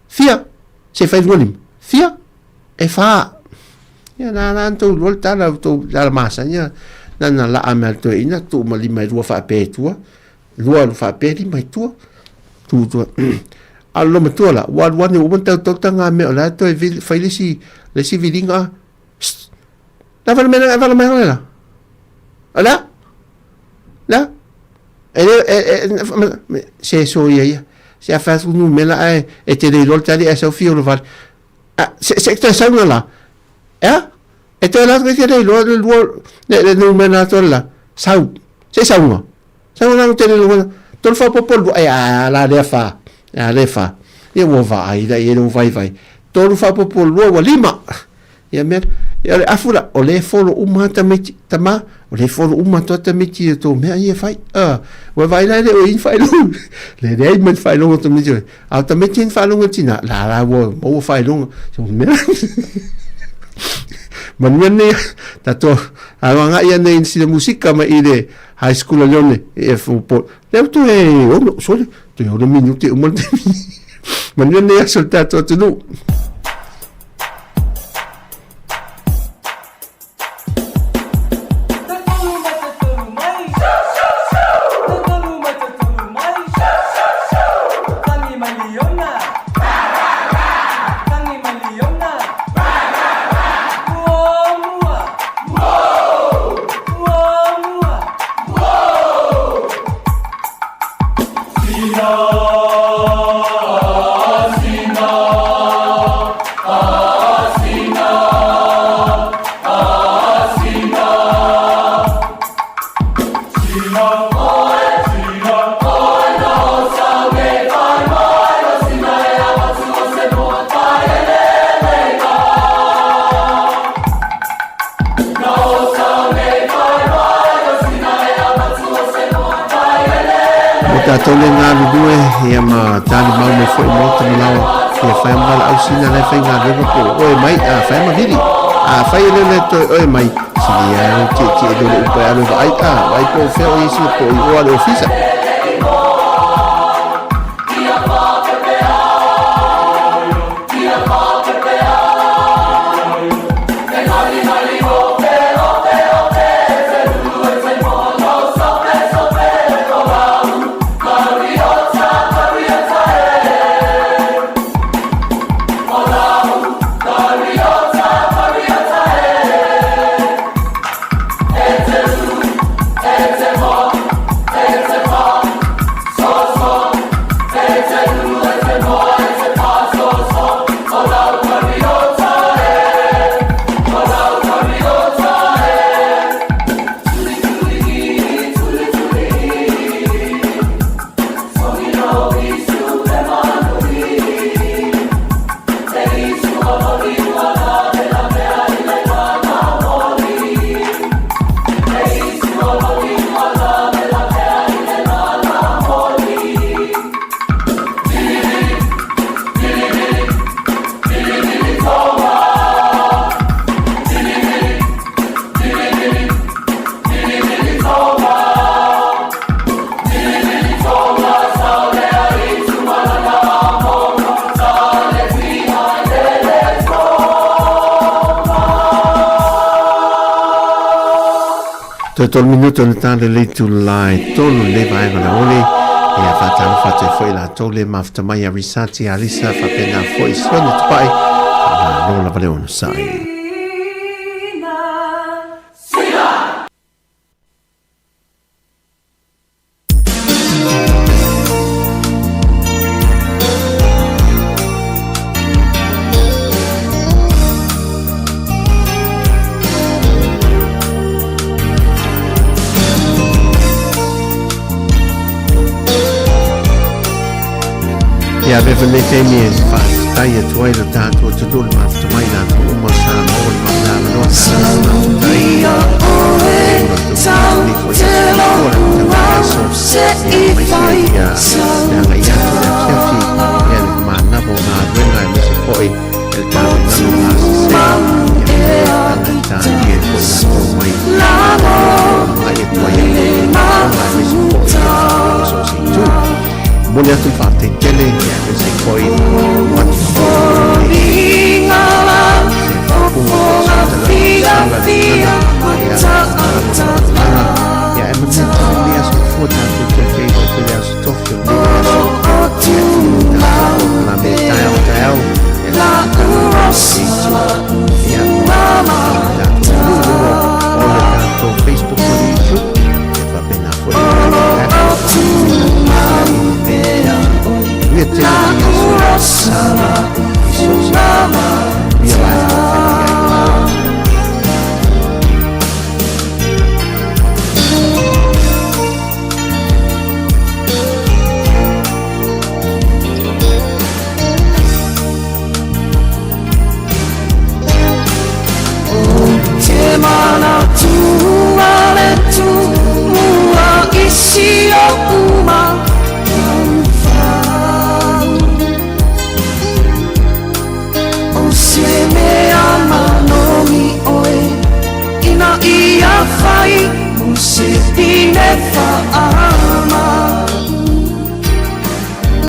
Fia, se fai lua lima. Fia, e fa. Ia na la tou lua le tala, tou tala masani ia. Na na laa mea le toeaina, tuu ma lima e lua faapea i tua. Lua alu faapea lima i tua. Tu tua. A o le loomatua la, ua alu ane ua uma ona tautau taga mea o la e toe fai le isi, le isi viliga. Psst. La vala mai la, vala mai la. O le a? Le a? E le, e, e, se so ia ia. Se a fai atu numera ae e te le iloa le tali ae sau fia o le vale. A, se, se toe sauga la. E a? E toe la atu ke le iloa le lua, le, le numera atu la. Sau. Se sauga. Sau la tele lo tolu faaopoopo lua e a la lea fa a lea fa ia ua vaai la ia ua vaivai tolu faaopoopo lua ua lima. Ia mea, ia o le afu la, o lea e follow uma lava tamaiti, tama, o lea e follow uma atu lava tamaiti i tou mea ia e fai. A, ua vaai la e le o i ai ni faailoga. Le leai ma ni faailoga o tamaiti, a o tamaiti ia ni faailoga i tina, la la ua maua faailoga. So, mea Manuia nei tatou alo agai ia nei i sina musika mai i le high school a Leone e po lea ua toe ono sole toe ono minute uma le taimi. Manuia nei aso le tatou atunuu. O tatou le galulue ia ma talimau mai foi maota ma laoa ia fai ma valaau sina la e faigaluega po o oe mai a fai ma vili a fai e le le toe oe mai sili ia e tietie le le upa e alu e vaai a vaai po o fea o ia sina po o i o a le ofisa. Toe tolu minuta o le ta lelei tula e tolu le vaega o le aoauli. Ia faatalofa atu ai foi i latou le mafuta mai a Risati Alisa faapena foi Sonia Tupai. Faamalo lava le onosai. Ia avea foi lenei taimi e faafetai atu ai lo tatou atunuu le mafuta mai latou uma sa maua le faamalamalama sa faafetai Momoli atu le faafetai tele aemaise foi Ia e manuia tele lenei aso fua tatou te ake ai foi le aso tofi o lenei aso. Ia tatou polokalame taeao taeao ia ia tatou luga o le tatou Facebook ma le YouTube ia faapena foi le Apple. Ia tele lenei aso. Fai, musipine fa.